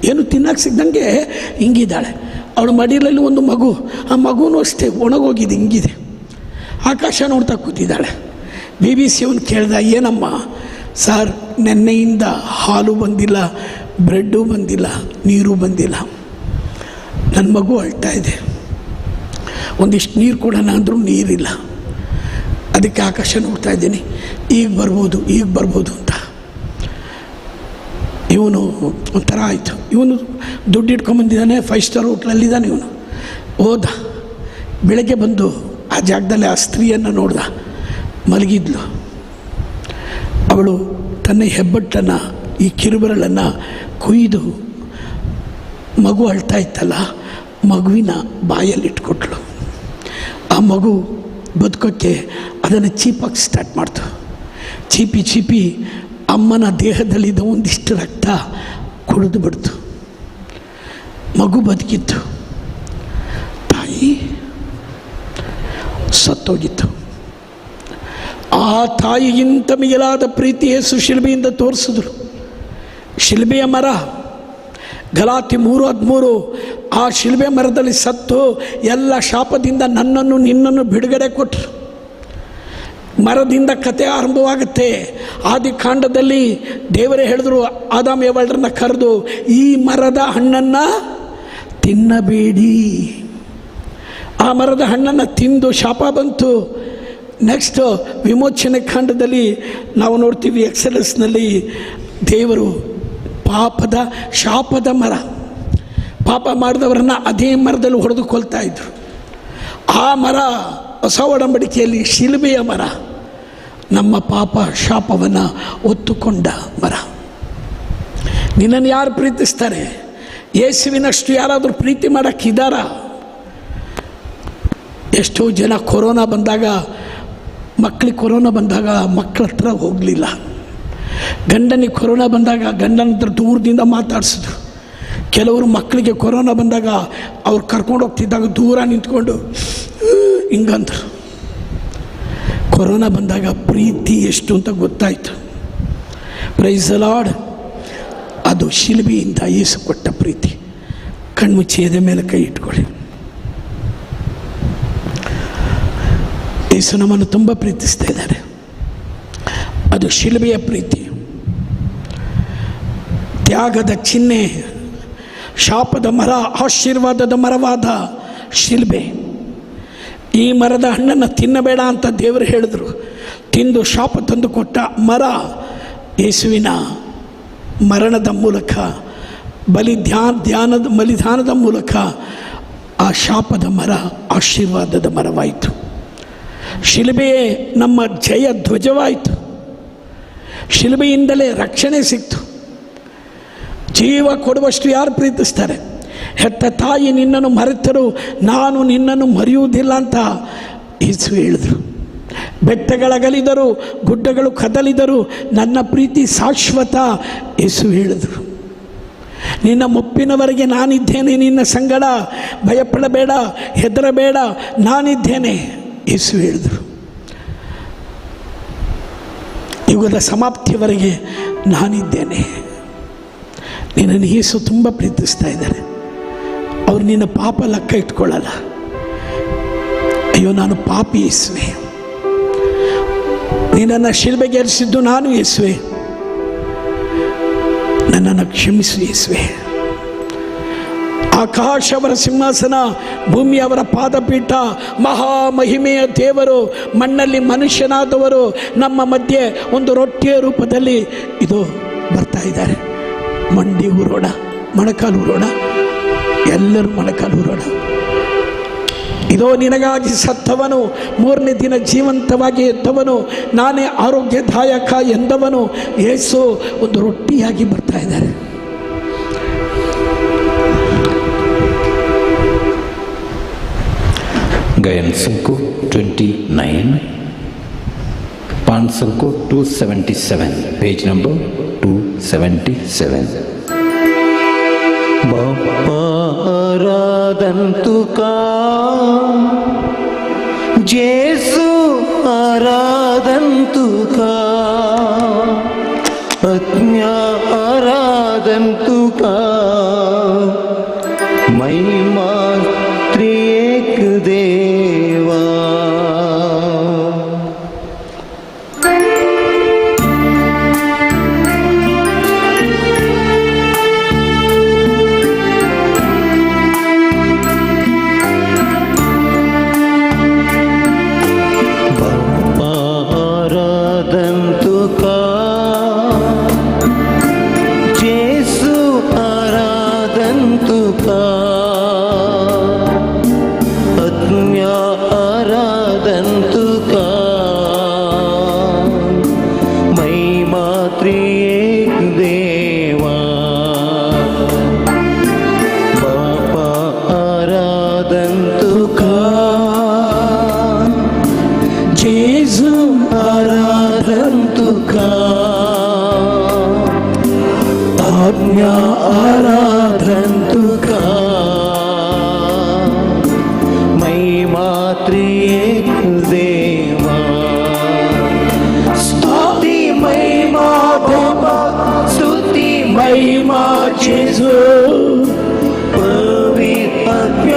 ಏನು ತಿನ್ನಕ್ಕೆ ಸಿಗ್ದಂಗೆ ಹಿಂಗಿದ್ದಾಳೆ. ಅವಳ ಮಡಿಲಲ್ಲಿ ಒಂದು ಮಗು, ಆ ಮಗುನೂ ಅಷ್ಟೇ ಒಣಗೋಗಿದೆ, ಹಿಂಗಿದೆ. ಆಕಾಶ ನೋಡ್ತಾ ಕೂತಿದ್ದಾಳೆ. BBC ಅವನು ಕೇಳ್ದ, ಏನಮ್ಮ ಸರ್ ನೆನ್ನೆಯಿಂದ ಹಾಲು ಬಂದಿಲ್ಲ, ಬ್ರೆಡ್ಡು ಬಂದಿಲ್ಲ, ನೀರು ಬಂದಿಲ್ಲ, ನನ್ನ ಮಗು ಅಳ್ತಾ ಇದೆ, ಒಂದಿಷ್ಟು ನೀರು ಕೊಡೋಣ ಅಂದರೂ ನೀರಿಲ್ಲ, ಅದಕ್ಕೆ ಆಕಾಶ ನೋಡ್ತಾ ಇದ್ದೀನಿ, ಈಗ ಬರ್ಬೋದು ಈಗ ಬರ್ಬೋದು ಅಂತ. ಇವನು ಒಂಥರ ಆಯಿತು. ಇವನು ದುಡ್ಡು ಇಟ್ಕೊಂಬಂದಿದ್ದಾನೆ, 5 ಸ್ಟಾರ್ ಹೋಟ್ಲಲ್ಲಿದ್ದಾನೆ ಇವನು. ಹೋದ, ಬೆಳಗ್ಗೆ ಬಂದು ಆ ಜಾಗದಲ್ಲಿ ಆ ಸ್ತ್ರೀಯನ್ನು ನೋಡ್ದ, ಮಲಗಿದ್ಲು. ಅವಳು ತನ್ನ ಹೆಬ್ಬಟ್ಟನ್ನು, ಈ ಕಿರುಬೆರಳನ್ನು ಕುಯ್ದು ಮಗು ಅಳ್ತಾ ಇತ್ತಲ್ಲ, ಮಗುವಿನ ಬಾಯಲ್ಲಿಟ್ಕೊಟ್ಲು. ಆ ಮಗು ಬದುಕೋಕ್ಕೆ ಅದನ್ನು ಚೀಪಾಗಿ ಸ್ಟಾರ್ಟ್ ಮಾಡ್ತು. ಚೀಪಿ ಚೀಪಿ ಅಮ್ಮನ ದೇಹದಲ್ಲಿದ್ದ ಒಂದಿಷ್ಟು ರಕ್ತ ಕುಡಿದು ಬಿಡ್ತು. ಮಗು ಬದುಕಿತ್ತು, ತಾಯಿ ಸತ್ತೋಗಿತ್ತು. ಆ ತಾಯಿಗಿಂತ ಮಿಗಿಲಾದ ಪ್ರೀತಿ ಯೇಸು ಶಿಲ್ಬೆಯಿಂದ ತೋರಿಸಿದ್ರು. ಶಿಲ್ಬೆಯ ಮರ, ಗಲಾತಿ 3:13, ಆ ಶಿಲ್ಬೆ ಮರದಲ್ಲಿ ಸತ್ತು ಎಲ್ಲ ಶಾಪದಿಂದ ನನ್ನನ್ನು ನಿನ್ನನ್ನು ಬಿಡುಗಡೆ ಕೊಟ್ಟರು. ಮರದಿಂದ ಕತೆ ಆರಂಭವಾಗುತ್ತೆ. ಆದಿಕಾಂಡದಲ್ಲಿ ದೇವರೇ ಹೇಳಿದ್ರು, ಆದಾಮ್ ಏವಳರನ್ನ ಕರೆದು, ಈ ಮರದ ಹಣ್ಣನ್ನು ತಿನ್ನಬೇಡಿ. ಆ ಮರದ ಹಣ್ಣನ್ನು ತಿಂದು ಶಾಪ ಬಂತು. ನೆಕ್ಸ್ಟ್ ವಿಮೋಚನೆ ಕಾಂಡದಲ್ಲಿ ನಾವು ನೋಡ್ತೀವಿ, ಎಕ್ಸಲಸ್ನಲ್ಲಿ ದೇವರು ಪಾಪದ ಶಾಪದ ಮರ, ಪಾಪ ಮಾಡಿದವರನ್ನು ಅದೇ ಮರದಲ್ಲಿ ಹೊಡೆದು ಕೊಲ್ತಾ ಇದ್ರು. ಆ ಮರ ಹೊಸ ಒಡಂಬಡಿಕೆಯಲ್ಲಿ ಶಿಲುಬೆಯ ಮರ, ನಮ್ಮ ಪಾಪ ಶಾಪವನ್ನು ಹೊತ್ತುಕೊಂಡ ಮರ. ನಿನ್ನನ್ನು ಯಾರು ಪ್ರೀತಿಸ್ತಾರೆ? ಯೇಸುವಿನಷ್ಟು ಯಾರಾದರೂ ಪ್ರೀತಿ ಮಾಡೋಕ್ಕಿದ್ದಾರಾ? ಎಷ್ಟೋ ಜನ ಕೊರೋನಾ ಬಂದಾಗ, ಮಕ್ಕಳಿಗೆ ಕೊರೋನಾ ಬಂದಾಗ ಮಕ್ಕಳ ಹತ್ರ ಹೋಗಲಿಲ್ಲ. ಗಂಡನಿಗೆ ಕೊರೋನಾ ಬಂದಾಗ ಗಂಡನ ಹತ್ರ ದೂರದಿಂದ ಮಾತಾಡಿಸಿದ್ರು. ಕೆಲವರು ಮಕ್ಕಳಿಗೆ ಕೊರೋನಾ ಬಂದಾಗ ಅವ್ರು ಕರ್ಕೊಂಡು ಹೋಗ್ತಿದ್ದಾಗ ದೂರ ನಿಂತ್ಕೊಂಡು ಹಿಂಗಂದರು. ಕೊರೋನಾ ಬಂದಾಗ ಪ್ರೀತಿ ಎಷ್ಟು ಅಂತ ಗೊತ್ತಾಯಿತು. Praise the lord. ಅದು ಶಿಲುಬೆಯಿಂದ ಯೇಸು ಕೊಟ್ಟ ಪ್ರೀತಿ. ಕಣ್ಮುಚ್ಚಿ ಎದೆ ಮೇಲೆ ಕೈ ಇಟ್ಕೊಳ್ಳಿ. ಯೇಸು ನಮ್ಮನ್ನು ತುಂಬ ಪ್ರೀತಿಸ್ತಾ ಇದ್ದಾರೆ. ಅದು ಶಿಲುಬೆಯ ಪ್ರೀತಿ, ತ್ಯಾಗದ ಚಿಹ್ನೆ, ಶಾಪದ ಮರ ಆಶೀರ್ವಾದದ ಮರವಾದ ಶಿಲ್ಬೆ. ಈ ಮರದ ಹಣ್ಣನ್ನು ತಿನ್ನಬೇಡ ಅಂತ ದೇವರು ಹೇಳಿದ್ರು. ತಿಂದು ಶಾಪ ತಂದು ಕೊಟ್ಟ ಮರ ಯೇಸುವಿನ ಮರಣದ ಮೂಲಕ, ಬಲಿದಾನದ ಮೂಲಕ ಆ ಶಾಪದ ಮರ ಆಶೀರ್ವಾದದ ಮರವಾಯಿತು. ಶಿಲುಬೆಯೇ ನಮ್ಮ ಜಯ ಧ್ವಜವಾಯಿತು. ಶಿಲುಬೆಯಿಂದಲೇ ರಕ್ಷಣೆ ಸಿಕ್ತು. ಜೀವ ಕೊಡುವಷ್ಟು ಯಾರು ಪ್ರೀತಿಸ್ತಾರೆ? ಹೆತ್ತ ತಾಯಿ ನಿನ್ನನ್ನು ಮರೆತರು, ನಾನು ನಿನ್ನನ್ನು ಮರೆಯುವುದಿಲ್ಲ ಅಂತ ಯೇಸು ಹೇಳಿದರು. ಬೆಟ್ಟಗಳಗಲಿದರು, ಗುಡ್ಡಗಳು ಕದಲಿದರು, ನನ್ನ ಪ್ರೀತಿ ಶಾಶ್ವತ ಯೇಸು ಹೇಳಿದರು. ನಿನ್ನ ಮುಪ್ಪಿನವರೆಗೆ ನಾನಿದ್ದೇನೆ ನಿನ್ನ ಸಂಗಡ, ಭಯಪಡಬೇಡ, ಹೆದರಬೇಡ, ನಾನಿದ್ದೇನೆ ಯೇಸು ಹೇಳಿದರು. ಯುಗದ ಸಮಾಪ್ತಿಯವರೆಗೆ ನಾನಿದ್ದೇನೆ. ನಿನ್ನನ್ನು ಯೇಸು ತುಂಬ ಪ್ರೀತಿಸ್ತಾ ಇದ್ದಾರೆ. ಅವರು ನಿನ್ನ ಪಾಪ ಲೆಕ್ಕ ಇಟ್ಕೊಳ್ಳಲ್ಲ. ಅಯ್ಯೋ ನಾನು ಪಾಪಿ ಯೇಸುವೆ, ನಿನ್ನನ್ನು ಶಿಲ್ಬೆಗೆ ಏರಿಸಿದ್ದು ನಾನು ಯೇಸುವೆ, ನನ್ನನ್ನು ಕ್ಷಮಿಸು ಯೇಸುವೆ. ಆಕಾಶವರ ಸಿಂಹಾಸನ, ಭೂಮಿಯವರ ಪಾದಪೀಠ, ಮಹಾಮಹಿಮೆಯ ದೇವರು, ಮಣ್ಣಲ್ಲಿ ಮನುಷ್ಯನಾದವರು ನಮ್ಮ ಮಧ್ಯೆ ಒಂದು ರೊಟ್ಟಿಯ ರೂಪದಲ್ಲಿ ಇದು ಬರ್ತಾ ಇದ್ದಾರೆ. ಮಂಡಿ ಊರೋಣ, ಮೊಣಕಾಲು ಊರೋಣ, ಎಲ್ಲರೂ ಮೊಣಕಾಲು ಊರೋಣ. ಇದೋ ನಿನಗಾಗಿ ಸತ್ತವನು, ಮೂರನೇ ದಿನ ಜೀವಂತವಾಗಿ ಎದ್ದವನು, ನಾನೇ ಆರೋಗ್ಯದಾಯಕ ಎಂದವನು ಯೇಸು ಒಂದು ರೊಟ್ಟಿಯಾಗಿ ಬರ್ತಾ ಇದ್ದಾರೆ. Gayan Sanko 29, Pan Sanko 277, page number 277. Bappa ಆರಾಧಂತುಕಾ, Jesu ಆರಾಧಂತುಕಾ, ಅಜ್ಞಾ ಆರಾಧಂತುಕಾ, Mahima ತ್ರಿಯೇಕ ದೇವಾ. Bappa ಆರಾಧಂತುಕಾ, Jesu ಆರಾಧಂತುಕಾ, ಅಜ್ಞಾ ಆರಾಧಂತುಕಾ, ಮಹಿಮಾ ತ್ರಿಯೇಕ ದೇವಾ. ಬಾಪಾ ಆರಾಧಂತುಕಾ, ಜೇಸು ಆರಾಧಂತುಕಾ, ಆಜ್ಞಾ ಆರಾಧಂತುಕಾ, ಮಹಿಮಾ ತ್ರಿಯೇಕ ದೇವಾ. ಸ್ತುತಿ ಮಹಿಮಾ ಬಾಪಾ, ಸ್ತುತಿ ಮಹಿಮಾ ಜೇಸು, ಪವಿತ್ರ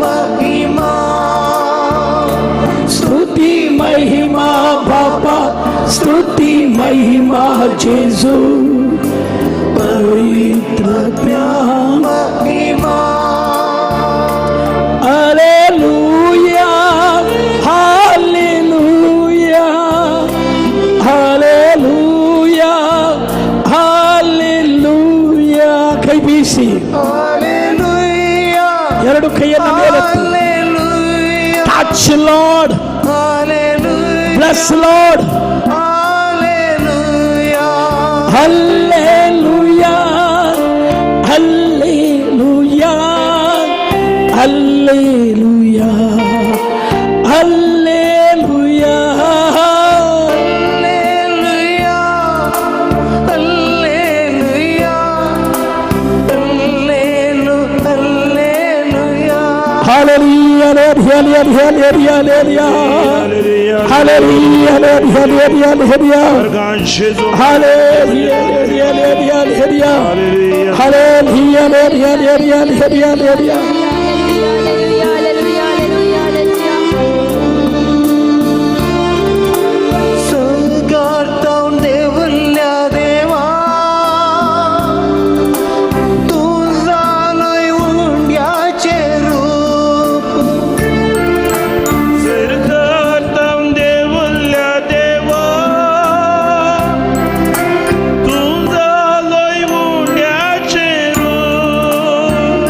ಮಹಿಮಾ, ಸ್ತುತಿ ಮಹಿಮಾ ಬಾಪಾ, ಸ್ತುತಿ ಮಹಿಮಾ ಜೇಸು, ಪವಿತ್ರ Mahima. Hallelujah, hallelujah, hallelujah, hallelujah. ಕೈ ಬೀಸಿ, Hallelujah, ಎರಡು ಕೈಯನ್ನು ಮೇಲೆತ್ತಿ. Hallelujah, Touch Lord, Hallelujah, bless Lord. Hallelujah, Hallelujah, hallelujah, hallelujah, hallelujah. Hallelujah, Hallelujah, Hallelujah. Hallelujah, Lord, hallelujah, hallelujah, hallelujah, hallelujah, hallelujah, hallelujah, hallelujah, hallelujah, hallelujah, hallelujah, hallelujah. स्वर्गांत देवल्या देवा, तूं जालोय उंड्याचें रूप, सरकारतां देवल्या देवा, तूं जालोय उंड्याचें रूप.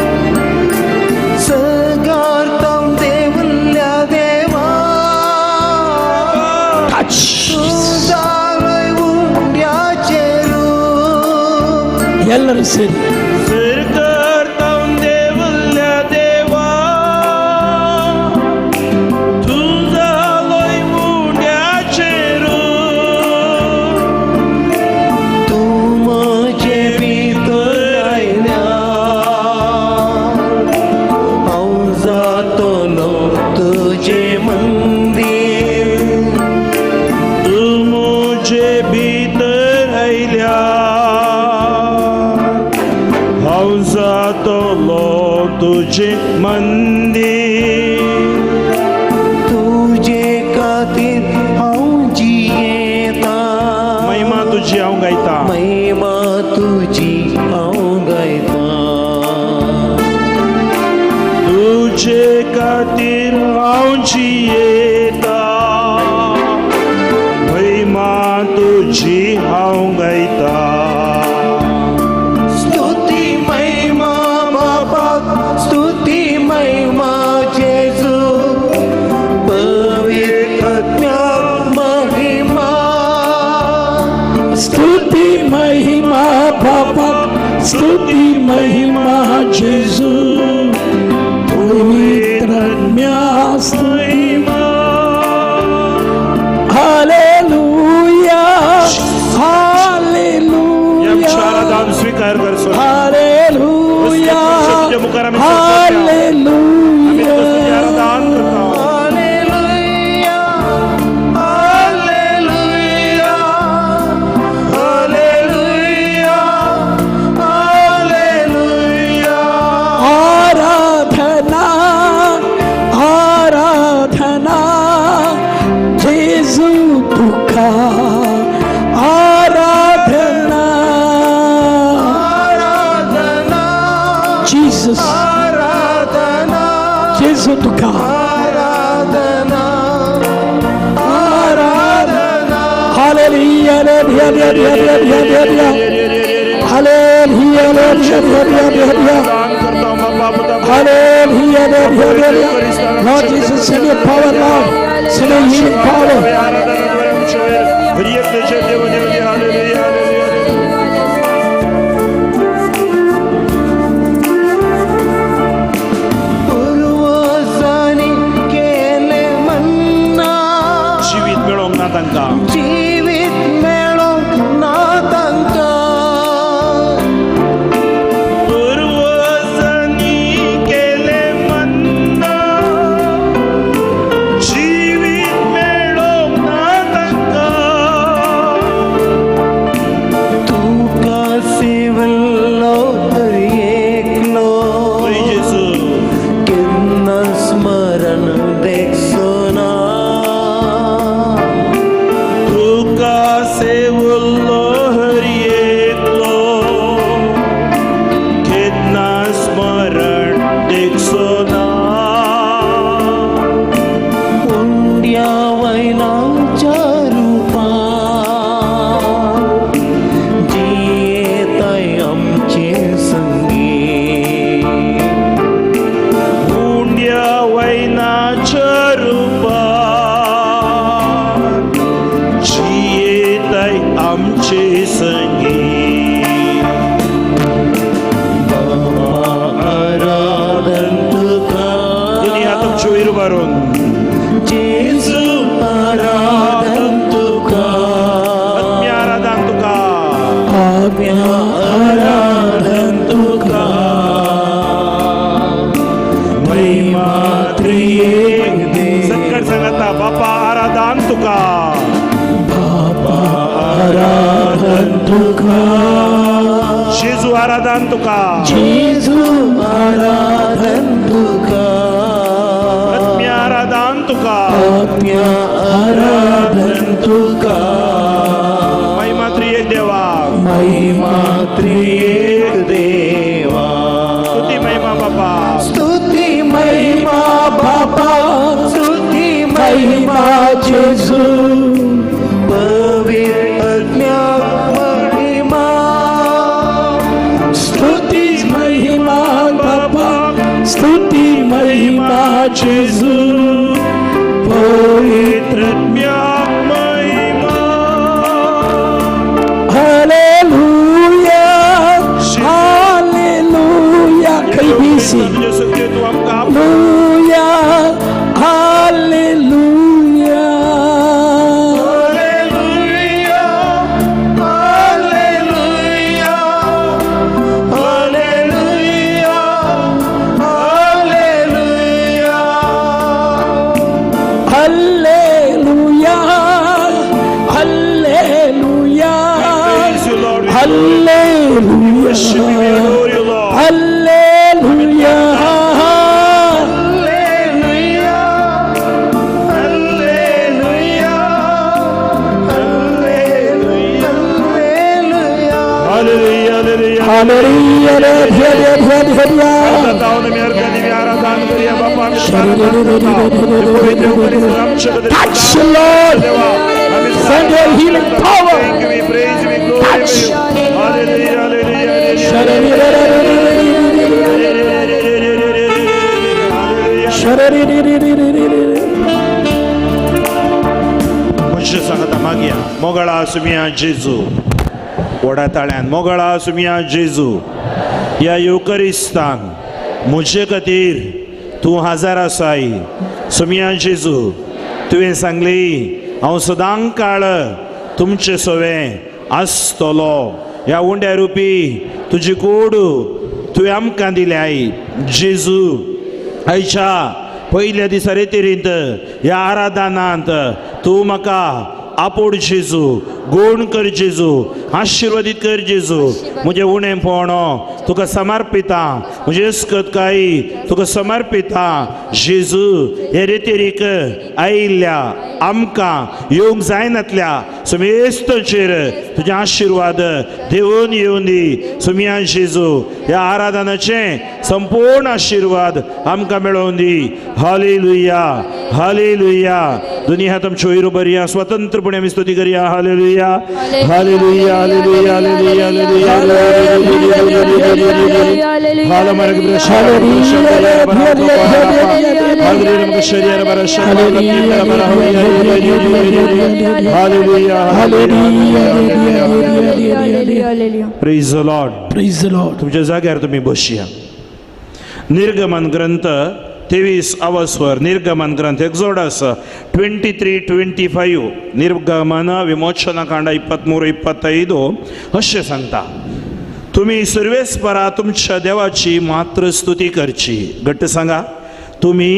ಎಲ್ಲರೂ ಸೇರಿ. ಸರ್ಕಾರ ದೇವಲ್ಯ ದೇವಾ, तूं जालोय उंड्याचें रूप. तूं म्हजे भितर आयल्यार हांव जातलो तुजें मंदीर. तूं म्हजे भितर आयल्यार हांव जातलो तुजें मंदीर. तुजे खातीर हांव जियेता. महिमा तुजी हांव गायता. महिमा तुजी हांव गायता. तुजे खातीर हांव जियेता, महिमा तुजी हांव गायता. स्तुती महिमा बापाक, स्तुती महिमा जेजू, पवित्र आत्म्याक महिमा. ಸ್ತುತಿ ಮಹಿಮಾ ಬಾಬಾ, ಸ್ತುತಿ ಮಹಿಮಾ ಜೇಸು, ಪವಿತ್ರ महिमा. Hallelujah, hallelujah. आराधन स्वीकार कर स्वामी. हालेलुया. तुझ्या मुखार आमी आमी तुका स्तुती आराधन करता. Hallelujah, hallelujah, hallelujah, hallelujah. आराधना, आराधना जेजू तुका, आराधना. आराधना. जीसस. आराधना. जेजू तुका. आराधना, आराधना. Hallelujah, hallelujah, hallelujah, hallelujah, hallelujah. दान करता बाबा बाबा. Hallelujah, hallelujah. Lord Jesus, send your power, Lord. Send your healing power. आराधना द्वारे आमच्या वयर हर एक देशात देव देव देव. Hallelujah, hallelujah. पूर्वजांनी केलें मन्ना. जिवीत मेळोंक ना तांकां. जिवीत मेळोंक ना तांकां. पूर्वजांनी केलें मन्ना, जिवीत मेळोंक ना तांकां. तुका सेवल्लो तर एकलो. जय जेजू. केन्ना स्मरण देखचो ना. तुका सेवल्लो हर एकलो, केन्ना स्मरण देखचो ना. उंड्या वैनाच्या रुपान जियेताय आमचे संगी. उंड्या वैनाच्या रुपान जियेताय आमचे संगी. आराधन तुका. दोन्ही हात आमचे वयर उबारून. जेजू आराधन तुका. आत्म्या आराधन तुका. आज्ञा आराधन तुका. महिमा त्रियेक देव. संकट सांगता बापा आराधन तुका. बाबा आराधन तुका. जेजू आराधन तुका. जेजू आराधन तुका. आत्म्या आराधन तुका. आत्म्या आराधन तुका. महिमा त्रियेक देवा. महिमा त्रियेक देवा. स्तुती महिमा बापा. स्तुती महिमा बापा, स्तुती महिमा महिमा जेजू, पवित्र आत्म्याक महिमा. स्तुती महिमा बाबा, स्तुती महिमा जेजू, पवित्र आत्म्याक महिमा. हालेलुया. आमकां Hallelujah, hallelujah, hallelujah, hallelujah, hallelujah. Hallelujah, Hallelujah, Praise you, Lord. We Hallelujah, worship you, we adore you, Lord. Hallelujah. Hallelujah, hallelujah, hallelujah, hallelujah, hallelujah. Hallelujah. Hallelujah. आराधन करूया बापा, आमी तुका आराधन करता. पवित्र उपनिषद आमच्या बद्दल Touch, Lord. देवा, आमी तुका Send your healing power. Thank you, we praise you, we glorify Touch. you. Hallelujah, hallelujah, hallelujah. Hallelujah. मनशां सांगता मागया मोगळा सुमिया जेजू व्हडा ताळ्यान मोगळा सुमिया जेजू ह्या येवकरिस्तान म्हजे खातीर तूं हाजार आसाय. सुमिया जेजू, तुवें सांगली हांव सदां काळ तुमचे सवें आसतलो. ह्या उंड्या रुपी तुजी कूड तुवें आमकां दिल्याय जेजू. आयच्या पयल्या दिसा रेतिरींत ह्या आराधनांत तूं म्हाका आपोड जेजू, गुण कर जेजू, आशिर्वादीत कर जेजू. म्हजें उणें पोवणो तुका समर्पिता, म्हजें अस्कत काय तुका समर्पिता जेजू. हे रेतिरीक आयिल्ल्या आमकां येवंक जायनातल्या समेस्तचेर तुजे आशिर्वाद देवून येवन दी सुमिया जेजू. ह्या आराधनाचें संपूर्ण आशिर्वाद आमकां मेळोवन दी. Hallelujah, hallelujah. दोनी हात आमच्यो वयर उबारया, स्वतंत्रपणे आमी स्तुती करया. Hallelujah, hallelujah, hallelujah, hallelujah, hallelujah. Praise the Lord. Praise the Lord. तुमच्या जाग्यार तुम्ही बसया. निर्गमन ग्रंथ 23 अवस्वर, निर्गमन ग्रंथ एक्झोडस 23:25, निर्गमन विमोचनकांड 23:25 अशें सांगता, तुम्ही सर्वेस्परा तुमच्या देवाची मात्र स्तुती करची. घट्ट सांगा, तुम्ही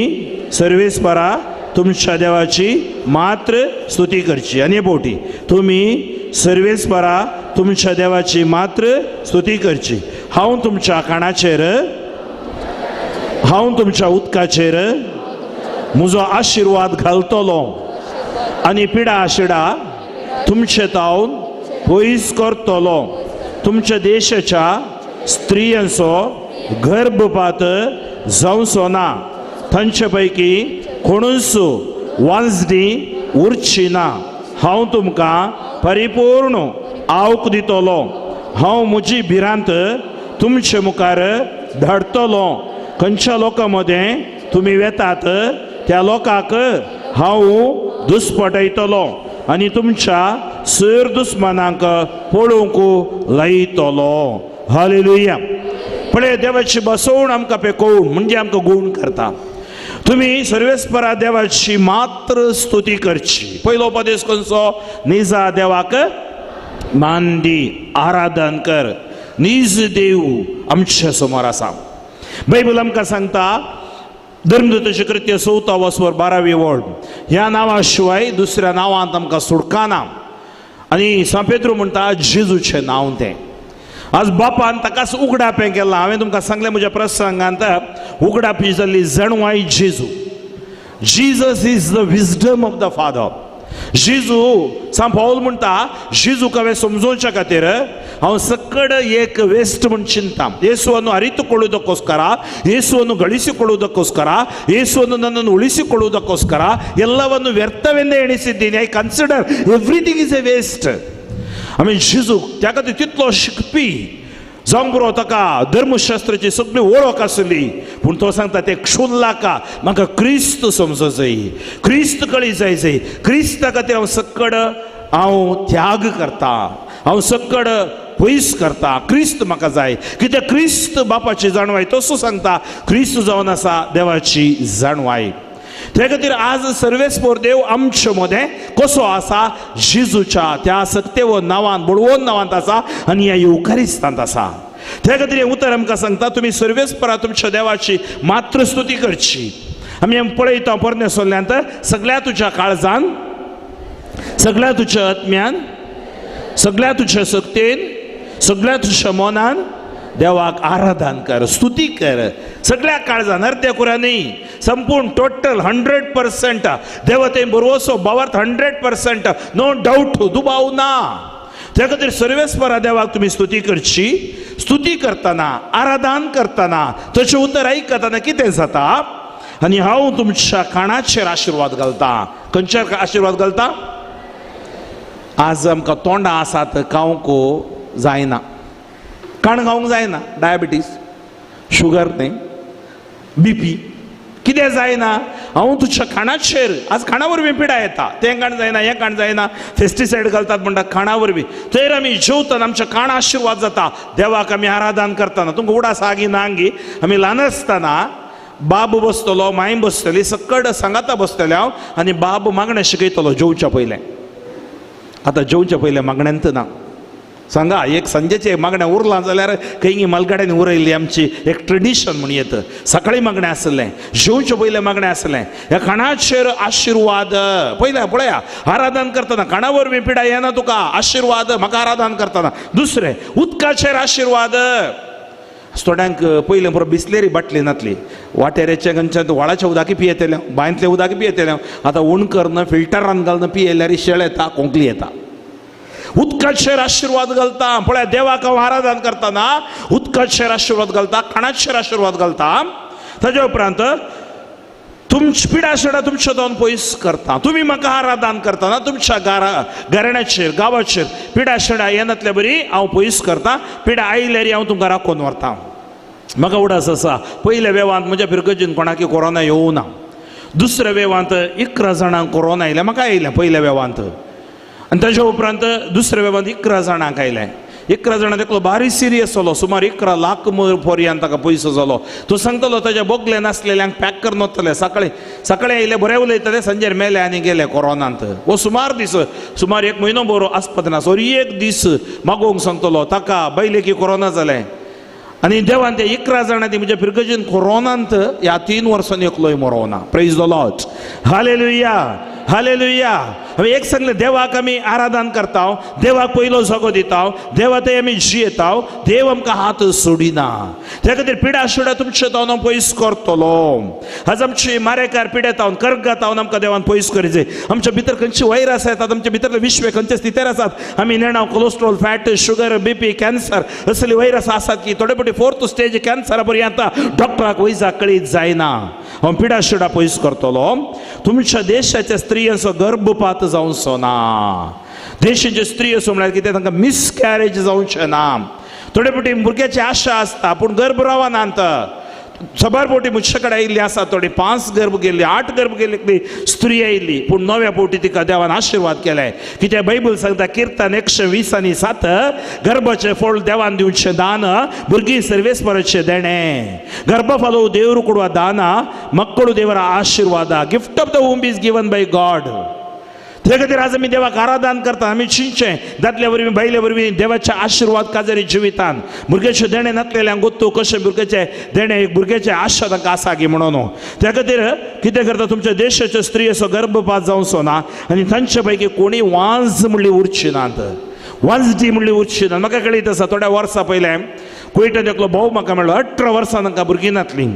सर्वेस्परा तुमच्या देवाची मात्र स्तुती करची. आनी बोटी, तुम्ही सर्वेस्परा तुमच्या देवाची मात्र स्तुती करची. हांव तुमच्या काणाचेर, हांव तुमच्या उदकाचेर म्हजो आशिर्वाद घालतलो आनी पिडा शिडा तुमचे तावन पयस करतलो. तुमच्या देशाच्या स्त्रियांचो गर्भपात जावचो ना, तांचे पैकी कोणूच वांजणी उरची ना. हांव तुमकां परिपूर्ण आवक दितलो. हांव म्हजी भिरांत तुमचे मुखार धाडटलो. खंयच्या लोकां मदें तुमी वेतात त्या लोकांक हांव दुस्पटयतलो आनी तुमच्या सर दुस्मानांक पळोवंक लायतलो. हालेलुया. पळय, देवाची बसवण आमकां पेकोवन म्हणजे आमकां गूण करता. तुमी सर्वेस्परा देवाची मात्र स्तुती करची. पयलो उपदेश खंयचो? निजा देवाक मान दी, आराधन कर. नीज देव आमच्या समोर आसा. बायबल आमकां सांगता, धर्मदूताचें कृत्य 4 वस्वर 12वी वळ, ह्या नांवा शिवाय दुसऱ्या नांवांत आमकां सुटका ना. आनी सांत पेत्रू म्हणटा जेजूचें नांव तें. आज बापान ताकाच उगडापें केलां. हांवें तुमकां सांगलें म्हज्या प्रसंगांत, उगडापी जाल्ली जणवाय जेजू. Jesus is the wisdom of the Father. जेजू, सांत पावल म्हणटा, जेजूक हांवें समजोवच्या खातीर हांव सकड एक वेस्ट म्हूण चिंता. ಯೇಸುವನ್ನು ಅರಿತುಕೊಳ್ಳುವುದಕ್ಕೋಸ್ಕರ, ಯೇಸುವನ್ನು ಗಳಿಸಿಕೊಳ್ಳುವುದಕ್ಕೋಸ್ಕರ, ಯೇಸುವನ್ನು ನನ್ನನ್ನು ಉಳಿಸಿಕೊಳ್ಳುವುದಕ್ಕೋಸ್ಕರ ಎಲ್ಲವನ್ನು ವ್ಯರ್ಥವೆಂದೇ ಎಣಿಸಿದ್ದೀನಿ. I consider everything is a waste. आमी जेजूक त्या खातीर तितलो शिकपी जावंक पुरो, ताका धर्मशास्त्राची सगळी वळख आसली, पूण तो सांगता ते क्षुल्लाका म्हाका क्रिस्त समजो जाय, क्रिस्त कळी जाय जाय. क्रिस्ता खातीर हांव सकड हांव त्याग करता, हांव सकड पयस करता. क्रिस्त म्हाका जाय, कित्याक क्रिस्त बापाची जाणवाय तसो सांगता, क्रिस्त जावन आसा देवाची जाणवाय. त्या खातीर आज सर्वेस्पोर देव आमचे मदें कसो आसा, जेजूच्या त्या सक्तेव नांवान बळवंत नांवांत आसा आनी ह्या येवकारिस्तांत आसा. त्या खातीर हें उतर आमकां सांगता, तुमी सर्वेस्परा तुमच्या देवाची मात्र स्तुती करची. आमी पळयता पोरण्या सोल्ल्यांत, सगळ्या तुज्या काळजान, सगळ्या तुज्या आत्म्यान, सगळ्या तुज्या शक्तेन, सगळ्या तुज्या मनान देवाक आराधन कर, स्तुती कर. सगळ्या काळजान, अर्द्या कुरा न्ही, संपूर्ण टोटल 100% देवते बरवसो बावर्थ 100%, नो डावट, दुबाव ना. त्या खातीर सर्वेस्परा देवाक तुमी स्तुती करची. स्तुती करतना, आराधन करतना, तशें उतर आयकतना कितें जाता, आनी हांव तुमच्या काणाचेर आशिर्वाद घालता. खंयच्या आशिर्वाद घालता? आज आमकां तोंडां आसात खावंक जायना, काण खावंक जायना, डायबिटीज, शुगर न्ही, बीपी, कितें जायना. हांव तुज्या खाणाचेर, आज खाणा वरवीं पिडा येता, तें खाण जायना, हें खाण जायना, पेस्टिसायड घालतात म्हणटा खाणा वरवीं. तर आमी जेवतना आमच्या खाणा आशिर्वाद जाता, देवाक आमी आराधन करतना. तुमकां उडास आगी नांगी, आमी ल्हान आसतना बाब बसतलो, माय बसतली, सकट सांगाता बसतले हांव, आनी बाब मागणें शिकयतलो जेवच्या पयलें. आतां जेवच्या पयलें मागण्यांत ना. सांगा, एक सांजेचें मागणें उरलां जाल्यार खंय मालगाड्यांनी उरयल्ली आमची एक ट्रेडिशन म्हण येत. सकाळी मागणें आसलें, जेवचें पयलें मागणें आसलें. ह्या खाणाचेर आशिर्वाद पयलें पळया, आराधन करतना खाणा वरवीं पिडा येना तुका, आशिर्वाद म्हाका आराधन करतना. दुसरें, उदकाचेर आशिर्वाद. थोड्यांक पयलें बरो बिसलेरी बाटली नातली, वाटेरेचे खंयच्या व्हाळाच्या उदक पियेतलें, बांयतलें उदक पियेतलें. आतां उण करन फिल्टरान घालून पियेल्यार शेळ येता, कोंकली येता. उदकाचेर आशिर्वाद घालता. पळय, देवाक हांव आराधन करतना उदकाचेर आशिर्वाद घालता, खाणाचेर आशिर्वाद घालता. ताज्या उपरांत तुमची पिडा शिडा तुमच्या जावन पयस करता. तुमी म्हाका आराधन करतना तुमच्या घराण्याचेर, गांवाचेर पिडा शिडा येनातल्या बरी हांव पयस करता. पिडा आयल्यार हांव तुमकां राखून व्हरता. म्हाका उडास आसा, पयल्या वेवांत म्हज्या फिरगजीन कोणाकी कोरोना येवना. दुसऱ्या वेवांत 11 जाणांक कोरोना आयलें, म्हाका आयलें पयल्या वेवांत. आनी ताज्या उपरांत दुसऱ्या वेवांत 11 जाणांक आयलें. 11 जाणां एकलो बारीक सिरियस जालो, सुमार 11 लाख पर्यंत ताका पयसो जालो. तो सांगतलो ताज्या बोगले नासलेल्यांक पॅक करून वतले. सकाळीं सकाळीं आयले, बरें उलयतले, सांजेर मेले आनी गेले कोरोनांत. हो सुमार दीस, सुमार 1 म्हयनो बरो आस्पत ना. सो एक दीस मागोवंक सांगतलो ताका बैलेकी कोरोना जालें. आनी देवान ते 11 जाणां ती म्हज्या फिरगजीन कोरोनांत ह्या 3 वर्सांनी एकलोय मरोना. Praise the Lord, hallelujah, hallelujah. आमी एक सांगलें, देवाक आमी आराधन करता, देवाक पयलो जागो दिता, देवा ते आमी जियेता, देव आमकां हात सोडिना. त्या खातीर पिडा शिडा तुमचे तावन हांव पयस करतलो. आज आमची मारेकार पिडेतावन, कर्गातावन आमकां देवान पयस करी जाय. आमच्या भितर खंयची वैरस येतात, आमच्या भितरले विश्वे खंयचे स्थितीर आसात आमी नेणा. Cholesterol, fat, sugar, BP, cancer असली वैरस आसात की थोडे फावटी 4th stage कॅन्सरा पर्यंत डॉक्टराक वैजाक कळीत जायना. हांव पिडा शिडा पयस करतलो. तुमच्या देशाच्या स्त्रियांचो गर्भपात जावचो ना. देशाचे स्त्री असो म्हळ्यार कितें, तांकां मिसकॅरेज जावचें ना. थोडे फावटी भुरग्याची आशा आसता पूण गर्भ रावनात. सबार फावटी म्हजे कडेन आयिल्ली आसा, थोडी 5 गर्भ गेल्ली, 8 गर्भ गेल्ली स्त्री आयिल्ली, पूण 9व्या फावटी तिका देवान आशिर्वाद केले. कित्याक बायबल सांगता किर्तन 120:7, गर्भाचें फळ देवान दिवचें दान, भुरगीं सर्वेस्पराचें देणें. गर्भफलो देವರು ಕೊಡುವ ದಾನ, ಮಕ್ಕಳು ದೇವರ ಆಶೀರ್ವಾದ. Gift of the womb is given by God. त्या खातीर आज आमी देवाक आराधन करता. आमी चिंतचें, दादल्या वरवीं बायले वरवीं देवाचे आशिर्वाद काजारी जिवितान. भुरग्याचें देणें नातलेल्यांक गोत्तू कशें भुरग्याचें देणें, भुरग्याचें आशा तांकां आसा की म्हणून. त्या खातीर कितें करता, तुमच्या देशाच्यो स्त्रियेचो गर्भपात जावचो ना आनी तांचे पैकी कोणी वांज म्हणली उरची नात, वांजटी म्हणली उरची ना. म्हाका कळीत आसा, थोड्या वर्सां पयलें कुवेटान एकलो भाव म्हाका मेळ्ळो. 18 वर्सां तांकां भुरगीं नातलीं.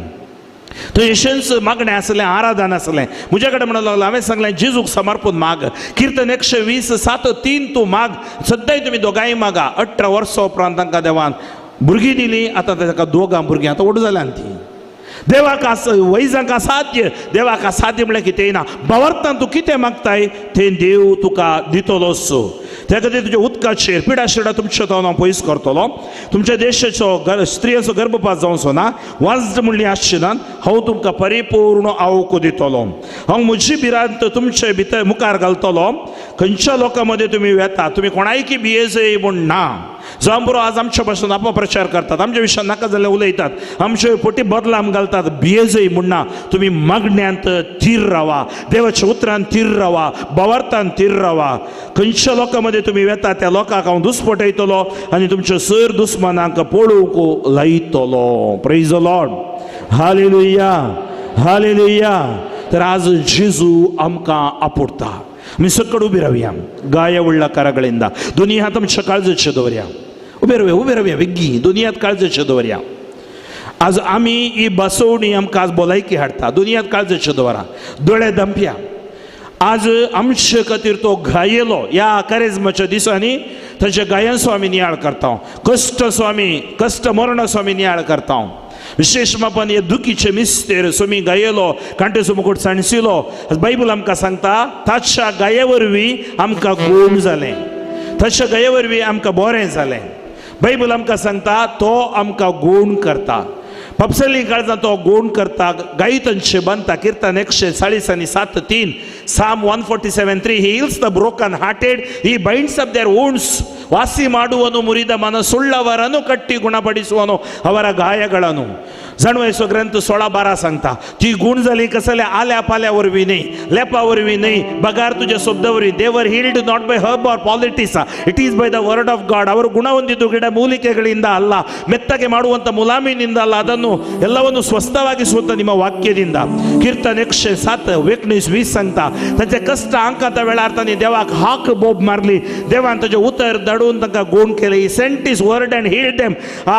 तशेंच मागणें आसलें, आराधन आसलें. म्हज्या कडेन म्हणूंक लागलो, हांवें सांगलें जेजूक समर्पून माग. किर्तन 120:7-3 तूं माग, सद्दांय तुमी दोगांय मागा. 18 वर्सां उपरांत तांकां देवान भुरगीं दिली. आतां ताका दोगां भुरगीं, आतां व्हड जाल्यान ती. देवाक वैजांक असाध्य, देवाक असाध्य म्हणल्यार कितेंय ना. भावार्थान तूं कितें मागताय तें देव तुका दितलोच. त्या खातीर तुज्या उदकाचेर पिडा शिडा तुमच्या तो हांव पयस करतलो. तुमच्या देशाचो स्त्रियांचो गर्भपात जावचो ना, वाज म्हणली आसची ना. हांव तुमकां परिपूर्ण आवक दितलो. हांव म्हजी भिरांत तुमचे भितर मुखार घालतलो. खंयच्या लोकां मदें तुमी वेता, तुमी कोणायकी भियेजय म्हूण ना. जावं बरो आज आमच्या भाशेन अपप्रचार करतात, आमच्या विशयान नाका जाल्यार उलयतात, आमचे पोटी बदलाम घालतात. भियेजय म्हणना, तुमी मागण्यांत थीर रावा, देवाच्या उतरान थीर रावा, भावार्थान थीर रावा. खंयच्या लोकां मदें तुमी वेता त्या लोकांक हांव दुस्पटयतलो आनी तुमच्या सर दुस्मनांक पळोवंक लायतलो. Praise the Lord, hallelujah, hallelujah. तर आज जेजू आमकां आपोडटा. आमी सकड उबी रावया, गायउಳ್ಳ ಕರಗಳಿಂದ दोन्ही हात आमच्या काळजाचे दवरया. उबे रावया, उबे रावया वेगीं, दोन्ही हात काळजाचे दवरया. आज आमी ही बसवणी आमकां आज भलायकी हाडटा. दोन्ही हात काळजाचे दवरा, दोळे दंपया. आज आमचे खातीर तो घायेलो. ह्या करेजमाच्या दिसांनी ताच्या गायांचो आमी नियाळ करता, कश्टाचो आमी कश्ट मरणाचो आमी नियाळ करता. विशेष मापान हे दुखीचे मिस्तेर सोमी गायेलो, कांटेचो मुकुट सांडसिलो. बायबल आमकां सांगता ताच्या गाये वरवीं आमकां गूण जालें, ताच्या गाये वरवीं आमकां बरें जालें. बायबल आमकां सांगता तो आमकां गूण करता. पपसली काळजां तो गूण करता. गायतांचे बांदता. किर्तन 140 आनी 7:3, Psalm 147:3. He heals the broken hearted, he binds up their wounds. ವಾಸಿ ಮಾಡುವನು ಮುರಿದ ಮನಸ್ಸುಳ್ಳವರನ್ನು, ಕಟ್ಟಿ ಗುಣಪಡಿಸುವನು ಅವರ ಗಾಯಗಳನ್ನು. जाणवयचो ग्रंथ 16:12 सांगता ती गुण जाली कसल्या आल्या पाल्या वरवीं न्हय, लेपा वरवीं न्हय, बगार तुज्या शब्दा वरवीं. They were healed not by herb or politics, it is by the word of God. ಅವರು ಗುಣ ಹೊಂದಿದ್ದು ಗಿಡ ಮೂಲಿಕೆಗಳಿಂದ ಅಲ್ಲ, ಮೆತ್ತಗೆ ಮಾಡುವಂಥ ಮುಲಾಮಿನಿಂದ ಅಲ್ಲ, ಅದನ್ನು ಎಲ್ಲವನ್ನು ಸ್ವಸ್ಥವಾಗಿಸುವಂಥ ನಿಮ್ಮ ವಾಕ್ಯದಿಂದ. कीर्तन 107 19-20 सांगता तांचे कश्ट आंकांता वेळार तांणी देवाक हाक बोब मारली, देवान ताजें उतर धाडून तांकां गुण केलें. He sent his word and healed them.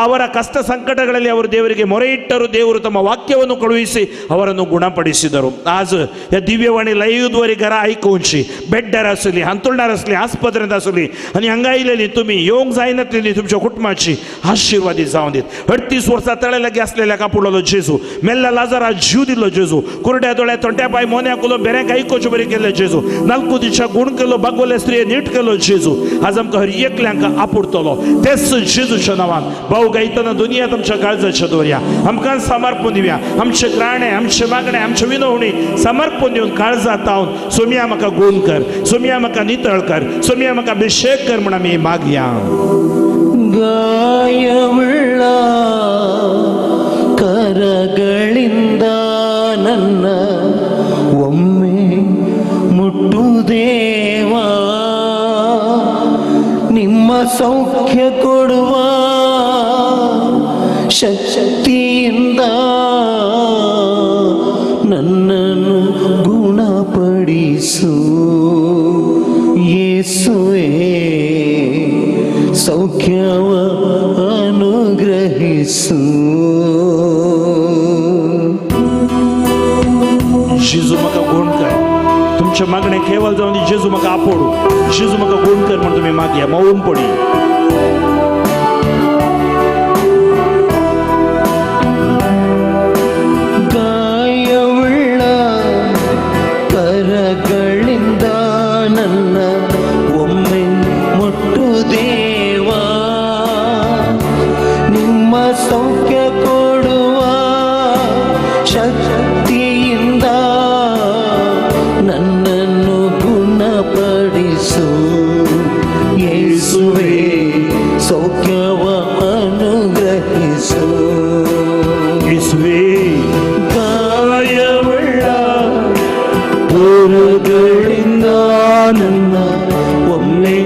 ಅವರ ಕಷ್ಟ ಸಂಕಟಗಳಲ್ಲಿ ಅವರು ದೇವರಿಗೆ ಮೊರೆ ಇಟ್ಟರು, ದೇವರು ತಮ್ಮ ವಾಕ್ಯವನ್ನು ಕಳುಹಿಸಿ ಅವರನ್ನು ಗುಣಪಡಿಸಿದರು. आज ह्या दिव्यवाणी लाईव्हद्वारे घरा आयकुवची, बेड्ड्यार आसली, हांतुळणार आसली, आस्पत्रेंत आसली आनी हांगा आयलेली तुमी येवंक जायनातलेली तुमच्या कुटुंबाची आशिर्वादी जावन दीत. 38 वर्सां तळे लागीं आसलेल्या कापुडलो जेजू, मेल्ल्या लाजरा जीव दिलो जेजू, कुरड्या दोळ्या तोंट्या पाय मोन्या कुलो बेऱ्यांक आयकुचे बरी केल्ले जेजू, नालकू दिशा गुण केलो, बागवले स्त्रिये नीट केलो जेजू. आज आमकां हर एकल्यांक आपुडतलो तेच जेजूच्या नांवान. भाऊ गायतना दुनिया तुमच्या काळजाच्या दवरया, आमकां समर्पण दिवया, आमचे ग्राणे, आमचे मागणे, आमचे विनवणी समर्पण दिवन काळजात तावन सोमिया म्हाका गुण कर, सोमिया म्हाका नितळ कर, सोमिया म्हाका अभिषेक कर म्हूण आमी मागया. ಗಾಯವುಳ್ಳ ಕರಗಳಿಂದ ನನ್ನ ಒಮ್ಮೆ ಮುಟ್ಟುದೇವಾ, ನಿಮ್ಮ ಸೌಖ್ಯ ಕೊಡುವ ಶಕ್ತಿಯಿಂದ ನನ್ನನ್ನು ಗುಣಪಡಿಸು ಯೇಸುವೇ, ಸೌಖ್ಯವ ಅನುಗ್ರಹಿಸು. जेजू म्हाका गुण कर, तुमचे मागणे केवळ जावन जेजू म्हाका आपोडू, जेजू म्हाका गुण कर म्हूण तुमी मागया. मौन पडी. ಗಾಯವುಳ್ಳ ಕರಗಳಿಂದ ನನ್ನ ಒಮ್ಮೆ ಮುಟ್ಟು ದೇವಾ, ನಿಮ್ಮ ಸೌಖ್ಯ ಕೊಡುವ ಶಕ್ತಿಯಿಂದ ನನ್ನನ್ನು ಗುಣಪಡಿಸು ಯೇಸುವೇ, ಸೌಖ್ಯವ ಅನುಗ್ರಹಿಸು. ಯೇಸುವೇ ಗಾಯವುಳ್ಳ ಕರಗಳಿಂದ ನನ್ನ ಒಮ್ಮೆ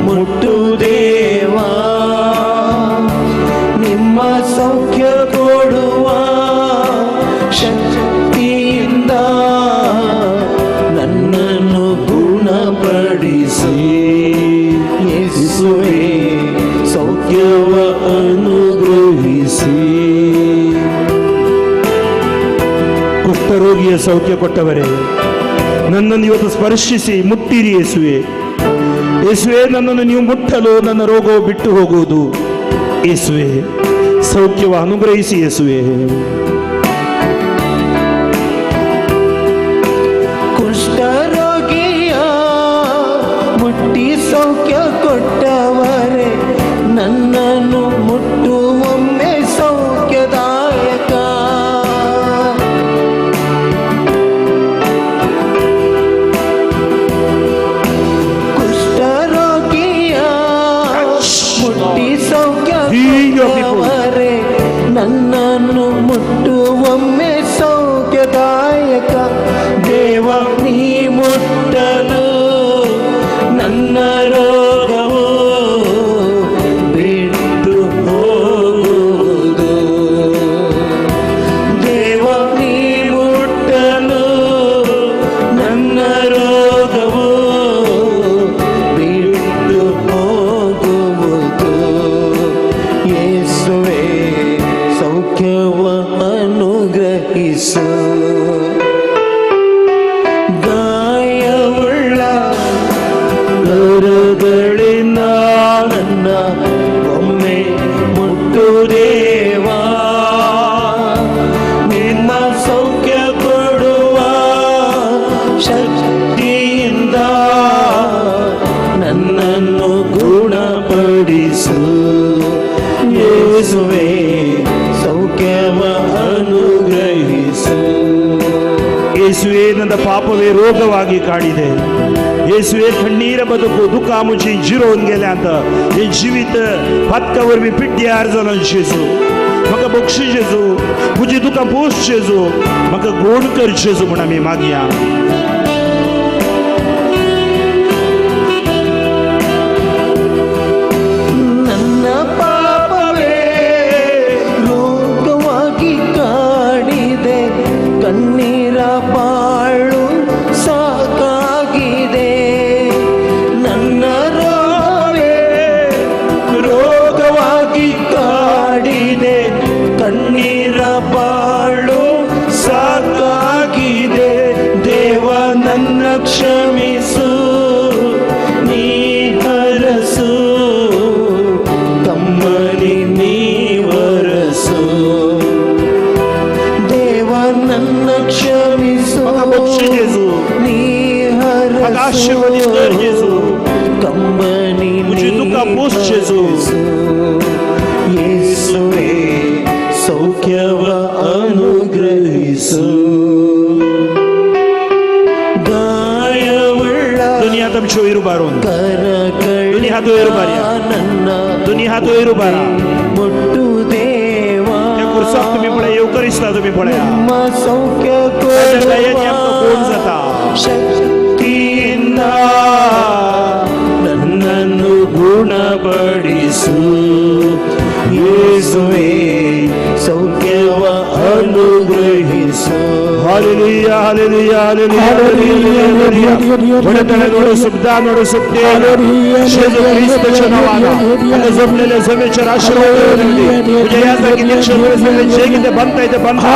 ಮುಟ್ಟು ದೇವಾ, ನಿಮ್ಮ ಸೌಖ್ಯ ಕೊಡುವ ಶಕ್ತಿಯಿಂದ ನನ್ನನ್ನು ಗುಣಪಡಿಸಿ ಯೇಸುವೇ, ಸೌಖ್ಯವ ಅನುಗ್ರಹಿಸಿ. ಕುಷ್ಠರೋಗಿಯ ಸೌಖ್ಯ ಕೊಟ್ಟವರೇ, ನನ್ನನ್ನು ಇವತ್ತು ಸ್ಪರ್ಶಿಸಿ ಮುಟ್ಟಿರಿ ಯೇಸುವೆ. ಯೇಸುವೆ, ನನ್ನನ್ನು ನೀವು ಮುಟ್ಟಲು ನನ್ನ ರೋಗವು ಬಿಟ್ಟು ಹೋಗುವುದು. ಯೇಸುವೆ, ಸೌಖ್ಯವ ಅನುಗ್ರಹಿಸಿ ಯೇಸುವೆ. ಕುಷ್ಠರೋಗಿಯ ಮುಟ್ಟಿ ಸೌಖ್ಯ ಕೊಟ್ಟವರೇ, ನನ್ನನ್ನು ಮುಟ್ಟುವೊಮ್ಮೆ ಸೌಖ್ಯದಾಯಕ. ಕುಷ್ಠರೋಗಿಯ ಮುಟ್ಟಿ ಅನುಗ್ರಹಿಸು. ಗಾಯವುಳ್ಳ ಕರಗಳಿಂದ ನನ್ನ ಒಮ್ಮೆ ಮುಟ್ಟು ದೇವಾ, ನಿನ್ನ ಸೌಖ್ಯ ಕೊಡುವ ಶಕ್ತಿಯಿಂದ ನನ್ನನ್ನು ಗುಣಪಡಿಸು. ಯೇಸುವೆ ಸೌಖ್ಯವ ಅನುಗ್ರಹಿಸು. ಯೇಸುವೆ, ನನ್ನ ಪಾಪವೇ ರೋಗವಾಗಿ ಕಾಡಿದೆ. ಯೇಸುವೆ, ಕಣ್ಣೀರ ಬದುಕು दुकां म्हजी जिरोवन गेल्यात. हें जिवीत पातका वरवीं पिड्ड्यार जालां. जेजू, म्हाका बक्षी जेजू, म्हजी दुकां पोस जेजू, म्हाका गोड कर जेजू म्हूण आमी मागया. ನನ್ನ ಪಾಪವೇ ರೋಗವಾಗಿ ಕಾಡಿದೆ, ಕಣ್ಣೀರ ಬಾಳು ಸಾಕಾಗಿದೆ. ನನ್ನ ರೋಗವೇ ರೋಗವಾಗಿ ಕಾಡಿದೆ, ಕಣ್ಣೀರ ಬಾಳು ಸಾಕಾಗಿದೆ. ದೇವ ನನ್ನ ಕ್ಷಮಿಸು, ನೀ ಹರಸು, ಕಮ್ಮನಿ ನೀವರಸು. ದೇವ ನನ್ನ ಕ್ಷಮಿಸು, म्हाका बक्षी जेजू, ನೀ म्हाका आशीर्वादीत कर जेजू, ಕಂಬನಿ म्हजी दुकां पुस जेजू. ಯೇಸುವೆ ಸೌಖ್ಯವ ಅನುಗ್ರಹಿಸು. ಗಾಯವುಳ್ಳ दोनी हात आमचे वयर उबारून, दोनी हात वयर उबारया. ನನ್ನ दोनी हात वयर उबारा. ಮುಟ್ಟು ದೇವಾ, त्या कुर्साक तुमी पळय, येवकर दिसता तुमी पळया. ನಿಮ್ಮ ಸೌಖ್ಯ ताच्या दयेन आमकां कोण जाता. ಶಕ್ತಿಯಿಂದ ನನ್ನನ್ನು ಗುಣಪಡಿಸು. ಯೇಸುವೆ ಸೌಖ್ಯವ ಅನುಗ್ರಹಿಸು. Hallelujah, hallelujah, hallelujah, hallelujah. ಹೊಡೆತಡೆಗಳು ಶಬ್ದಾನೋಡು ಸುದ್ದಿ जेजू ख्रिस्ताच्या नावानं आता जमलेल्या जमेचे आशीर्वाद देऊ दे. तुझ्या या जागी निक्षेप जे कितें बांदता ते बांदता,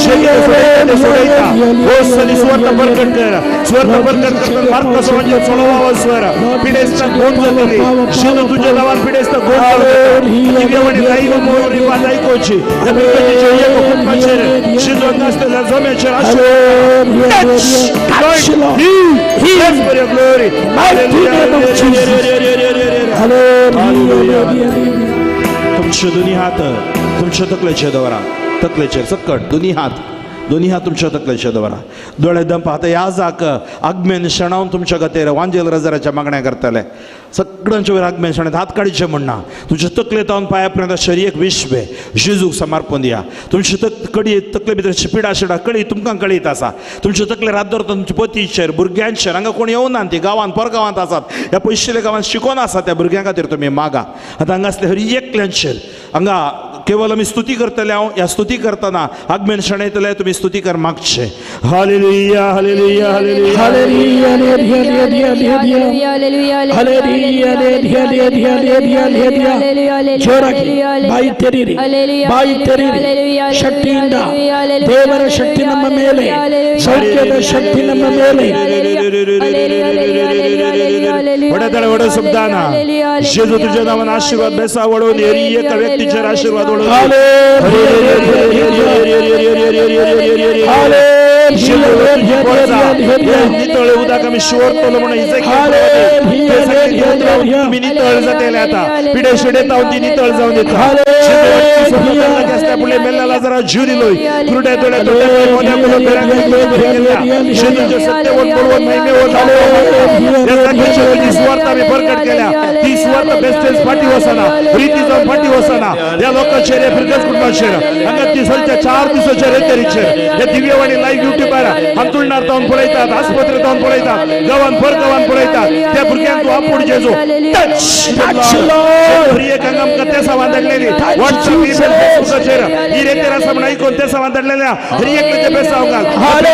जे कितें सोडयता ते सोडयता. हो सली सुवार्थ प्रकट कर, सुवार्थ प्रकट करता मार्क समाजात सोडवावा स्वर पिडेस्ता गोड जातली. जेजू तुझ्या नावान पिडेस्ता गोड जातली. दिव्यवाणी लाईव्ह मोर पाद ऐकोची जेजू अंगासलेल्या जमेचे आशीर्वाद. Touch, touch, Lord. Heal for your glory. Mighty name of Jesus. Hallelujah. तुमचे दोन्ही हात तुमच्या तकलेचेर दवरा, तकलेचेर सक्कट दोन्ही हात, दोन्ही हात तुमच्या तकलेचेर दवरा. दोळे दंप. आतां ह्या जाक आगमेन शेणावन तुमच्या खातीर वांजेल रजाराच्या मागण्या करतले. सगळ्यांच्या वयर आगमेन शेणांत हात काडचे म्हणना. तुमच्या तकले तावन पांया पर्यंत शरीर विश्व जेजूक समर्पण दिया. तुमची कडी तकले भितर पिडा शिडा कळी तुमकां कळीत आसा. तुमच्या तकले रात दवरता तुमच्या पतीचेर भुरग्यांचेर. हांगा कोण येवना ती गांवांत परगांवांत आसात, ह्या पयशिल्ल्या गांवांत शिकोन आसा त्या भुरग्यां खातीर तुमी मागा. आतां हांगा आसले हर एकल्यांचेर हांगा केवल आमी स्तुती करतले. हांव ह्या स्तुती करतना आगमेन शेणयतले, तुमी स्तुती कर मागचे. Hallelujah, hallelujah, hallelujah. ಜೋರಾಗಿ ಬಾಯಿ ತೆರೀರಿ, ಬಾಯಿ ತೆರೀರಿ. ಶಕ್ತಿಯಿಂದ, ದೇವರ ಶಕ್ತಿ ನಮ್ಮ ಮೇಲೆ, ಸೌಖ್ಯದ ಶಕ್ತಿ ನಮ್ಮ ಮೇಲೆ. ಒಡೆದಳೆ ಒಡೆ ಶಬ್ದಾನ जेजू तुझ्या नावान आशीर्वाद बेसा वळोवन हरी एका व्यक्तीचेर आशीर्वाद वळोवन. नितळ उदक आमी शिवरतलो म्हणून तुमी नितळ जातले. आतां पिडे शिडे तावन ती नितळ जावन येता. फुडले मेल्ल्या जरा जीव दिलोय कुरड्या दोळ्या जेजूचे सत्यवत बरोबर महिमेवर सुवार्थ आमी प्रकट केल्या. ती सुवार्थ बेस्टेज फाटी वचना, रिती जावन फाटी वचना. ह्या लोकांचेर, ह्या फिरगज कुटुंबाचेर, हांगा ती सलच्या 4 दिसाचेर रेतरीचेर हे दिव्यवाणी लायव्ह युट्यूबार हांतुळणार जावन पळयतात, आस्पत्रे जावन पळयतात, गांवान परगांवान पळयतात. त्या भुरग्यांक तूं आपूण जेजू टच. एक हांगा आमकां ते सवान धाडलेली व्हॉट्सअप ईमेल फेसबुकाचेर ही रेतेर आसा म्हूण आयकून ते सवान धाडलेल्या हर एकल्याच्या बेसांव घाल.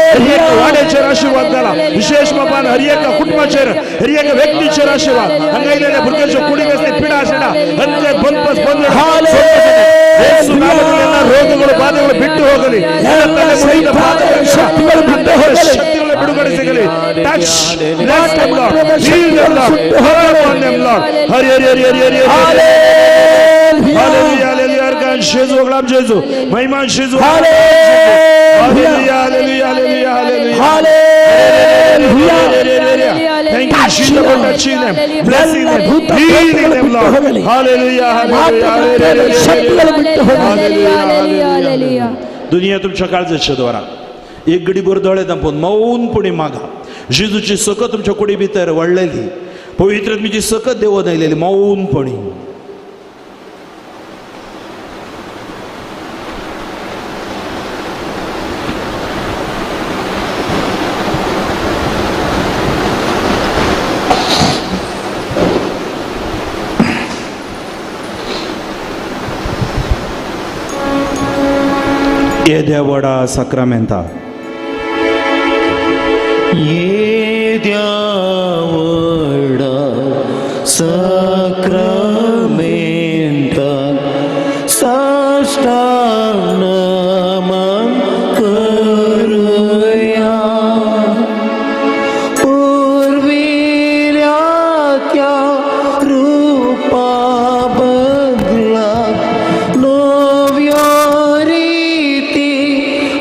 हर एक वाड्याचेर आशीर्वाद घाला. विशेष बाबान हर एका कुटुंबाचेर, हर एका व्यक्तीचेर आशीर्वाद. हांगा येयलेल्या भुरग्यांच्यो कुडी कसली पिडा आशिल्ल्या हत्ते ಬಂದ್ಬಸ್ ಬಂದು ರೋಗಗಳು ಬಾಧೆಗಳು ಬಿಟ್ಟು ಹೋಗಲಿ. ಶಕ್ತಿಗಳು ಬಿಟ್ಟು ಹೋಗಲಿ. ಶಕ್ತಿಗಳ ಬಿಡುಗಡೆ ಸಿಗಲಿ. Touch, bless them, Lord. Heal them, Lord. Pour upon them, Lord. Hari Hari Hari Hari Hari Hari. Hallelujah, hallelujah. Arkan Jesu, Oglam Jesu. Mahiman Jesu. Hallelujah, hallelujah, hallelujah, hallelujah. Hallelujah. Thank you, Jesus, for touching them, blessing them, healing them, Lord. Hallelujah, hallelujah, hallelujah. ಶಕ್ತಿಗಳು ಬಿಟ್ಟು ಹೋಗಲಿ. Hallelujah. दुनिया तुमच्या काळजाच्या द्वारा एक गडीभर दोळे दांपून मौनपणी मागा. जेजूची सकत तुमच्या कुडी भितर वाडलेली, पवित्र तुमची सकत देवून आयलेली मौनपणी. येद्या व्हडा साक्रामेंता येद्या व्हडा साक्रामेंता साष्टांग नमन करुया. पुर्विल्या त्या रूपा बदला नव्या रीती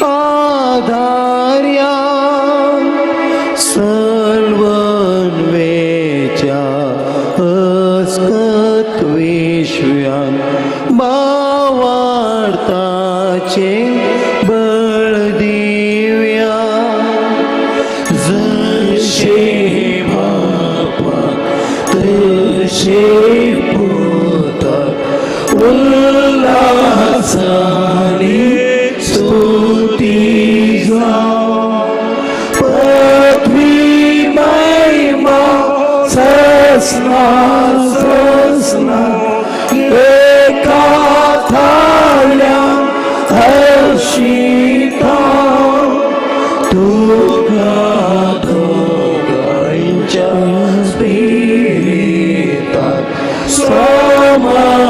आधार्या सर्वन्वेच्या अस्कत विश्व्यान भावार्थाचे बळ दिव्या. जशे बापा तशे पुता उल्हासाने स्तुती जावं. पृथ्वी महिमा ससना ससना एका थाल्या हर्षिता. तुका दोगांच्या स्पिरितात समासमी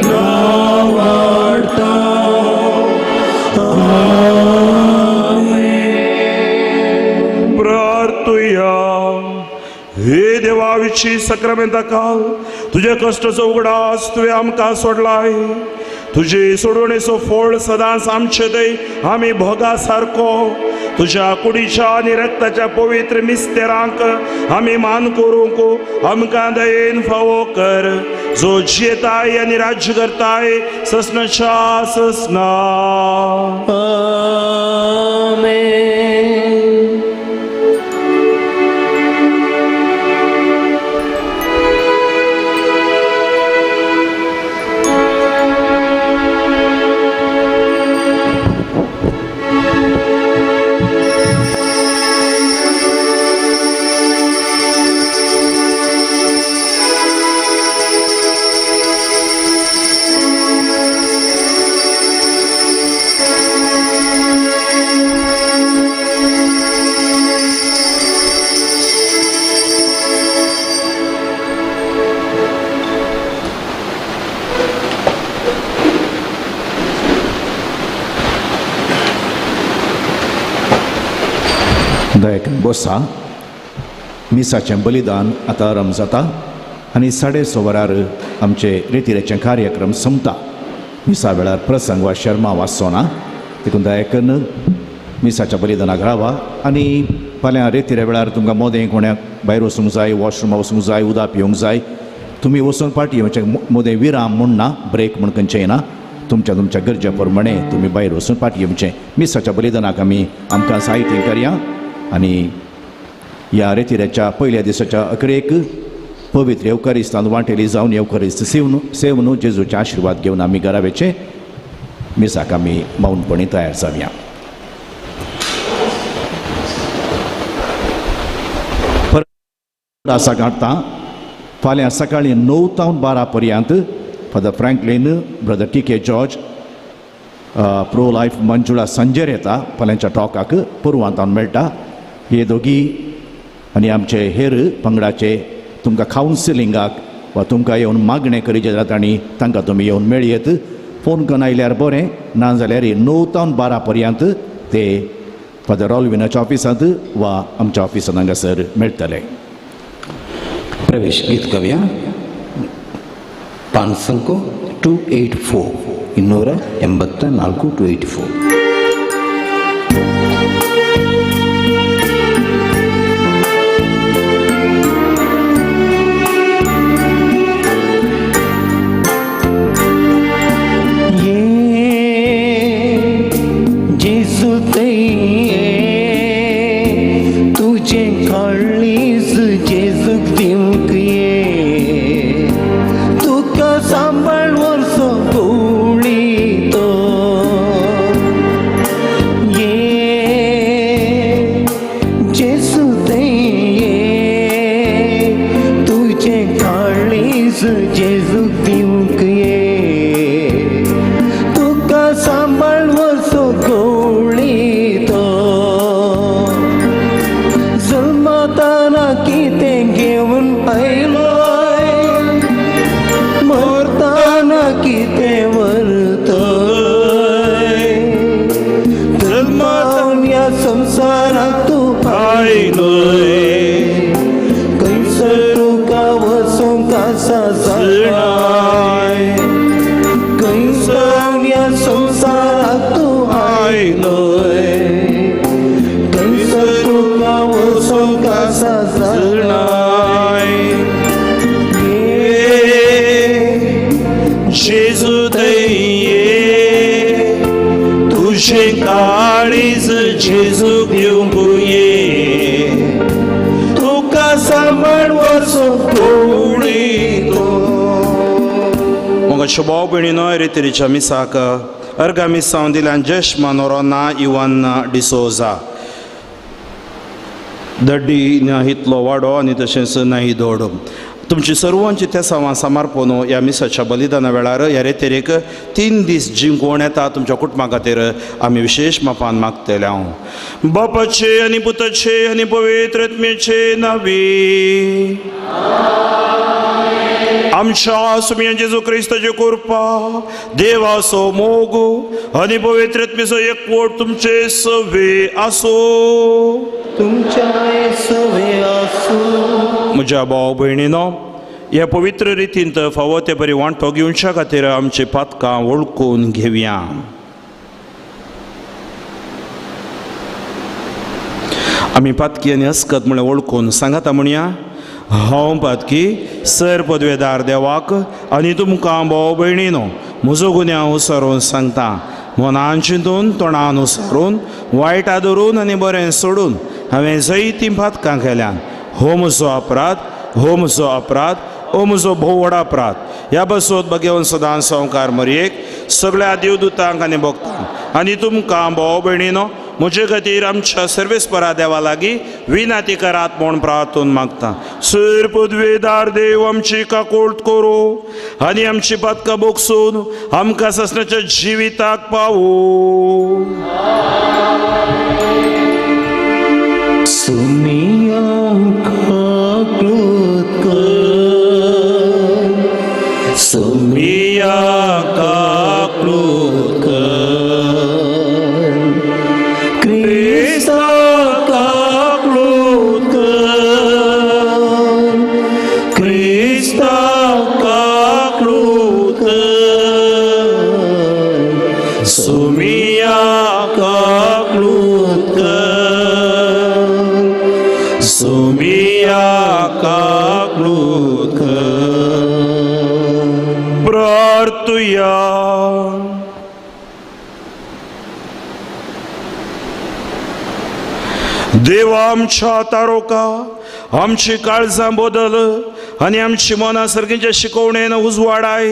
नावाडता. आमेन. प्रार्थुया. हे देवा विशी सक्रामेंता काल तुझे कष्टाचो उगडास तुवें आमकां सोडलाय. तुजे सोडवणेचो फोळ सदांच आमचे दय आमी भोगा सारको. तुज्या कुडीच्या आनी रक्ताच्या पवित्र मिस्तेरांक आमी मान करूंक आमकां दयेन फावो कर, जो जियेताय आनी राज्य करताय ससनाच्या ससना. आमेन. दयेक बोसा. मिसाचें बलिदान आतां आरंभ जाता आनी 6:30 वरार आमचे रितिरेचे कार्यक्रम सोंपता. मिसा वेळार प्रसंग वा शर्मा वाचचो ना, देखून दयाकन मिसाच्या बलिदानाक रावा. आनी फाल्यां रेतिरे वेळार तुमकां मोदें कोणाक भायर वचूंक जाय, वॉशरूमा वचूंक जाय, उदक पिवंक जाय, तुमी वचून पाटी येवचें. मोदें विराम म्हूण ना, ब्रेक म्हूण खंयचें ना. तुमच्या तुमच्या गरजे प्रमाणे तुमी भायर वचून पाटी येवचें. मिसाच्या बलिदानाक आमी आमकां साहित्य करया आनी ह्या रेतिऱ्याच्या पयल्या दिसाच्या अकरेक पवित्र येवकारिस्तान वांटेली जावन येवकारिस्त सेवन जेजूचे आशिर्वाद घेवन आमी घरा वेचे. मिसाक आमी मौनपणी तयार जावया. परत आसा गांठता फाल्यां सकाळीं 9 तावन 12 पर्यंत Father Franklin, brother T K George pro life Manjula संजर येता फाल्यांच्या टॉकाक पुर्वांतान मेळटा. हे दोगी आनी आमचे हेर पंगडाचे तुमकां कावन्सिलिंगाक वा तुमकां येवन मागणें करीचें जाल्यार तांणी तांकां तुमी येवन मेळयेत. फोन करून आयल्यार बरें, ना जाल्यार 9 तावन 12 पर्यंत ते फादर ऑलविनाच्या ऑफिसांत वा आमच्या ऑफिसांत हांगासर मेळटले. प्रवेश गीत गावया पानसंको 284 284 284. भाव भयणीनो रेतेरीच्या मिसाक अर्गा मिसांव दिल्यान जेश मनोरोना इवन डिसोजा दड्डी इतलो वाडो आनी तशेंच नाही दोड तुमची सर्वांची तेसावां समर्पण ह्या मिसाच्या बलिदाना वेळार ह्या रेतेरीक 3 दीस जिंकवण येता तुमच्या कुटुंबा खातीर आमी विशेश मापान मागतले. हांव बापाचे आनी पुताचे आनी पवित्र आत्म्याचे नांवी आमच्या सुम्या जेजू क्रिस्ताची कृपा, देवाचो मोग आनी पवित्र आत्म्याचो एकवट तुमचे सवे आसो. तुमच्या सवे आसो. म्हज्या भाव भयणीनो, ह्या पवित्र रितींत फावो ते बरी वांटो घेवच्या खातीर आमची पातकां वळखून घेवया. आमी पातकी आनी अस्कत म्हळ्यार वळखून सांगाता म्हणया, हांव पातकी सर पदवेदार देवाक आनी तुमकां भाव भयणीनो म्हजो गुन्यांव सरोवन सांगता. मनान चिंतून तोंडान उसरून वायट आदरून आनी बरें सोडून हांवें जैतीं पातकां केल्यान. हो म्हजो अपराध, हो म्हजो अपराध, हो म्हजो भोव व्हड अपराध. ह्या बसोत भगेवन सदां संवकार मरयेक सगळ्या देवदूतांक आनी भक्तांक आनी तुमकां भाव भयणीनो म्हजे खातीर आमच्या सर्वेस्परा देवा लागीं विनाती करात म्हूण प्रार्थून मागता. सर पदवेदार देव आमची काकोळत करूं आनी आमची पातकां बोगसून आमकां ससनाच्या जिविताक पावूं. सुनिया काकूत कर, सुमिया काकूत कर, क्रिस्ता काकूत कर, क्रिस्ता काकूत कर, सुमिया काकूत कर, सुमिया काकूत कर. प्रार्थुया. देवा आमच्या तारोका आमची काळजां बदल आनी आमची मनां सारकींच्या शिकवणेन उजवाडाय.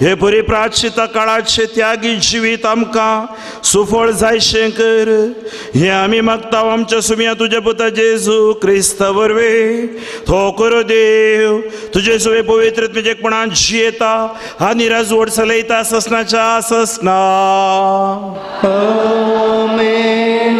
हे बरी प्राचिता काळाचे त्यागी जिवीत आमकां सुफळ जायशें कर. हें आमी मागता आमच्या सुम्या तुज्या पुता जेजू क्रिस्ता वरवीं. तो करो देव तुजे सुवे पवित्र तुजेपणान जियेता आनी राजवट चलयता ससनाच्या ससना. आमेन.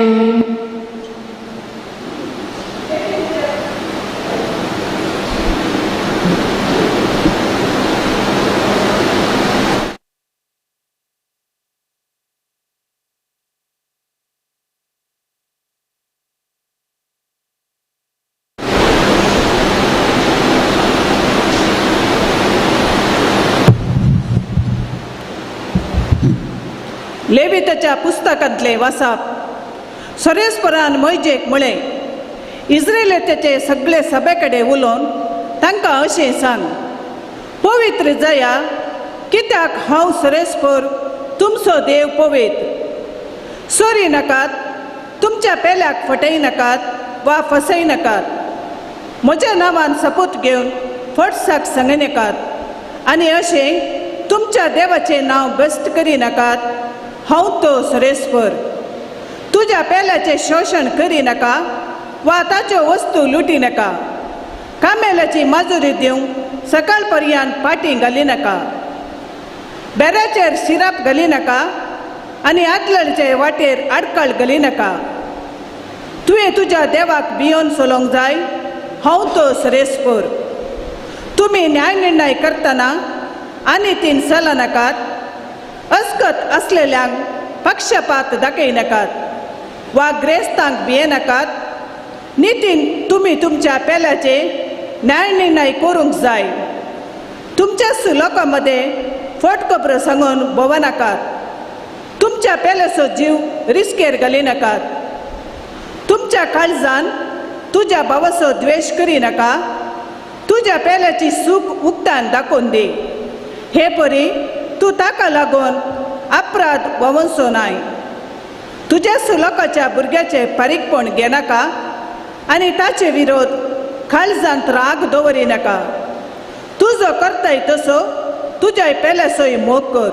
लेविताच्या पुस्तकांतले वासाप. सरेस्परान मोयजेक म्हळें, इस्रायलाचे सगळे सभे कडेन उलोवन तांकां अशें सांग, पवित्र जाया कित्याक हांव सरेस्पर तुमचो देव पवित्र. चोरी नाकात, तुमच्या पेल्याक फटय नाकात वा फसय नाकात. म्हज्या नांवान सपूत घेवन फटसाक सांगनाकात आनी अशें तुमच्या देवाचें नांव बेस्ट करी नाकात. हांव तो सरेस्पर. तुज्या पेल्याचें शोशण करी नाका वा ताच्यो वस्तू लुटी नाका. कामेल्याची माजुरी दिवंक सकाळ पर्यंत पाटी घाली नाका. बेराचेर सिरप घाली नाका आनी आदलचे वाटेर आडकाळ घाली नाका. तुवें तुज्या देवाक भियोन चलोवंक जाय. हांव तो सरेस्पर. तुमी न्याय निर्णय करतना आनी तीन चलनाकात. अस्कत असलेल्यांक पक्षपात दाखयनाकात वा ग्रेस्तांक भियेनाकात. नितीन तुमी तुमच्या पेल्याचे न्याय निर्णय करूंक जाय. तुमच्याच लोकां मदें फट खबरो सांगून भोवनाकात. तुमच्या पेल्याचो जीव रिस्केर घालिनाकात. तुमच्या काळजान तुज्या भावाचो द्वेश करिनाका. तुज्या पेल्याची सूख उक्तान दाखोवन दी. हे परी तूं ताका लागून अपराध ववनचो नाय. तुज्याच लोकांच्या भुरग्याचें फारीकपण घेनाका आनी ताचे विरोध काळजांत राग दवरिनाका. तुजो करताय तसो तुज्या पेल्याचोय मोग कर.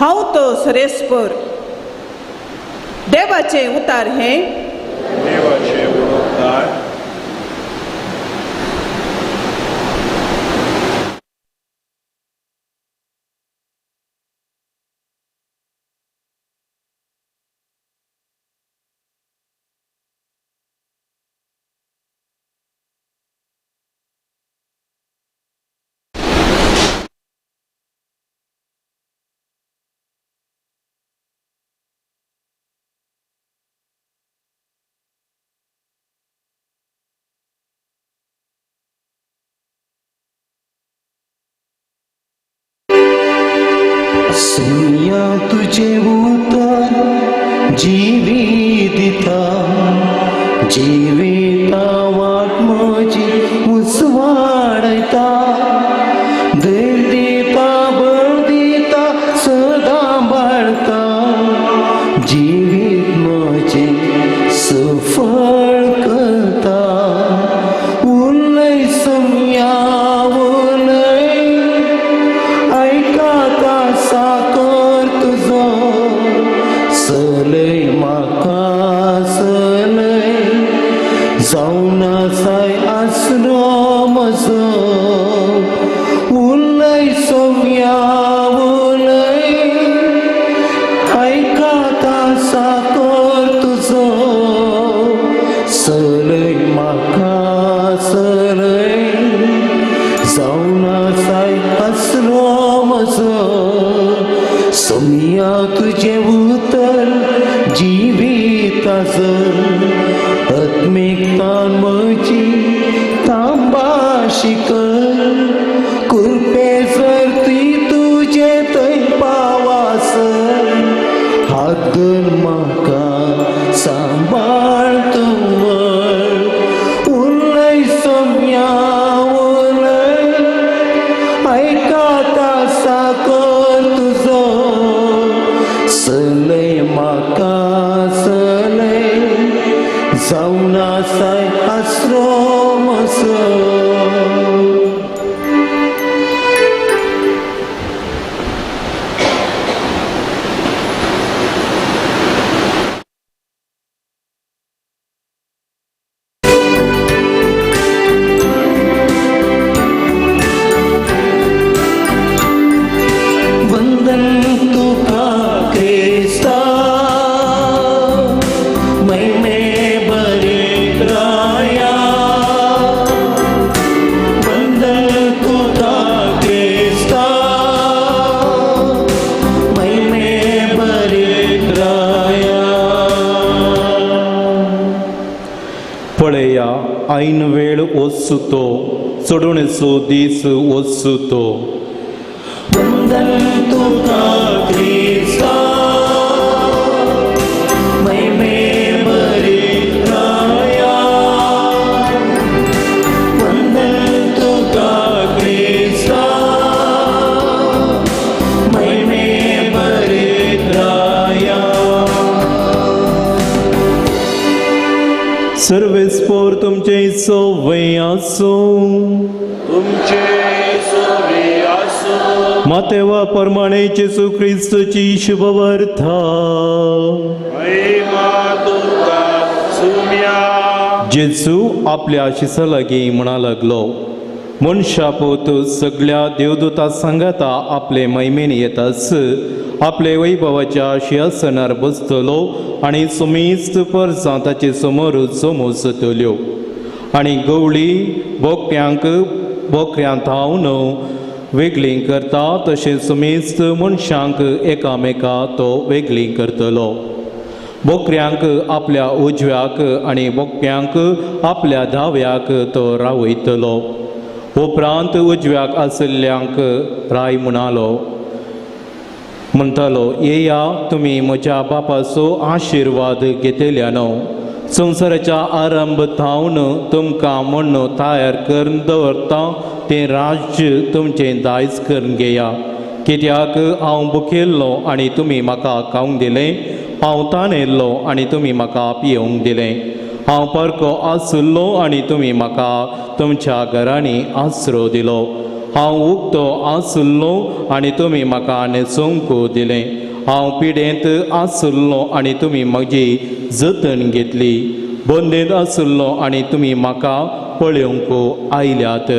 हांव तो सरेस्पर. देवाचें उतार हें. देवाचें उतार. सोनिया तुझे उतर जीवी दिता, जिविता वाट म्हजी उसवाडयता, धैर्य दिता बळ दिता सदां बाळता, जिवीत म्हजें सफळ करता. उलय सोनिया उलय, आयकता साकर तुजो, सलय म्हाका सलय, जावन आसाय आसरो म्हजो. उलय सोम्या उलय, आयकता साकर तुजो, सलय म्हाका सलय, जावन आसाय आसरो म्हजो. सोम्या तुजें उतर जिविताचो, आत्मिकतान म्हजी तांबा शिकर, कुरपे जर ती तुजे थंय पावासर, हात धर म्हाका सांबाळ तूं व्हर. उलय सोम्या उलय, आयकता साकर तुजो, सलय म्हाका सलय, जावन आसाय आसरो म्हजो. पळया ऐन वेळ वचू तो चडुणेचो दीस वचू तो. वंदन तुका क्रिस्ता महिमे बरी राया, वंदन तुका क्रिस्ता महिमे बरी राया. सर्वेस्पोर तुमचे सोवे आसूं. तुमचे सोवे आसूं. मातेवा प्रमाणे जेजू क्रिस्तची शुभवार्ता. महिमा तुका सुम्या. जेजू आपल्या शिसा लागीं म्हणा लागलो, मनशा पूत सगळ्या देवदूता सांगाता आपले महिमेन येताच आपले वैभवाच्या शिंहासनार बसतलो आनी सुमेस्त परसां ताचे समोर जमोसतल्यो आनी गवळी बोकड्यांक बोकड्यां थावन वेगळीं करता तशें सुमेस्त मनशांक एकामेका तो वेगळीं करतलो. बोकऱ्यांक आपल्या उजव्याक आनी बोकड्यांक आपल्या दाव्याक तो रावयतलो. उपरांत उजव्याक आशिल्ल्यांक राय म्हणटालो, येया तुमी म्हज्या बापाचो आशिर्वाद घेतल्यानो, संवसाराच्या आरंभ थावन तुमकां म्हण्ण तयार करून दवरता तें राज्य तुमचें दायज करून घेया. कित्याक हांव भुकेल्लो आनी तुमी म्हाका खावंक दिलें, हांव ताणेल्लो आनी तुमी म्हाका पियोवंक दिलें, हांव परको आशिल्लो आनी तुमी म्हाका तुमच्या घरांनी आसरो दिलो, हांव उक्तो आशिल्लो आनी तुमी म्हाका न्हेसोवंक दिलें, हांव पिडेंत आशिल्लो आनी तुमी म्हजी जतन घेतली, बंदेंत आशिल्लो आनी तुमी म्हाका पळोवंक आयल्यात.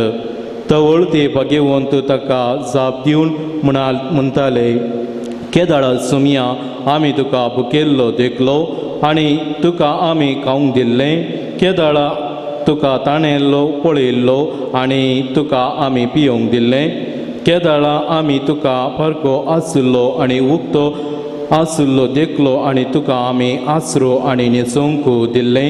तवळ ते भाग्यवंत ताका जाप दिवन म्हणटाले, केदाळा सुमया आमी तुका भुकेल्लो देखलो आनी तुका आमी खावंक दिल्लें, केदाळा तुका ताणेल्लो पळयल्लो आनी तुका आमी पियोवंक दिल्लें, केदाळा आमी तुका परको आशिल्लो आनी उक्तो आशिल्लो देखलो आनी तुका आमी आसरो आनी न्हेसोवंक दिल्लें,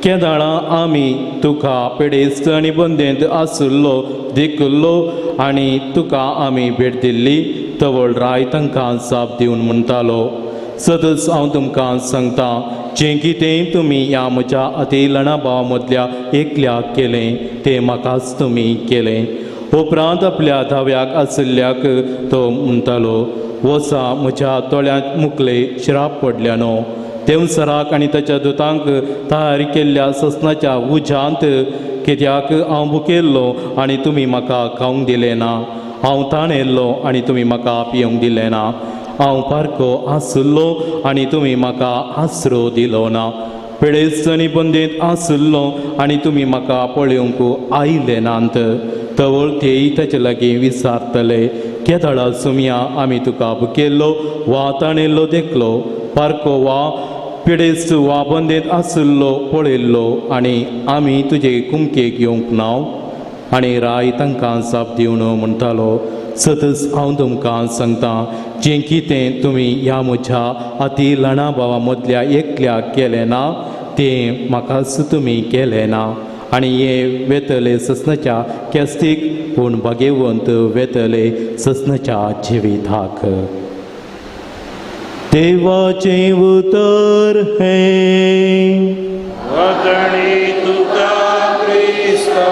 केदाळा आमी तुका पिडेस्त आनी बंदेंत आशिल्लो देखलो आनी तुका आमी भेट दिल्ली. तवळ राय तांकां जाप दिवन म्हणटालो, सदच हांव तुमकां सांगता, जें कितें तुमी ह्या म्हज्या अती ल्हाना भावा मदल्या एकल्याक केलें तें म्हाकाच तुमी केलें. उपरांत आपल्या धाव्याक आशिल्ल्याक तो म्हणटालो, वचा म्हज्या दोळ्यांत मुकले श्राप पडल्यानो, देंवसराक आनी ताच्या दुतांक तयार केल्ल्या ससनाच्या उज्यांत, कित्याक हांव भुकेल्लो आनी तुमी म्हाका खावंक दिलें ना, हांव ताणेल्लो आनी तुमी म्हाका पियोवंक दिलें ना, हांव पारको आशिल्लो आनी तुमी म्हाका आसरो दिलो ना, पिडेस्त आनी बंदेंत आशिल्लो आनी तुमी म्हाका पळोवंक आयले नात. तवळ तेय ताचे लागीं विचारतले, केदाळा सुमया आमी तुका भुकेल्लो वा ताणेल्लो देखलो, पारको वा पिडेस्त वा बंदेंत आशिल्लो पळयल्लो आनी आमी तुजे कुमकेक येवंक ना. आनी राय तांकां जाप दिवन म्हणटालो, सतच हांव तुमकां सांगता, जें कितें तुमी ह्या म्हज्या अती ल्हाना भावा मदल्या एकल्याक केलें ना तें म्हाकाच तुमी केलें ना. आनी हे वेतले ससनाच्या केस्तीक, पूण भाग्यवंत वेतले ससनाच्या जिविताक. देवाचें उतर हें. वदणी तुका क्रिस्ता.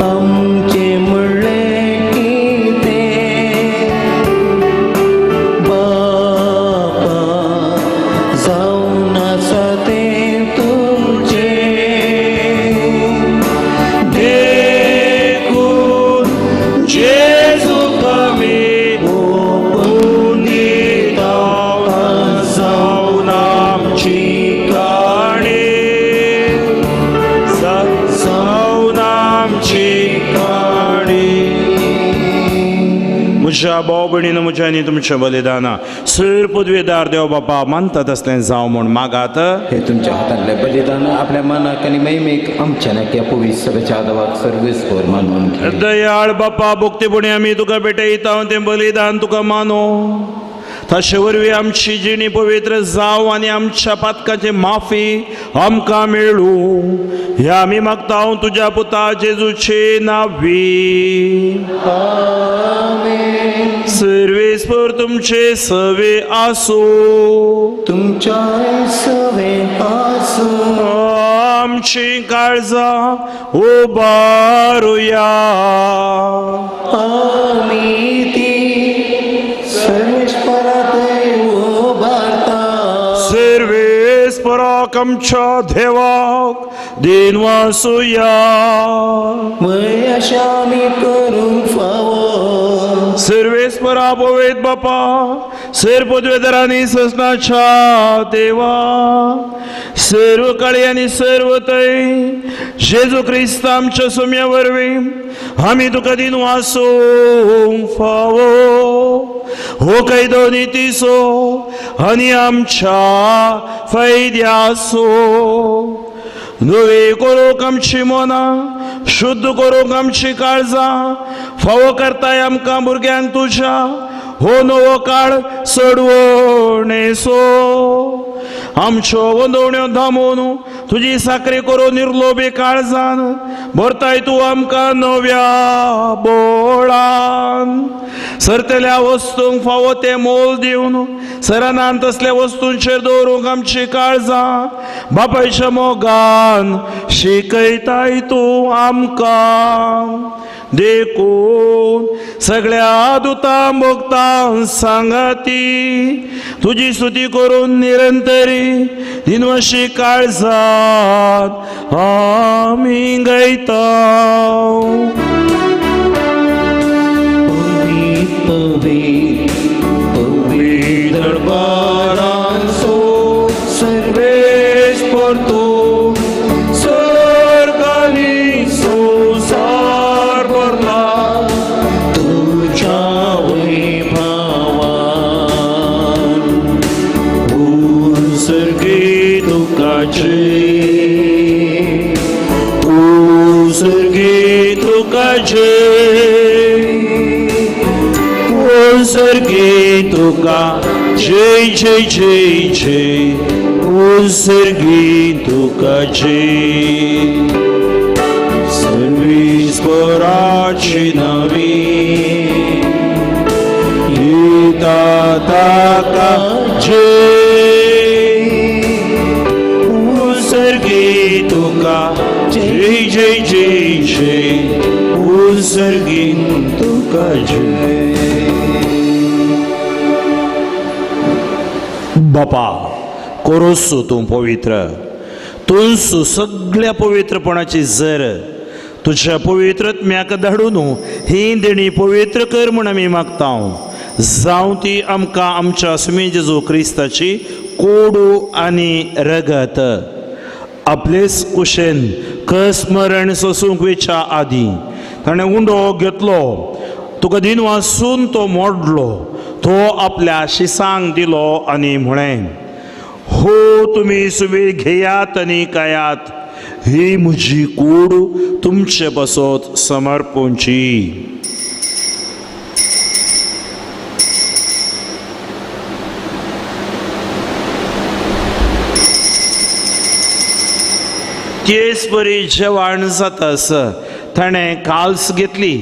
आमचे म्हणले की म्हज्या भाव भयणीन म्हज्या आनी तुमचें बलिदान सर पदवेदार देव बापा मानता तसलें जावं म्हूण मागात. हे तुमच्या हातांतलें बलिदान आपल्या मनाक आनी महिमेक आमच्या नाक्या पवित्र सभेच्या आदवाक सर्वेस्पर मानून घे. दयाळ बापा भोक्तेपणी आमी तुका भेटयता तें बलिदान तुका मानो ताचे वरवीं आमची जिणी पवित्र जावं आनी आमच्या पातकाची माफी आमकां मेळूं ह्या आमी मागता तुज्या पुता जेजूचे नावी. सर्वेस्पर तुमचे सवे आसूं. तुमच्या सवे आसूं. आमची काळजां उबारुया. आमी ती सर्वेस्परात उबारता. सर्वेस्पराक आमच्या देवाक दिनवासुया. वय अशा आमी करूंक फावो. सर्वेस्परा पवेत बापा सर पदवेदारांनी ससनाच्या देवा सर्व काळी आनी सर्व थंय जेजू क्रिस्त आमच्या सोम्या वरवीं आमी तुका दिनवासूंक फावो. हो कायदो नितीचो आनी आमच्या फायद्याचो. नवी करूंक आमची मनां शुद्ध करूंक आमची काळजां फावो करताय आमकां भुरग्यांक तुज्या हो नवो काळ चडवणेचो. आमच्यो वंदवण्यो दामून तुजी साकरी करून निर्लोबी काळजान भरताय तूं आमकां नव्या बोळान. सरतल्या वस्तूंक फावो तें मोल दिवन सरानान तसल्या वस्तूंचेर दवरूंक आमची काळजां बापायच्या मोगान शिकयताय तूं आमकां. देखून सगळ्या दुतां भोगतां सांगाती तुजी स्तुती करून निरंतरी दिनवशी काळजात आमी गायता. पवित्र पवित्र दरबारांसो सर्वेस्पर तूं सर्गांनी संवसार भरला तुज्या वैभवान. उत्सर्गी तुका जय, उत्सर्गी तुका जय, उत्सर्गी तुका जय जय जय जय, उत्सर्गी तुका जय. सर्वेस्पराची नवी येता ताका जय, उत्सर्गी तुका जय जय जय जय, उत्सर्गी तुका जय. बापा कोरोसू तूं पवित्र तुंसू सगळ्या पवित्रपणाची जर तुज्या पवित्रत्म्याक धाडून ही देणी पवित्र कर म्हूण आमी मागता. जावं ती आमकां आमच्या सुमी जेजू क्रिस्ताची कोडू आनी रगत आपलेच कुशेन कसमरण सोसूंक वेच्या आदीं ताणें उंडो घेतलो तुका दिन वासून तो मोडलो तो आपल्या शिसांक दिलो आनी म्हळें हो तुमी सुबीर घेयात आनी खायात ही म्हजी कूड तुमचे पासत समर्पूंची. तेच परी जेवण जातास ताणें काल्स घेतली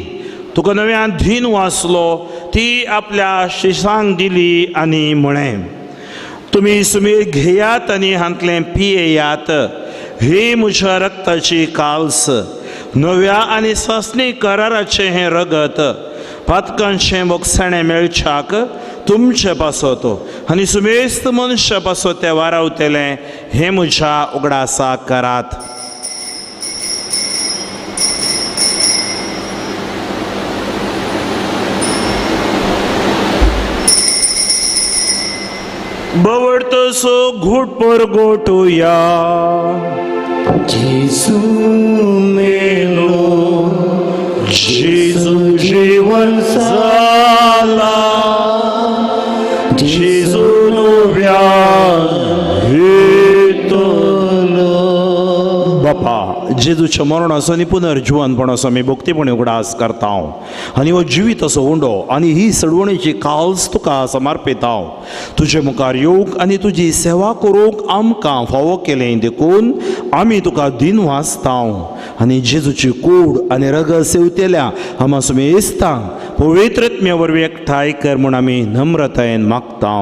तुका नव्यान धीन वाचलो ती आपल्या शिसांक दिली आनी म्हळें तुमी सुमीर घेयात आनी हांतलें पियेयात ही म्हज्या रक्ताची काल्स नव्या आनी सासणी कराराचें हें रगत पातकांचें बोगसाणें मेळच्याक तुमचे पासत आनी सुमेस्त मनशा पासत तें वारावतलें हें म्हज्या उगडासा करात. बवडतसो घूट पर गोटुया जेजू मेलो जेजू जीवन जालो जेजू नव्यान येतलो. बापा, जेजूच्या मरणाचो आनी पुनर्जिवनपणाचो आमी भक्तीपणी उगडास करता आनी हो जिवीत असो उंडो आनी ही सडवणीची काल्स तुका समर्पिता. तुजे मुखार येवंक आनी तुजी सेवा करूंक आमकां फावो केलें देखून आमी तुका दिन वाचता आनी जेजूची कूड आनी रगत सेवतेल्या आमा सुमी इस्तांक पवित्र आत्म्या वरवीं एकठांय कर म्हूण आमी नम्रतायेन मागता.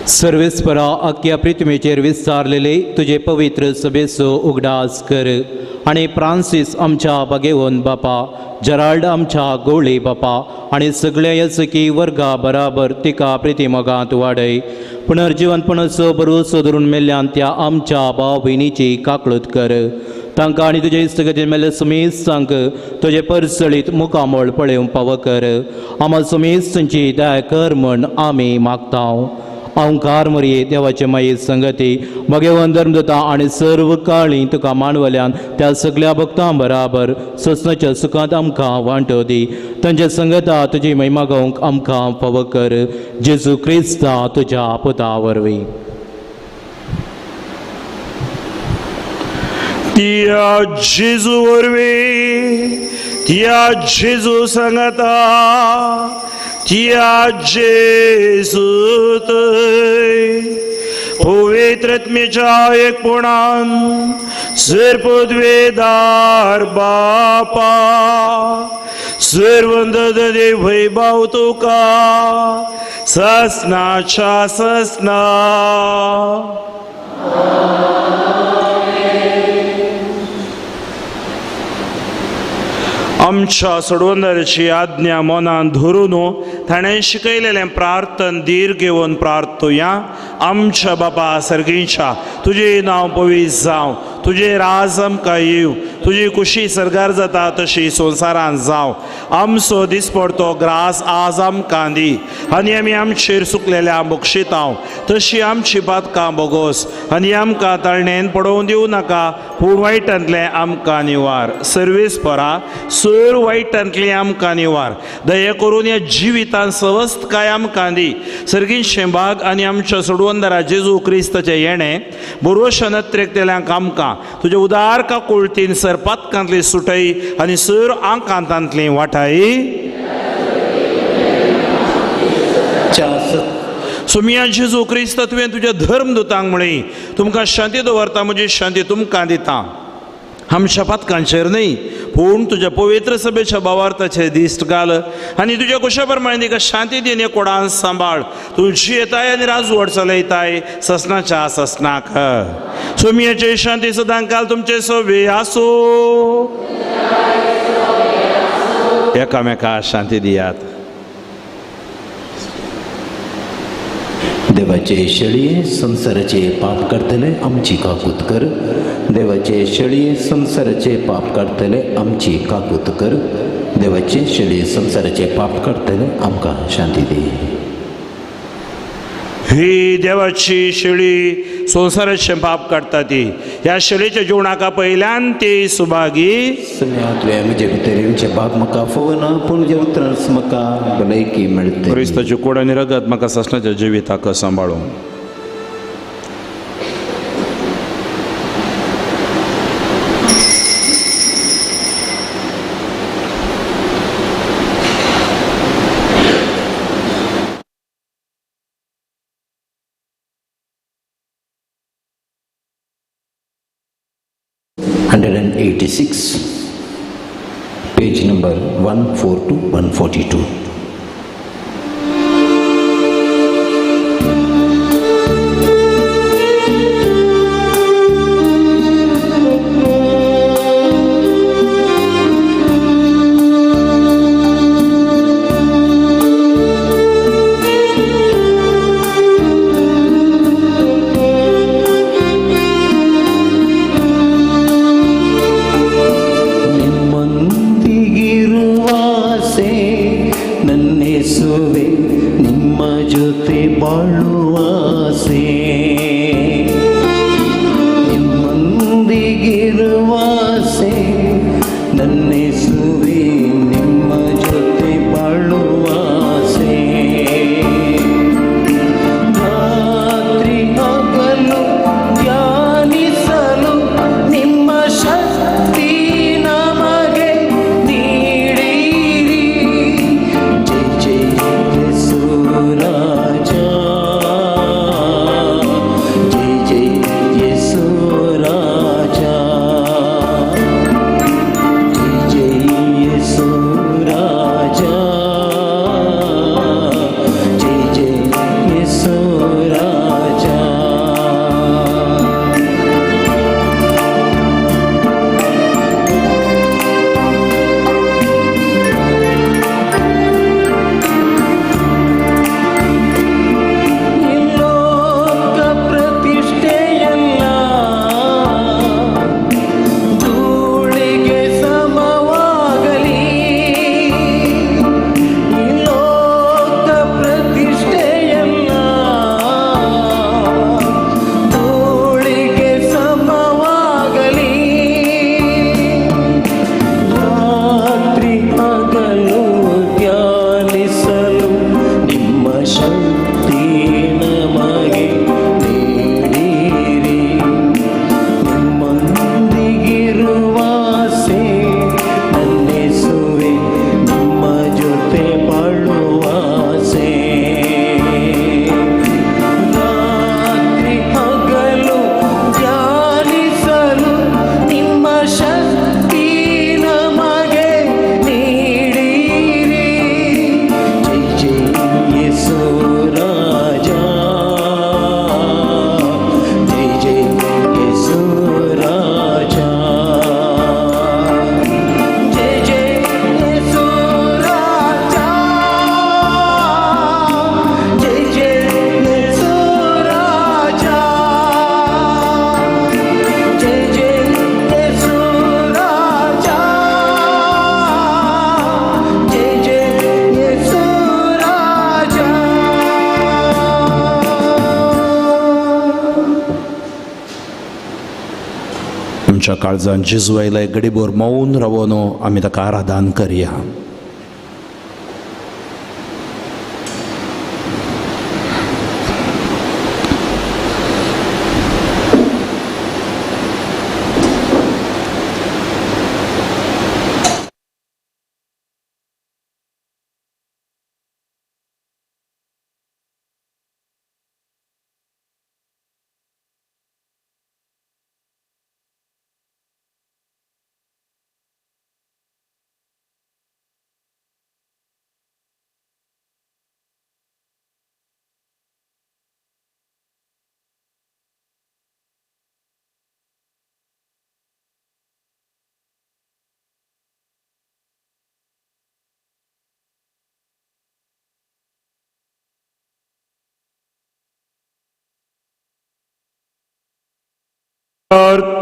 सर्वेस्परा, अख्ख्या पृथ्वीचेर विस्तारलेले तुजे पवित्र सभेचो उगडास कर आनी फ्रांसीस आमच्या बागेवन बापा, जराल्ड आमच्या गोवळी बापा आनी सगळ्या याचकी वर्गा बराबर तिका प्रितीमोगांत वाडय. पुनर्जिवनपणाचो भरोसो धरून मेल्ल्यान त्या आमच्या भाव भयणीची काकळूत कर. तांकां आनी तुजे इश्टगतीन मेल्ले सुमेस्तांक तुजे परसळीत मुखामळ पळोवंक पावो कर. आम्हा सुमेस्तांची दया कर म्हण आमी मागता. अंकार मरये देवाचे माये संगती भगवान धर्मदता आनी सर्व काळी तुका मानवल्यान त्या सगळ्या भक्तां बराबर ससनाच्या सुखांत आमकां वांटो दी. तांच्या संगता तुजी महिमा गावंक आमकां फावो कर. जेजू क्रिस्ता तुज्या पुता वरवीं. त्या जेजू वरवीं, त्या जेजू संगता, त्या जेजूत पवित्र आत्म्याच्या एकपणान सर्वपदवेदार बापा, सर्वंद देव वैभव तुका ससनाच्या ससना. आमच्या सोडवंदराची आज्ञा मनान धरून ताणें शिकयलेलें प्रार्थन धीर घेवन प्रार्थुया. आमच्या बापा सर्गींच्या, तुजें नांव पवित्र जावं, तुजें राज आमकां येवं, तुजी कुशी सरगार जाता तशी संवसारांत जावं. आमचो दिसपडतो ग्रास आज आमकां दी आनी आमी आमचेर सुकलेल्या बक्षितांव तशी आमची पातकां बोगोस आनी आमकां ताळणेन पडोवन दिवं नाका, पूण वायटांतलें आमकां निवार. सर्वीस परा सर वायटांतलें आमकां निवार. दया करून ह्या जिवितान सवस्तकाय आमकां दी. सर्गींशें भाग आनी आमच्या सोडवंदरा जेजू क्रिस्ताचें येणें बरोवशा नत्रेकतेल्यांक आमकां तुजे उदार काकुळतीन सर पातकांतली सुटय आनी सर आंकांतांतली वाटाय. सुमिया जेजू क्रिस्त, तुवें तुज्या धर्मदूतांक म्हळी, तुमकां शांती दवरता, म्हजी शांती तुमकां दिता. आमच्या पातकांचेर न्हय पूण तुज्या पवित्र सभेच्या भावार्थाचेर दिश्ट घाल आनी तुज्या कुशा प्रमाणे तिका शांती दी, कोडान सांबाळ. तूं जियेताय आनी राजवट चलयताय ससनाच्या ससनाक. सोमियाचे शांती सदां काल तुमचे सोबे आसूं. एकामेका शांती दियात. देवाचे शेळये संसाराचे पाप करतले आमची काकूत कर. देवाचे शेळये संसाराचे पाप करतले आमची काकूत कर. देवाचे शेळये संसाराचे पाप करतले आमकां शांती दी. ही देवाची शेळी संवसाराचें पाप काडटा ती ह्या शेळीच्या जेवणाका पयल्यान ती सुभागी. तुवें म्हजे भितर येवचें भाग म्हाका फोवना, पूण जे उतरांच म्हाका भलायकी मेळटा. क्रिस्ताची कोड आनी रगत म्हाका ससनाच्या जिविताक सांबाळूं. $186, page number 142, 142. आमच्या काळजान जेजू आयला गडीभर मौन रावन आमी ताका आराधन करया.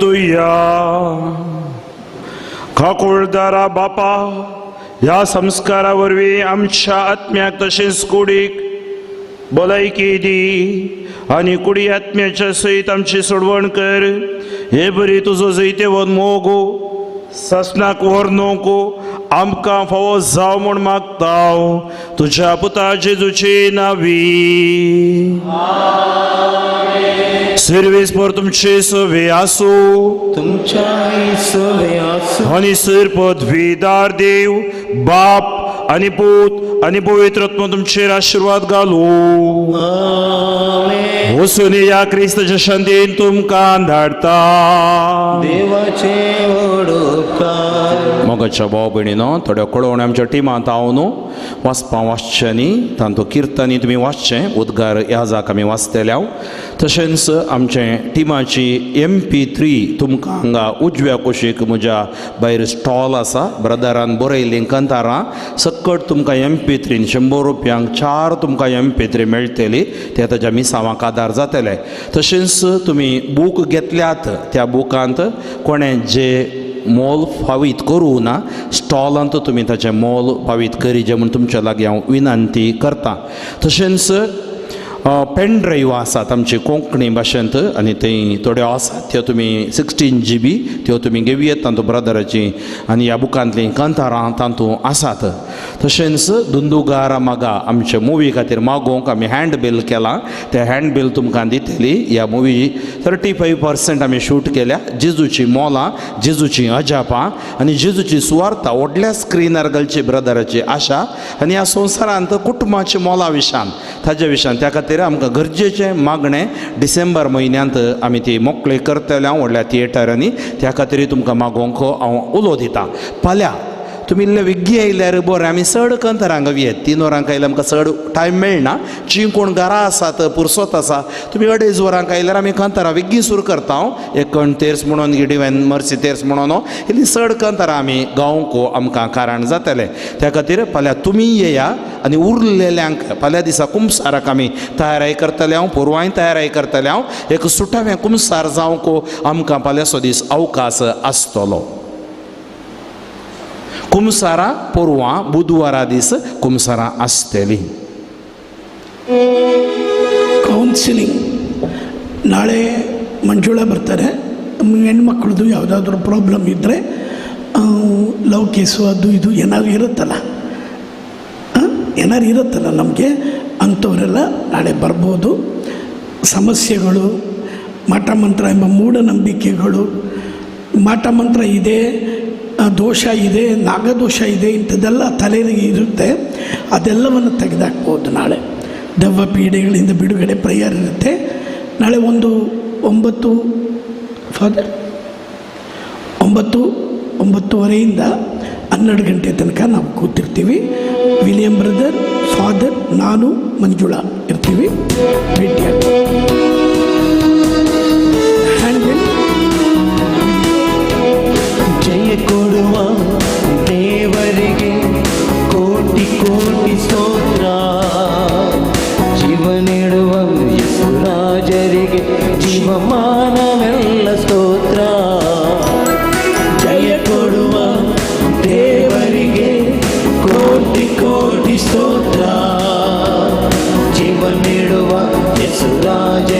तुया खाकुळदारा बापा ह्या संस्कारा वरवीं आमच्या आत्म्याक तशेंच कुडीक भलायकी दी आनी कुडी आत्म्याच्या सयत आमची सोडवण कर. हे बरी तुजो जैतेवन मोग सासणाक व्हर नको आमकां फावो जाव म्हूण मागता तुज्या पुता जेजूची नावी. सर्वेस पर तुमचे सवे आसूं तुमच्याय सवे आसूं. आनी सर पदवीदार देव बाप आनी पूत आनी पवित्र आत्मो तुमचेर आशिर्वाद घालूं. वचून या क्रिस्ताच्या शांतीन तुमकां धाडता. देवाचे व्हड उपकार. मोगाच्या भाव भयणीनो थोड्यो कळोवण्यो आमच्या टिमांत हांव न्हू वाचपां वाचचें न्ही तांतूं किर्तनी तुमी वाचचें उद्गार याजाक आमी वाचतले हांव. तशेंच आमचे टिमाची MP3 तुमकां हांगा उजव्या कुशीक म्हज्या भायर स्टॉल आसा ब्रदरान बरयल्लीं कंतारां सकट तुमकां MP3 100 रुपयांक 4 तुमकां MP3 मेळटली ते ताच्या मिसांवाक आदार जातले. तशेंच तुमी बूक घेतल्यात त्या बुकांत कोणें जे मोल फावीत करूं ना स्टॉलांत तुमी ताचें मोल फावीत करीजे म्हूण तुमच्या लागीं हांव विनंती करता. तशेंच पेन ड्रायव्ह आसात आमची कोंकणी भाशेंत आनी थंय थोड्यो आसात त्यो तुमी 16 GB त्यो तुमी घेवयेत तातूंत ब्रदराची आनी ह्या बुकांतलीं कांतारां तातूंत आसात. तशेंच दुंदुगारा मागा आमचे मुवी खातीर मागोवंक आमी हँड बील केलां तें हँड बील तुमकां दितली. ह्या मुवी 35% आमी शूट केल्या जेजूची मोलां जेजूची अजापां आनी जेजूची सुवार्ता व्हडल्या स्क्रिनार घालची ब्रदराची आशा आनी ह्या संवसारांत कुटुंबाची मोला विशान ताज्या विशान त्या खातीर आमकां गरजेचें मागणें डिसेंबर म्हयन्यांत आमी ती मोकळी करतले हांव व्हडल्या थिएटरांनी त्या खातीर तुमकां मागोवंक हांव उलो दितां. फाल्यां तुमी इल्ले वेगळी आयल्यार बरें आमी चड कंतरांक येत 3 वरांक आयल्यार आमकां चड टायम मेळना. जी कोण घरा आसात पुरसोत आसा तुमी 2.5 वरांक आयल्यार आमी कंतरां वेगळी सुरू करता. हांव एक कण तेर्स म्हणून डिवायन मर्सी तेर्स म्हणून इल्ली चड कंतरां आमी गावंक आमकां कारण जातलें. त्या खातीर फाल्यां तुमी येया आनी उरलेल्यांक फाल्यां दिसा कुमसाराक आमी तयाराय करतले हांव पोरवांय तयाराय करतले हांव एक सुटावें कुमसार जावंक आमकां फाल्यांचो दीस अवकाश आसतलो. कुमसारां पोरवां बुधवारा दीस कुमसारां आसतली. ಕೌನ್ಸಿಲಿಂಗ್ ನಾಳೆ ಮಂಜುಳಾ ಬರ್ತಾರೆ. ಹೆಣ್ಮಕ್ಳದ್ದು ಯಾವುದಾದ್ರೂ ಪ್ರಾಬ್ಲಮ್ ಇದ್ದರೆ ಲವ್ ಕೇಸು ಅದು ಇದು ಏನಾದ್ರು ಇರುತ್ತಲ್ಲ ಏನಾದ್ರು ಇರುತ್ತಲ್ಲ ನಮಗೆ ಅಂಥವರೆಲ್ಲ ನಾಳೆ ಬರ್ಬೋದು. ಸಮಸ್ಯೆಗಳು ಮಾಟ ಮಂತ್ರ ಎಂಬ ಮೂಢನಂಬಿಕೆಗಳು, ಮಾಟ ಮಂತ್ರ ಇದೆ, ದೋಷ ಇದೆ, ನಾಗದೋಷ ಇದೆ, ಇಂಥದ್ದೆಲ್ಲ ತಲೆಗೆ ಇರುತ್ತೆ, ಅದೆಲ್ಲವನ್ನು ತೆಗೆದಾಕ್ಬೋದು. ನಾಳೆ ದೆವ್ವ ಪೀಡೆಗಳಿಂದ ಬಿಡುಗಡೆ ಪ್ರೇಯರ್ ಇರುತ್ತೆ. ನಾಳೆ 1 9 ಫಾದರ್ 9 9:30 12 ಗಂಟೆ ತನಕ ನಾವು ಕೂತಿರ್ತೀವಿ. ವಿಲಿಯಂ ಬ್ರದರ್, ಫಾದರ್, ನಾನು, ಮಂಜುಳಾ ಇರ್ತೀವಿ. ಭೇಟಿಯಾಗ್ತೀವಿ. ಜಯ ಕೊಡುವ ದೇವರಿಗೆ ಕೋಟಿ ಕೋಟಿ ಸ್ತೋತ್ರ, ಜೀವ ನೀಡುವ ಯೇಸುರಾಜರಿಗೆ ಜೀವಮಾನವೆಲ್ಲ ಸ್ತೋತ್ರ. ಜಯ ಕೊಡುವ ದೇವರಿಗೆ ಕೋಟಿ ಕೋಟಿ ಸ್ತೋತ್ರ, ಜೀವ ನೀಡುವ ಯೇಸುರಾಜ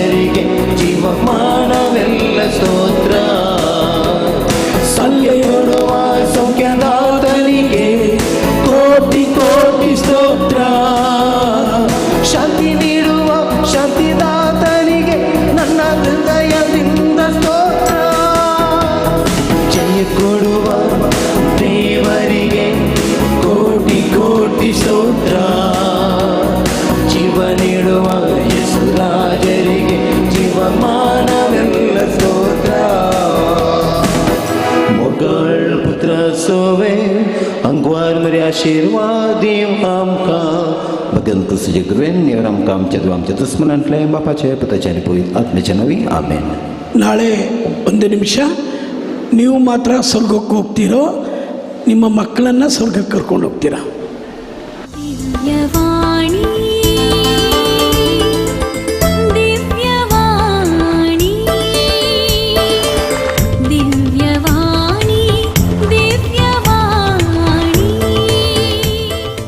ಕೋಟಿ ಸ್ತೋತ್ರ. ಜೀವ ನೀಡುವ ಯೇಸುರಾಜರಿಗೆ ಜೀವಮಾನವೆಲ್ಲ ಸ್ತೋತ್ರ. ಮೊಗಳ ಪುತ್ರ सोवे अंगवार मरे आशीर्वाद दीव आमकां. भगवंत क्रिस्ताचे कृपेन देवर आमकां आमच्या आमच्या दुस्मनांतले बापाचे पुताचे आनी पवित्र आत्म्याच्या नांवी आमेन. ನಾಳೆ ಒಂದು ನಿಮಿಷ, ನೀವು ಮಾತ್ರ ಸ್ವರ್ಗಕ್ಕೆ ಹೋಗ್ತೀರೋ, ನಿಮ್ಮ ಮಕ್ಕಳನ್ನು ಸ್ವರ್ಗಕ್ಕೆ ಕರ್ಕೊಂಡು ಹೋಗ್ತೀರಾ? ದಿವ್ಯವಾಣಿ.